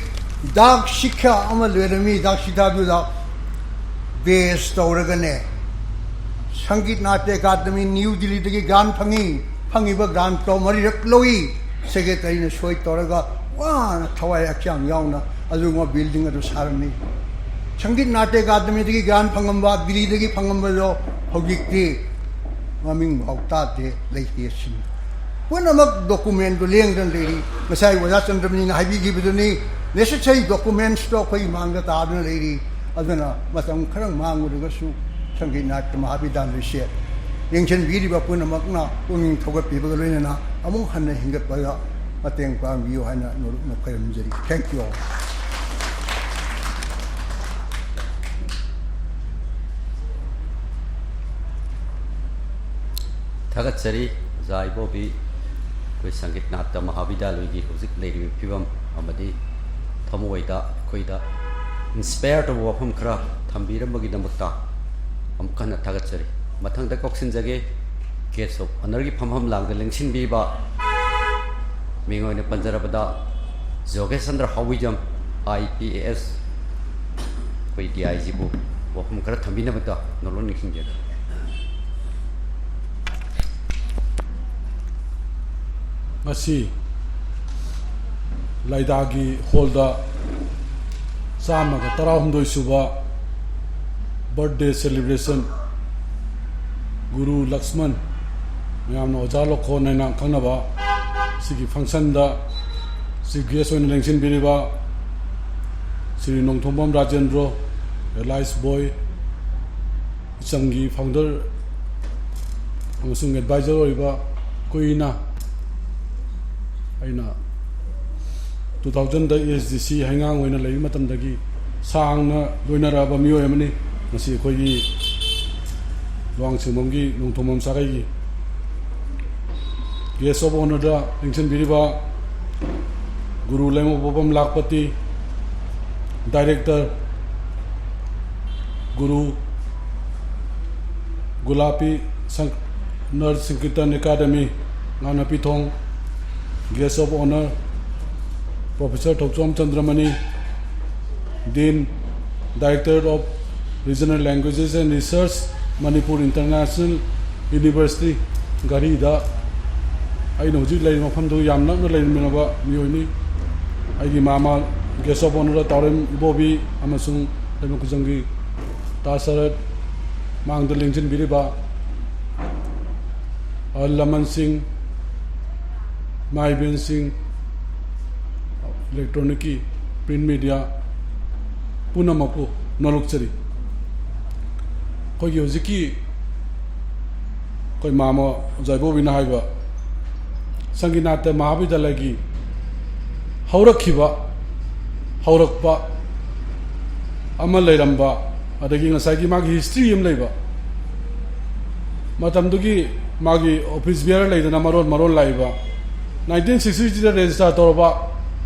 ꯗꯥꯛ ꯁꯤꯈ꯭ꯌꯥ ꯑꯃ ꯂꯩꯔꯝꯃꯤ꯫ ꯗꯥꯛ ꯁꯤꯈ꯭ꯌꯥꯗꯨꯗ ꯕꯦꯁ ꯇꯧꯔꯒꯅꯦ, ꯁꯪꯒꯤꯠ ꯅꯥꯠ ꯑꯦꯀꯥꯗꯃꯤ ꯅ꯭ꯌꯨ ꯗꯤꯜꯂꯤꯗꯒꯤ ꯒ꯭ꯔꯥꯟ ꯐꯪꯉꯤ꯫ ꯐꯪꯉꯤꯕ ꯒ꯭ꯔꯥꯟꯠꯇꯣ ꯃꯔꯤꯔꯛ ꯂꯧꯏ꯫ ꯁꯦꯀ꯭ꯔꯦꯇꯔꯤꯅ ꯁꯣꯏ ꯇꯧꯔꯒ ꯋꯥꯅ ꯊꯋꯥꯏ ꯍꯛꯆꯥꯡ ꯌꯥꯎꯅ ꯑꯗꯨꯒꯨꯝꯕ ꯕꯤꯜꯗꯤꯡ ꯑꯗꯨ ꯁꯥꯔꯝꯃꯤ꯫ ꯁꯪꯒꯤꯠ ꯅꯥꯠ ꯑꯦꯀꯥꯗꯃꯤꯗꯒꯤ ꯒ꯭ꯔꯥꯟꯠ ꯐꯪꯉꯝꯕ, ꯗꯤꯜꯂꯤꯗꯒꯤ ꯐꯪꯉꯝꯕꯗꯣ ꯍꯧꯖꯤꯛꯇꯤ ꯃꯃꯤꯡ ꯐꯥꯎ ꯇꯥꯗꯦ, ꯂꯩꯇꯦ ꯁꯤꯅꯤ꯫ ꯄꯨꯝꯅꯃꯛ ꯗꯣꯀꯨꯃꯦꯟꯗꯨ ꯂꯦꯡꯗꯅ ꯂꯩꯔꯤ꯫ ꯉꯁꯥꯏ ꯑꯣꯖꯥ ꯆꯟꯗ꯭ꯔꯃꯅꯤꯅ ꯍꯥꯏꯕꯤꯈꯤꯕꯗꯨꯅꯤ, Necessary documentsꯇꯣ ꯑꯩꯈꯣꯏ ꯃꯥꯡꯗ ꯇꯥꯗꯨꯅ ꯂꯩꯔꯤ꯫ ꯑꯗꯨꯅ ꯃꯇꯝ ꯈꯔ ꯃꯥꯡꯂꯨꯔꯒꯁꯨ ꯁꯪꯒꯤꯠ ꯅꯥꯇ꯭ꯌ ꯃꯍꯥꯕꯤꯗ꯭ꯌꯥꯂꯌꯁꯦ ꯌꯦꯡꯁꯤꯟꯕꯤꯔꯤꯕ ꯄꯨꯝꯅꯃꯛꯅ ꯄꯨꯛꯅꯤꯡ ꯊꯧꯒꯠꯄꯤꯕꯒ ꯂꯣꯏꯅꯅ ꯑꯃꯨꯛ ꯍꯟꯅ ꯍꯤꯡꯒꯠꯄꯗ ꯃꯇꯦꯡ ꯄꯥꯡꯕꯤꯌꯨ ꯍꯥꯏꯅ ꯅꯣꯂꯨꯛꯅ ꯈꯣꯏꯔꯝꯖꯔꯤ꯫ Thank you all. ꯊꯥꯒꯠꯆꯔꯤ ꯑꯣꯖꯥ ꯏꯕꯣꯕꯤ꯫ ꯑꯩꯈꯣꯏ ꯁꯪꯒꯤꯠ ꯅꯥꯇ꯭ꯌ ꯃꯍꯥꯕꯤꯗ꯭ꯌꯥꯂꯌꯒꯤ ꯍꯧꯖꯤꯛ ꯂꯩꯔꯤꯕ ꯐꯤꯕꯝ ꯑꯃꯗꯤ ꯊꯃꯣꯏꯗ ꯑꯩꯈꯣꯏꯗ inspire ꯇꯧꯕ ꯋꯥꯐꯝ ꯈꯔ ꯊꯝꯕꯤꯔꯝꯕꯒꯤꯗꯃꯛꯇ ꯑꯃꯨꯛ ꯍꯟꯅ ꯊꯥꯒꯠꯆꯔꯤ꯫ ꯃꯊꯪꯗ ꯀꯧꯁꯤꯟꯖꯒꯦ, Guest of Honourꯒꯤ ꯐꯝꯐꯝ ꯂꯥꯡꯗ ꯂꯦꯡꯁꯤꯟꯕꯤꯕ, ꯃꯤꯡ ꯑꯣꯏꯅ ꯄꯟꯖꯔꯕꯗ ꯖꯣꯒꯦꯁ ꯆꯟꯗ꯭ꯔ ꯍꯥꯎꯕꯤꯖꯝ, IPS, ꯑꯩꯈꯣꯏ DIGꯕꯨ ꯋꯥꯐꯝ ꯈꯔ ꯊꯝꯕꯤꯅꯕꯗ ꯅꯣꯂꯨꯛꯅ ꯅꯤꯡꯁꯤꯡꯖꯔꯤ꯫ ꯉꯁꯤ ꯂꯥꯏꯗꯥꯒꯤ ꯍꯣꯜꯗ ꯆꯥꯝꯃꯒ ꯇꯔꯥꯍꯨꯝꯗꯣꯏ ꯁꯨꯕ birthday celebration ꯒꯨꯔꯨ ꯂꯛꯁꯃꯟ, ꯃꯌꯥꯝꯅ ꯑꯣꯖꯥ ꯂꯣꯈꯣꯟ ꯍꯥꯏꯅ ꯈꯪꯅꯕ, ꯁꯤꯒꯤ functionꯗ chief guest ꯑꯣꯏꯅ ꯂꯦꯡꯁꯤꯟꯕꯤꯔꯤꯕ ꯁ꯭ꯔꯤ ꯅꯣꯡꯊꯣꯝꯕꯝ ꯔꯥꯖꯦꯟꯗ꯭ꯔꯣ, alias ꯕꯣꯏ, ꯏꯆꯝꯒꯤ founder ꯑꯃꯁꯨꯡ advisor ꯑꯣꯏꯕ ꯀꯨꯏꯅ ꯑꯩꯅ two thousandꯗ ASDC ꯍꯩꯉꯥꯡ ꯑꯣꯏꯅ ꯂꯩꯕ ꯃꯇꯝꯗꯒꯤ ꯁꯥꯡꯅ ꯂꯣꯏꯅꯔꯛꯑꯕ ꯃꯤꯑꯣꯏ ꯑꯃꯅꯤ꯫ ꯉꯁꯤ ꯑꯩꯈꯣꯏꯒꯤ ꯂꯨꯋꯥꯡꯁꯤꯡꯕꯝꯒꯤ ꯅꯣꯡꯊꯣꯝꯕꯝ ꯁꯥꯒꯩꯒꯤ Guest of Honourꯗ ꯂꯦꯡꯁꯤꯟꯕꯤꯔꯤꯕ Guru ꯂꯩꯃꯄꯣꯛꯄꯝ ꯂꯥꯛꯄꯇꯤ, Director Guru Gulapi ꯁꯪ-, ꯅꯔ Sankirtan academy, Nganapithong, Guest of Honour Professor Thouchom Chandramani, Dean, Director of Regional Languages and Research, Manipur International University, ꯘꯔꯤꯗ ꯑꯩꯅ ꯍꯧꯖꯤꯛ ꯂꯩꯔꯤꯕ ꯃꯐꯝꯗꯨ ꯌꯥꯝ ꯅꯛꯅ ꯂꯩꯃꯤꯟꯅꯕ ꯃꯤꯑꯣꯏꯅꯤ꯫ ꯑꯩꯒꯤ ꯃꯥꯃ Guest of Honourꯗ ꯇꯥꯎꯔꯦꯝ ꯏꯕꯣꯕꯤ ꯑꯃꯁꯨꯡ ꯂꯩꯃ ꯈꯨꯖꯪꯒꯤ ꯇꯥ ꯁꯔꯠ ꯃꯥꯡꯗ ꯂꯦꯡꯁꯤꯟꯕꯤꯔꯤꯕ ꯑꯍꯜ ꯂꯃꯟꯁꯤꯡ, ꯏꯃꯥ ꯏꯕꯦꯟꯁꯤꯡ, electronic ꯀꯤ Print media ꯄꯨꯝꯅꯃꯛꯄꯨ ꯅꯣꯂꯨꯛꯆꯔꯤ꯫ ꯑꯩꯈꯣꯏꯒꯤ ꯍꯧꯖꯤꯛꯀꯤ ꯑꯩꯈꯣꯏ ꯃꯥꯃ ꯑꯣꯖꯥ ꯏꯕꯣꯕꯤꯅ ꯍꯥꯏꯕ ꯁꯪꯒꯤꯅꯥꯊ ꯃꯍꯥꯕꯤꯗ꯭ꯌꯥꯂꯌꯒꯤ ꯍꯧꯔꯛꯈꯤꯕ, ꯍꯧꯔꯛꯄ ꯑꯃ ꯂꯩꯔꯝꯕ, ꯑꯗꯒꯤ ꯉꯁꯥꯏꯒꯤ ꯃꯥꯒꯤ history ꯑꯃ ꯂꯩꯕ, ꯃꯇꯝꯗꯨꯒꯤ ꯃꯥꯒꯤ office bearer ꯂꯩꯗꯅ ꯃꯔꯣꯟ ꯃꯔꯣꯟ ꯂꯥꯛꯏꯕ, nineteen sixty three ꯗ register ꯇꯧꯔꯕ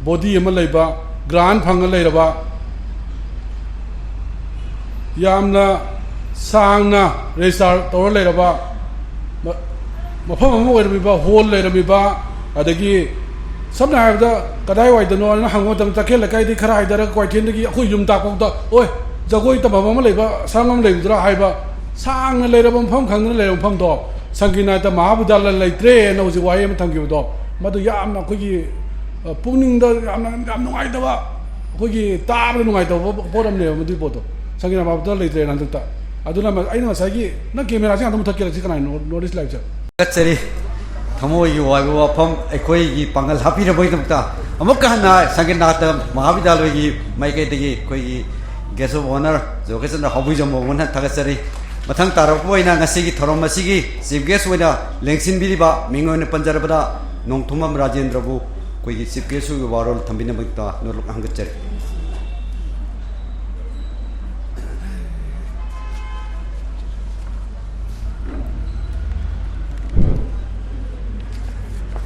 body ꯑꯃ ꯂꯩꯕ, grant ꯐꯪꯉ ꯂꯩꯔꯕ, ꯌꯥꯝꯅ ꯁꯥꯡꯅ register ꯇꯧꯔ ꯂꯩꯔꯕ, ꯃ-, ꯃꯐꯝ ꯑꯃ ꯑꯣꯏꯔꯝꯃꯤꯕ, hall ꯂꯩꯔꯝꯃꯤꯕ, ꯑꯗꯒꯤ ꯁꯝꯅ ꯍꯥꯏꯔꯕꯗ ꯀꯗꯥꯏꯋꯥꯏꯗꯅꯣ ꯍꯥꯏꯅ ꯍꯪꯕ ꯃꯇꯝꯗ ꯇꯈꯦꯜ ꯂꯩꯀꯥꯏꯗꯒꯤ ꯈꯔ ꯍꯥꯏꯊꯔꯒ ꯀ꯭ꯋꯥꯏꯊꯦꯜꯗꯒꯤ ꯑꯩꯈꯣꯏ ꯌꯨꯝ ꯇꯥꯛꯄꯗ, "ꯑꯣꯏ, ꯖꯒꯣꯏ ꯇꯝꯐꯝ ꯑꯃ ꯂꯩꯕ ꯁꯪ ꯑꯃ ꯂꯩꯕꯗꯨꯔꯥ?" ꯍꯥꯏꯕ ꯁꯥꯡꯅ ꯂꯩꯔꯕ ꯃꯐꯝ ꯈꯪꯗꯅ ꯂꯩꯔꯕ ꯃꯐꯝꯗꯣ, ꯁꯪꯒꯤꯅꯥꯊ ꯃꯍꯥꯕꯤꯗ꯭ꯌꯥꯂꯌ ꯂꯩꯇ꯭ꯔꯦꯅ ꯍꯧꯖꯤꯛ ꯋꯥꯍꯩ ꯑꯃ ꯊꯝꯈꯤꯕꯗꯣ, ꯃꯗꯨ ꯌꯥꯝꯅ ꯑꯩꯈꯣꯏꯒꯤ, ꯑ, ꯄꯨꯛꯅꯤꯡꯗ ꯌꯥꯝꯅ, ꯌꯥꯝ ꯅꯨꯡꯉꯥꯏꯇꯕ, ꯑꯩꯈꯣꯏꯒꯤ ꯇꯥꯕꯗ ꯅꯨꯡꯉꯥꯏꯇꯕ ꯄꯣꯠ ꯑꯃꯅꯦꯕ ꯃꯗꯨꯒꯤ ꯄꯣꯠꯇꯣ꯫ ꯁꯪꯒꯤꯅꯥꯊ ꯃꯍꯥꯕꯤꯗ꯭ꯌꯥꯂꯌ ꯂꯩꯇ꯭ꯔꯦꯅ ꯍꯟꯗꯛꯇ꯫ ꯑꯗꯨꯅ ꯃ-, ꯑꯩꯅ ꯉꯁꯥꯏꯒꯤ, "ꯅꯪ camera ꯁꯦ ꯉꯥꯛꯇ ꯃꯨꯊꯠꯀꯦꯔꯥ?" ꯁꯤ ꯀꯅꯥꯅꯣ? North East Live ꯁꯦ꯫ ꯊꯥꯒꯠꯆꯔꯤ꯫ ꯊꯃꯣꯏꯒꯤ ꯑꯣꯏꯕ ꯋꯥꯐꯝ ꯑꯩꯈꯣꯏꯒꯤ ꯄꯥꯡꯒꯜ ꯍꯥꯞꯄꯤꯔꯕꯒꯤꯗꯃꯛꯇ ꯑꯃꯨꯛꯀ ꯍꯟꯅ ꯁꯪꯒꯤꯅꯥꯊ ꯃꯍꯥꯕꯤꯗ꯭ꯌꯥꯂꯌꯒꯤ ꯃꯥꯏꯀꯩꯗꯒꯤ ꯑꯩꯈꯣꯏꯒꯤ guest of honour ꯖꯣꯒꯦꯁ ꯆꯟꯗ꯭ꯔ ꯍꯥꯎꯕꯤꯖꯝꯕꯨ ꯑꯃꯨꯛ ꯍꯟꯅ ꯊꯥꯒꯠꯆꯔꯤ꯫ ꯃꯊꯪ ꯇꯥꯔꯛꯄ ꯑꯣꯏꯅ ꯉꯁꯤꯒꯤ ꯊꯧꯔꯝ ꯑꯁꯤꯒꯤ chief guest ꯑꯣꯏꯅ ꯂꯦꯡꯁꯤꯟꯕꯤꯔꯤꯕ, ꯃꯤꯡ ꯑꯣꯏꯅ ꯄꯟꯖꯔꯕꯗ ꯅꯣꯡꯊꯣꯝꯕꯝ ꯔꯥꯖꯦꯟꯗ꯭ꯔꯕꯨ ꯑꯩꯈꯣꯏꯒꯤ chief guest ꯑꯣꯏꯕ ꯋꯥꯔꯣꯜ ꯊꯝꯕꯤꯅꯕꯒꯤꯗꯃꯛꯇ ꯅꯣꯂꯨꯛ ꯍꯪꯒꯠꯆꯔꯤ꯫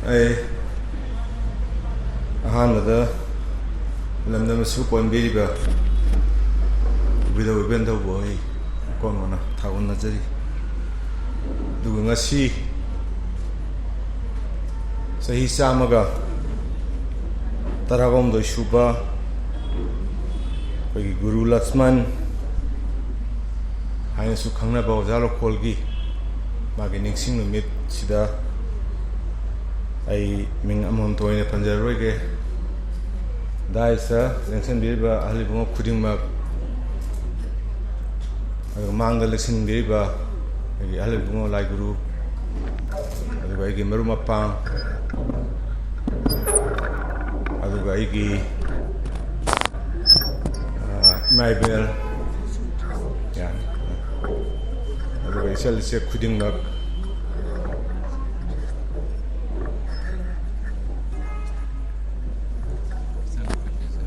ꯑꯩ ꯑꯍꯥꯟꯕꯗ ꯂꯝꯗꯝ ꯑꯁꯤꯕꯨ ꯀꯣꯟꯕꯤꯔꯤꯕ ꯏꯕꯨꯙꯧ ꯏꯕꯦꯟꯙꯧꯕꯨ ꯑꯩ ꯀꯣꯟ ꯀꯣꯟꯅ ꯊꯥꯒꯣꯟꯅꯖꯔꯤ꯫ ꯑꯗꯨꯒ ꯉꯁꯤ ꯆꯍꯤ ꯆꯥꯝꯃꯒ ꯇꯔꯥꯍꯨꯝꯗꯣꯏ ꯁꯨꯕ ꯑꯩꯈꯣꯏꯒꯤ ꯒꯨꯔꯨ ꯂꯛꯁꯃꯟ ꯍꯥꯏꯅꯁꯨ ꯈꯪꯅꯕ ꯑꯣꯖꯥ ꯂꯧꯀꯣꯜꯒꯤ ꯃꯥꯒꯤ ꯅꯤꯡꯁꯤꯡ ꯅꯨꯃꯤꯠꯁꯤꯗ ꯑꯩ ꯃꯤꯡ ꯑꯃꯃꯝꯇ ꯑꯣꯏꯅ ꯄꯟꯖꯔꯔꯣꯏꯒꯦ꯫ Dais ꯇ ꯂꯦꯡꯁꯤꯟꯕꯤꯔꯤꯕ ꯑꯍꯜ ꯏꯕꯨꯡꯉꯣ ꯈꯨꯗꯤꯡꯃꯛ, ꯑꯗꯨꯒ ꯃꯥꯡꯗ ꯂꯦꯡꯁꯤꯟꯕꯤꯔꯤꯕ ꯑꯩꯒꯤ ꯑꯍꯜ ꯏꯕꯨꯡꯉꯣ ꯂꯥꯏꯒꯨꯔꯨ, ꯑꯗꯨꯒ ꯑꯩꯒꯤ ꯃꯔꯨꯞ ꯃꯄꯥꯡ, ꯑꯗꯨꯒ ꯑꯩꯒꯤ ꯏꯃꯥ ꯏꯕꯦꯜ, ꯌꯥꯅꯤ꯫ ꯑꯗꯨꯒ ꯏꯆꯜ ꯏꯆꯦ ꯈꯨꯗꯤꯡꯃꯛ,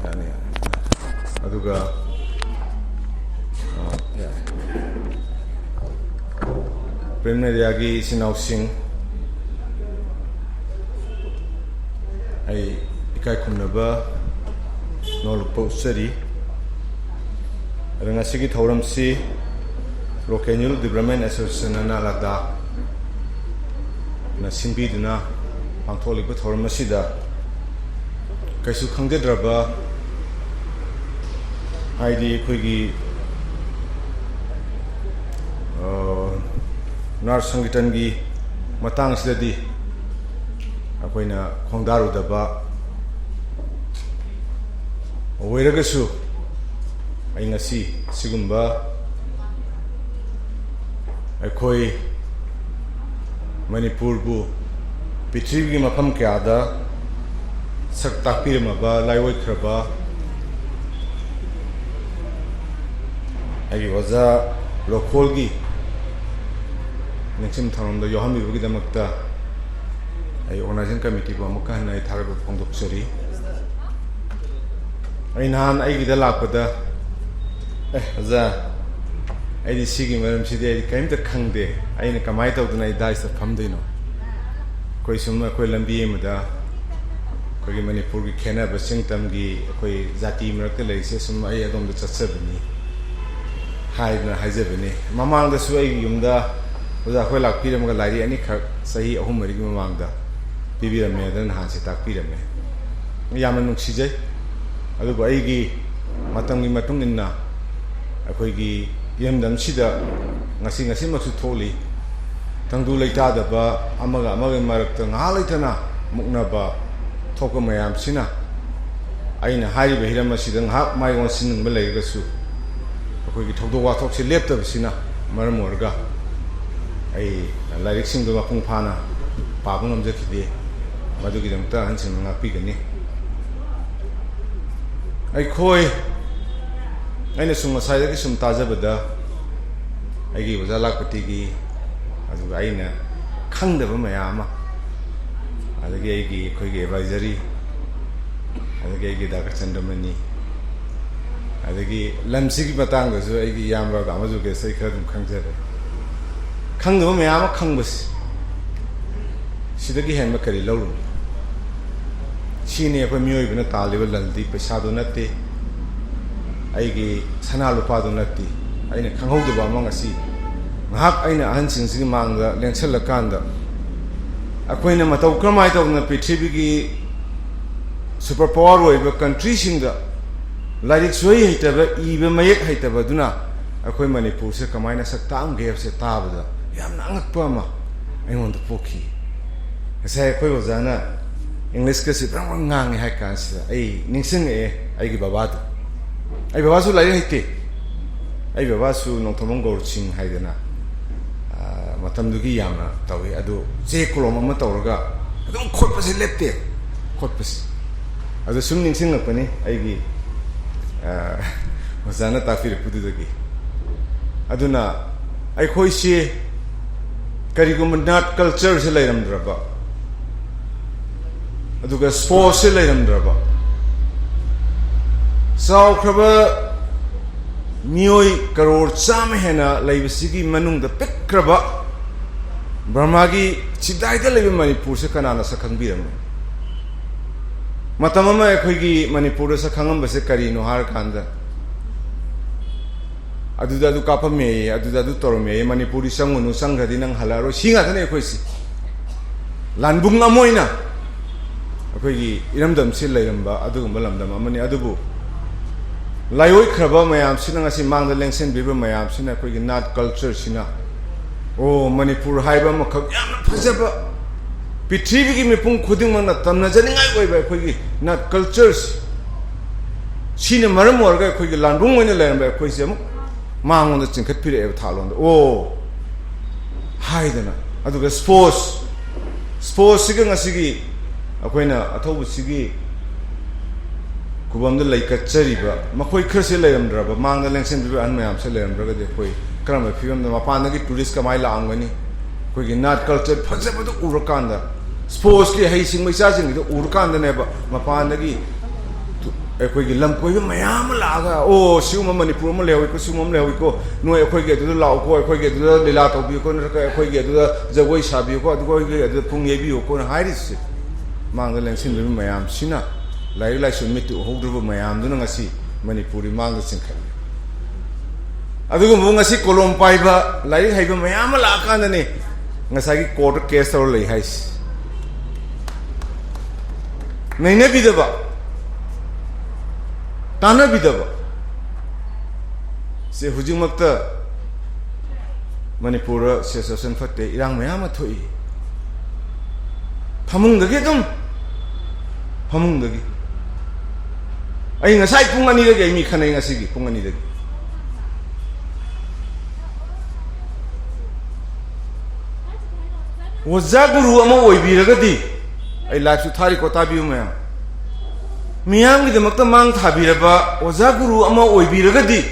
ꯌꯥꯅꯤ, ꯌꯥꯅꯤ꯫ ꯑꯗꯨꯒ, ꯑ, ꯌꯥꯔꯦ꯫ ꯄ꯭ꯔꯦꯝ ꯃꯦꯗꯤꯌꯥꯒꯤ ꯏꯆꯤꯟ ꯏꯅꯥꯎꯁꯤꯡ, ꯑꯩ ꯏꯀꯥꯏ ꯈꯨꯝꯅꯕ ꯅꯣꯜꯂꯛꯄ ꯎꯠꯆꯔꯤ꯫ ꯑꯗ ꯉꯁꯤꯒꯤ ꯊꯧꯔꯝꯁꯤ Rock Annual Development Association ꯑꯅ ꯂꯗꯥꯈꯅ ꯁꯤꯟꯕꯤꯗꯨꯅ ꯄꯥꯡꯊꯣꯛꯂꯤꯕ ꯊꯧꯔꯝ ꯑꯁꯤꯗ ꯀꯩꯁꯨ ꯈꯪꯖꯗ꯭ꯔꯕ, ꯍꯥꯏꯗꯤ ꯑꯩꯈꯣꯏꯒꯤ, ꯑ, ꯅꯥꯠ ꯁꯪꯀꯤꯔꯇꯟꯒꯤ ꯃꯇꯥꯡꯁꯤꯗꯗꯤ ꯑꯩꯈꯣꯏꯅ ꯈꯣꯡꯗꯥꯔꯨꯗꯕ ꯑꯣꯏꯔꯒꯁꯨ, ꯑꯩ ꯉꯁꯤ ꯁꯤꯒꯨꯝꯕ ꯑꯩꯈꯣꯏ ꯃꯅꯤꯄꯨꯔꯕꯨ ꯄ꯭ꯔꯤꯊꯤꯕꯤꯒꯤ ꯃꯐꯝ ꯀꯌꯥꯗ ꯁꯛ ꯇꯥꯛꯄꯤꯔꯝꯃꯕ, ꯂꯥꯏꯑꯣꯏꯈ꯭ꯔꯕ ꯑꯩꯒꯤ ꯑꯣꯖꯥ ꯂꯣꯈꯣꯜꯒꯤ ꯅꯤꯡꯁꯤꯡ ꯊꯧꯔꯝꯗ ꯌꯥꯎꯍꯟꯕꯤꯕꯒꯤꯗꯃꯛꯇ ꯑꯩ organizing committeeꯕꯨ ꯑꯃꯨꯛꯀ ꯍꯟꯅ ꯑꯩ ꯊꯥꯒꯠꯄ ꯐꯣꯡꯗꯣꯛꯆꯔꯤ꯫ ꯑꯩ ꯅꯍꯥꯟ ꯑꯩꯒꯤꯗ ꯂꯥꯛꯄꯗ, "ꯑꯦ, ꯑꯣꯖꯥ, ꯑꯩꯗꯤ ꯁꯤꯒꯤ ꯃꯔꯝꯁꯤꯗꯤ ꯑꯩꯗꯤ ꯀꯔꯤꯝꯇ ꯈꯪꯗꯦ, ꯑꯩꯅ ꯀꯃꯥꯏꯅ ꯇꯧꯗꯅ ꯑꯩ dais ꯐꯝꯗꯣꯏꯅꯣ?" ꯑꯩꯈꯣꯏ ꯁꯨꯝ ꯑꯩꯈꯣꯏ ꯂꯝꯕꯤ ꯑꯃꯗ ꯑꯩꯈꯣꯏꯒꯤ ꯃꯅꯤꯄꯨꯔꯒꯤ ꯈꯦꯠꯅꯕ, ꯆꯤꯡ ꯇꯝꯒꯤ ꯑꯩꯈꯣꯏ ꯖꯥꯇꯤ ꯃꯔꯛꯇ ꯂꯩꯔꯤꯁꯦ ꯁꯨꯝ ꯑꯩ ꯑꯗꯣꯝꯗ ꯆꯠꯆꯕꯅꯤ ꯍꯥꯏꯗꯅ ꯍꯥꯏꯖꯕꯅꯤ꯫ ꯃꯃꯥꯡꯗꯁꯨ ꯑꯩꯒꯤ ꯌꯨꯝꯗ ꯑꯣꯖꯥ ꯑꯩꯈꯣꯏ ꯂꯥꯛꯄꯤꯔꯝꯃꯒ ꯂꯥꯏꯔꯤꯛ ꯑꯅꯤꯈꯛ ꯆꯍꯤ ꯑꯍꯨꯝ ꯃꯔꯤꯒꯤ ꯃꯃꯥꯡꯗ ꯄꯤꯕꯤꯔꯝꯃꯦ, ꯑꯗꯨꯅ ꯅꯍꯥꯟꯁꯦ ꯇꯥꯛꯄꯤꯔꯝꯃꯦ꯫ ꯌꯥꯝꯅ ꯅꯨꯡꯁꯤꯖꯩ꯫ ꯑꯗꯨꯕꯨ ꯑꯩꯒꯤ ꯃꯇꯝꯒꯤ ꯃꯇꯨꯡ ꯏꯟꯅ ꯑꯩꯈꯣꯏꯒꯤ ꯏꯔꯝꯗꯝꯁꯤꯗ ꯉꯁꯤ, ꯉꯁꯤꯃꯛꯁꯨ ꯊꯣꯛꯂꯤ꯫ ꯇꯪꯗꯨ ꯂꯩꯇꯥꯗꯕ, ꯑꯃꯒ ꯑꯃꯒꯤ ꯃꯔꯛꯇ ꯉꯥꯏꯍꯥꯛ ꯂꯩꯇꯅ ꯃꯨꯛꯅꯕ ꯊꯣꯛꯄ ꯃꯌꯥꯝꯁꯤꯅ, ꯑꯩꯅ ꯍꯥꯏꯔꯤꯕ ꯍꯤꯔꯝ ꯑꯁꯤꯗ ꯉꯥꯏꯍꯥꯛ ꯃꯥꯏ ꯑꯣꯟꯁꯤꯟꯅꯤꯡꯕ ꯂꯩꯔꯒꯁꯨ, ꯑꯩꯈꯣꯏꯒꯤ ꯊꯧꯗꯣꯛ ꯋꯥꯊꯣꯛꯁꯦ ꯂꯦꯞꯇꯕꯁꯤꯅ ꯃꯔꯝ ꯑꯣꯏꯔꯒ ꯑꯩ ꯂꯥꯏꯔꯤꯛꯁꯤꯡꯗꯣ ꯃꯄꯨꯡ ꯐꯥꯅ ꯄꯥꯕ ꯉꯝꯖꯈꯤꯗꯦ꯫ ꯃꯗꯨꯒꯤꯗꯃꯛꯇ ꯑꯍꯟꯁꯤꯡꯅ ꯉꯥꯛꯄꯤꯒꯅꯤ꯫ ꯑꯩꯈꯣꯏ ꯑꯩꯅ ꯁꯨꯝ ꯉꯁꯥꯏꯗꯒꯤ ꯁꯨꯝ ꯇꯥꯖꯕꯗ, ꯑꯩꯒꯤ ꯑꯣꯖꯥ ꯂꯥꯛꯄꯇꯤꯒꯤ, ꯑꯗꯨꯒ ꯑꯩꯅ ꯈꯪꯗꯕ ꯃꯌꯥꯝ ꯑꯃ, ꯑꯗꯒꯤ ꯑꯩꯒꯤ, ꯑꯩꯈꯣꯏꯒꯤ ꯑꯦꯗꯚꯥꯏꯖꯔꯤ, ꯑꯗꯒꯤ ꯑꯩꯒꯤ ꯗꯥ ꯀꯆꯟꯗ꯭ꯔꯃꯅꯤ, ꯑꯗꯒꯤ ꯂꯝꯁꯤꯒꯤ ꯃꯇꯥꯡꯗꯁꯨ ꯑꯩꯒꯤ ꯏꯌꯥꯝꯕ ꯒꯥꯃꯖꯨꯒꯦꯁ ꯑꯩ ꯈꯔ ꯑꯗꯨꯝ ꯈꯪꯖꯔꯦ꯫ ꯈꯪꯗꯕ ꯃꯌꯥꯝ ꯑꯃ ꯈꯪꯕꯁꯤ, ꯁꯤꯗꯒꯤ ꯍꯦꯟꯕ ꯀꯔꯤ ꯂꯧꯔꯨꯅꯤ? ꯁꯤꯅꯤ ꯑꯩꯈꯣꯏ ꯃꯤꯑꯣꯏꯕꯅ ꯇꯥꯜꯂꯤꯕ ꯂꯟꯗꯤ꯫ ꯄꯩꯁꯥꯗꯨ ꯅꯠꯇꯦ, ꯑꯩꯒꯤ ꯁꯅꯥ ꯂꯨꯄꯥꯗꯨ ꯅꯠꯇꯦ꯫ ꯑꯩꯅ ꯈꯪꯍꯧꯗꯕ ꯑꯃ ꯉꯁꯤ ꯉꯥꯏꯍꯥꯛ ꯑꯩꯅ ꯑꯍꯟꯁꯤꯡꯁꯤꯒꯤ ꯃꯥꯡꯗ ꯂꯦꯡꯁꯜꯂꯀꯥꯟꯗ, ꯑꯩꯈꯣꯏꯅ ꯃꯇꯧ ꯀꯔꯝꯍꯥꯏꯅ ꯇꯧꯗꯅ ꯄ꯭ꯔꯤꯊꯤꯕꯤꯒꯤ ꯁꯨꯄꯔ ꯄꯥꯋꯔ ꯑꯣꯏꯕ ꯀꯟꯇ꯭ꯔꯤꯁꯤꯡꯗ ꯂꯥꯏꯔꯤꯛ ꯁꯣꯏ ꯍꯩꯇꯕ, ꯏꯕ ꯃꯌꯦꯛ ꯍꯩꯇꯕꯗꯨꯅ ꯑꯩꯈꯣꯏ ꯃꯅꯤꯄꯨꯔꯁꯦ ꯀꯃꯥꯏꯅ ꯁꯛ ꯇꯥꯛꯑꯝꯒꯦ ꯍꯥꯏꯕꯁꯦ ꯇꯥꯕꯗ ꯌꯥꯝꯅ ꯑꯉꯛꯄ ꯑꯃ ꯑꯩꯉꯣꯟꯗ ꯄꯣꯛꯈꯤ꯫ ꯉꯁꯥꯏ ꯑꯩꯈꯣꯏ ꯑꯣꯖꯥꯅ ꯏꯪꯂꯤꯁꯀꯁꯤ ꯕ꯭ꯔꯪ ꯕ꯭ꯔꯪ ꯉꯥꯡꯉꯦ ꯍꯥꯏ ꯀꯥꯟꯁꯤꯗ ꯑꯩ ꯅꯤꯡꯁꯤꯡꯉꯛꯑꯦ ꯑꯩꯒꯤ ꯕꯕꯥꯗꯣ꯫ ꯑꯩ ꯕꯕꯥꯁꯨ ꯂꯥꯏꯔꯤꯛ ꯍꯩꯇꯦ꯫ ꯑꯩ ꯕꯕꯥꯁꯨ ꯅꯣꯡꯊꯣꯝꯕꯝ ꯒꯧꯔ ꯁꯤꯡ ꯍꯥꯏꯗꯅ, ꯑꯥ, ꯃꯇꯝꯗꯨꯒꯤ ꯌꯥꯝꯅ ꯇꯧꯏ꯫ ꯑꯗꯨ ꯆꯦ ꯀꯣꯂꯣꯝ ꯑꯃ ꯇꯧꯔꯒ ꯑꯗꯨꯝ ꯈꯣꯠꯄꯁꯦ ꯂꯦꯞꯇꯦ, ꯈꯣꯠꯄꯁꯦ꯫ ꯑꯗꯨ ꯁꯨꯝ ꯅꯤꯡꯁꯤꯡꯂꯛꯄꯅꯤ ꯑꯩꯒꯤ, ꯑꯥ, ꯑꯣꯖꯥꯅ ꯇꯥꯛꯄꯤꯔꯛꯄꯗꯨꯗꯒꯤ꯫ ꯑꯗꯨꯅ ꯑꯩꯈꯣꯏꯁꯤ ꯀꯔꯤꯒꯨꯝꯕ ꯅꯥꯠ ꯀꯜꯆꯔꯁꯦ ꯂꯩꯔꯝꯗ꯭ꯔꯕ, ꯑꯗꯨꯒ ꯁ꯭ꯄꯣꯔꯠꯁꯁꯦ ꯂꯩꯔꯝꯗ꯭ꯔꯕ, ꯆꯥꯎꯈ꯭ꯔꯕ ꯃꯤꯑꯣꯏ ꯀꯔꯣꯔ ꯆꯥꯝꯃ ꯍꯦꯟꯅ ꯂꯩꯕꯁꯤꯒꯤ ꯃꯅꯨꯡꯗ ꯄꯤꯛꯈ꯭ꯔꯕ ꯕꯔꯃꯥꯒꯤ ꯆꯤꯗꯥꯏꯗ ꯂꯩꯕ ꯃꯅꯤꯄꯨꯔꯁꯦ ꯀꯅꯥꯅ ꯁꯛ ꯈꯪꯕꯤꯔꯝꯃꯤ? ꯃꯇꯝ ꯑꯃ ꯑꯩꯈꯣꯏꯒꯤ ꯃꯅꯤꯄꯨꯔꯗ ꯁꯛ ꯈꯪꯉꯝꯕꯁꯦ ꯀꯔꯤꯅꯣ ꯍꯥꯏꯔꯀꯥꯟꯗ, ꯑꯗꯨꯗ ꯑꯗꯨ ꯀꯥꯞꯄꯝꯃꯦꯌꯦ, ꯑꯗꯨꯗ ꯑꯗꯨ ꯇꯧꯔꯝꯃꯦꯌꯦ, ꯃꯅꯤꯄꯨꯔꯗꯤ ꯆꯪꯉꯨꯅꯨ, ꯆꯪꯈ꯭ꯔꯗꯤ ꯅꯪ ꯍꯜꯂꯛꯑꯔꯣꯏ, ꯁꯤ ꯉꯥꯛꯇꯅꯦ ꯑꯩꯈꯣꯏꯁꯤ꯫ ꯂꯥꯟꯕꯨꯡ ꯑꯃ ꯑꯣꯏꯅ ꯑꯩꯈꯣꯏꯒꯤ ꯏꯔꯝꯗꯝꯁꯤ ꯂꯩꯔꯝꯕ ꯑꯗꯨꯒꯨꯝꯕ ꯂꯝꯗꯝ ꯑꯃꯅꯤ꯫ ꯑꯗꯨꯕꯨ ꯂꯥꯏꯑꯣꯏꯈ꯭ꯔꯕ ꯃꯌꯥꯝꯁꯤꯅ, ꯉꯁꯤ ꯃꯥꯡꯗ ꯂꯦꯡꯁꯤꯟꯕꯤꯕ ꯃꯌꯥꯝꯁꯤꯅ ꯑꯩꯈꯣꯏꯒꯤ ꯅꯥꯠ ꯀꯜꯆꯔꯁꯤꯅ, ꯑꯣ, ꯃꯅꯤꯄꯨꯔ ꯍꯥꯏꯕ ꯑꯃꯈꯛ ꯌꯥꯝꯅ ꯐꯖꯕ, ꯄ꯭ꯔꯤꯊꯤꯕꯤꯒꯤ ꯃꯤꯄꯨꯝ ꯈꯨꯗꯤꯡꯃꯛꯅ ꯇꯝꯅꯖꯅꯤꯡꯉꯥꯏ ꯑꯣꯏꯕ ꯑꯩꯈꯣꯏꯒꯤ ꯅꯥꯠ ꯀꯜꯆꯔꯁꯤ, ꯁꯤꯅ ꯃꯔꯝ ꯑꯣꯏꯔꯒ ꯑꯩꯈꯣꯏꯒꯤ ꯂꯥꯟꯕꯨꯡ ꯑꯣꯏꯅ ꯂꯩꯔꯝꯕ ꯑꯩꯈꯣꯏꯁꯦ ꯑꯃꯨꯛ ꯃꯉꯣꯟꯗ ꯆꯤꯡꯈꯠꯄꯤꯔꯛꯑꯦꯕ ꯊꯥꯛꯂꯣꯝꯗ꯫ ꯑꯣ ꯍꯥꯏꯗꯅ꯫ ꯑꯗꯨꯒ ꯁ꯭ꯄꯣꯔꯠꯁ, ꯁ꯭ꯄꯣꯔꯠꯁꯁꯤꯒ ꯉꯁꯤꯒꯤ ꯑꯩꯈꯣꯏꯅ ꯑꯊꯧꯕꯁꯤꯒꯤ ꯈꯨꯕꯝꯗ ꯂꯩꯀꯠꯆꯔꯤꯕ ꯃꯈꯣꯏ ꯈꯔꯁꯦ ꯂꯩꯔꯝꯗ꯭ꯔꯕ, ꯃꯥꯡꯗ ꯂꯦꯡꯁꯤꯟꯕꯤꯕ ꯑꯍꯟ ꯃꯌꯥꯝꯁꯦ ꯂꯩꯔꯝꯗ꯭ꯔꯒꯗꯤ ꯑꯩꯈꯣꯏ ꯀꯔꯝꯕ ꯐꯤꯕꯝꯗ, ꯃꯄꯥꯟꯗꯒꯤ tourist ꯀꯃꯥꯏꯅ ꯂꯥꯛꯑꯝꯒꯅꯤ? ꯑꯩꯈꯣꯏꯒꯤ ꯅꯥꯠ culture ꯐꯖꯕꯗꯨ ꯎꯔꯀꯥꯟꯗ, sportsꯀꯤ ꯍꯩꯁꯤꯡꯕ ꯏꯆꯥꯁꯤꯡꯒꯤꯗꯣ ꯎꯔꯀꯥꯟꯗꯅꯦꯕ ꯃꯄꯥꯟꯗꯒꯤ ꯑꯩꯈꯣꯏꯒꯤ ꯂꯝ ꯀꯣꯏꯕ ꯃꯌꯥꯝ ꯑꯃ ꯂꯥꯛꯑꯒ, "ꯑꯣ, ꯁꯤꯒꯨꯝꯕ ꯃꯅꯤꯄꯨꯔ ꯑꯃ ꯂꯩꯍꯧꯏꯀꯣ, ꯁꯤꯒꯨꯝꯕ ꯑꯃ ꯂꯩꯍꯧꯏꯀꯣ, ꯅꯣꯏ ꯑꯩꯈꯣꯏꯒꯤ ꯑꯗꯨꯗ ꯂꯥꯛꯎꯀꯣ, ꯑꯩꯈꯣꯏꯒꯤ ꯑꯗꯨꯗ ꯂꯤꯂꯥ ꯇꯧꯕꯤꯌꯨꯀꯣ, ꯅꯠꯇ꯭ꯔꯒ ꯑꯩꯈꯣꯏꯒꯤ ꯑꯗꯨꯗ ꯖꯒꯣꯏ ꯁꯥꯕꯤꯌꯨꯀꯣ, ꯑꯗꯨꯒ ꯑꯩꯈꯣꯏꯒꯤ ꯑꯗꯨꯗ ꯄꯨꯡ ꯌꯩꯕꯤꯌꯨꯀꯣꯅ" ꯍꯥꯏꯔꯤꯁꯦ꯫ ꯃꯥꯡꯗ ꯂꯦꯡꯁꯤꯟꯕꯤꯕ ꯃꯌꯥꯝꯁꯤꯅ ꯂꯥꯏꯔꯤꯛ ꯂꯥꯏꯁꯨ ꯃꯤꯠꯇ ꯎꯍꯧꯗ꯭ꯔꯕ ꯃꯌꯥꯝꯗꯨꯅ ꯉꯁꯤ ꯃꯅꯤꯄꯨꯔ ꯏꯃꯥꯡꯗ ꯆꯤꯡꯈꯠꯂꯤ꯫ ꯑꯗꯨꯒꯨꯝꯕ ꯉꯁꯤ ꯀꯣꯂꯣꯝ ꯄꯥꯏꯕ, ꯂꯥꯏꯔꯤꯛ ꯍꯩꯕ ꯃꯌꯥꯝ ꯑꯃ ꯂꯥꯛꯑꯀꯥꯟꯗꯅꯤ ꯉꯁꯥꯏꯒꯤ courtꯇ case ꯇꯧꯔ ꯂꯩ ꯍꯥꯏꯁꯤ꯫ ꯅꯩꯅꯕꯤꯗꯕ, ꯇꯥꯟꯅꯕꯤꯗꯕ꯫ ꯁꯦ, ꯍꯧꯖꯤꯛꯃꯛꯇ ꯃꯅꯤꯄꯨꯔꯗ situation ꯐꯠꯇꯦ, ꯏꯔꯥꯡ ꯃꯌꯥꯝ ꯑꯃ ꯊꯣꯛꯏ꯫ ꯐꯃꯨꯡꯗꯒꯤ ꯑꯗꯨꯝ, ꯐꯃꯨꯡꯗꯒꯤ꯫ ꯑꯩ ꯉꯁꯥꯏ ꯄꯨꯡ ꯑꯅꯤꯗꯒꯤ ꯑꯩ ꯃꯤ ꯈꯠꯅꯩ, ꯉꯁꯤꯒꯤ ꯄꯨꯡ ꯑꯅꯤꯗꯒꯤ꯫ ꯑꯣꯖꯥ ꯒꯨꯔꯨ ꯑꯃ ꯑꯣꯏꯕꯤꯔꯒꯗꯤ, ꯑꯩ liveꯁꯨ ꯊꯥꯔꯤꯀꯣ, ꯇꯥꯕꯤꯌꯨ ꯃꯌꯥꯝ꯫ ꯃꯤꯌꯥꯝꯒꯤꯗꯃꯛꯇ ꯃꯥꯡ ꯊꯥꯕꯤꯔꯕ ꯑꯣꯖꯥ ꯒꯨꯔꯨ ꯑꯃ ꯑꯣꯏꯕꯤꯔꯒꯗꯤ,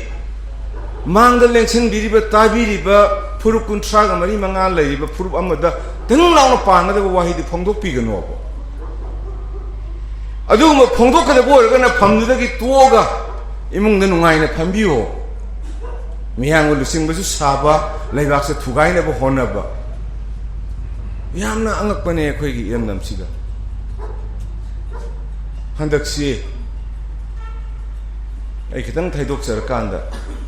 ꯃꯥꯡꯗ ꯂꯦꯡꯁꯤꯟꯕꯤꯔꯤꯕ, ꯇꯥꯕꯤꯔꯤꯕ ꯐꯨꯔꯨꯞ ꯀꯨꯟꯊ꯭ꯔꯥꯒ ꯃꯔꯤ ꯃꯉꯥ ꯂꯩꯔꯤꯕ ꯐꯨꯔꯨꯞ ꯑꯃꯗ ꯇꯤꯡ ꯂꯥꯎꯅ ꯄꯥꯟꯒꯗꯕ ꯋꯥꯍꯩꯗꯤ ꯐꯣꯡꯗꯣꯛꯄꯤꯒꯅꯣꯕ꯫ ꯑꯗꯨꯒꯨꯝꯕ ꯐꯣꯡꯗꯣꯛꯀꯗꯕ ꯑꯣꯏꯔꯒꯅ ꯐꯝꯗꯨꯗꯒꯤ ꯇꯣꯛꯑꯒ ꯏꯃꯨꯡꯗ ꯅꯨꯡꯉꯥꯏꯅ ꯐꯝꯕꯤꯌꯣ꯫ ꯃꯤꯌꯥꯝꯒ ꯂꯨꯆꯤꯡꯕꯁꯨ ꯁꯥꯕ, ꯂꯩꯕꯥꯛꯁꯦ ꯊꯨꯒꯥꯏꯅꯕ ꯍꯣꯠꯅꯕ꯫ ꯌꯥꯝꯅ ꯑꯉꯛꯄꯅꯦ ꯑꯩꯈꯣꯏꯒꯤ ꯏꯔꯝꯗꯝꯁꯤꯗ꯫ ꯍꯟꯗꯛꯁꯤ ꯑꯩ ꯈꯤꯇꯪ ꯊꯩꯗꯣꯛꯆꯔꯀꯥꯟꯗ,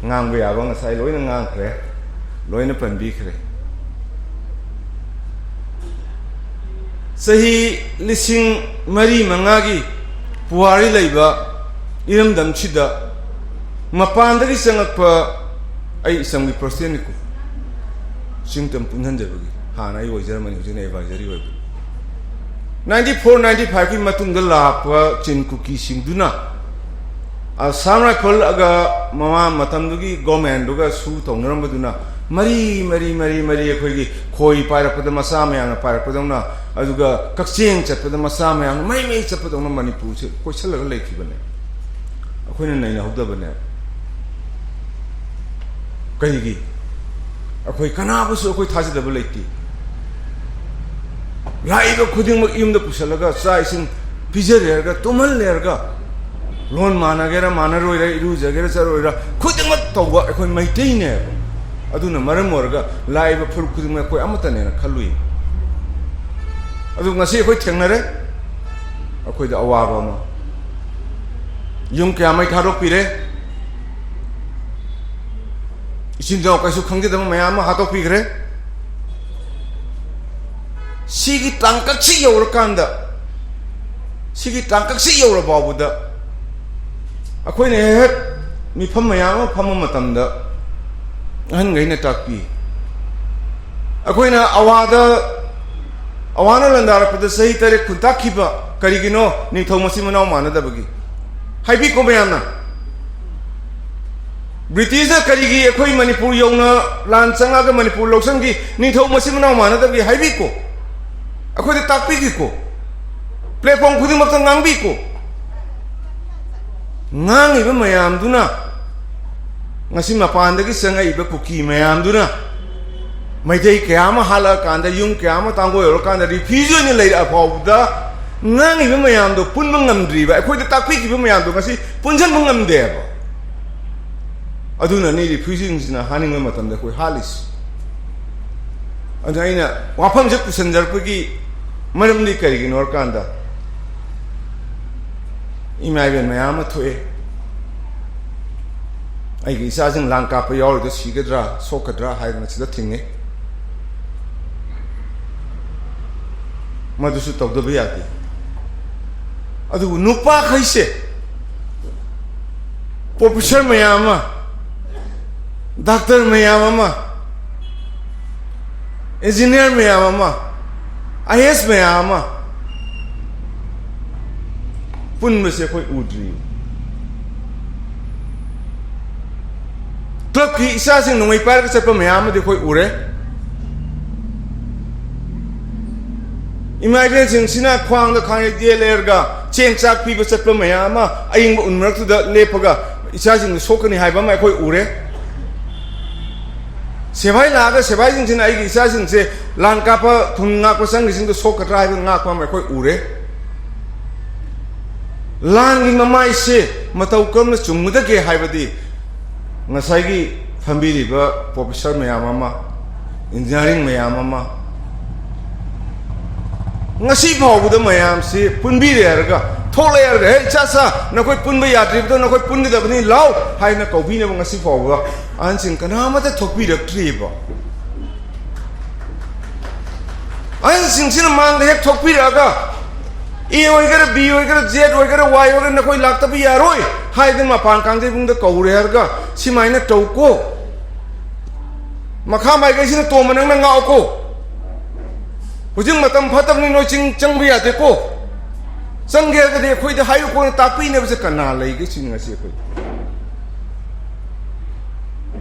ꯉꯥꯡꯕ ꯌꯥꯕ ꯉꯁꯥꯏ ꯂꯣꯏꯅ ꯉꯥꯡꯈ꯭ꯔꯦ, ꯂꯣꯏꯅ ꯄꯟꯕꯤꯈ꯭ꯔꯦ꯫ ꯆꯍꯤ ꯂꯤꯁꯤꯡ ꯃꯔꯤ ꯃꯉꯥꯒꯤ ꯄꯨꯋꯥꯔꯤ ꯂꯩꯕ ꯏꯔꯝꯗꯝꯁꯤꯗ ꯃꯄꯥꯟꯗꯒꯤ ꯆꯪꯉꯛꯄ, ꯑꯩ ꯏꯆꯝꯒꯤ presidentꯅꯤꯀꯣ, ꯆꯤꯡꯇꯝ ꯄꯨꯟꯍꯟꯖꯕꯒꯤ, ꯍꯥꯟꯅ ꯑꯩ ꯑꯣꯏꯖꯔꯝꯕꯅꯤ, ꯍꯧꯖꯤꯛꯅ advisory ꯑꯣꯏꯕ꯫ Ninety four ninety fiveꯀꯤ ꯃꯇꯨꯡꯗ ꯂꯥꯛꯄ ꯆꯤꯟ ꯀꯨꯀꯤꯁꯤꯡꯗꯨꯅ Assam Rifle ꯒ ꯃꯃꯥ ꯃꯇꯝꯗꯨꯒꯤ governmentꯗꯨꯒ ꯁꯨ ꯇꯧꯅꯔꯝꯕꯗꯨꯅ ꯃꯔꯤ ꯃꯔꯤ ꯃꯔꯤ ꯃꯔꯤ ꯑꯩꯈꯣꯏꯒꯤ ꯈꯣꯏ ꯄꯥꯏꯔꯛꯄꯗ ꯃꯆꯥ ꯃꯌꯥꯝꯅ ꯄꯥꯏꯔꯛꯄꯗꯧꯅ, ꯑꯗꯨꯒ ꯀꯛꯆꯦꯡ ꯆꯠꯄꯗ ꯃꯆꯥ ꯃꯌꯥꯝꯅ ꯃꯩ ꯃꯩ ꯆꯠꯄꯗꯧꯅ ꯃꯅꯤꯄꯨꯔꯁꯦ ꯀꯣꯏꯁꯜꯂꯒ ꯂꯩꯈꯤꯕꯅꯦ꯫ ꯑꯩꯈꯣꯏꯅ ꯅꯩꯅꯍꯧꯗꯕꯅꯦ꯫ ꯀꯔꯤꯒꯤ? ꯑꯩꯈꯣꯏ ꯀꯅꯥꯕꯨꯁꯨ ꯑꯩꯈꯣꯏ ꯊꯥꯖꯗꯕ ꯂꯩꯇꯦ꯫ ꯂꯥꯛꯏꯕ ꯈꯨꯗꯤꯡꯃꯛ ꯌꯨꯝꯗ ꯄꯨꯁꯜꯂꯒ ꯆꯥꯛ ꯏꯁꯤꯡ ꯄꯤꯖꯔꯦꯔꯒ, ꯇꯨꯝꯍꯜꯂꯦꯔꯒ, ꯂꯣꯟ ꯃꯥꯟꯅꯒꯦꯔꯥ ꯃꯥꯟꯅꯔꯣꯏꯔꯥ, ꯏꯔꯨꯖꯒꯦꯔꯥ ꯆꯠꯂꯣꯏꯔꯥ, ꯈꯨꯗꯤꯡꯃꯛ ꯇꯧꯕ ꯑꯩꯈꯣꯏ ꯃꯩꯇꯩꯅꯦꯕ꯫ ꯑꯗꯨꯅ ꯃꯔꯝ ꯑꯣꯏꯔꯒ ꯂꯥꯛꯏꯕ ꯐꯨꯔꯨꯞ ꯈꯨꯗꯤꯡꯃꯛ ꯑꯩꯈꯣꯏ ꯑꯃꯠꯇꯅꯦꯅ ꯈꯜꯂꯨꯏ꯫ ꯑꯗꯨ ꯉꯁꯤ ꯑꯩꯈꯣꯏ ꯊꯦꯡꯅꯔꯦ꯫ ꯑꯩꯈꯣꯏꯗ ꯑꯋꯥꯕ ꯑꯃ, ꯌꯨꯝ ꯀꯌꯥ ꯃꯩ ꯊꯥꯗꯣꯛꯄꯤꯔꯦ, ꯏꯆꯤꯟ ꯏꯅꯥꯎ ꯀꯩꯁꯨ ꯈꯪꯖꯗꯕ ꯃꯌꯥꯝ ꯑꯃ ꯍꯥꯠꯇꯣꯛꯄꯤꯈ꯭ꯔꯦ꯫ ꯁꯤꯒꯤ ꯇꯥꯡꯀꯛꯁꯤ ꯌꯧꯔꯀꯥꯟꯗ, ꯁꯤꯒꯤ ꯇꯥꯡꯀꯛꯁꯤ ꯌꯧꯔ ꯐꯥꯎꯕꯗ ꯑꯩꯈꯣꯏꯅ ꯍꯦꯛ ꯍꯦꯛ ꯃꯤꯐꯝ ꯃꯌꯥꯝ ꯑꯃ ꯐꯝꯕ ꯃꯇꯝꯗ ꯑꯍꯟꯈꯩꯅ ꯇꯥꯛꯄꯤ꯫ ꯑꯩꯈꯣꯏꯅ ꯑꯋꯥꯗ, ꯑꯋꯥꯅ ꯂꯥꯟꯗꯥꯔꯛꯄꯗ ꯆꯍꯤ ꯇꯔꯦꯠ ꯈꯨꯟꯇꯥꯛꯈꯤꯕ ꯀꯔꯤꯒꯤꯅꯣ? ꯅꯤꯡꯊꯧ ꯃꯆꯤꯟ ꯃꯅꯥꯎ ꯃꯥꯟꯅꯗꯕꯒꯤ꯫ ꯍꯥꯏꯕꯤꯀꯣ ꯃꯌꯥꯝꯅ꯫ ꯕ꯭ꯔꯤꯇꯤꯁꯅ ꯀꯔꯤꯒꯤ ꯑꯩꯈꯣꯏ ꯃꯅꯤꯄꯨꯔ ꯌꯧꯅ ꯂꯥꯟ ꯆꯪꯉꯒ ꯃꯅꯤꯄꯨꯔ ꯂꯧꯁꯤꯟꯈꯤ? ꯅꯤꯡꯊꯧ ꯃꯆꯤꯟ ꯃꯅꯥꯎ ꯃꯥꯟꯅꯗꯕꯒꯤ꯫ ꯍꯥꯏꯕꯤꯀꯣ꯫ ꯑꯩꯈꯣꯏꯗ ꯇꯥꯛꯄꯤꯈꯤꯀꯣ꯫ ꯄ꯭ꯂꯦꯠꯐꯣꯝ ꯈꯨꯗꯤꯡꯃꯛꯇ ꯉꯥꯡꯕꯤꯀꯣ꯫ ꯉꯥꯡꯉꯤꯕ ꯃꯌꯥꯝꯗꯨꯅ, ꯉꯁꯤ ꯃꯄꯥꯟꯗꯒꯤ ꯆꯪꯉꯛꯏꯕ ꯀꯨꯀꯤ ꯃꯌꯥꯝꯗꯨꯅ, ꯃꯩꯇꯩ ꯀꯌꯥ ꯑꯃ ꯍꯥꯠꯂꯛꯑꯀꯥꯟꯗ, ꯌꯨꯝ ꯀꯌꯥ ꯑꯃ ꯇꯥꯡꯒꯣꯏ ꯌꯧꯔꯀꯥꯟꯗ, ꯔꯤꯐ꯭ꯌꯨꯖꯤ ꯑꯣꯏꯅ ꯂꯩꯔꯛꯑ ꯐꯥꯎꯕꯗ ꯉꯥꯡꯉꯤꯕ ꯃꯌꯥꯝꯗꯣ ꯄꯨꯟꯕ ꯉꯝꯗ꯭ꯔꯤꯕ, ꯑꯩꯈꯣꯏꯗ ꯇꯥꯛꯄꯤꯈꯤꯕ ꯃꯌꯥꯝꯗꯣ ꯉꯁꯤ ꯄꯨꯟꯁꯤꯟꯕ ꯉꯝꯗꯦꯕ꯫ ꯑꯗꯨꯅꯅꯤ ꯔꯤꯐ꯭ꯌꯨꯖꯤꯁꯤꯡꯁꯤꯅ ꯍꯥꯠꯅꯤꯡꯕ ꯃꯇꯝꯗ ꯑꯩꯈꯣꯏ ꯍꯥꯠꯂꯤꯁꯤ꯫ ꯑꯗꯨ ꯑꯩꯅ ꯋꯥꯐꯝꯁꯦ ꯄꯨꯁꯟꯖꯔꯛꯄꯒꯤ ꯃꯔꯝꯗꯤ ꯀꯔꯤꯒꯤꯅꯣ ꯍꯥꯏꯔꯀꯥꯟꯗ, ꯏꯃꯥ ꯏꯕꯦꯟ ꯃꯌꯥꯝ ꯑꯃ ꯊꯣꯛꯑꯦ, ꯑꯩꯒꯤ ꯏꯆꯥꯁꯤꯡ ꯂꯥꯡ ꯀꯥꯞꯄ ꯌꯥꯎꯔꯤꯗꯣ ꯁꯤꯒꯗ꯭ꯔꯥ ꯁꯣꯛꯀꯗ꯭ꯔꯥ ꯍꯥꯏꯗꯅ ꯁꯤꯗ ꯊꯤꯡꯉꯦ꯫ ꯃꯗꯨꯁꯨ ꯇꯧꯗꯕ ꯌꯥꯗꯦ꯫ ꯑꯗꯨꯕꯨ ꯅꯨꯄꯥꯈꯩꯁꯦ, ꯄ꯭ꯔꯣꯐꯦꯁꯔ ꯃꯌꯥꯝ ꯑꯃ, ꯗꯥꯛꯇꯔ ꯃꯌꯥꯝ ꯑꯃ, ꯏꯟꯖꯤꯅꯤꯌꯥꯔ ꯃꯌꯥꯝ ꯑꯃ, ꯑꯥꯏ ꯑꯦꯁ ꯃꯌꯥꯝ ꯑꯃ ꯄꯨꯟꯕꯁꯦ ꯑꯩꯈꯣꯏ ꯎꯗ꯭ꯔꯤ꯫ ꯀ꯭ꯂꯕꯀꯤ ꯏꯆꯥꯁꯤꯡ ꯅꯣꯡꯃꯩ ꯄꯥꯏꯔꯒ ꯆꯠꯄ ꯃꯌꯥꯝ ꯑꯃꯗꯤ ꯑꯩꯈꯣꯏ ꯎꯔꯦ꯫ ꯏꯃꯥ ꯏꯕꯦꯟꯁꯤꯡꯁꯤꯅ ꯈ꯭ꯋꯥꯡꯗ ꯈꯥꯡꯉꯩ ꯗꯦ ꯂꯩꯔꯒ ꯆꯦꯡ ꯆꯥꯛ ꯄꯤꯕ ꯆꯠꯄ ꯃꯌꯥꯝ ꯑꯃ ꯑꯏꯪꯕ ꯎꯟ ꯃꯔꯛꯇꯨꯗ ꯂꯦꯞꯄꯒ ꯏꯆꯥꯁꯤꯡꯗꯨ ꯁꯣꯛꯀꯅꯤ ꯍꯥꯏꯕ ꯑꯃ ꯑꯩꯈꯣꯏ ꯎꯔꯦ꯫ ꯁꯦꯐꯥꯏ ꯂꯥꯛꯑꯒ ꯁꯦꯐꯥꯏꯁꯤꯡꯁꯤꯅ ꯑꯩꯒꯤ ꯏꯆꯥꯁꯤꯡꯁꯦ ꯂꯥꯟ ꯀꯥꯞꯄ ꯊꯨꯝ ꯉꯥꯛꯄ ꯆꯪꯉꯤꯁꯤꯡꯗꯨ ꯁꯣꯛꯀꯗ꯭ꯔꯥ ꯍꯥꯏꯕ ꯉꯥꯛꯄ ꯑꯃ ꯑꯩꯈꯣꯏ ꯎꯔꯦ꯫ ꯂꯥꯟꯒꯤ ꯃꯃꯥꯏꯁꯦ ꯃꯇꯧ ꯀꯔꯝꯅ ꯆꯨꯝꯒꯗꯒꯦ ꯍꯥꯏꯕꯗꯤ ꯉꯁꯥꯏꯒꯤ ꯐꯝꯕꯤꯔꯤꯕ ꯄ꯭ꯔꯣꯐꯦꯁꯔ ꯃꯌꯥꯝ ꯑꯃ, ꯏꯟꯖꯤꯅꯤꯌꯥꯔꯤꯡ ꯃꯌꯥꯝ ꯑꯃ, ꯉꯁꯤ ꯐꯥꯎꯕꯗ ꯃꯌꯥꯝꯁꯤ ꯄꯨꯟꯕꯤꯔꯦ ꯍꯥꯏꯔꯒ, ꯊꯣꯛꯂꯦ ꯍꯥꯏꯔꯒ, "ꯍꯦ, ꯏꯆꯥ ꯁꯥ, ꯅꯈꯣꯏ ꯄꯨꯟꯕ ꯌꯥꯗ꯭ꯔꯤꯕꯗꯣ ꯅꯈꯣꯏ ꯄꯨꯟꯒꯗꯕꯅꯤ, ꯂꯥꯎ" ꯍꯥꯏꯅ ꯀꯧꯕꯤꯅꯕ ꯉꯁꯤ ꯐꯥꯎꯕ ꯑꯍꯟꯁꯤꯡ ꯀꯅꯥꯃꯠꯇ ꯊꯣꯛꯄꯤꯔꯛꯇ꯭ꯔꯤꯕ꯫ ꯑꯍꯟꯁꯤꯡꯁꯤꯅ ꯃꯥꯡꯗ ꯍꯦꯛ ꯊꯣꯛꯄꯤꯔꯛꯑꯒ, "ꯑꯦ ꯑꯣꯏꯒꯦꯔꯥ, ꯕꯤ ꯑꯣꯏꯒꯦꯔꯥ, ꯖꯦꯠ ꯑꯣꯏꯒꯦꯔꯥ, ꯋꯥꯏ ꯑꯣꯏꯒꯦꯔꯥ, ꯅꯈꯣꯏ ꯂꯥꯛꯇꯕ ꯌꯥꯔꯣꯏ" ꯍꯥꯏꯗꯅ ꯃꯄꯥꯟ ꯀꯥꯡꯖꯩꯕꯨꯡꯗ ꯀꯧꯔꯦ ꯍꯥꯏꯔꯒ, ꯁꯤꯃꯥꯏꯅ ꯇꯧꯀꯣ꯫ ꯃꯈꯥ ꯃꯥꯏꯀꯩꯁꯤꯅ ꯇꯣꯝꯕ ꯅꯪꯅ ꯉꯥꯛꯑꯣꯀꯣ꯫ ꯍꯧꯖꯤꯛ ꯃꯇꯝ ꯐꯠꯇꯕꯅꯤ, ꯅꯣꯏ ꯆꯤꯡ ꯆꯪꯕ ꯌꯥꯗꯦꯀꯣ꯫ ꯆꯪꯒꯦ ꯍꯥꯏꯔꯒꯗꯤ ꯑꯩꯈꯣꯏꯗ ꯍꯥꯏꯌꯨꯀꯣꯅ ꯇꯥꯛꯄꯤꯅꯕꯁꯦ ꯀꯅꯥ ꯂꯩꯒꯦ ꯁꯤꯅꯤ ꯉꯁꯤ ꯑꯩꯈꯣꯏ꯫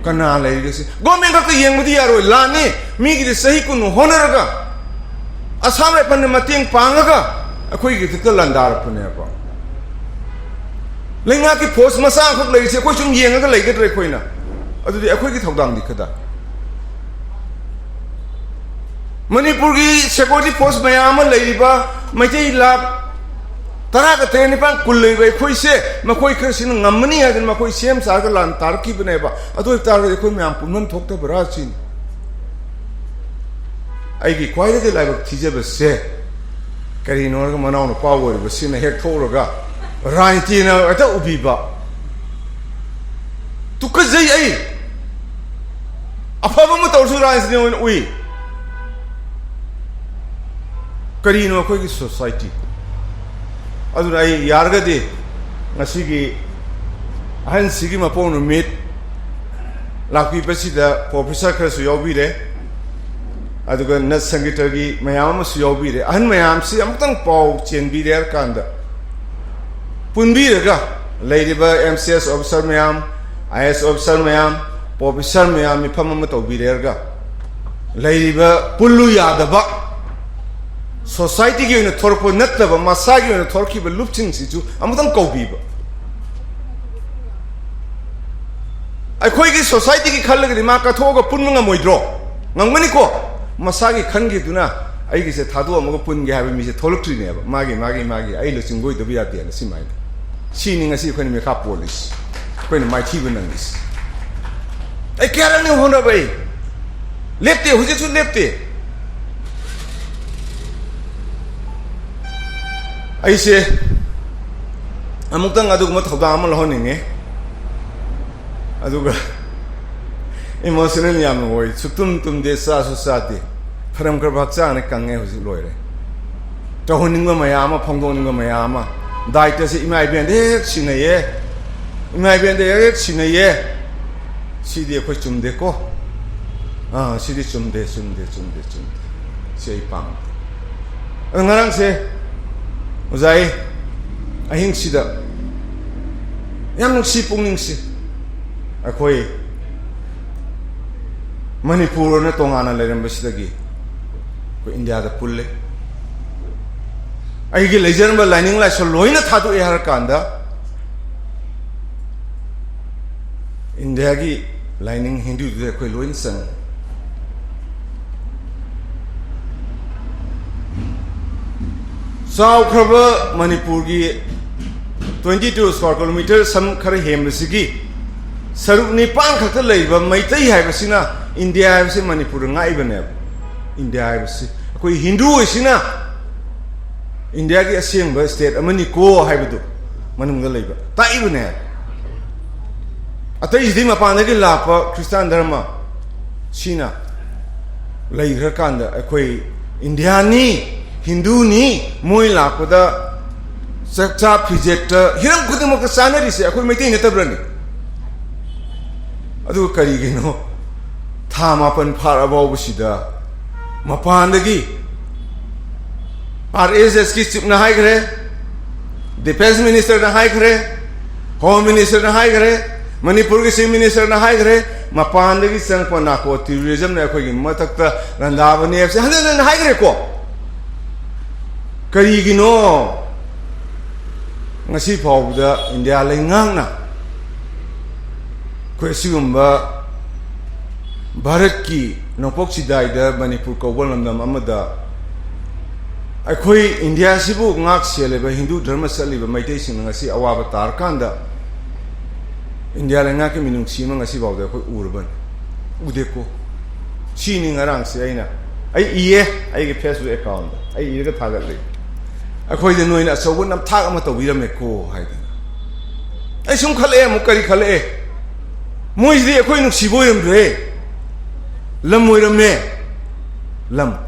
ꯀꯅꯥ ꯂꯩꯔꯤꯒꯦ ꯁꯤ? ꯒꯣꯔꯃꯦꯟ ꯈꯛꯇ ꯌꯦꯡꯕꯗꯤ ꯌꯥꯔꯣꯏ, ꯂꯥꯟꯅꯤ꯫ ꯃꯤꯒꯤꯗꯤ ꯆꯍꯤ ꯀꯨꯟ ꯍꯣꯠꯅꯔꯒ, ꯑꯁꯥꯝ ꯔꯥꯏꯐꯜꯅ ꯃꯇꯦꯡ ꯄꯥꯡꯉꯒ ꯑꯩꯈꯣꯏꯒꯤ ꯈꯛꯇ ꯂꯥꯟꯗꯥꯔꯛꯄꯅꯦꯕ꯫ ꯂꯩꯉꯥꯛꯀꯤ ꯐꯣꯔꯁ ꯃꯆꯥ ꯑꯃꯈꯛ ꯂꯩꯔꯤꯁꯦ ꯑꯩꯈꯣꯏ ꯁꯨꯝ ꯌꯦꯡꯉꯒ ꯂꯩꯒꯗ꯭ꯔꯥ ꯑꯩꯈꯣꯏꯅ? ꯑꯗꯨꯗꯤ ꯑꯩꯈꯣꯏꯒꯤ ꯊꯧꯗꯥꯡꯗꯤ ꯀꯗꯥꯏ? ꯃꯅꯤꯄꯨꯔꯒꯤ ꯁꯦꯀ꯭ꯌꯨꯔꯤꯇꯤ ꯐꯣꯔꯁ ꯃꯌꯥꯝ ꯑꯃ ꯂꯩꯔꯤꯕ ꯃꯩꯇꯩ ꯂꯥꯈ ꯇꯔꯥꯒ ꯇꯔꯦꯠ, ꯅꯤꯄꯥꯟ, ꯀꯨꯟ ꯂꯩꯕ ꯑꯩꯈꯣꯏꯁꯦ ꯃꯈꯣꯏ ꯈꯔꯁꯤꯅ ꯉꯝꯃꯅꯤ ꯍꯥꯏꯗꯅ ꯃꯈꯣꯏ ꯁꯦꯝ ꯁꯥꯔꯒ ꯂꯥꯟ ꯇꯥꯔꯛꯈꯤꯕꯅꯦꯕ꯫ ꯑꯗꯨ ꯑꯣꯏꯕ ꯇꯥꯔꯒꯗꯤ ꯑꯩꯈꯣꯏ ꯃꯌꯥꯝ ꯄꯨꯟꯐꯝ ꯊꯣꯛꯇꯕ꯭ꯔꯥ ꯁꯤꯅꯤ꯫ ꯑꯩꯒꯤ ꯈ꯭ꯋꯥꯏꯗꯒꯤ ꯂꯥꯏꯕꯛ ꯊꯤꯖꯕꯁꯦ ꯀꯔꯤꯅꯣ ꯍꯥꯏꯔꯒ, ꯃꯅꯥꯎꯅꯨꯄꯥ ꯑꯣꯏꯔꯤꯕꯁꯤꯅ ꯍꯦꯛ ꯊꯣꯛꯎꯔꯒ ꯔꯥꯖꯅꯤꯇꯤꯅ ꯍꯦꯛꯇ ꯎꯕꯤꯕ꯫ ꯇꯨꯀꯠꯆꯩ ꯑꯩ꯫ ꯑꯐꯕ ꯑꯃ ꯇꯧꯔꯁꯨ ꯔꯥꯖꯅꯤꯇꯤ ꯑꯣꯏꯅ ꯎꯏ꯫ ꯀꯔꯤꯅꯣ ꯑꯩꯈꯣꯏꯒꯤ ꯁꯣꯁꯥꯏꯇꯤ? ꯑꯗꯨꯅ ꯑꯩ ꯌꯥꯔꯒꯗꯤ ꯉꯁꯤꯒꯤ ꯑꯍꯟꯁꯤꯒꯤ ꯃꯄꯣꯛ ꯅꯨꯃꯤꯠ ꯂꯥꯛꯄꯤꯕꯁꯤꯗ ꯄ꯭ꯔꯣꯐꯦꯁꯔ ꯈꯔꯁꯨ ꯌꯥꯎꯕꯤꯔꯦ, ꯑꯗꯨꯒ ꯅꯠ ꯁꯪꯒꯤꯇꯒꯤ ꯃꯌꯥꯝ ꯑꯃꯁꯨ ꯌꯥꯎꯕꯤꯔꯦ꯫ ꯑꯍꯟ ꯃꯌꯥꯝꯁꯤ ꯑꯃꯨꯛꯇꯪ ꯄꯥꯎ ꯆꯦꯟꯕꯤꯔꯦ ꯍꯥꯏꯔ ꯀꯥꯟꯗ ꯄꯨꯟꯕꯤꯔꯒ ꯂꯩꯔꯤꯕ ꯑꯦꯝ ꯁꯤ ꯑꯦꯁ ꯑꯣꯐꯤꯁꯔ ꯃꯌꯥꯝ, ꯑꯥꯏ ꯑꯦꯁ ꯑꯣꯐꯤꯁꯔ ꯃꯌꯥꯝ, ꯄ꯭ꯔꯣꯐꯦꯁꯔ ꯃꯌꯥꯝ ꯃꯤꯐꯝ ꯑꯃ ꯇꯧꯕꯤꯔꯦꯔꯒ ꯂꯩꯔꯤꯕ ꯄꯨꯜꯂꯨ ꯌꯥꯗꯕ ꯁꯣꯁꯥꯏꯇꯤꯒꯤ ꯑꯣꯏꯅ ꯊꯣꯔꯛꯄ ꯅꯠꯇꯕ ꯃꯁꯥꯒꯤ ꯑꯣꯏꯅ ꯊꯣꯔꯛꯈꯤꯕ ꯂꯨꯞꯁꯤꯡꯁꯤꯁꯨ ꯑꯃꯨꯛꯇꯪ ꯀꯧꯕꯤꯕ꯫ ꯑꯩꯈꯣꯏꯒꯤ ꯁꯣꯁꯥꯏꯇꯤꯒꯤ ꯈꯜꯂꯒꯗꯤ ꯃꯥ ꯀꯠꯊꯣꯛꯑꯒ ꯄꯨꯟꯕ ꯉꯝꯃꯣꯏꯗ꯭ꯔꯣ? ꯉꯝꯒꯅꯤꯀꯣ? ꯃꯁꯥꯒꯤ ꯈꯟꯈꯤꯗꯨꯅ ꯑꯩꯒꯤꯁꯦ ꯊꯥꯗꯣꯛꯑꯝꯃꯒ ꯄꯨꯟꯒꯦ ꯍꯥꯏꯕ ꯃꯤꯁꯦ ꯊꯣꯛꯂꯛꯇ꯭ꯔꯤꯅꯦꯕ꯫ ꯃꯥꯒꯤ, ꯃꯥꯒꯤ, ꯃꯥꯒꯤ ꯑꯩ ꯂꯨꯆꯤꯡꯕ ꯑꯣꯏꯗꯕ ꯌꯥꯗꯦꯅ ꯁꯤꯃꯥꯏꯅ꯫ ꯁꯤꯅꯤ ꯉꯁꯤ ꯑꯩꯈꯣꯏꯅ ꯃꯤꯈꯥ ꯄꯣꯜꯂꯤꯁꯤ, ꯑꯩꯈꯣꯏꯅ ꯃꯥꯏꯊꯤꯕ ꯅꯪꯉꯤꯁꯤ꯫ ꯑꯩ ꯀꯌꯥꯔꯛꯅꯤ ꯍꯣꯠꯅꯕ ꯑꯩ ꯂꯦꯞꯇꯦ, ꯍꯧꯖꯤꯛꯁꯨ ꯂꯦꯞꯇꯦ꯫ ꯑꯩꯁꯦ ꯑꯃꯨꯛꯇꯪ ꯑꯗꯨꯒꯨꯝꯕ ꯊꯧꯗꯥꯡ ꯑꯃ ꯂꯧꯍꯟꯅꯤꯡꯉꯤ꯫ ꯑꯗꯨꯒ ꯏꯃꯣꯁꯅꯦꯜ ꯌꯥꯝꯅ ꯑꯣꯏ꯫ ꯁꯨꯛꯇꯨꯝ ꯇꯨꯝꯗꯦ, ꯆꯥꯁꯨ ꯆꯥꯗꯦ꯫ ꯐꯔꯝꯈ꯭ꯔꯕ ꯍꯛꯆꯥꯡꯅ ꯀꯪꯉꯦ ꯍꯧꯖꯤꯛ ꯂꯣꯏꯔꯦ꯫ ꯇꯧꯍꯟꯅꯤꯡꯕ ꯃꯌꯥꯝ ꯑꯃ, ꯐꯣꯡꯗꯣꯛꯅꯤꯡꯕ ꯃꯌꯥꯝ ꯑꯃ꯫ ꯗꯥꯏꯇꯁꯦ ꯏꯃꯥ ꯏꯕꯦꯟꯗ ꯍꯦꯛ ꯁꯤꯟꯅꯩꯌꯦ꯫ ꯏꯃꯥ ꯏꯕꯦꯟꯗ ꯍꯦꯛ ꯁꯤꯟꯅꯩꯌꯦ꯫ ꯁꯤꯗꯤ ꯑꯩꯈꯣꯏ ꯆꯨꯝꯗꯦꯀꯣ꯫ ꯑꯥ, ꯁꯤꯗꯤ ꯆꯨꯝꯗꯦ, ꯆꯨꯝꯗꯦ, ꯆꯨꯝꯗꯦ, ꯆꯨꯝꯗꯦ꯫ ꯁꯤ ꯑꯩ ꯄꯥꯝꯗꯦ꯫ ꯑꯗꯣ ꯉꯔꯥꯡꯁꯦ ꯑꯣꯖꯥ ꯑꯩ ꯑꯍꯤꯡꯁꯤꯗ ꯌꯥꯝ ꯅꯨꯡꯁꯤ, ꯄꯨꯛꯅꯤꯡꯁꯤ꯫ ꯑꯩꯈꯣꯏ ꯃꯅꯤꯄꯨꯔꯅ ꯇꯣꯉꯥꯟꯅ ꯂꯩꯔꯝꯕꯁꯤꯗꯒꯤ ꯑꯩꯈꯣꯏ ꯏꯟꯗꯤꯌꯥꯗ ꯄꯨꯜꯂꯦ꯫ ꯑꯩꯒꯤ ꯂꯩꯖꯔꯝꯕ ꯂꯥꯏꯅꯤꯡ ꯂꯥꯏꯁꯣꯜ ꯂꯣꯏꯅ ꯊꯥꯗꯣꯛꯑꯦ ꯍꯥꯏꯔ ꯀꯥꯟꯗ ꯏꯟꯗꯤꯌꯥꯒꯤ ꯂꯥꯏꯅꯤꯡ ꯍꯤꯟꯗꯨꯗꯨꯗ ꯑꯩꯈꯣꯏ ꯂꯣꯏꯅ ꯆꯪꯉꯤ꯫ ꯆꯥꯎꯈ꯭ꯔꯕ ꯃꯅꯤꯄꯨꯔꯒꯤ twenty two square kilometer ꯁꯝ ꯈꯔ ꯍꯦꯟꯕꯁꯤꯒꯤ ꯁꯔꯨꯛ ꯅꯤꯄꯥꯟ ꯈꯛꯇ ꯂꯩꯕ ꯃꯩꯇꯩ ꯍꯥꯏꯕꯁꯤꯅ ꯏꯟꯗꯤꯌꯥ ꯍꯥꯏꯕꯁꯤ ꯃꯅꯤꯄꯨꯔꯗ ꯉꯥꯛꯏꯕꯅꯦꯕ꯫ ꯏꯟꯗꯤꯌꯥ ꯍꯥꯏꯕꯁꯤ ꯑꯩꯈꯣꯏ ꯍꯤꯟꯗꯨ ꯑꯣꯏꯁꯤꯅ ꯏꯟꯗꯤꯌꯥꯒꯤ ꯑꯁꯦꯡꯕ state ꯑꯃꯅꯤꯀꯣ ꯍꯥꯏꯕꯗꯨ ꯃꯅꯨꯡꯗ ꯂꯩꯕ ꯇꯥꯛꯏꯕꯅꯦ꯫ ꯑꯇꯩꯁꯤꯗꯤ ꯃꯄꯥꯟꯗꯒꯤ ꯂꯥꯛꯄ ꯈ꯭ꯔꯤꯁꯇꯥꯟ ꯙꯔꯃ ꯁꯤꯅ ꯂꯩꯈ꯭ꯔꯀꯥꯟꯗ ꯑꯩꯈꯣꯏ ꯏꯟꯗꯤꯌꯥꯅꯤ, ꯍꯤꯟꯗꯨꯅꯤ, ꯃꯣꯏ ꯂꯥꯛꯄꯗ ꯆꯥꯛꯆꯥ ꯐꯤꯖꯦꯠꯇ ꯍꯤꯔꯝ ꯈꯨꯗꯤꯡꯃꯛꯇ ꯆꯥꯅꯔꯤꯁꯦ ꯑꯩꯈꯣꯏ ꯃꯩꯇꯩ ꯅꯠꯇꯕ꯭ꯔꯅꯦ? ꯑꯗꯨꯒ ꯀꯔꯤꯒꯤꯅꯣ ꯊꯥ ꯃꯥꯄꯟ ꯐꯥꯔ ꯐꯥꯎꯕꯁꯤꯗ ꯃꯄꯥꯟꯗꯒꯤ ꯑꯥꯔ ꯑꯦꯁ ꯑꯦꯁꯀꯤ ꯆꯤꯞꯅ ꯍꯥꯏꯈ꯭ꯔꯦ, ꯗꯤꯐꯦꯟꯁ ꯃꯤꯅꯤꯁꯇꯔꯅ ꯍꯥꯏꯈ꯭ꯔꯦ, ꯍꯣꯝ ꯃꯤꯅꯤꯁꯇꯔꯅ ꯍꯥꯏꯈ꯭ꯔꯦ, ꯃꯅꯤꯄꯨꯔꯒꯤ ꯆꯤꯐ ꯃꯤꯅꯤꯁꯇꯔꯅ ꯍꯥꯏꯈ꯭ꯔꯦ, ꯃꯄꯥꯟꯗꯒꯤ ꯆꯪꯉꯛꯄ ꯅꯥꯔꯀꯣ ꯇꯦꯔꯣꯔꯤꯖꯝꯅ ꯑꯩꯈꯣꯏꯒꯤ ꯃꯊꯛꯇ ꯂꯥꯟꯗꯥꯕꯅꯦ ꯍꯥꯏꯕꯁꯦ ꯍꯟꯖꯤꯟ ꯍꯟꯖꯤꯟ ꯍꯥꯏꯈ꯭ꯔꯦꯀꯣ꯫ ꯀꯔꯤꯒꯤꯅꯣ ꯉꯁꯤ ꯐꯥꯎꯕꯗ ꯏꯟꯗꯤꯌꯥ ꯂꯩꯉꯥꯛꯅ ꯑꯩꯈꯣꯏ ꯑꯁꯤꯒꯨꯝꯕ ꯚꯥꯔꯠꯀꯤ ꯅꯣꯡꯄꯣꯛ ꯆꯤꯗꯥꯏꯗ ꯃꯅꯤꯄꯨꯔ ꯀꯧꯕ ꯂꯝꯗꯝ ꯑꯃꯗ ꯑꯩꯈꯣꯏ ꯏꯟꯗꯤꯌꯥꯁꯤꯕꯨ ꯉꯥꯛ ꯁꯦꯜꯂꯤꯕ ꯍꯤꯟꯗꯨ ꯙꯔꯃ ꯆꯠꯂꯤꯕ ꯃꯩꯇꯩꯁꯤꯡꯅ ꯉꯁꯤ ꯑꯋꯥꯕ ꯇꯥꯔꯀꯥꯟꯗ ꯏꯟꯗꯤꯌꯥ ꯂꯩꯉꯥꯛꯀꯤ ꯃꯤꯅꯨꯡꯁꯤ ꯑꯃ ꯉꯁꯤ ꯐꯥꯎꯗ ꯑꯩꯈꯣꯏ ꯎꯔꯕꯅꯤ? ꯎꯗꯦꯀꯣ꯫ ꯁꯤꯅꯤ ꯉꯔꯥꯡꯁꯦ ꯑꯩꯅ, ꯑꯩ ꯏꯌꯦ, ꯑꯩꯒꯤ ꯐꯦꯁꯕꯨꯛ ꯑꯦꯀꯥꯎꯟꯗ ꯑꯩ ꯏꯔꯒ ꯊꯥꯒꯠꯂꯤ꯫ "ꯑꯩꯈꯣꯏꯗ ꯅꯣꯏꯅ ꯑꯆꯧꯕ ꯅꯝꯊꯥꯛ ꯑꯃ ꯇꯧꯕꯤꯔꯝꯃꯦꯀꯣ" ꯍꯥꯏꯗꯅ꯫ ꯑꯩ ꯁꯨꯝ ꯈꯜꯂꯛꯑꯦ, ꯑꯃꯨꯛ ꯀꯔꯤ ꯈꯜꯂꯛꯑꯦ? ꯃꯣꯏꯁꯤꯗꯤ ꯑꯩꯈꯣꯏ ꯅꯨꯡꯁꯤꯕ ꯑꯣꯏꯔꯝꯗ꯭ꯔꯦ, ꯂꯝ ꯑꯣꯏꯔꯝꯃꯦ꯫ ꯂꯝ꯫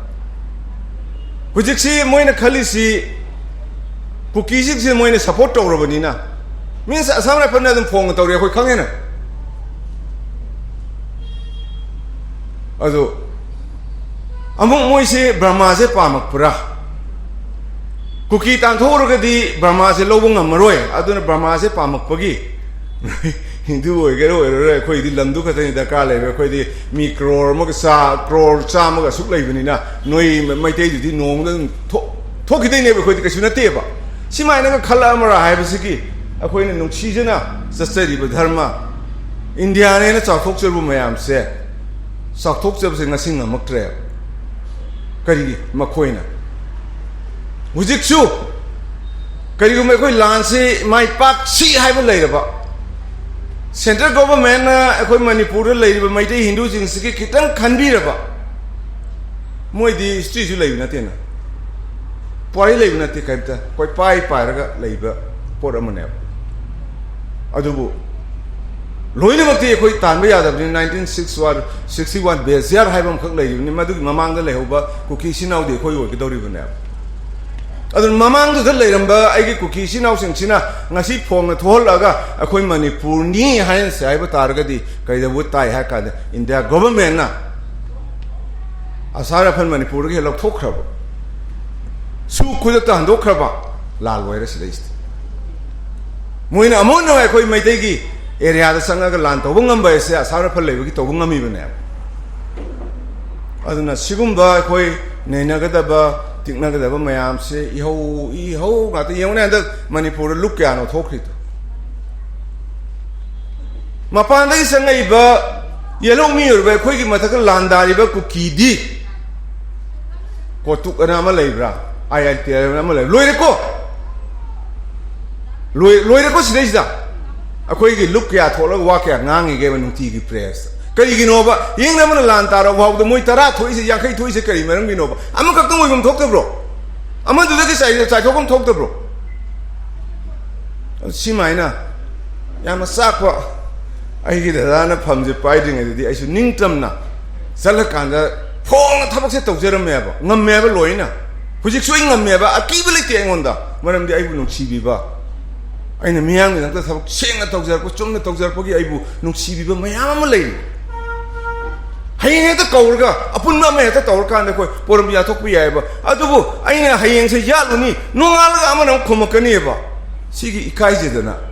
ꯍꯧꯖꯤꯛꯁꯤ ꯃꯣꯏꯅ ꯈꯜꯂꯤꯁꯤ ꯀꯨꯀꯤꯁꯤꯡꯁꯤ ꯃꯣꯏꯅ ꯁꯞꯄꯣꯔꯠ ꯇꯧꯔꯕꯅꯤꯅ, ꯃꯤꯟꯁ ꯑꯁꯥꯝ ꯔꯥꯏꯐꯜꯅ ꯑꯗꯨꯝ ꯐꯣꯟ ꯇꯧꯔꯦ, ꯑꯩꯈꯣꯏ ꯈꯪꯉꯦꯅ꯫ ꯑꯗꯨ ꯑꯃꯨꯛ ꯃꯣꯏꯁꯦ ꯕ꯭ꯔꯍꯃꯥꯁꯦ ꯄꯥꯝꯃꯛꯄ꯭ꯔꯥ? ꯀꯨꯀꯤ ꯇꯥꯟꯊꯣꯛꯎꯔꯒꯗꯤ ꯕ꯭ꯔꯍꯃꯥꯁꯦ ꯂꯧꯕ ꯉꯝꯃꯔꯣꯏ꯫ ꯑꯗꯨꯅ ꯕ꯭ꯔꯍꯃꯥꯁꯦ ꯄꯥꯝꯃꯛꯄꯒꯤ ꯍꯤꯟꯗꯨ ꯑꯣꯏꯒꯦꯔꯥ ꯑꯣꯏꯔꯣꯏꯔꯥ, ꯑꯩꯈꯣꯏꯗꯤ ꯂꯝꯗꯨ ꯈꯛꯇꯅꯤ ꯗꯔꯀꯥꯔ ꯂꯩꯕ꯫ ꯑꯩꯈꯣꯏꯗꯤ ꯃꯤ ꯀ꯭ꯔꯣꯔ ꯑꯃꯒ ꯆꯥ-, ꯀ꯭ꯔꯣꯔ ꯆꯥꯝꯃꯒ ꯑꯁꯨꯛ ꯂꯩꯕꯅꯤꯅ ꯅꯣꯏ ꯃꯩꯇꯩꯗꯨꯗꯤ ꯅꯣꯡꯃꯗ ꯑꯗꯨꯝ ꯊꯣꯛ-, ꯊꯣꯛꯈꯤꯗꯣꯏꯅꯦꯕ꯫ ꯑꯩꯈꯣꯏꯗꯤ ꯀꯩꯁꯨ ꯅꯠꯇꯦꯕ꯫ ꯁꯤꯃꯥꯏꯅꯒ ꯈꯜꯂꯛꯑꯃꯔꯥ ꯍꯥꯏꯕꯁꯤꯒꯤ ꯑꯩꯈꯣꯏꯅ ꯅꯨꯡꯁꯤꯖꯅ ꯆꯠꯆꯔꯤꯕ ꯙꯔꯃ, ꯏꯟꯗꯤꯌꯥꯅꯦꯅ ꯆꯥꯎꯊꯣꯛꯆꯔꯨꯕ ꯃꯌꯥꯝꯁꯦ, ꯆꯥꯎꯊꯣꯛꯆꯕꯁꯦ ꯉꯁꯤ ꯉꯝꯃꯛꯇ꯭ꯔꯦꯕ꯫ ꯀꯔꯤꯒꯤ? ꯃꯈꯣꯏꯅ ꯍꯧꯖꯤꯛꯁꯨ ꯀꯔꯤꯒꯨꯝꯕ ꯑꯩꯈꯣꯏ ꯂꯥꯟꯁꯤ ꯃꯥꯏ ꯄꯥꯛꯁꯤ ꯍꯥꯏꯕ ꯂꯩꯔꯕ, ꯁꯦꯟꯇ꯭ꯔꯦꯜ ꯒꯣꯚꯔꯟꯃꯦꯟꯠꯅ ꯑꯩꯈꯣꯏ ꯃꯅꯤꯄꯨꯔꯗ ꯂꯩꯔꯤꯕ ꯃꯩꯇꯩ ꯍꯤꯟꯗꯨꯁꯤꯡꯁꯤꯒꯤ ꯈꯤꯇꯪ ꯈꯟꯕꯤꯔꯕ, ꯃꯣꯏꯗꯤ ꯍꯤꯁꯇ꯭ꯔꯤꯁꯨ ꯂꯩꯕ ꯅꯠꯇꯦꯅ, ꯄꯨꯋꯥꯔꯤ ꯂꯩꯕ ꯅꯠꯇꯦ ꯀꯔꯤꯝꯇ, ꯀꯣꯏꯄꯥꯏ ꯄꯥꯏꯔꯒ ꯂꯩꯕ ꯄꯣꯠ ꯑꯃꯅꯦꯕ꯫ ꯑꯗꯨꯕꯨ ꯂꯣꯏꯅꯃꯛꯇꯤ ꯑꯩꯈꯣꯏ ꯇꯥꯟꯕ ꯌꯥꯗꯕꯅꯤ꯫ Nineteen six one, sixty one ꯕꯦꯖꯤꯌꯥꯔ ꯍꯥꯏꯕ ꯑꯃꯈꯛ ꯂꯩꯔꯤꯕꯅꯤ, ꯃꯗꯨꯒꯤ ꯃꯃꯥꯡꯗ ꯂꯩꯍꯧꯕ ꯀꯨꯀꯤ ꯏꯆꯤꯟ ꯏꯅꯥꯎꯗꯤ ꯑꯩꯈꯣꯏ ꯑꯣꯏꯒꯗꯧꯔꯤꯕꯅꯦꯕ꯫ ꯑꯗꯨꯅ ꯃꯃꯥꯡꯗꯨꯗ ꯂꯩꯔꯝꯕ ꯑꯩꯒꯤ ꯀꯨꯀꯤ ꯏꯆꯤꯟ ꯏꯅꯥꯎꯁꯤꯡꯁꯤꯅ ꯉꯁꯤ ꯐꯣꯡꯅ ꯊꯣꯛꯍꯜꯂꯛꯑꯒ ꯑꯩꯈꯣꯏ ꯃꯅꯤꯄꯨꯔꯅꯤ ꯍꯥꯏꯅꯁꯦ ꯍꯥꯏꯕ ꯇꯥꯔꯒꯗꯤ ꯀꯩꯗꯧꯕ ꯇꯥꯏ ꯍꯥꯏ ꯀꯥꯟꯗ ꯏꯟꯗꯤꯌꯥ ꯒꯣꯚꯔꯟꯃꯦꯟꯠꯅ ꯑꯁꯥꯝ ꯔꯥꯏꯐꯜ ꯃꯅꯤꯄꯨꯔꯗꯒꯤ ꯍꯦꯛ ꯂꯧꯊꯣꯛꯈ꯭ꯔꯕ, ꯁꯨ ꯈꯨꯗꯛꯇ ꯍꯟꯗꯣꯛꯈ꯭ꯔꯕ ꯂꯥꯜ ꯑꯣꯏꯔꯦ ꯁꯤꯗꯩꯁꯤꯗ꯫ ꯃꯣꯏꯅ ꯑꯃꯨꯛ ꯍꯟꯅ ꯑꯩꯈꯣꯏ ꯃꯩꯇꯩꯒꯤ ꯑꯦꯔꯤꯌꯥꯗ ꯆꯪꯉꯒ ꯂꯥꯟ ꯇꯧꯕ ꯉꯝꯕ ꯍꯥꯏꯁꯦ ꯑꯁꯥꯝ ꯔꯥꯏꯐꯜ ꯂꯩꯕꯒꯤ ꯇꯧꯕ ꯉꯝꯃꯤꯕꯅꯦꯕ꯫ ꯑꯗꯨꯅ ꯁꯤꯒꯨꯝꯕ ꯑꯩꯈꯣꯏ ꯅꯩꯅꯒꯗꯕ ꯆꯤꯛꯅꯒꯗꯕ ꯃꯌꯥꯝꯁꯦ ꯏꯍꯧ ꯏꯍꯧ ꯉꯥꯛꯇ꯫ ꯌꯦꯡꯉꯨꯅꯦ, ꯍꯟꯗꯛ ꯃꯅꯤꯄꯨꯔꯗ ꯂꯨꯞ ꯀꯌꯥꯅꯣ ꯊꯣꯛꯈ꯭ꯔꯤꯗꯣ? ꯃꯄꯥꯟꯗꯒꯤ ꯆꯪꯉꯛꯏꯕ ꯌꯦꯜꯍꯧ ꯃꯤꯑꯣꯏꯕ ꯑꯩꯈꯣꯏꯒꯤ ꯃꯊꯛꯇ ꯂꯥꯟꯗꯥꯔꯤꯕ ꯀꯨꯀꯤꯗꯤ ꯀꯣꯇꯨꯛ ꯑꯅ ꯑꯃ ꯂꯩꯕ꯭ꯔꯥ? ꯑꯥꯏ ꯑꯥꯏ ꯇꯤ ꯑꯅ ꯑꯃ ꯂꯩꯕ꯭ꯔꯥ? ꯂꯣꯏꯔꯦꯀꯣ꯫ ꯂꯣꯏ-, ꯂꯣꯏꯔꯦꯀꯣ ꯁꯤꯗꯩꯁꯤꯗ꯫ ꯑꯩꯈꯣꯏꯒꯤ ꯂꯨꯞ ꯀꯌꯥ ꯊꯣꯛꯂꯒ ꯋꯥ ꯀꯌꯥ ꯉꯥꯡꯉꯤꯒꯦꯕ ꯅꯨꯡꯇꯤꯒꯤ ꯄ꯭ꯔꯦꯁꯇ? ꯀꯔꯤꯒꯤꯅꯣꯕ? ꯌꯦꯡꯅ ꯑꯃꯅ ꯂꯥꯟ ꯇꯥꯔꯕ ꯐꯥꯎꯕꯗ ꯃꯣꯏ ꯇꯔꯥ ꯊꯣꯛꯏꯁꯦ, ꯌꯥꯡꯈꯩ ꯊꯣꯛꯏꯁꯦ ꯀꯔꯤ ꯃꯔꯝꯒꯤꯅꯣꯕ? ꯑꯃꯈꯛꯇꯪ ꯑꯣꯏꯐꯝ ꯊꯣꯛꯇꯕ꯭ꯔꯣ? ꯑꯃꯗꯨꯗꯒꯤ ꯆꯥꯏ-, ꯆꯥꯏꯊꯣꯛꯐꯝ ꯊꯣꯛꯇꯕ꯭ꯔꯣ? ꯁꯤꯃꯥꯏꯅ ꯌꯥꯝꯅ ꯆꯥꯛꯄ꯫ ꯑꯩꯒꯤ ꯗꯗꯥꯅ ꯐꯝꯁꯦ ꯄꯥꯏꯗ꯭ꯔꯤꯉꯩꯗꯗꯤ ꯑꯩꯁꯨ ꯅꯤꯡꯇꯝꯅ ꯆꯠꯂꯀꯥꯟꯗ ꯐꯣꯡꯅ ꯊꯕꯛꯁꯦ ꯇꯧꯖꯔꯝꯃꯦꯕ, ꯉꯝꯃꯦꯕ ꯂꯣꯏꯅ꯫ ꯍꯧꯖꯤꯛꯁꯨ ꯑꯩ ꯉꯝꯃꯦꯕ, ꯑꯀꯤꯕ ꯂꯩꯇꯦ ꯑꯩꯉꯣꯟꯗ, ꯃꯔꯝꯗꯤ ꯑꯩꯕꯨ ꯅꯨꯡꯁꯤꯕꯤꯕ, ꯑꯩꯅ ꯃꯤꯌꯥꯝꯒꯤꯗꯃꯛꯇ ꯊꯕꯛ ꯁꯦꯡꯅ ꯇꯧꯖꯔꯛꯄ, ꯆꯨꯝꯅ ꯇꯧꯖꯔꯛꯄꯒꯤ ꯑꯩꯕꯨ ꯅꯨꯡꯁꯤꯕꯤꯕ ꯃꯌꯥꯝ ꯑꯃ ꯂꯩꯔꯤ꯫ ꯍꯌꯦꯡ ꯍꯦꯛꯇ ꯀꯧꯔꯒ, ꯑꯄꯨꯟꯕ ꯑꯃ ꯍꯦꯛꯇ ꯇꯧꯔꯀꯥꯟꯗ ꯑꯩꯈꯣꯏ ꯄꯣꯔꯝ ꯌꯥꯊꯣꯛꯄ ꯌꯥꯏꯑꯕ꯫ ꯑꯗꯨꯕꯨ ꯑꯩꯅ ꯍꯌꯦꯡꯁꯦ ꯌꯥꯠꯂꯨꯅꯤ, ꯅꯣꯡꯉꯥꯜꯂꯒ ꯑꯃꯅ ꯑꯃꯨꯛ ꯈꯨꯝꯃꯛꯀꯅꯦꯕ꯫ ꯁꯤꯒꯤ ꯏꯀꯥꯏꯖꯗꯅ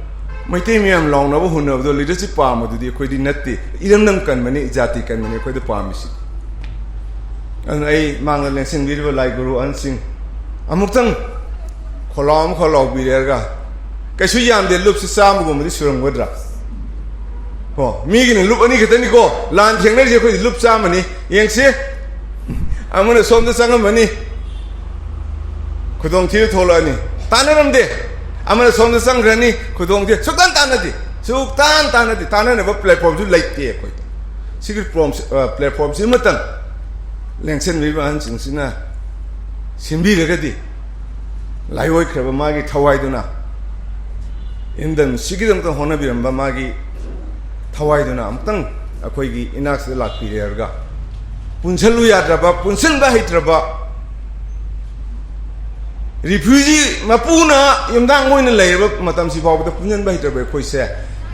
ꯃꯩꯇꯩ ꯃꯌꯥꯝ ꯂꯥꯎꯅꯕ ꯍꯨꯟꯅꯕꯗꯣ ꯂꯤꯗꯔꯁꯤꯞ ꯄꯥꯝꯕꯗꯨꯗꯤ ꯑꯩꯈꯣꯏꯗꯤ ꯅꯠꯇꯦ꯫ ꯏꯔꯝꯗꯝ ꯀꯟꯕꯅꯤ, ꯖꯥꯇꯤ ꯀꯟꯕꯅꯤ ꯑꯩꯈꯣꯏꯗ ꯄꯥꯝꯃꯤꯁꯤ꯫ ꯑꯗꯨꯅ ꯑꯩ ꯃꯥꯡꯗ ꯂꯦꯡꯁꯤꯟꯕꯤꯔꯤꯕ ꯂꯥꯏ ꯒꯨꯔꯨ ꯑꯍꯟꯁꯤꯡ, ꯑꯃꯨꯛꯇꯪ ꯈꯣꯜꯂꯥꯎ ꯑꯃ ꯈꯣꯜꯂꯥꯎꯕꯤꯔꯒ, ꯀꯩꯁꯨ ꯌꯥꯝꯗꯦ, ꯂꯨꯞꯁꯤ ꯆꯥꯝꯃꯒꯨꯝꯕꯗꯤ ꯁꯨꯔꯝꯒꯗ꯭ꯔꯥ? ꯀꯣ, ꯃꯤꯒꯤꯅ ꯂꯨꯞ ꯑꯅꯤ ꯈꯛꯇꯅꯤꯀꯣ ꯂꯥꯟ ꯊꯦꯡꯅꯔꯤꯁꯦ, ꯑꯩꯈꯣꯏꯗꯤ ꯂꯨꯞ ꯆꯥꯝꯃꯅꯤ꯫ ꯌꯦꯡꯁꯤ, ꯑꯃꯅ ꯁꯣꯝꯗ ꯆꯪꯉꯝꯃꯅꯤ, ꯈꯨꯗꯣꯡꯊꯤꯕ ꯊꯣꯛꯂꯛꯑꯅꯤ꯫ ꯇꯥꯟꯅꯔꯝꯗꯦ꯫ ꯑꯃꯅ ꯁꯣꯝꯗ ꯆꯪꯈ꯭ꯔꯅꯤ, ꯈꯨꯗꯣꯡꯊꯤ-, ꯁꯨꯛꯇꯥꯟ ꯇꯥꯟꯅꯗꯦ꯫ ꯁꯨꯛꯇꯥꯟ ꯇꯥꯟꯅꯗꯦ꯫ ꯇꯥꯟꯅꯅꯕ ꯄ꯭ꯂꯦꯠꯐꯣꯝꯁꯨ ꯂꯩꯇꯦ ꯑꯩꯈꯣꯏ꯫ ꯁꯤꯒꯤ ꯄ꯭ꯂꯦꯠꯐꯣꯝꯁꯤ, ꯑ, ꯄ꯭ꯂꯦꯠꯐꯣꯝꯁꯤ ꯑꯃꯇꯪ ꯂꯦꯡꯁꯟꯕꯤꯔꯤꯕ ꯑꯍꯟꯁꯤꯡꯁꯤꯅ ꯁꯤꯟꯕꯤꯔꯒꯗꯤ, ꯂꯥꯏꯑꯣꯏꯈ꯭ꯔꯕ ꯃꯥꯒꯤ ꯊꯋꯥꯏꯗꯨꯅ, ꯏꯔꯝꯗꯝꯁꯤꯒꯤꯗꯃꯛꯇ ꯍꯣꯠꯅꯕꯤꯔꯝꯕ ꯃꯥꯒꯤ ꯊꯋꯥꯏꯗꯨꯅ ꯑꯃꯨꯛꯇꯪ ꯑꯩꯈꯣꯏꯒꯤ ꯏꯅꯥꯛꯁꯤꯗ ꯂꯥꯛꯄꯤꯔꯦ ꯍꯥꯏꯔꯒ, ꯄꯨꯟꯁꯤꯜꯂꯨ ꯌꯥꯗ꯭ꯔꯕ, ꯄꯨꯟꯁꯤꯟꯕ ꯍꯩꯇ꯭ꯔꯕ, ꯔꯤꯐ꯭ꯌꯨꯖꯤ ꯃꯄꯨꯅ ꯌꯨꯝꯊꯥꯡ ꯑꯣꯏꯅ ꯂꯩꯔꯕ ꯃꯇꯝꯁꯤ ꯐꯥꯎꯕꯗ ꯄꯨꯟꯁꯤꯟꯕ ꯍꯩꯇ꯭ꯔꯕ ꯑꯩꯈꯣꯏꯁꯦ,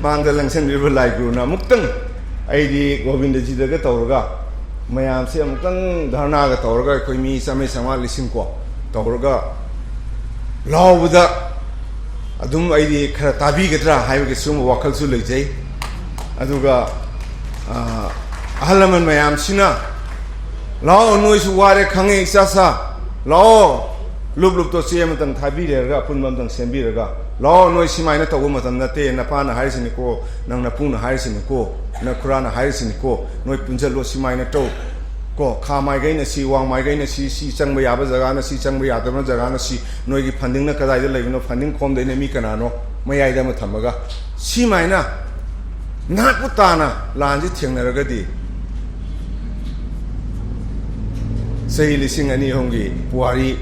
ꯃꯥꯡꯗ ꯂꯪꯁꯤꯟꯕꯤꯔꯤꯕ ꯂꯥꯏ ꯒꯨꯔꯨꯅ ꯑꯃꯨꯛꯇꯪ, ꯑꯩꯗꯤ ꯒꯣꯕꯤꯟꯗꯖꯤꯗꯒ ꯇꯧꯔꯒ, ꯃꯌꯥꯝꯁꯦ ꯑꯃꯨꯛꯇꯪ ꯙꯔꯅꯥꯒ ꯇꯧꯔꯒ, ꯑꯩꯈꯣꯏ ꯃꯤ ꯆꯥꯝꯃꯔꯤ ꯆꯥꯝꯃꯉꯥ ꯂꯤꯁꯤꯡ ꯀꯣ ꯇꯧꯔꯒ ꯂꯥꯎꯕꯗ ꯑꯗꯨꯝ ꯑꯩꯗꯤ ꯈꯔ ꯇꯥꯕꯤꯒꯗ꯭ꯔꯥ ꯍꯥꯏꯕꯒꯤ ꯁꯤꯒꯨꯝꯕ ꯋꯥꯈꯜꯁꯨ ꯂꯩꯖꯩ꯫ ꯑꯗꯨꯒ, ꯑ, ꯑꯍꯜ ꯂꯃꯟ ꯃꯌꯥꯝꯁꯤꯅ, "ꯂꯥꯛꯑꯣ, ꯅꯣꯏꯁꯨ ꯋꯥꯔꯦ ꯈꯪꯉꯦ, ꯏꯆꯥ ꯁꯥ, ꯂꯥꯛꯑꯣ, ꯂꯨꯞ ꯂꯨꯞꯇꯣ ꯆꯦ ꯑꯃꯇꯪ ꯊꯥꯕꯤꯔꯦꯔꯒ, ꯑꯄꯨꯟꯕ ꯑꯃꯇꯪ ꯁꯦꯝꯕꯤꯔꯒ, "ꯂꯥꯛꯑꯣ, ꯅꯣꯏ ꯁꯤꯃꯥꯏꯅ ꯇꯧꯕ ꯃꯇꯝ ꯅꯠꯇꯦ, ꯅꯄꯥꯅ ꯍꯥꯏꯔꯤꯁꯤꯅꯤꯀꯣ, ꯅꯪ ꯅꯄꯨꯅ ꯍꯥꯏꯔꯤꯁꯤꯅꯤꯀꯣ, ꯅꯈꯨꯔꯥꯅ ꯍꯥꯏꯔꯤꯁꯤꯅꯤꯀꯣ, ꯅꯣꯏ ꯄꯨꯟꯁꯤꯜꯂꯣ, ꯁꯤꯃꯥꯏꯅ ꯇꯧ꯫ ꯀꯣ, ꯈꯥ ꯃꯥꯏꯒꯩꯅ ꯁꯤ, ꯋꯥꯡ ꯃꯥꯏꯒꯩꯅ ꯁꯤ, ꯁꯤ ꯆꯪꯕ ꯌꯥꯕ ꯖꯒꯥꯅ ꯁꯤ, ꯆꯪꯕ ꯌꯥꯗꯕ ꯖꯒꯥꯅ ꯁꯤ, ꯅꯣꯏꯒꯤ ꯐꯟꯗꯤꯡꯅ ꯀꯗꯥꯏꯗ ꯂꯩꯕꯅꯣ, ꯐꯟꯗꯤꯡ ꯈꯣꯝꯗꯣꯏꯅ ꯃꯤ ꯀꯅꯥꯅꯣ, ꯃꯌꯥꯏꯗ ꯑꯃ ꯊꯝꯃꯒ, ꯁꯤꯃꯥꯏꯅ ꯅꯥꯠꯄꯨ ꯇꯥꯅ ꯂꯥꯟꯁꯤ ꯊꯦꯡꯅꯔꯒꯗꯤ, ꯆꯍꯤ ꯂꯤꯁꯤꯡ ꯑꯅꯤ ꯑꯍꯨꯝꯒꯤ ꯄꯨꯋꯥꯔꯤ,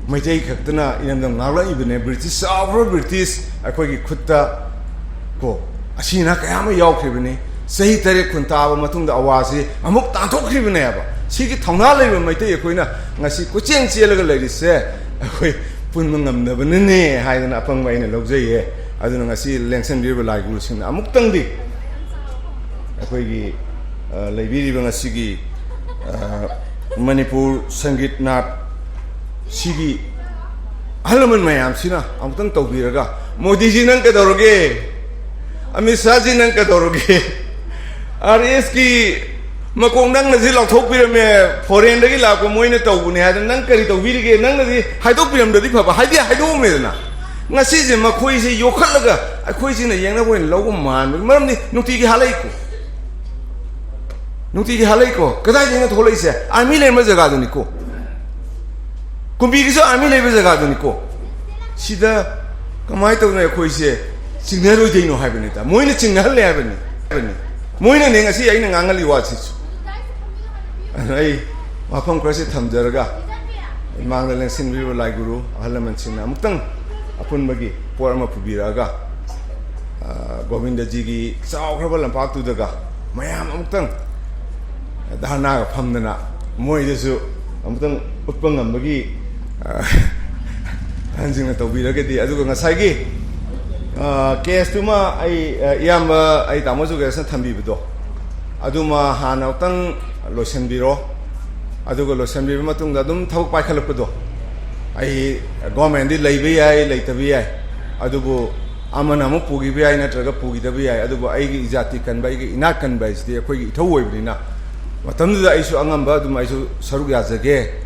ꯃꯩꯇꯩ ꯈꯛꯇꯅ ꯏꯔꯝꯗꯝ ꯉꯥꯛꯂꯛꯏꯕꯅꯦ꯫ ꯕ꯭ꯔꯤꯇꯤꯁ, ꯆꯥꯎꯈ꯭ꯔꯕ ꯕ꯭ꯔꯤꯇꯤꯁ ꯑꯩꯈꯣꯏꯒꯤ ꯈꯨꯠꯇ ꯀꯣ, ꯑꯁꯤꯅ ꯀꯌꯥ ꯑꯃ ꯌꯥꯎꯈ꯭ꯔꯤꯕꯅꯤ꯫ ꯆꯍꯤ ꯇꯔꯦꯠ ꯀꯨꯟ ꯇꯥꯕ ꯃꯇꯨꯡꯗ ꯑꯋꯥꯁꯤ ꯑꯃꯨꯛ ꯇꯥꯟꯊꯣꯛꯈ꯭ꯔꯤꯕꯅꯦꯕ꯫ ꯁꯤꯒꯤ ꯊꯧꯅꯥ ꯂꯩꯕ ꯃꯩꯇꯩ ꯑꯩꯈꯣꯏꯅ ꯉꯁꯤ ꯀꯣꯏꯆꯦꯟ ꯆꯦꯜꯂꯒ ꯂꯩꯔꯤꯁꯦ ꯑꯩꯈꯣꯏ ꯄꯨꯟꯕ ꯉꯝꯅꯕꯅꯅꯦ ꯍꯥꯏꯗꯅ ꯑꯄꯪꯕ ꯑꯩꯅ ꯂꯧꯖꯩꯌꯦ꯫ ꯑꯗꯨꯅ ꯉꯁꯤ ꯂꯦꯡꯁꯟꯕꯤꯔꯤꯕ ꯂꯥꯏ ꯒꯨꯔꯨꯁꯤꯡꯅ ꯑꯃꯨꯛꯇꯪꯗꯤ ꯑꯩꯈꯣꯏꯒꯤ, ꯑ, ꯂꯩꯕꯤꯔꯤꯕ ꯉꯁꯤꯒꯤ, ꯑ, ꯃꯅꯤꯄꯨꯔ ꯁꯪꯒꯤꯠ ꯅꯥꯠ ꯁꯤꯒꯤ ꯑꯍꯜ ꯂꯃꯟ ꯃꯌꯥꯝꯁꯤꯅ ꯑꯃꯨꯛꯇꯪ ꯇꯧꯕꯤꯔꯒ, "ꯃꯣꯗꯤꯖꯤ ꯅꯪ ꯀꯩꯗꯧꯔꯒꯦ? ꯑꯃꯤꯠ ꯁꯥꯍꯖꯤ ꯅꯪ ꯀꯩꯗꯧꯔꯒꯦ? ꯑꯥꯔ ꯑꯦꯁꯀꯤ ꯃꯀꯣꯛ ꯅꯪꯅꯗꯤ ꯂꯥꯎꯊꯣꯛꯄꯤꯔꯝꯃꯦ, ꯐꯣꯔꯦꯟꯗꯒꯤ ꯂꯥꯛꯄ ꯃꯣꯏꯅ ꯇꯧꯕꯅꯦ ꯍꯥꯏꯗꯅ ꯅꯪ ꯀꯔꯤ ꯇꯧꯕꯤꯔꯤꯒꯦ?" ꯅꯪꯅꯗꯤ ꯍꯥꯏꯗꯣꯛꯄꯤꯔꯝꯗꯗꯤ ꯐꯕ, ꯍꯥꯏꯗꯤ ꯍꯥꯏꯗꯣꯛꯑꯝꯃꯦꯗꯅ꯫ ꯉꯁꯤꯁꯦ ꯃꯈꯣꯏꯁꯦ ꯌꯣꯛꯈꯠꯂꯒ ꯑꯩꯈꯣꯏꯁꯤꯅ ꯌꯦꯡꯅꯕ ꯑꯣꯏꯅ ꯂꯧꯕ ꯃꯥꯟꯕꯒꯤ ꯃꯔꯝꯗꯤ ꯅꯨꯡꯇꯤꯒꯤ ꯍꯥꯠꯂꯛꯏꯀꯣ꯫ ꯅꯨꯡꯇꯤꯒꯤ ꯍꯥꯠꯂꯛꯏꯀꯣ꯫ ꯀꯗꯥꯏꯗꯒꯤꯅꯣ ꯊꯣꯛꯂꯛꯏꯁꯦ? ꯑꯥꯔꯃꯤ ꯂꯩꯔꯝꯕ ꯖꯒꯥꯗꯨꯅꯤꯀꯣ꯫ ꯀꯨꯝꯕꯤꯒꯤꯁꯨ ꯑꯥꯔꯃꯤ ꯂꯩꯕ ꯖꯒꯥꯗꯨꯅꯤꯀꯣ꯫ ꯁꯤꯗ ꯀꯃꯥꯏꯅ ꯇꯧꯗꯅ ꯑꯩꯈꯣꯏꯁꯦ ꯆꯤꯡꯅꯔꯣꯏꯗꯣꯏꯅꯣ ꯍꯥꯏꯕꯅꯤꯗ꯫ ꯃꯣꯏꯅ ꯆꯤꯡꯅꯍꯜꯂꯦ ꯍꯥꯏꯕꯅꯤ, ꯍꯥꯏꯕꯅꯤ꯫ ꯃꯣꯏꯅꯅꯦ ꯉꯁꯤ ꯑꯩꯅ ꯉꯥꯡꯍꯜꯂꯤ ꯋꯥꯁꯤꯁꯨ꯫ ꯑꯗꯨꯅ ꯑꯩ ꯋꯥꯐꯝ ꯈꯔꯁꯤ ꯊꯝꯖꯔꯒ, ꯏꯃꯥꯡꯗ ꯂꯦꯡꯁꯤꯟꯕꯤꯔꯤꯕ ꯂꯥꯏ ꯒꯨꯔꯨ ꯑꯍꯜ ꯂꯃꯟꯁꯤꯡꯅ ꯑꯃꯨꯛꯇꯪ ꯑꯄꯨꯟꯕꯒꯤ ꯄꯣꯠ ꯑꯃ ꯄꯨꯕꯤꯔꯛꯑꯒ, ꯑ, ꯒꯣꯕꯤꯟꯗꯖꯤꯒꯤ ꯆꯥꯎꯈ꯭ꯔꯕ ꯂꯝꯄꯥꯛꯇꯨꯗꯒ ꯃꯌꯥꯝ ꯑꯃꯨꯛꯇꯪ ꯙꯔꯅꯥꯒ ꯐꯝꯗꯅ ꯃꯣꯏꯗꯁꯨ ꯑꯃꯨꯛꯇꯪ ꯎꯠꯄ ꯉꯝꯕꯒꯤ, ꯑ, ꯑꯍꯟꯁꯤꯡꯅ ꯇꯧꯕꯤꯔꯒꯗꯤ, ꯑꯗꯨꯒ ꯉꯁꯥꯏꯒꯤ, ꯑ, ꯀꯦꯁꯇꯨꯃ ꯑꯩ, ꯑ, ꯏꯌꯥꯝꯕ ꯑꯩ ꯇꯥꯃꯣ ꯖꯨꯒꯦꯁꯅ ꯊꯝꯕꯤꯕꯗꯣ, ꯑꯗꯨꯃ ꯍꯥꯟꯅ ꯑꯃꯨꯛꯇꯪ ꯂꯣꯏꯁꯤꯟꯕꯤꯔꯣ꯫ ꯑꯗꯨꯒ ꯂꯣꯏꯁꯤꯟꯕꯤꯔꯕ ꯃꯇꯨꯡꯗ ꯑꯗꯨꯝ ꯊꯕꯛ ꯄꯥꯏꯈꯠꯂꯛꯄꯗꯣ, ꯑꯩ, ꯒꯣꯔꯃꯦꯟꯗꯤ ꯂꯩꯕ ꯌꯥꯏ, ꯂꯩꯇꯕ ꯌꯥꯏ, ꯑꯗꯨꯕꯨ ꯑꯃꯅ ꯑꯃꯨꯛ ꯄꯨꯈꯤꯕ ꯌꯥꯏ, ꯅꯠꯇ꯭ꯔꯒ ꯄꯨꯈꯤꯗꯕ ꯌꯥꯏ, ꯑꯗꯨꯕꯨ ꯑꯩꯒꯤ ꯏꯖꯥꯇꯤ ꯀꯟꯕ, ꯑꯩꯒꯤ ꯏꯅꯥꯠ ꯀꯟꯕ ꯍꯥꯏꯁꯤꯗꯤ ꯑꯩꯈꯣꯏꯒꯤ ꯏꯊꯧ ꯑꯣꯏꯕꯅꯤꯅ, ꯃꯇꯝꯗꯨꯗ ꯑꯩꯁꯨ ꯑꯉꯝꯕ ꯑꯗꯨꯝ ꯑꯩꯁꯨ ꯁꯔꯨꯛ ꯌꯥꯖꯒꯦ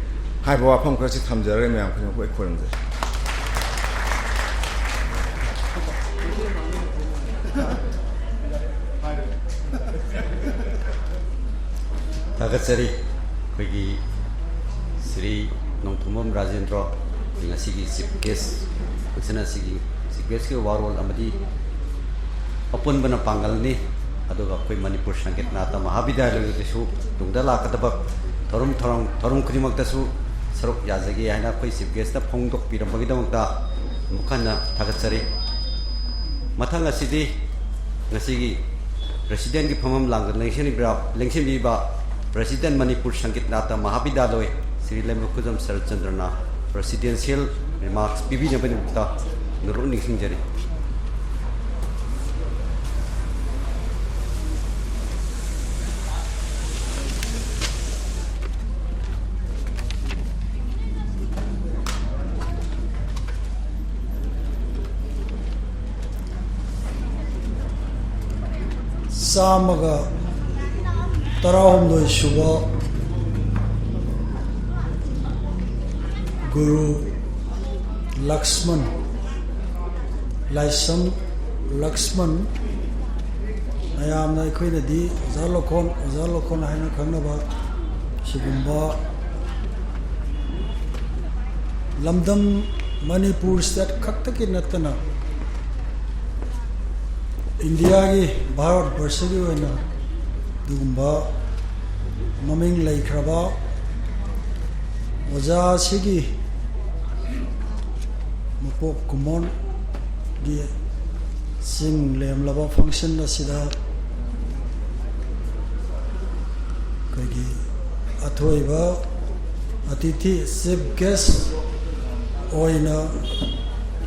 ꯍꯥꯏꯕ ꯋꯥꯐꯝ ꯈꯔꯁꯤ ꯊꯝꯖꯔꯒ ꯃꯌꯥꯝ ꯈꯨꯗꯤꯡꯃꯛꯄꯨ ꯑꯩ ꯈꯨꯔꯨꯝꯖꯔꯤ꯫ ꯊꯥꯒꯠꯆꯔꯤ꯫ ꯑꯩꯈꯣꯏꯒꯤ ꯁ꯭ꯔꯤ ꯅꯣꯡꯊꯣꯝꯕꯝ ꯔꯥꯖꯦꯟꯗ꯭ꯔꯣ, ꯑꯩꯈꯣꯏ ꯉꯁꯤꯒꯤ chief guest, function ꯑꯁꯤꯒꯤ chief guestꯀꯤ ꯋꯥꯔꯣꯜ ꯑꯃꯗꯤ ꯑꯄꯨꯟꯕꯅ ꯄꯥꯡꯒꯜꯅꯤ꯫ ꯑꯗꯨꯒ ꯑꯩꯈꯣꯏ ꯃꯅꯤꯄꯨꯔ ꯁꯪꯒꯤꯠ ꯅꯥꯇ ꯃꯍꯥꯕꯤꯗ꯭ꯌꯥꯂꯌꯗꯁꯨ ꯇꯨꯡꯗ ꯂꯥꯛꯀꯗꯕ ꯊꯧꯔꯝ, ꯊꯧꯔꯝ, ꯊꯧꯔꯝ ꯈꯨꯗꯤꯡꯃꯛꯇꯁꯨ ꯁꯔꯨꯛ ꯌꯥꯖꯒꯦ ꯍꯥꯏꯅ ꯑꯩꯈꯣꯏ chief guestꯅ ꯐꯣꯡꯗꯣꯛꯄꯤꯔꯝꯕꯒꯤꯗꯃꯛꯇ ꯑꯃꯨꯛ ꯍꯟꯅ ꯊꯥꯒꯠꯆꯔꯤ꯫ ꯃꯊꯪ ꯑꯁꯤꯗꯤ ꯉꯁꯤꯒꯤ presidentꯀꯤ ꯐꯝꯐꯝ ꯂꯥꯡꯗ ꯂꯦꯡꯁꯤꯟꯕꯤꯕ, ꯂꯦꯡꯁꯤꯟꯕꯤꯕ president ꯃꯅꯤꯄꯨꯔ ꯁꯪꯒꯤꯠ ꯅꯥꯇ ꯃꯍꯥꯕꯤꯗ꯭ꯌꯥꯂꯣꯏ ꯁ꯭ꯔꯤ ꯂꯩꯃꯈꯨꯖꯝ ꯁꯔꯠꯆꯟꯗ꯭ꯔꯅ presidential remarks ꯄꯤꯕꯤꯅꯕꯒꯤꯗꯃꯛꯇ ꯅꯣꯡꯂꯨꯛꯅ ꯅꯤꯡꯁꯤꯡꯖꯔꯤ꯫ ꯆꯥꯝꯃꯒ ꯇꯔꯥꯍꯨꯝꯗꯣꯏ ꯁꯨꯕ ꯒꯨꯔꯨ ꯂꯛꯁꯃꯟ, ꯂꯥꯏꯁ꯭ꯔꯝ ꯂꯛꯁꯃꯟ, ꯃꯌꯥꯝꯅ ꯑꯩꯈꯣꯏꯅꯗꯤ ꯑꯣꯖꯥ ꯂꯧꯈꯣꯟ, ꯑꯣꯖꯥ ꯂꯧꯈꯣꯟ ꯍꯥꯏꯅ ꯈꯪꯅꯕ ꯁꯤꯒꯨꯝꯕ ꯂꯝꯗꯝ ꯃꯅꯤꯄꯨꯔ state ꯈꯛꯇꯒꯤ ꯅꯠꯇꯅ ꯏꯟꯗꯤꯌꯥꯒꯤ, ꯚꯥꯔꯠ ꯕꯔꯁꯒꯤ ꯑꯣꯏꯅ ꯑꯗꯨꯒꯨꯝꯕ ꯃꯃꯤꯡ ꯂꯩꯈ꯭ꯔꯕ ꯑꯣꯖꯥ ꯑꯁꯤꯒꯤ ꯃꯄꯣꯛ ꯀꯨꯝꯑꯣꯟꯒꯤ ꯆꯤꯡ ꯂꯦꯝꯂꯕ function ꯑꯁꯤꯗ ꯑꯩꯈꯣꯏꯒꯤ ꯑꯊꯣꯏꯕ ꯑꯇꯤꯊꯤ chief guest ꯑꯣꯏꯅ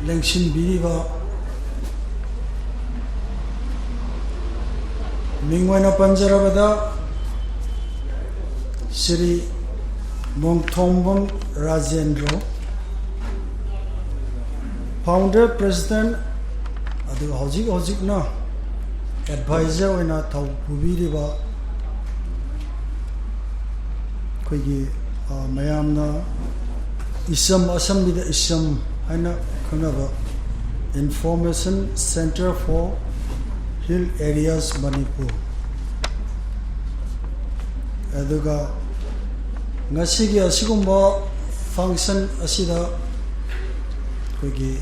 ꯂꯦꯡꯁꯤꯟꯕꯤꯔꯤꯕ ꯃꯤꯡ ꯑꯣꯏꯅ ꯄꯟꯖꯔꯕꯗ ꯁ꯭ꯔꯤ ꯅꯣꯡꯊꯣꯝꯕꯝ ꯔꯥꯖꯦꯟꯗ꯭ꯔꯣ, founder president, ꯑꯗꯨꯒ ꯍꯧꯖꯤꯛ ꯍꯧꯖꯤꯛꯅ advisor ꯑꯣꯏꯅ ꯊꯧ ꯄꯨꯕꯤꯔꯤꯕ ꯑꯩꯈꯣꯏꯒꯤ ꯃꯌꯥꯝꯅ ꯏꯁꯝ, ꯑꯁꯝꯕꯤꯗ ꯏꯁꯝ ꯍꯥꯏꯅ ꯈꯪꯅꯕ Information Centre for Hill Areas Manipur꯫ ꯑꯗꯨꯒ ꯉꯁꯤꯒꯤ ꯑꯁꯤꯒꯨꯝꯕ function ꯑꯁꯤꯗ ꯑꯩꯈꯣꯏꯒꯤ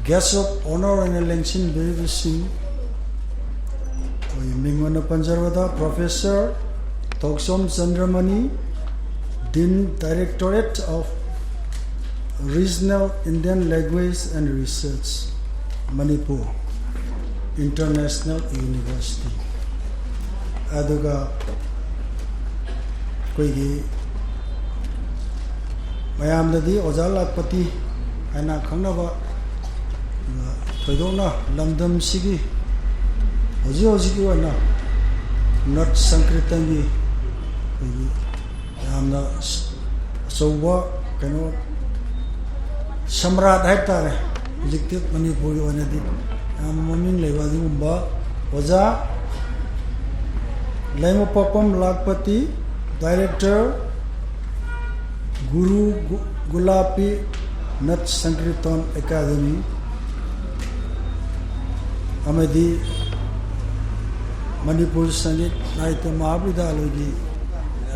guest of honour ꯑꯣꯏꯅ ꯂꯦꯡꯁꯤꯟꯕꯤꯔꯤꯕꯁꯤꯡ, ꯑꯩꯈꯣꯏꯒꯤ ꯃꯤꯡ ꯑꯣꯏꯅ ꯄꯟꯖꯔꯕꯗ Professor Thokchom Chandramani, Dean, Directorate of Regional Indian Language and Research, Manipur International University, ꯑꯗꯨꯒ ꯑꯩꯈꯣꯏꯒꯤ ꯃꯌꯥꯝꯗꯗꯤ ꯑꯣꯖꯥ ꯂꯥꯛꯄꯇꯤ ꯍꯥꯏꯅ ꯈꯪꯅꯕ, ꯊꯣꯏꯗꯣꯛꯅ ꯂꯝꯗꯝꯁꯤꯒꯤ ꯍꯧꯖꯤꯛ ꯍꯧꯖꯤꯛꯀꯤ ꯑꯣꯏꯅ ꯅꯠ ꯁꯪꯀ꯭ꯔꯤꯇꯟꯒꯤ ꯑꯩꯈꯣꯏꯒꯤ ꯌꯥꯝꯅ ꯑꯆꯧꯕ ꯀꯩꯅꯣ ꯁꯝꯔꯥꯠ ꯍꯥꯏꯕ ꯇꯥꯔꯦ, ꯍꯧꯖꯤꯛꯇꯤ ꯃꯅꯤꯄꯨꯔꯒꯤ ꯑꯣꯏꯅꯗꯤ ꯌꯥꯝꯅ ꯃꯃꯤꯡ ꯂꯩꯕ ꯑꯗꯨꯒꯨꯝꯕ ꯑꯣꯖꯥ ꯂꯩꯃꯄꯣꯛꯄꯝ ꯂꯥꯛꯄꯇꯤ, Director, Guru Gu-, Gulapi Nat Sankirtan Academy, ꯑꯃꯗꯤ ꯃꯅꯤꯄꯨꯔ ꯁꯪꯒꯤꯠ ꯅꯥꯇ꯭ꯌ ꯃꯍꯥꯕꯤꯗ꯭ꯌꯥꯂꯌꯒꯤ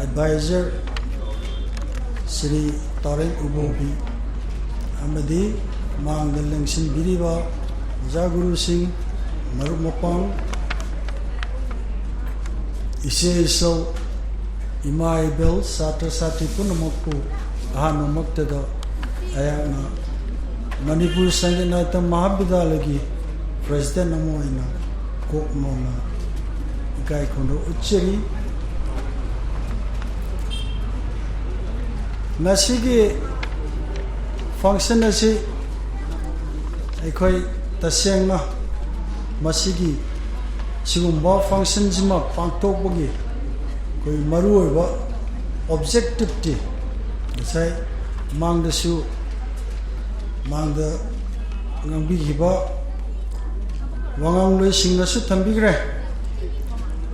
advisor ꯁ꯭ꯔꯤ ꯇꯥꯔꯦꯟ ꯎꯕꯣꯕꯤ, ꯑꯃꯗꯤ ꯃꯥꯡꯗ ꯂꯦꯡꯁꯤꯟꯕꯤꯔꯤꯕ ꯑꯣꯖꯥ ꯒꯨꯔꯨꯁꯤꯡ, ꯃꯔꯨꯞ ꯃꯄꯥꯡ, ꯏꯆꯦ ꯏꯆꯧ, ꯏꯃꯥ ꯏꯕꯦꯜ, ꯁꯥꯇ꯭ꯔ ꯁꯥꯇ꯭ꯔꯤ ꯄꯨꯝꯅꯃꯛꯄꯨ ꯑꯍꯥꯟꯕꯃꯛꯇꯗ ꯑꯩꯍꯥꯛꯅ ꯃꯅꯤꯄꯨꯔ ꯁꯪꯒꯤꯠ ꯅꯥꯇ꯭ꯌ ꯃꯍꯥꯕꯤꯗ꯭ꯌꯥꯂꯌꯒꯤ president ꯑꯃ ꯑꯣꯏꯅ ꯀꯣꯛ ꯅꯧꯅ ꯏꯀꯥꯏ ꯈꯨꯝꯅꯕ ꯎꯠꯆꯔꯤ꯫ ꯉꯁꯤꯒꯤ function ꯑꯁꯤ ꯑꯩꯈꯣꯏ ꯇꯁꯦꯡꯅ ꯃꯁꯤꯒꯤ ꯁꯤꯒꯨꯝꯕ functionꯁꯤꯃ ꯄꯥꯡꯊꯣꯛꯄꯒꯤ ꯑꯩꯈꯣꯏ ꯃꯔꯨꯑꯣꯏꯕ objectiveꯇꯤ ꯉꯁꯥꯏ ꯃꯥꯡꯗꯁꯨ, ꯃꯥꯡꯗ ꯉꯥꯡꯕꯤꯈꯤꯕ ꯋꯥꯉꯥꯡꯂꯣꯏꯁꯤꯡꯅꯁꯨ ꯊꯝꯕꯤꯈ꯭ꯔꯦ꯫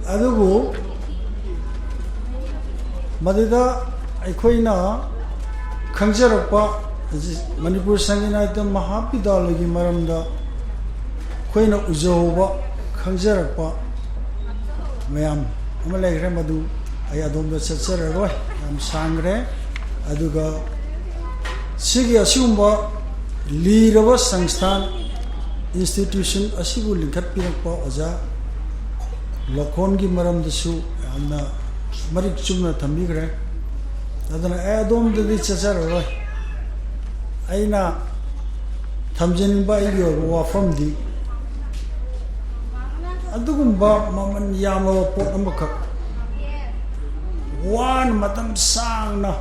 ꯑꯗꯨꯕꯨ ꯃꯗꯨꯗ ꯑꯩꯈꯣꯏꯅ ꯈꯪꯖꯔꯛꯄ, ꯍꯧꯖꯤꯛ ꯃꯅꯤꯄꯨꯔ ꯁꯪꯒꯤꯠ ꯅꯥꯇ꯭ꯌ ꯃꯍꯥꯕꯤꯗ꯭ꯌꯥꯂꯌꯒꯤ ꯃꯔꯝꯗ ꯑꯩꯈꯣꯏꯅ ꯎꯖꯍꯧꯕ, ꯈꯪꯖꯔꯛꯄ ꯃꯌꯥꯝ ꯑꯃ ꯂꯩꯈ꯭ꯔꯦ, ꯃꯗꯨ ꯑꯩ ꯑꯗꯣꯝꯗ ꯆꯠꯆꯔꯔꯣꯏ, ꯌꯥꯝ ꯁꯥꯡꯈ꯭ꯔꯦ꯫ ꯑꯗꯨꯒ ꯁꯤꯒꯤ ꯑꯁꯤꯒꯨꯝꯕ ꯂꯤꯔꯕ ꯁꯪꯁꯊꯥꯟ, institution ꯑꯁꯤꯕꯨ ꯂꯤꯡꯈꯠꯄꯤꯔꯛꯄ ꯑꯣꯖꯥ ꯂꯣꯈꯣꯟꯒꯤ ꯃꯔꯝꯗꯁꯨ ꯌꯥꯝꯅ ꯃꯔꯤꯛ ꯆꯨꯝꯅ ꯊꯝꯕꯤꯈ꯭ꯔꯦ꯫ ꯑꯗꯨꯅ ꯑꯩ ꯑꯗꯣꯝꯗꯗꯤ ꯆꯠꯆꯔꯔꯣꯏ꯫ ꯑꯩꯅ ꯊꯝꯖꯅꯤꯡꯕ ꯑꯩꯒꯤ ꯑꯣꯏꯕ ꯋꯥꯐꯝꯗꯤ, ꯑꯗꯨꯒꯨꯝꯕ ꯃꯃꯜ ꯌꯥꯝꯂꯕ ꯄꯣꯠ ꯑꯃꯈꯛ ꯋꯥꯅ ꯃꯇꯝ ꯁꯥꯡꯅ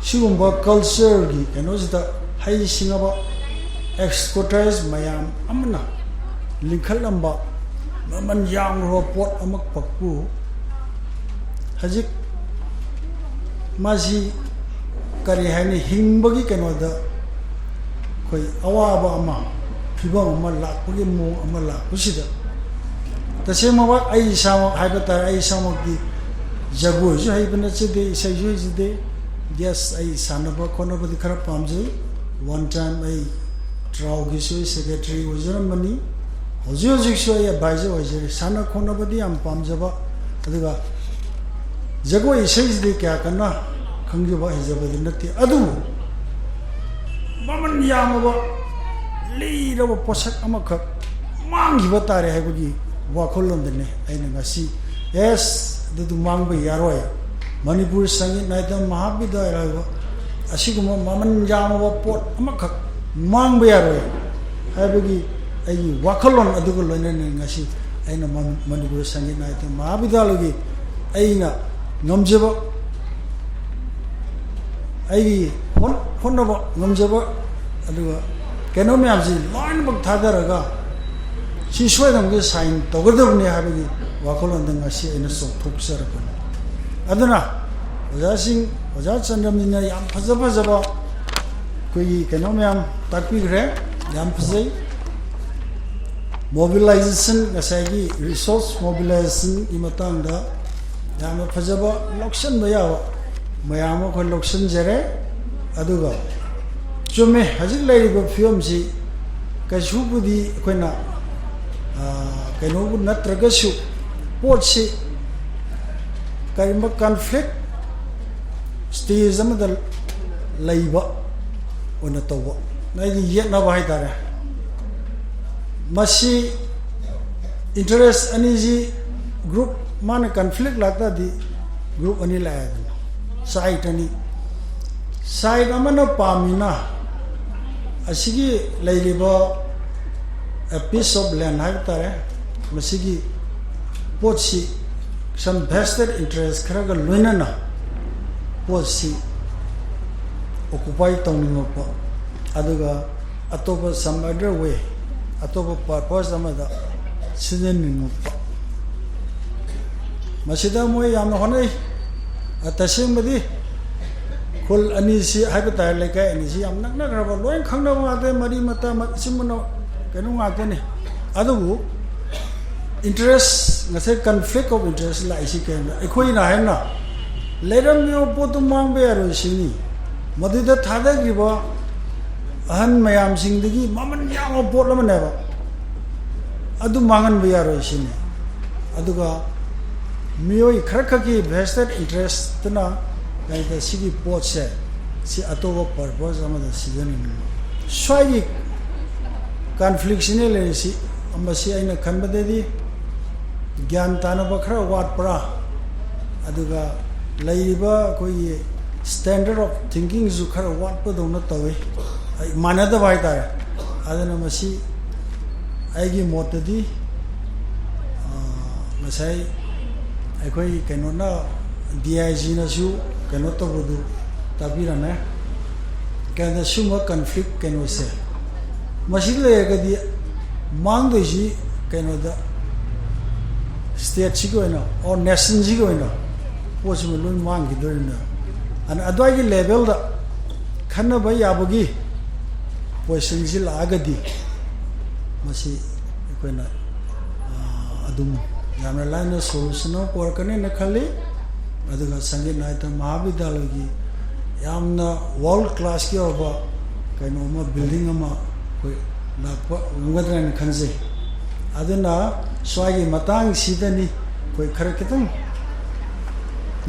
ꯁꯤꯒꯨꯝꯕ cultureꯒꯤ ꯀꯩꯅꯣꯁꯤꯗ ꯍꯩꯁꯤꯡꯉꯕ expertise ꯃꯌꯥꯝ ꯑꯃꯅ ꯂꯤꯡꯈꯠꯂꯝꯕ ꯃꯃꯜ ꯌꯥꯝꯂꯕ ꯄꯣꯠ ꯑꯃꯈꯛꯄꯨ ꯍꯧꯖꯤꯛ ꯃꯁꯤ ꯀꯔꯤ ꯍꯥꯏꯅꯤ, ꯍꯤꯡꯕꯒꯤ ꯀꯩꯅꯣꯗ ꯑꯩꯈꯣꯏ ꯑꯋꯥꯕ ꯑꯃ, ꯐꯤꯕꯝ ꯑꯃ ꯂꯥꯛꯄꯒꯤ ꯃꯑꯣꯡ ꯑꯃ ꯂꯥꯛꯄꯁꯤꯗ, ꯇꯁꯦꯡꯃꯛ ꯑꯩ ꯏꯁꯥꯃꯛ ꯍꯥꯏꯕ ꯇꯥꯔꯦ, ꯑꯩ ꯏꯁꯥꯃꯛꯇꯤ ꯖꯒꯣꯏꯁꯨ ꯍꯩꯕ ꯅꯠꯆꯗꯦ, ꯏꯁꯩꯁꯨ ꯍꯩꯖꯗꯦ꯫ Yes, ꯑꯩ ꯁꯥꯟꯅꯕ ꯈꯣꯠꯅꯕꯗꯤ ꯈꯔ ꯄꯥꯝꯖꯩ꯫ One time ꯑꯩ ꯇ꯭ꯔꯥꯎꯒꯤꯁꯨ ꯑꯩ secretary ꯑꯣꯏꯖꯔꯝꯕꯅꯤ꯫ ꯍꯧꯖꯤꯛ ꯍꯧꯖꯤꯛꯁꯨ ꯑꯩ advisor ꯑꯣꯏꯖꯔꯤ꯫ ꯁꯥꯟꯅ ꯈꯣꯠꯅꯕꯗꯤ ꯌꯥꯝ ꯄꯥꯝꯖꯕ, ꯑꯗꯨꯒ ꯖꯒꯣꯏ ꯏꯁꯩꯁꯤꯗꯤ ꯀꯌꯥ ꯀꯟꯅ ꯈꯪꯖꯕ ꯍꯩꯖꯕꯗꯤ ꯅꯠꯇꯦ꯫ ꯑꯗꯨꯕꯨ ꯃꯃꯜ ꯌꯥꯝꯂꯕ ꯂꯤꯔꯕ ꯄꯣꯠꯁꯛ ꯑꯃꯈꯛ ꯃꯥꯡꯈꯤꯕ ꯇꯥꯔꯦ ꯍꯥꯏꯕꯒꯤ ꯋꯥꯈꯜꯂꯣꯟꯗꯅꯤ ꯑꯩꯅ ꯉꯁꯤ, yes, ꯑꯗꯨꯗꯨ ꯃꯥꯡꯕ ꯌꯥꯔꯣꯏ꯫ ꯃꯅꯤꯄꯨꯔ ꯁꯪꯒꯤꯠ ꯅꯥꯇ꯭ꯌ ꯃꯍꯥꯕꯤꯗ꯭ꯌꯥꯂꯌ ꯍꯥꯏꯕ ꯑꯁꯤꯒꯨꯝꯕ ꯃꯃꯜ ꯌꯥꯝꯂꯕ ꯄꯣꯠ ꯑꯃꯈꯛ ꯃꯥꯡꯕ ꯌꯥꯔꯣꯏ ꯍꯥꯏꯕꯒꯤ ꯑꯩꯒꯤ ꯋꯥꯈꯜꯂꯣꯟ ꯑꯗꯨꯒ ꯂꯣꯏꯅꯅ ꯉꯁꯤ ꯑꯩꯅ ꯃꯅꯤ-, ꯃꯅꯤꯄꯨꯔ ꯁꯪꯒꯤꯠ ꯅꯥꯇ꯭ꯌ ꯃꯍꯥꯕꯤꯗ꯭ꯌꯥꯂꯌꯒꯤ ꯑꯩꯅ ꯉꯝꯖꯕ, ꯑꯩꯒꯤ ꯍꯣꯠ-, ꯍꯣꯠꯅꯕ ꯉꯝꯖꯕ, ꯑꯗꯨꯒ ꯀꯩꯅꯣ ꯃꯌꯥꯝꯁꯤ ꯂꯣꯏꯅꯃꯛ ꯊꯥꯗꯔꯒ ꯁꯤ ꯁꯣꯏꯗꯅꯃꯛꯀꯤ sign ꯇꯧꯒꯗꯕꯅꯤ ꯍꯥꯏꯕꯒꯤ ꯋꯥꯈꯜꯂꯣꯟꯗ ꯉꯁꯤ ꯑꯩꯅ ꯆꯣꯡꯊꯣꯛꯆꯔꯛꯄꯅꯤ꯫ ꯑꯗꯨꯅ ꯑꯣꯖꯥꯁꯤꯡ, ꯑꯣꯖꯥ ꯆꯟꯗ꯭ꯔꯃꯅꯤꯅ ꯌꯥꯝ ꯐꯖ ꯐꯖꯕ ꯑꯩꯈꯣꯏꯒꯤ ꯀꯩꯅꯣ ꯃꯌꯥꯝ ꯇꯥꯛꯄꯤꯈ꯭ꯔꯦ, ꯌꯥꯝ ꯐꯖꯩ꯫ Mobilization, ꯉꯁꯥꯏꯒꯤ resource mobilizationꯒꯤ ꯃꯇꯥꯡꯗ ꯌꯥꯝꯅ ꯐꯖꯕ, ꯂꯧꯁꯤꯟꯕ ꯌꯥꯕ ꯃꯌꯥꯝ ꯑꯃ ꯑꯩꯈꯣꯏ ꯂꯧꯁꯤꯟꯖꯔꯦ꯫ ꯑꯗꯨꯒ ꯆꯨꯝꯃꯦ, ꯍꯧꯖꯤꯛ ꯂꯩꯔꯤꯕ ꯐꯤꯕꯝꯁꯤ ꯀꯩꯁꯨꯕꯨꯗꯤ ꯑꯩꯈꯣꯏꯅ, ꯑ, ꯀꯩꯅꯣꯕꯨ ꯅꯠꯇ꯭ꯔꯒꯁꯨ, ꯄꯣꯠꯁꯤ ꯀꯔꯤꯒꯨꯝꯕ conflict stage ꯑꯃꯗ ꯂꯩꯕ ꯑꯣꯏꯅ ꯇꯧꯕ, ꯑꯩꯗꯤ ꯌꯦꯠꯅꯕ ꯍꯥꯏꯇꯥꯔꯦ꯫ ꯃꯁꯤ interest ꯑꯅꯤꯁꯤ group, ꯃꯥꯅ conflict ꯂꯥꯛꯇꯥꯔꯗꯤ group ꯑꯅꯤ ꯂꯥꯛꯑꯦꯗꯅ, side ꯑꯅꯤ꯫ Side ꯑꯃꯅ ꯄꯥꯝꯃꯤꯅ ꯑꯁꯤꯒꯤ ꯂꯩꯔꯤꯕ a piece of land ꯍꯥꯏꯕ ꯇꯥꯔꯦ, ꯃꯁꯤꯒꯤ ꯄꯣꯠꯁꯤ some vested interest ꯈꯔꯒ ꯂꯣꯏꯅꯅ ꯄꯣꯠꯁꯤ occupy ꯇꯧꯅꯤꯡꯉꯛꯄ, ꯑꯗꯨꯒ ꯑꯇꯣꯞꯄ some other way, ꯑꯇꯣꯞꯄ purpose ꯑꯃꯗ ꯁꯤꯖꯤꯟꯅꯅꯤꯡꯉꯛꯄ꯫ ꯃꯁꯤꯗ ꯃꯣꯏ ꯌꯥꯝꯅ ꯍꯣꯠꯅꯩ꯫ ꯑ, ꯇꯁꯦꯡꯕꯗꯤ ꯈꯨꯜ ꯑꯅꯤꯁꯤ ꯍꯥꯏꯕ ꯇꯥꯔꯦ, ꯂꯩꯀꯥꯏ ꯑꯅꯤꯁꯤ ꯌꯥꯝ ꯅꯛꯅꯈ꯭ꯔꯕ, ꯂꯣꯏ ꯈꯪꯅꯕ ꯉꯥꯛꯇꯅꯤ, ꯃꯔꯤ ꯃꯇꯥ, ꯃꯆꯤꯟ ꯃꯅꯥꯎ ꯀꯩꯅꯣ ꯉꯥꯛꯇꯅꯤ꯫ ꯑꯗꯨꯕꯨ interest, ꯉꯁꯥꯏ conflict of interest ꯂꯥꯛꯏꯁꯤ ꯀꯩꯅꯣ? ꯑꯩꯈꯣꯏꯅ ꯍꯥꯏꯅ ꯂꯩꯔꯝꯃꯤꯕ ꯄꯣꯠꯇꯨ ꯃꯥꯡꯕ ꯌꯥꯔꯣꯏ ꯁꯤꯅꯤ꯫ ꯃꯗꯨꯗ ꯊꯥꯗꯈ꯭ꯔꯤꯕ ꯑꯍꯟ ꯃꯌꯥꯝꯁꯤꯡꯗꯒꯤ ꯃꯃꯜ ꯌꯥꯝꯕ ꯄꯣꯠ ꯑꯃꯅꯦꯕ, ꯑꯗꯨ ꯃꯥꯡꯍꯟꯕ ꯌꯥꯔꯣꯏ ꯁꯤꯅꯤ꯫ ꯑꯗꯨꯒ ꯃꯤꯑꯣꯏ ꯈꯔꯈꯛꯀꯤ vested interestꯇꯨꯅ ꯀꯩꯗ ꯁꯤꯒꯤ ꯄꯣꯠꯁꯦ ꯁꯤ ꯑꯇꯣꯞꯄ purpose ꯑꯃꯗ ꯁꯤꯖꯤꯟꯅꯅꯤꯡꯕ, ꯁ꯭ꯋꯥꯏꯒꯤ conflictꯁꯤꯅꯦ ꯂꯩꯔꯤꯁꯤ꯫ ꯃꯁꯤ ꯑꯩꯅ ꯈꯟꯕꯗꯗꯤ ꯒ꯭ꯌꯥꯟ ꯇꯥꯅꯕ ꯈꯔ ꯋꯥꯠꯄ꯭ꯔꯥ, ꯑꯗꯨꯒ ꯂꯩꯔꯤꯕ ꯑꯩꯈꯣꯏꯒꯤ standard of thinkingꯁꯨ ꯈꯔ ꯋꯥꯠꯄꯗꯧꯅ ꯇꯧꯏ, ꯑꯩ ꯃꯥꯟꯅꯗꯕ ꯍꯥꯏꯇꯥꯔꯦ꯫ ꯑꯗꯨꯅ ꯃꯁꯤ ꯑꯩꯒꯤ ꯃꯣꯠꯇꯗꯤ, ꯑ, ꯉꯁꯥꯏ ꯑꯩꯈꯣꯏ ꯀꯩꯅꯣꯅ, DIGꯅꯁꯨ ꯀꯩꯅꯣ ꯇꯧꯕꯗꯨ ꯇꯥꯕꯤꯔꯝꯃꯦ꯫ ꯀꯩꯅꯣ, ꯁꯤꯒꯨꯝꯕ conflict ꯀꯩꯅꯣꯁꯦ, ꯃꯁꯤ ꯂꯩꯔꯒꯗꯤ ꯃꯥꯡꯗꯣꯏꯁꯤ ꯀꯩꯅꯣꯗ, stateꯁꯤꯒꯤ ꯑꯣꯏꯅ, or nationꯁꯤꯒꯤ ꯑꯣꯏꯅ ꯄꯣꯠꯁꯤꯃ ꯂꯣꯏ ꯃꯥꯡꯈꯤꯗꯣꯔꯤꯅꯦ꯫ ꯑꯗꯨꯅ ꯑꯗꯨꯋꯥꯏꯒꯤ levelꯗ ꯈꯟꯅꯕ ꯌꯥꯕꯒꯤ positionꯁꯤ ꯂꯥꯛꯑꯒꯗꯤ ꯃꯁꯤ ꯑꯩꯈꯣꯏꯅ, ꯑ, ꯑꯗꯨꯝ ꯌꯥꯝꯅ ꯂꯥꯏꯅ ꯁꯣꯂꯨꯁꯟ ꯑꯃ ꯄꯨꯔꯛꯀꯅꯦꯅ ꯈꯜꯂꯤ꯫ ꯑꯗꯨꯒ ꯁꯪꯒꯤꯠ ꯅꯥꯇ꯭ꯌ ꯃꯍꯥꯕꯤꯗ꯭ꯌꯥꯂꯌꯒꯤ ꯌꯥꯝꯅ ꯋꯥꯔꯜ ꯀ꯭ꯂꯥꯁꯀꯤ ꯑꯣꯏꯕ ꯀꯩꯅꯣ ꯑꯃ, ꯕꯤꯜꯗꯤꯡ ꯑꯃ ꯑꯩꯈꯣꯏ ꯂꯥꯛꯄ ꯉꯝꯒꯗ꯭ꯔꯥ ꯍꯥꯏꯅ ꯈꯟꯖꯩ꯫ ꯑꯗꯨꯅ ꯁ꯭ꯋꯥꯏꯒꯤ ꯃꯇꯥꯡꯁꯤꯗꯅꯤ ꯑꯩꯈꯣꯏ ꯈꯔ ꯈꯤꯇꯪ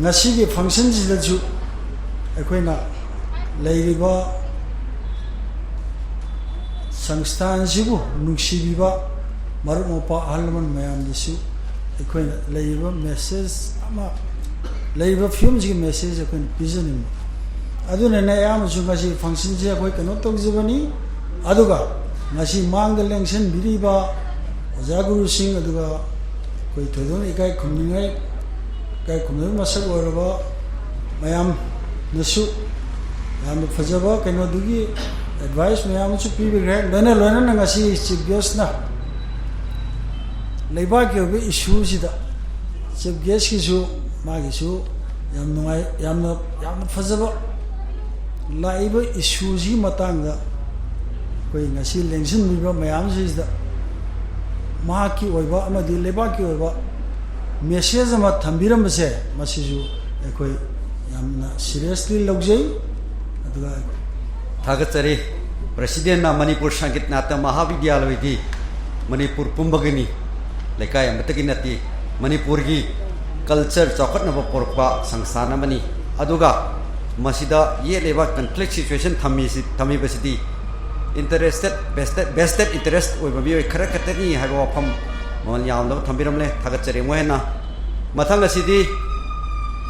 ꯉꯁꯤꯒꯤ ꯐꯪꯁꯟꯁꯤꯗꯁꯨ ꯑꯩꯈꯣꯏꯅ ꯂꯩꯔꯤꯕ ꯁꯪꯁꯊꯥꯟꯁꯤꯕꯨ ꯅꯨꯡꯁꯤꯕꯤꯕ ꯃꯔꯨꯞ ꯃꯄꯥꯡ ꯑꯍꯜ ꯂꯃꯟ ꯃꯌꯥꯝꯗꯁꯨ ꯑꯩꯈꯣꯏꯅ ꯂꯩꯔꯤꯕ ꯃꯦꯁꯦꯖ ꯑꯃ, ꯂꯩꯔꯤꯕ ꯐꯤꯕꯝꯁꯤꯒꯤ ꯃꯦꯁꯦꯖ ꯑꯩꯈꯣꯏꯅ ꯄꯤꯖꯅꯤꯡꯕ꯫ ꯑꯗꯨꯅꯅꯦ ꯑꯌꯥꯝꯕꯁꯨ ꯉꯁꯤ ꯐꯪꯁꯟꯁꯦ ꯑꯩꯈꯣꯏ ꯀꯩꯅꯣ ꯇꯧꯖꯕꯅꯤ꯫ ꯑꯗꯨꯒ ꯉꯁꯤ ꯃꯥꯡꯗ ꯂꯦꯡꯁꯤꯟꯕꯤꯔꯤꯕ ꯑꯣꯖꯥ ꯒꯨꯔꯨꯁꯤꯡ, ꯑꯗꯨꯒ ꯑꯩꯈꯣꯏ ꯊꯣꯏꯗꯣꯛꯅ ꯏꯀꯥꯏ ꯈꯨꯝꯅꯤꯡꯉꯥꯏ, ꯏꯀꯥꯏ ꯈꯨꯝꯅꯕ ꯃꯁꯛ ꯑꯣꯏꯔꯕ ꯃꯌꯥꯝꯅꯁꯨ ꯌꯥꯝꯅ ꯐꯖꯕ ꯀꯩꯅꯣꯗꯨꯒꯤ ꯑꯦꯗꯚꯥꯏꯁ ꯃꯌꯥꯝ ꯑꯃꯁꯨ ꯄꯤꯕꯤꯈ꯭ꯔꯦ꯫ ꯂꯣꯏꯅ ꯂꯣꯏꯅꯅ ꯉꯁꯤ ꯆꯤꯐ ꯒꯦꯁꯅ ꯂꯩꯕꯥꯛꯀꯤ ꯑꯣꯏꯕ ꯏꯁꯨꯁꯤꯗ ꯆꯤꯐ ꯒꯦꯁꯀꯤꯁꯨ ꯃꯥꯒꯤꯁꯨ ꯌꯥꯝ ꯅꯨꯡꯉꯥꯏ, ꯌꯥꯝꯅ, ꯌꯥꯝꯅ ꯐꯖꯕ ꯂꯥꯛꯏꯕ ꯏꯁꯨꯁꯤꯒꯤ ꯃꯇꯥꯡꯗ ꯑꯩꯈꯣꯏ ꯉꯁꯤ ꯂꯦꯡꯁꯤꯟꯕꯤꯕ ꯃꯌꯥꯝꯁꯤꯗ ꯃꯍꯥꯛꯀꯤ ꯑꯣꯏꯕ ꯑꯃꯗꯤ ꯂꯩꯕꯥꯛꯀꯤ ꯑꯣꯏꯕ ꯃꯦꯁꯦꯖ ꯑꯃ ꯊꯝꯕꯤꯔꯝꯕꯁꯦ, ꯃꯁꯤꯁꯨ ꯑꯩꯈꯣꯏ ꯌꯥꯝꯅ ꯁꯤꯔꯤꯌꯁꯂꯤ ꯂꯧꯖꯩ꯫ ꯑꯗꯨꯒ ꯊꯥꯒꯠꯆꯔꯤ꯫ ꯄ꯭ꯔꯁꯤꯗꯦꯟꯅ ꯃꯅꯤꯄꯨꯔ ꯁꯪꯒꯤꯠ ꯅꯥꯇ꯭ꯌ ꯃꯍꯥꯕꯤꯗ꯭ꯌꯥꯂꯌꯗꯤ ꯃꯅꯤꯄꯨꯔ ꯄꯨꯝꯕꯒꯤꯅꯤ, ꯂꯩꯀꯥꯏ ꯑꯃꯠꯇꯒꯤ ꯅꯠꯇꯦ, ꯃꯅꯤꯄꯨꯔꯒꯤ ꯀꯜꯆꯔ ꯆꯥꯎꯈꯠꯅꯕ ꯄꯨꯔꯛꯄ ꯁꯪꯁꯊꯥꯟ ꯑꯃꯅꯤ꯫ ꯑꯗꯨꯒ ꯃꯁꯤꯗ ꯌꯦꯠꯂꯤꯕ ꯀꯟꯐ꯭ꯂꯤꯛ ꯁꯤꯆꯨꯋꯦꯁꯟ ꯊꯝꯃꯤꯁꯤ, ꯊꯝꯃꯤꯕꯁꯤꯗꯤ ꯏꯟꯇꯔꯦꯁꯇꯦꯠ, ꯚꯦꯁꯇꯦꯠ, ꯚꯦꯁꯇꯦꯠ ꯏꯟꯇꯔꯦꯁ ꯑꯣꯏꯕ ꯃꯤꯑꯣꯏ ꯈꯔ ꯈꯛꯇꯅꯤ ꯍꯥꯏꯕ ꯋꯥꯐꯝ ꯃꯃꯜ ꯌꯥꯝꯂꯕ ꯊꯝꯕꯤꯔꯝꯂꯦ꯫ ꯊꯥꯒꯠꯆꯔꯤ ꯑꯃꯨꯛ ꯍꯦꯟꯅ꯫ ꯃꯊꯪ ꯑꯁꯤꯗꯤ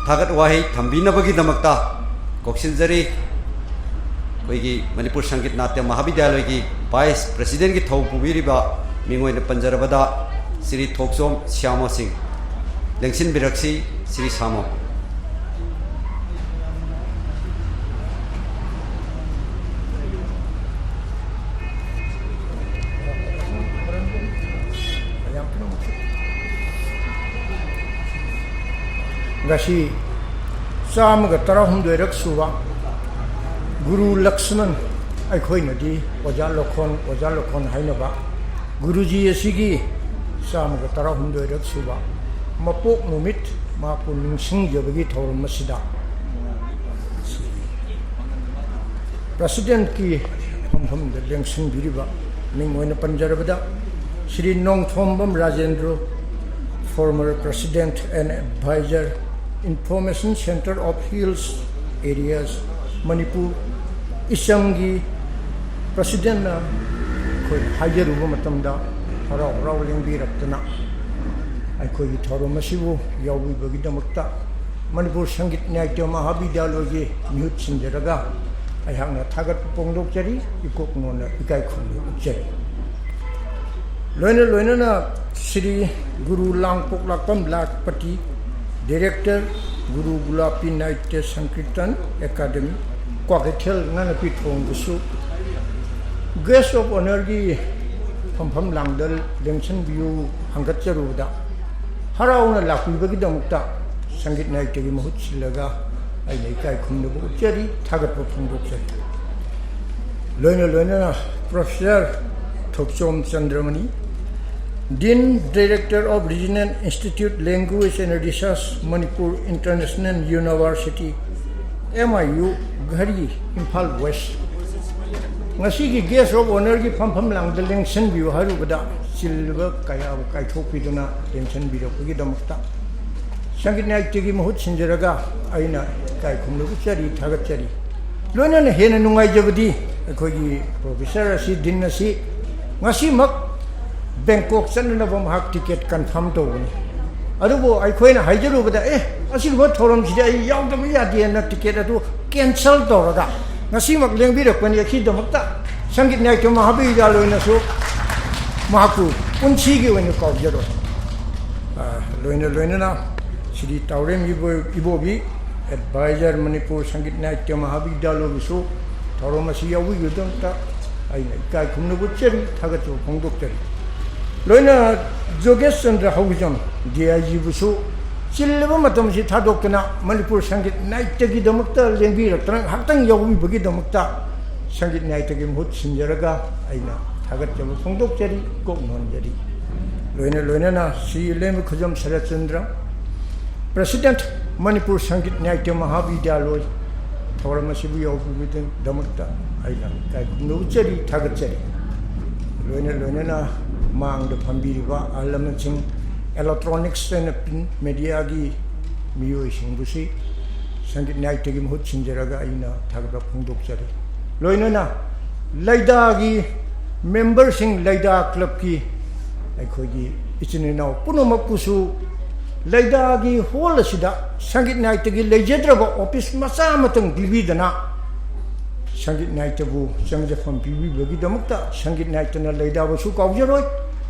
ꯊꯥꯒꯠ ꯋꯥꯍꯩ ꯊꯝꯕꯤꯅꯕꯒꯤꯗꯃꯛꯇ ꯀꯧꯁꯤꯟꯖꯔꯤ꯫ ꯑꯩꯈꯣꯏꯒꯤ ꯃꯅꯤꯄꯨꯔ ꯁꯪꯒꯤꯠ ꯅꯥꯇ꯭ꯌ ꯃꯍꯥꯕꯤꯗ꯭ꯌꯥꯂꯌꯒꯤ ꯚꯥꯏꯁ ꯄ꯭ꯔꯁꯤꯗꯦꯟꯒꯤ ꯊꯧ ꯄꯨꯕꯤꯔꯤꯕ ꯃꯤꯡ ꯑꯣꯏꯅ ꯄꯟꯖꯔꯕꯗ ꯁ꯭ꯔꯤ ꯊꯣꯛꯆꯣꯝ ꯁ꯭ꯌꯥꯃꯣ ꯁꯤꯡ꯫ ꯂꯦꯡꯁꯤꯟꯕꯤꯔꯛꯁꯤ ꯁ꯭ꯔꯤ ꯁ꯭ꯌꯥꯃꯣ꯫ ꯉꯁꯤ ꯆꯥꯝꯃꯒ ꯇꯔꯥꯍꯨꯝꯗꯣꯏꯔꯛ ꯁꯨꯕ ꯒꯨꯔꯨ ꯂꯛꯁꯃꯟ, ꯑꯩꯈꯣꯏꯅꯗꯤ ꯑꯣꯖꯥ ꯂꯣꯈꯣꯟ, ꯑꯣꯖꯥ ꯂꯣꯈꯣꯟ ꯍꯥꯏꯅꯕ ꯒꯨꯔꯨꯖꯤ ꯑꯁꯤꯒꯤ ꯆꯥꯝꯃꯒ ꯇꯔꯥꯍꯨꯝꯗꯣꯏꯔꯛ ꯁꯨꯕ ꯃꯄꯣꯛ ꯅꯨꯃꯤꯠ ꯃꯍꯥꯛꯄꯨ ꯅꯤꯡꯁꯤꯡꯖꯕꯒꯤ ꯊꯧꯔꯝ ꯑꯁꯤꯗ ꯄ꯭ꯔꯁꯤꯗꯦꯟꯠꯀꯤ ꯐꯝꯐꯝꯗ ꯂꯦꯡꯁꯤꯟꯕꯤꯔꯤꯕ ꯃꯤꯡ ꯑꯣꯏꯅ ꯄꯟꯖꯔꯕꯗ Shri Nongthombam Rajendra, former president and advisor, Information Centre of Hills Areas, Manipur, ꯏꯆꯝꯒꯤ ꯄ꯭ꯔꯁꯤꯗꯦꯟꯠꯅ ꯑꯩꯈꯣꯏ ꯍꯥꯏꯖꯔꯨꯕ ꯃꯇꯝꯗ ꯍꯔꯥꯎ ꯍꯔꯥꯎ ꯂꯦꯡꯕꯤꯔꯛꯇꯅ ꯑꯩꯈꯣꯏꯒꯤ ꯊꯧꯔꯝ ꯑꯁꯤꯕꯨ ꯌꯥꯎꯕꯤꯕꯒꯤꯗꯃꯛꯇ ꯃꯅꯤꯄꯨꯔ ꯁꯪꯒꯤꯠ ꯅꯥꯇ꯭ꯌ ꯃꯍꯥꯕꯤꯗ꯭ꯌꯥꯂꯣꯏꯒꯤ ꯃꯤꯍꯨꯠ ꯁꯤꯟꯖꯔꯒ ꯑꯩꯍꯥꯛꯅ ꯊꯥꯒꯠꯄ ꯐꯣꯡꯗꯣꯛꯆꯔꯤ, ꯏꯀꯣꯛ ꯅꯣꯟꯅ ꯏꯀꯥꯏ ꯈꯨꯝꯅꯕ ꯎꯠꯆꯔꯤ꯫ ꯂꯣꯏꯅ ꯂꯣꯏꯅꯅ ꯁ꯭ꯔꯤ ꯒꯨꯔꯨ ꯂꯥꯡꯄꯣꯛꯂꯥꯛꯄꯝ ꯂꯥꯈꯄꯇꯤ, director, ꯒꯨꯔꯨ ꯒꯨꯂꯥꯄꯤ ꯅꯥꯇ꯭ꯌ ꯁꯪꯀꯤꯔꯇꯟ ꯑꯦꯀꯥꯗꯃꯤ, ꯀ꯭ꯋꯥꯀꯩꯊꯦꯜ ꯉꯥꯅꯄꯤ ꯊꯣꯡꯗꯁꯨ guest of honourꯒꯤ ꯐꯝꯐꯝ ꯂꯥꯡꯗ ꯂꯦꯡꯁꯤꯟꯕꯤꯌꯨ ꯍꯪꯒꯠꯆꯔꯨꯕꯗ ꯍꯔꯥꯎꯅ ꯂꯥꯛꯄꯤꯕꯒꯤꯗꯃꯛꯇ ꯁꯪꯒꯤꯠ ꯅꯥꯇ꯭ꯌꯒꯤ ꯃꯍꯨꯠ ꯁꯤꯜꯂꯒ ꯑꯩꯅ ꯏꯀꯥꯏ ꯈꯨꯝꯅꯕ ꯎꯠꯆꯔꯤ, ꯊꯥꯒꯠꯄ ꯐꯣꯡꯗꯣꯛꯆꯔꯤ꯫ ꯂꯣꯏꯅ ꯂꯣꯏꯅꯅ Professor Thokchom Chandramani, Dean, Director of Regional Institute, Language and Research, Manipur International University, M I U, Ghari, Imphal west. ꯉꯁꯤꯒꯤ guest of honourꯒꯤ ꯐꯝꯐꯝ ꯂꯥꯡꯗ ꯂꯦꯡꯁꯤꯟꯕꯤꯌꯨ ꯍꯥꯏꯔꯨꯕꯗ ꯆꯤꯜꯂꯤꯕ ꯀꯌꯥꯕꯨ ꯀꯥꯏꯊꯣꯛꯄꯤꯗꯨꯅ ꯂꯦꯡꯁꯤꯟꯕꯤꯔꯛꯄꯒꯤꯗꯃꯛꯇ ꯁꯪꯒꯤꯠ ꯅꯥꯇ꯭ꯌꯒꯤ ꯃꯍꯨꯠ ꯁꯤꯟꯖꯔꯒ ꯑꯩꯅ ꯏꯀꯥꯏ ꯈꯨꯝꯅꯕ ꯎꯠꯆꯔꯤ, ꯊꯥꯒꯠꯆꯔꯤ꯫ ꯂꯣꯏꯅꯅ ꯍꯦꯟꯅ ꯅꯨꯡꯉꯥꯏꯖꯕꯗꯤ ꯑꯩꯈꯣꯏꯒꯤ professor ꯑꯁꯤ, dean ꯑꯁꯤ ꯉꯁꯤꯃꯛ ꯕꯦꯡꯀꯣꯛ ꯆꯠꯅꯅꯕ ꯃꯍꯥꯛ ticket confirm ꯇꯧꯕꯅꯤ꯫ ꯑꯗꯨꯕꯨ ꯑꯩꯈꯣꯏꯅ ꯍꯥꯏꯖꯔꯨꯕꯗ, "ꯑꯦ, ꯑꯁꯤꯒꯨꯝꯕ ꯊꯧꯔꯝꯁꯤꯗꯤ ꯑꯩ ꯌꯥꯎꯗꯕ ꯌꯥꯗꯦꯅ" ticket ꯑꯗꯨ cancel ꯇꯧꯔꯒ ꯉꯁꯤꯃꯛ ꯂꯦꯡꯕꯤꯔꯛꯄꯅꯤ꯫ ꯑꯁꯤꯒꯤꯗꯃꯛꯇ ꯁꯪꯒꯤꯠ ꯅꯥꯇ꯭ꯌ ꯃꯍꯥꯕꯤꯗ꯭ꯌꯥꯂꯣꯏꯅꯁꯨ ꯃꯍꯥꯛꯄꯨ ꯄꯨꯟꯁꯤꯒꯤ ꯑꯣꯏꯅ ꯀꯥꯎꯖꯔꯣꯏ꯫ ꯑ, ꯂꯣꯏꯅ ꯂꯣꯏꯅꯅ ꯁ꯭ꯔꯤ ꯇꯥꯎꯔꯦꯝ ꯏꯕꯣ-, ꯏꯕꯣꯕꯤ, advisor, ꯃꯅꯤꯄꯨꯔ ꯁꯪꯒꯤꯠ ꯅꯥꯇ꯭ꯌ ꯃꯍꯥꯕꯤꯗ꯭ꯌꯥꯂꯌꯕꯨꯁꯨ ꯊꯧꯔꯝ ꯑꯁꯤ ꯌꯥꯎꯕꯤꯕꯒꯤꯗꯃꯛꯇ ꯑꯩꯅ ꯏꯀꯥꯏ ꯈꯨꯝꯅꯕ ꯎꯠꯆꯔꯤ, ꯊꯥꯒꯠꯆꯕ ꯐꯣꯡꯗꯣꯛꯆꯔꯤ꯫ ꯂꯣꯏꯅ ꯖꯣꯒꯦꯁ ꯆꯟꯗ꯭ꯔ ꯍꯧꯖꯝ, D I Gꯕꯨꯁꯨ ꯆꯤꯜꯂꯕ ꯃꯇꯝ ꯑꯁꯤ ꯊꯥꯗꯣꯛꯇꯨꯅ ꯃꯅꯤꯄꯨꯔ ꯁꯪꯒꯤꯠ ꯅꯥꯇ꯭ꯌꯒꯤꯗꯃꯛꯇ ꯂꯦꯡꯕꯤꯔꯛꯇꯅ ꯉꯥꯏꯍꯥꯛꯇꯪ ꯌꯥꯎꯕꯤꯕꯒꯤꯗꯃꯛꯇ ꯁꯪꯒꯤꯠ ꯅꯥꯇ꯭ꯌꯒꯤ ꯃꯍꯨꯠ ꯁꯤꯟꯖꯔꯒ ꯑꯩꯅ ꯊꯥꯒꯠꯆꯕ ꯐꯣꯡꯗꯣꯛꯆꯔꯤ, ꯀꯣꯛ ꯅꯣꯟꯖꯔꯤ꯫ ꯂꯣꯏꯅ ꯂꯣꯏꯅꯅ ꯁ꯭ꯔꯤ ꯏꯂꯦꯝꯕ ꯈꯨꯖꯝ ꯁꯔꯠꯆꯟꯗ꯭ꯔ, President, ꯃꯅꯤꯄꯨꯔ ꯁꯪꯒꯤꯠ ꯅꯥꯇ꯭ꯌ ꯃꯍꯥꯕꯤꯗ꯭ꯌꯥꯂꯣꯏ, ꯊꯧꯔꯝ ꯑꯁꯤꯕꯨ ꯌꯥꯎꯕꯤꯕꯒꯤꯗꯃꯛꯇ ꯑꯩꯅ ꯏꯀꯥꯏ ꯈꯨꯝꯅꯧꯖꯔꯤ, ꯊꯥꯒꯠꯆꯔꯤ꯫ ꯂꯣꯏꯅ ꯂꯣꯏꯅꯅ ꯃꯥꯡꯗ ꯐꯝꯕꯤꯔꯤꯕ ꯑꯍꯜ ꯂꯃꯟꯁꯤꯡ, electronics and print mediaꯒꯤ ꯃꯤꯑꯣꯏꯁꯤꯡꯕꯨꯁꯤ ꯁꯪꯒꯤꯠ ꯅꯥꯇ꯭ꯌꯒꯤ ꯃꯍꯨꯠ ꯁꯤꯟꯖꯔꯒ ꯑꯩꯅ ꯊꯥꯒꯠꯄ ꯐꯣꯡꯗꯣꯛꯆꯔꯤ꯫ ꯂꯣꯏꯅꯅ ꯂꯩꯗꯥꯒꯤ memberꯁꯤꯡ, ꯂꯩꯗꯥ clubꯀꯤ ꯑꯩꯈꯣꯏꯒꯤ ꯏꯆꯤꯟ ꯏꯅꯥꯎ ꯄꯨꯝꯅꯃꯛꯄꯨꯁꯨ ꯂꯩꯗꯥꯒꯤ hall ꯑꯁꯤꯗ ꯁꯪꯒꯤꯠ ꯅꯥꯇ꯭ꯌꯒꯤ ꯂꯩꯖꯗ꯭ꯔꯕ office ꯃꯆꯥ ꯑꯃꯇꯪ ꯄꯤꯕꯤꯗꯅ ꯁꯪꯒꯤꯠ ꯅꯥꯇ꯭ꯌꯕꯨ ꯆꯪꯖꯐꯝ ꯄꯤꯕꯤꯕꯒꯤꯗꯃꯛꯇ ꯁꯪꯒꯤꯠ ꯅꯥꯇ꯭ꯌꯅ ꯂꯩꯗꯥꯕꯨꯁꯨ ꯀꯥꯎꯖꯔꯣꯏ꯫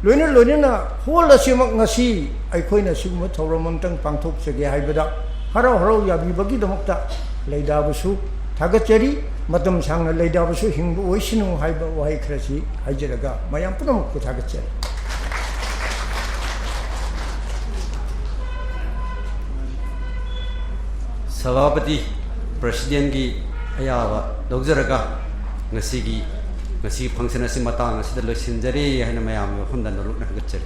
ꯂꯣꯏꯅ ꯂꯣꯏꯅꯅ hall ꯑꯁꯤꯃꯛ ꯉꯁꯤ ꯑꯩꯈꯣꯏꯅ ꯁꯤꯒꯨꯝꯕ ꯊꯧꯔꯝ ꯑꯃꯇꯪ ꯄꯥꯡꯊꯣꯛꯆꯒꯦ ꯍꯥꯏꯕꯗ ꯍꯔꯥꯎ ꯍꯔꯥꯎ ꯌꯥꯕꯤꯕꯒꯤꯗꯃꯛꯇ ꯂꯩꯗꯥꯕꯨꯁꯨ ꯊꯥꯒꯠꯆꯔꯤ꯫ ꯃꯇꯝ ꯁꯥꯡꯅ ꯂꯩꯗꯥꯕꯨꯁꯨ ꯍꯤꯡꯕ ꯑꯣꯏꯁꯅꯨ ꯍꯥꯏꯕ ꯋꯥꯍꯩ ꯈꯔꯁꯤ ꯍꯥꯏꯖꯔꯒ ꯃꯌꯥꯝ ꯄꯨꯝꯅꯃꯛꯄꯨ ꯊꯥꯒꯠꯆꯔꯤ꯫ ꯁꯚꯥꯄꯇꯤ, Presidentꯀꯤ ꯑꯌꯥꯕ ꯂꯧꯖꯔꯒ ꯉꯁꯤꯒꯤ, ꯉꯁꯤꯒꯤ function ꯑꯁꯤ ꯃꯇꯥꯡ ꯑꯁꯤꯗ ꯂꯣꯏꯁꯤꯟꯖꯔꯦ ꯍꯥꯏꯅ ꯃꯌꯥꯝꯒꯤ ꯃꯐꯝꯗ ꯅꯣꯂꯨꯛꯅ ꯊꯥꯒꯠꯆꯔꯤ꯫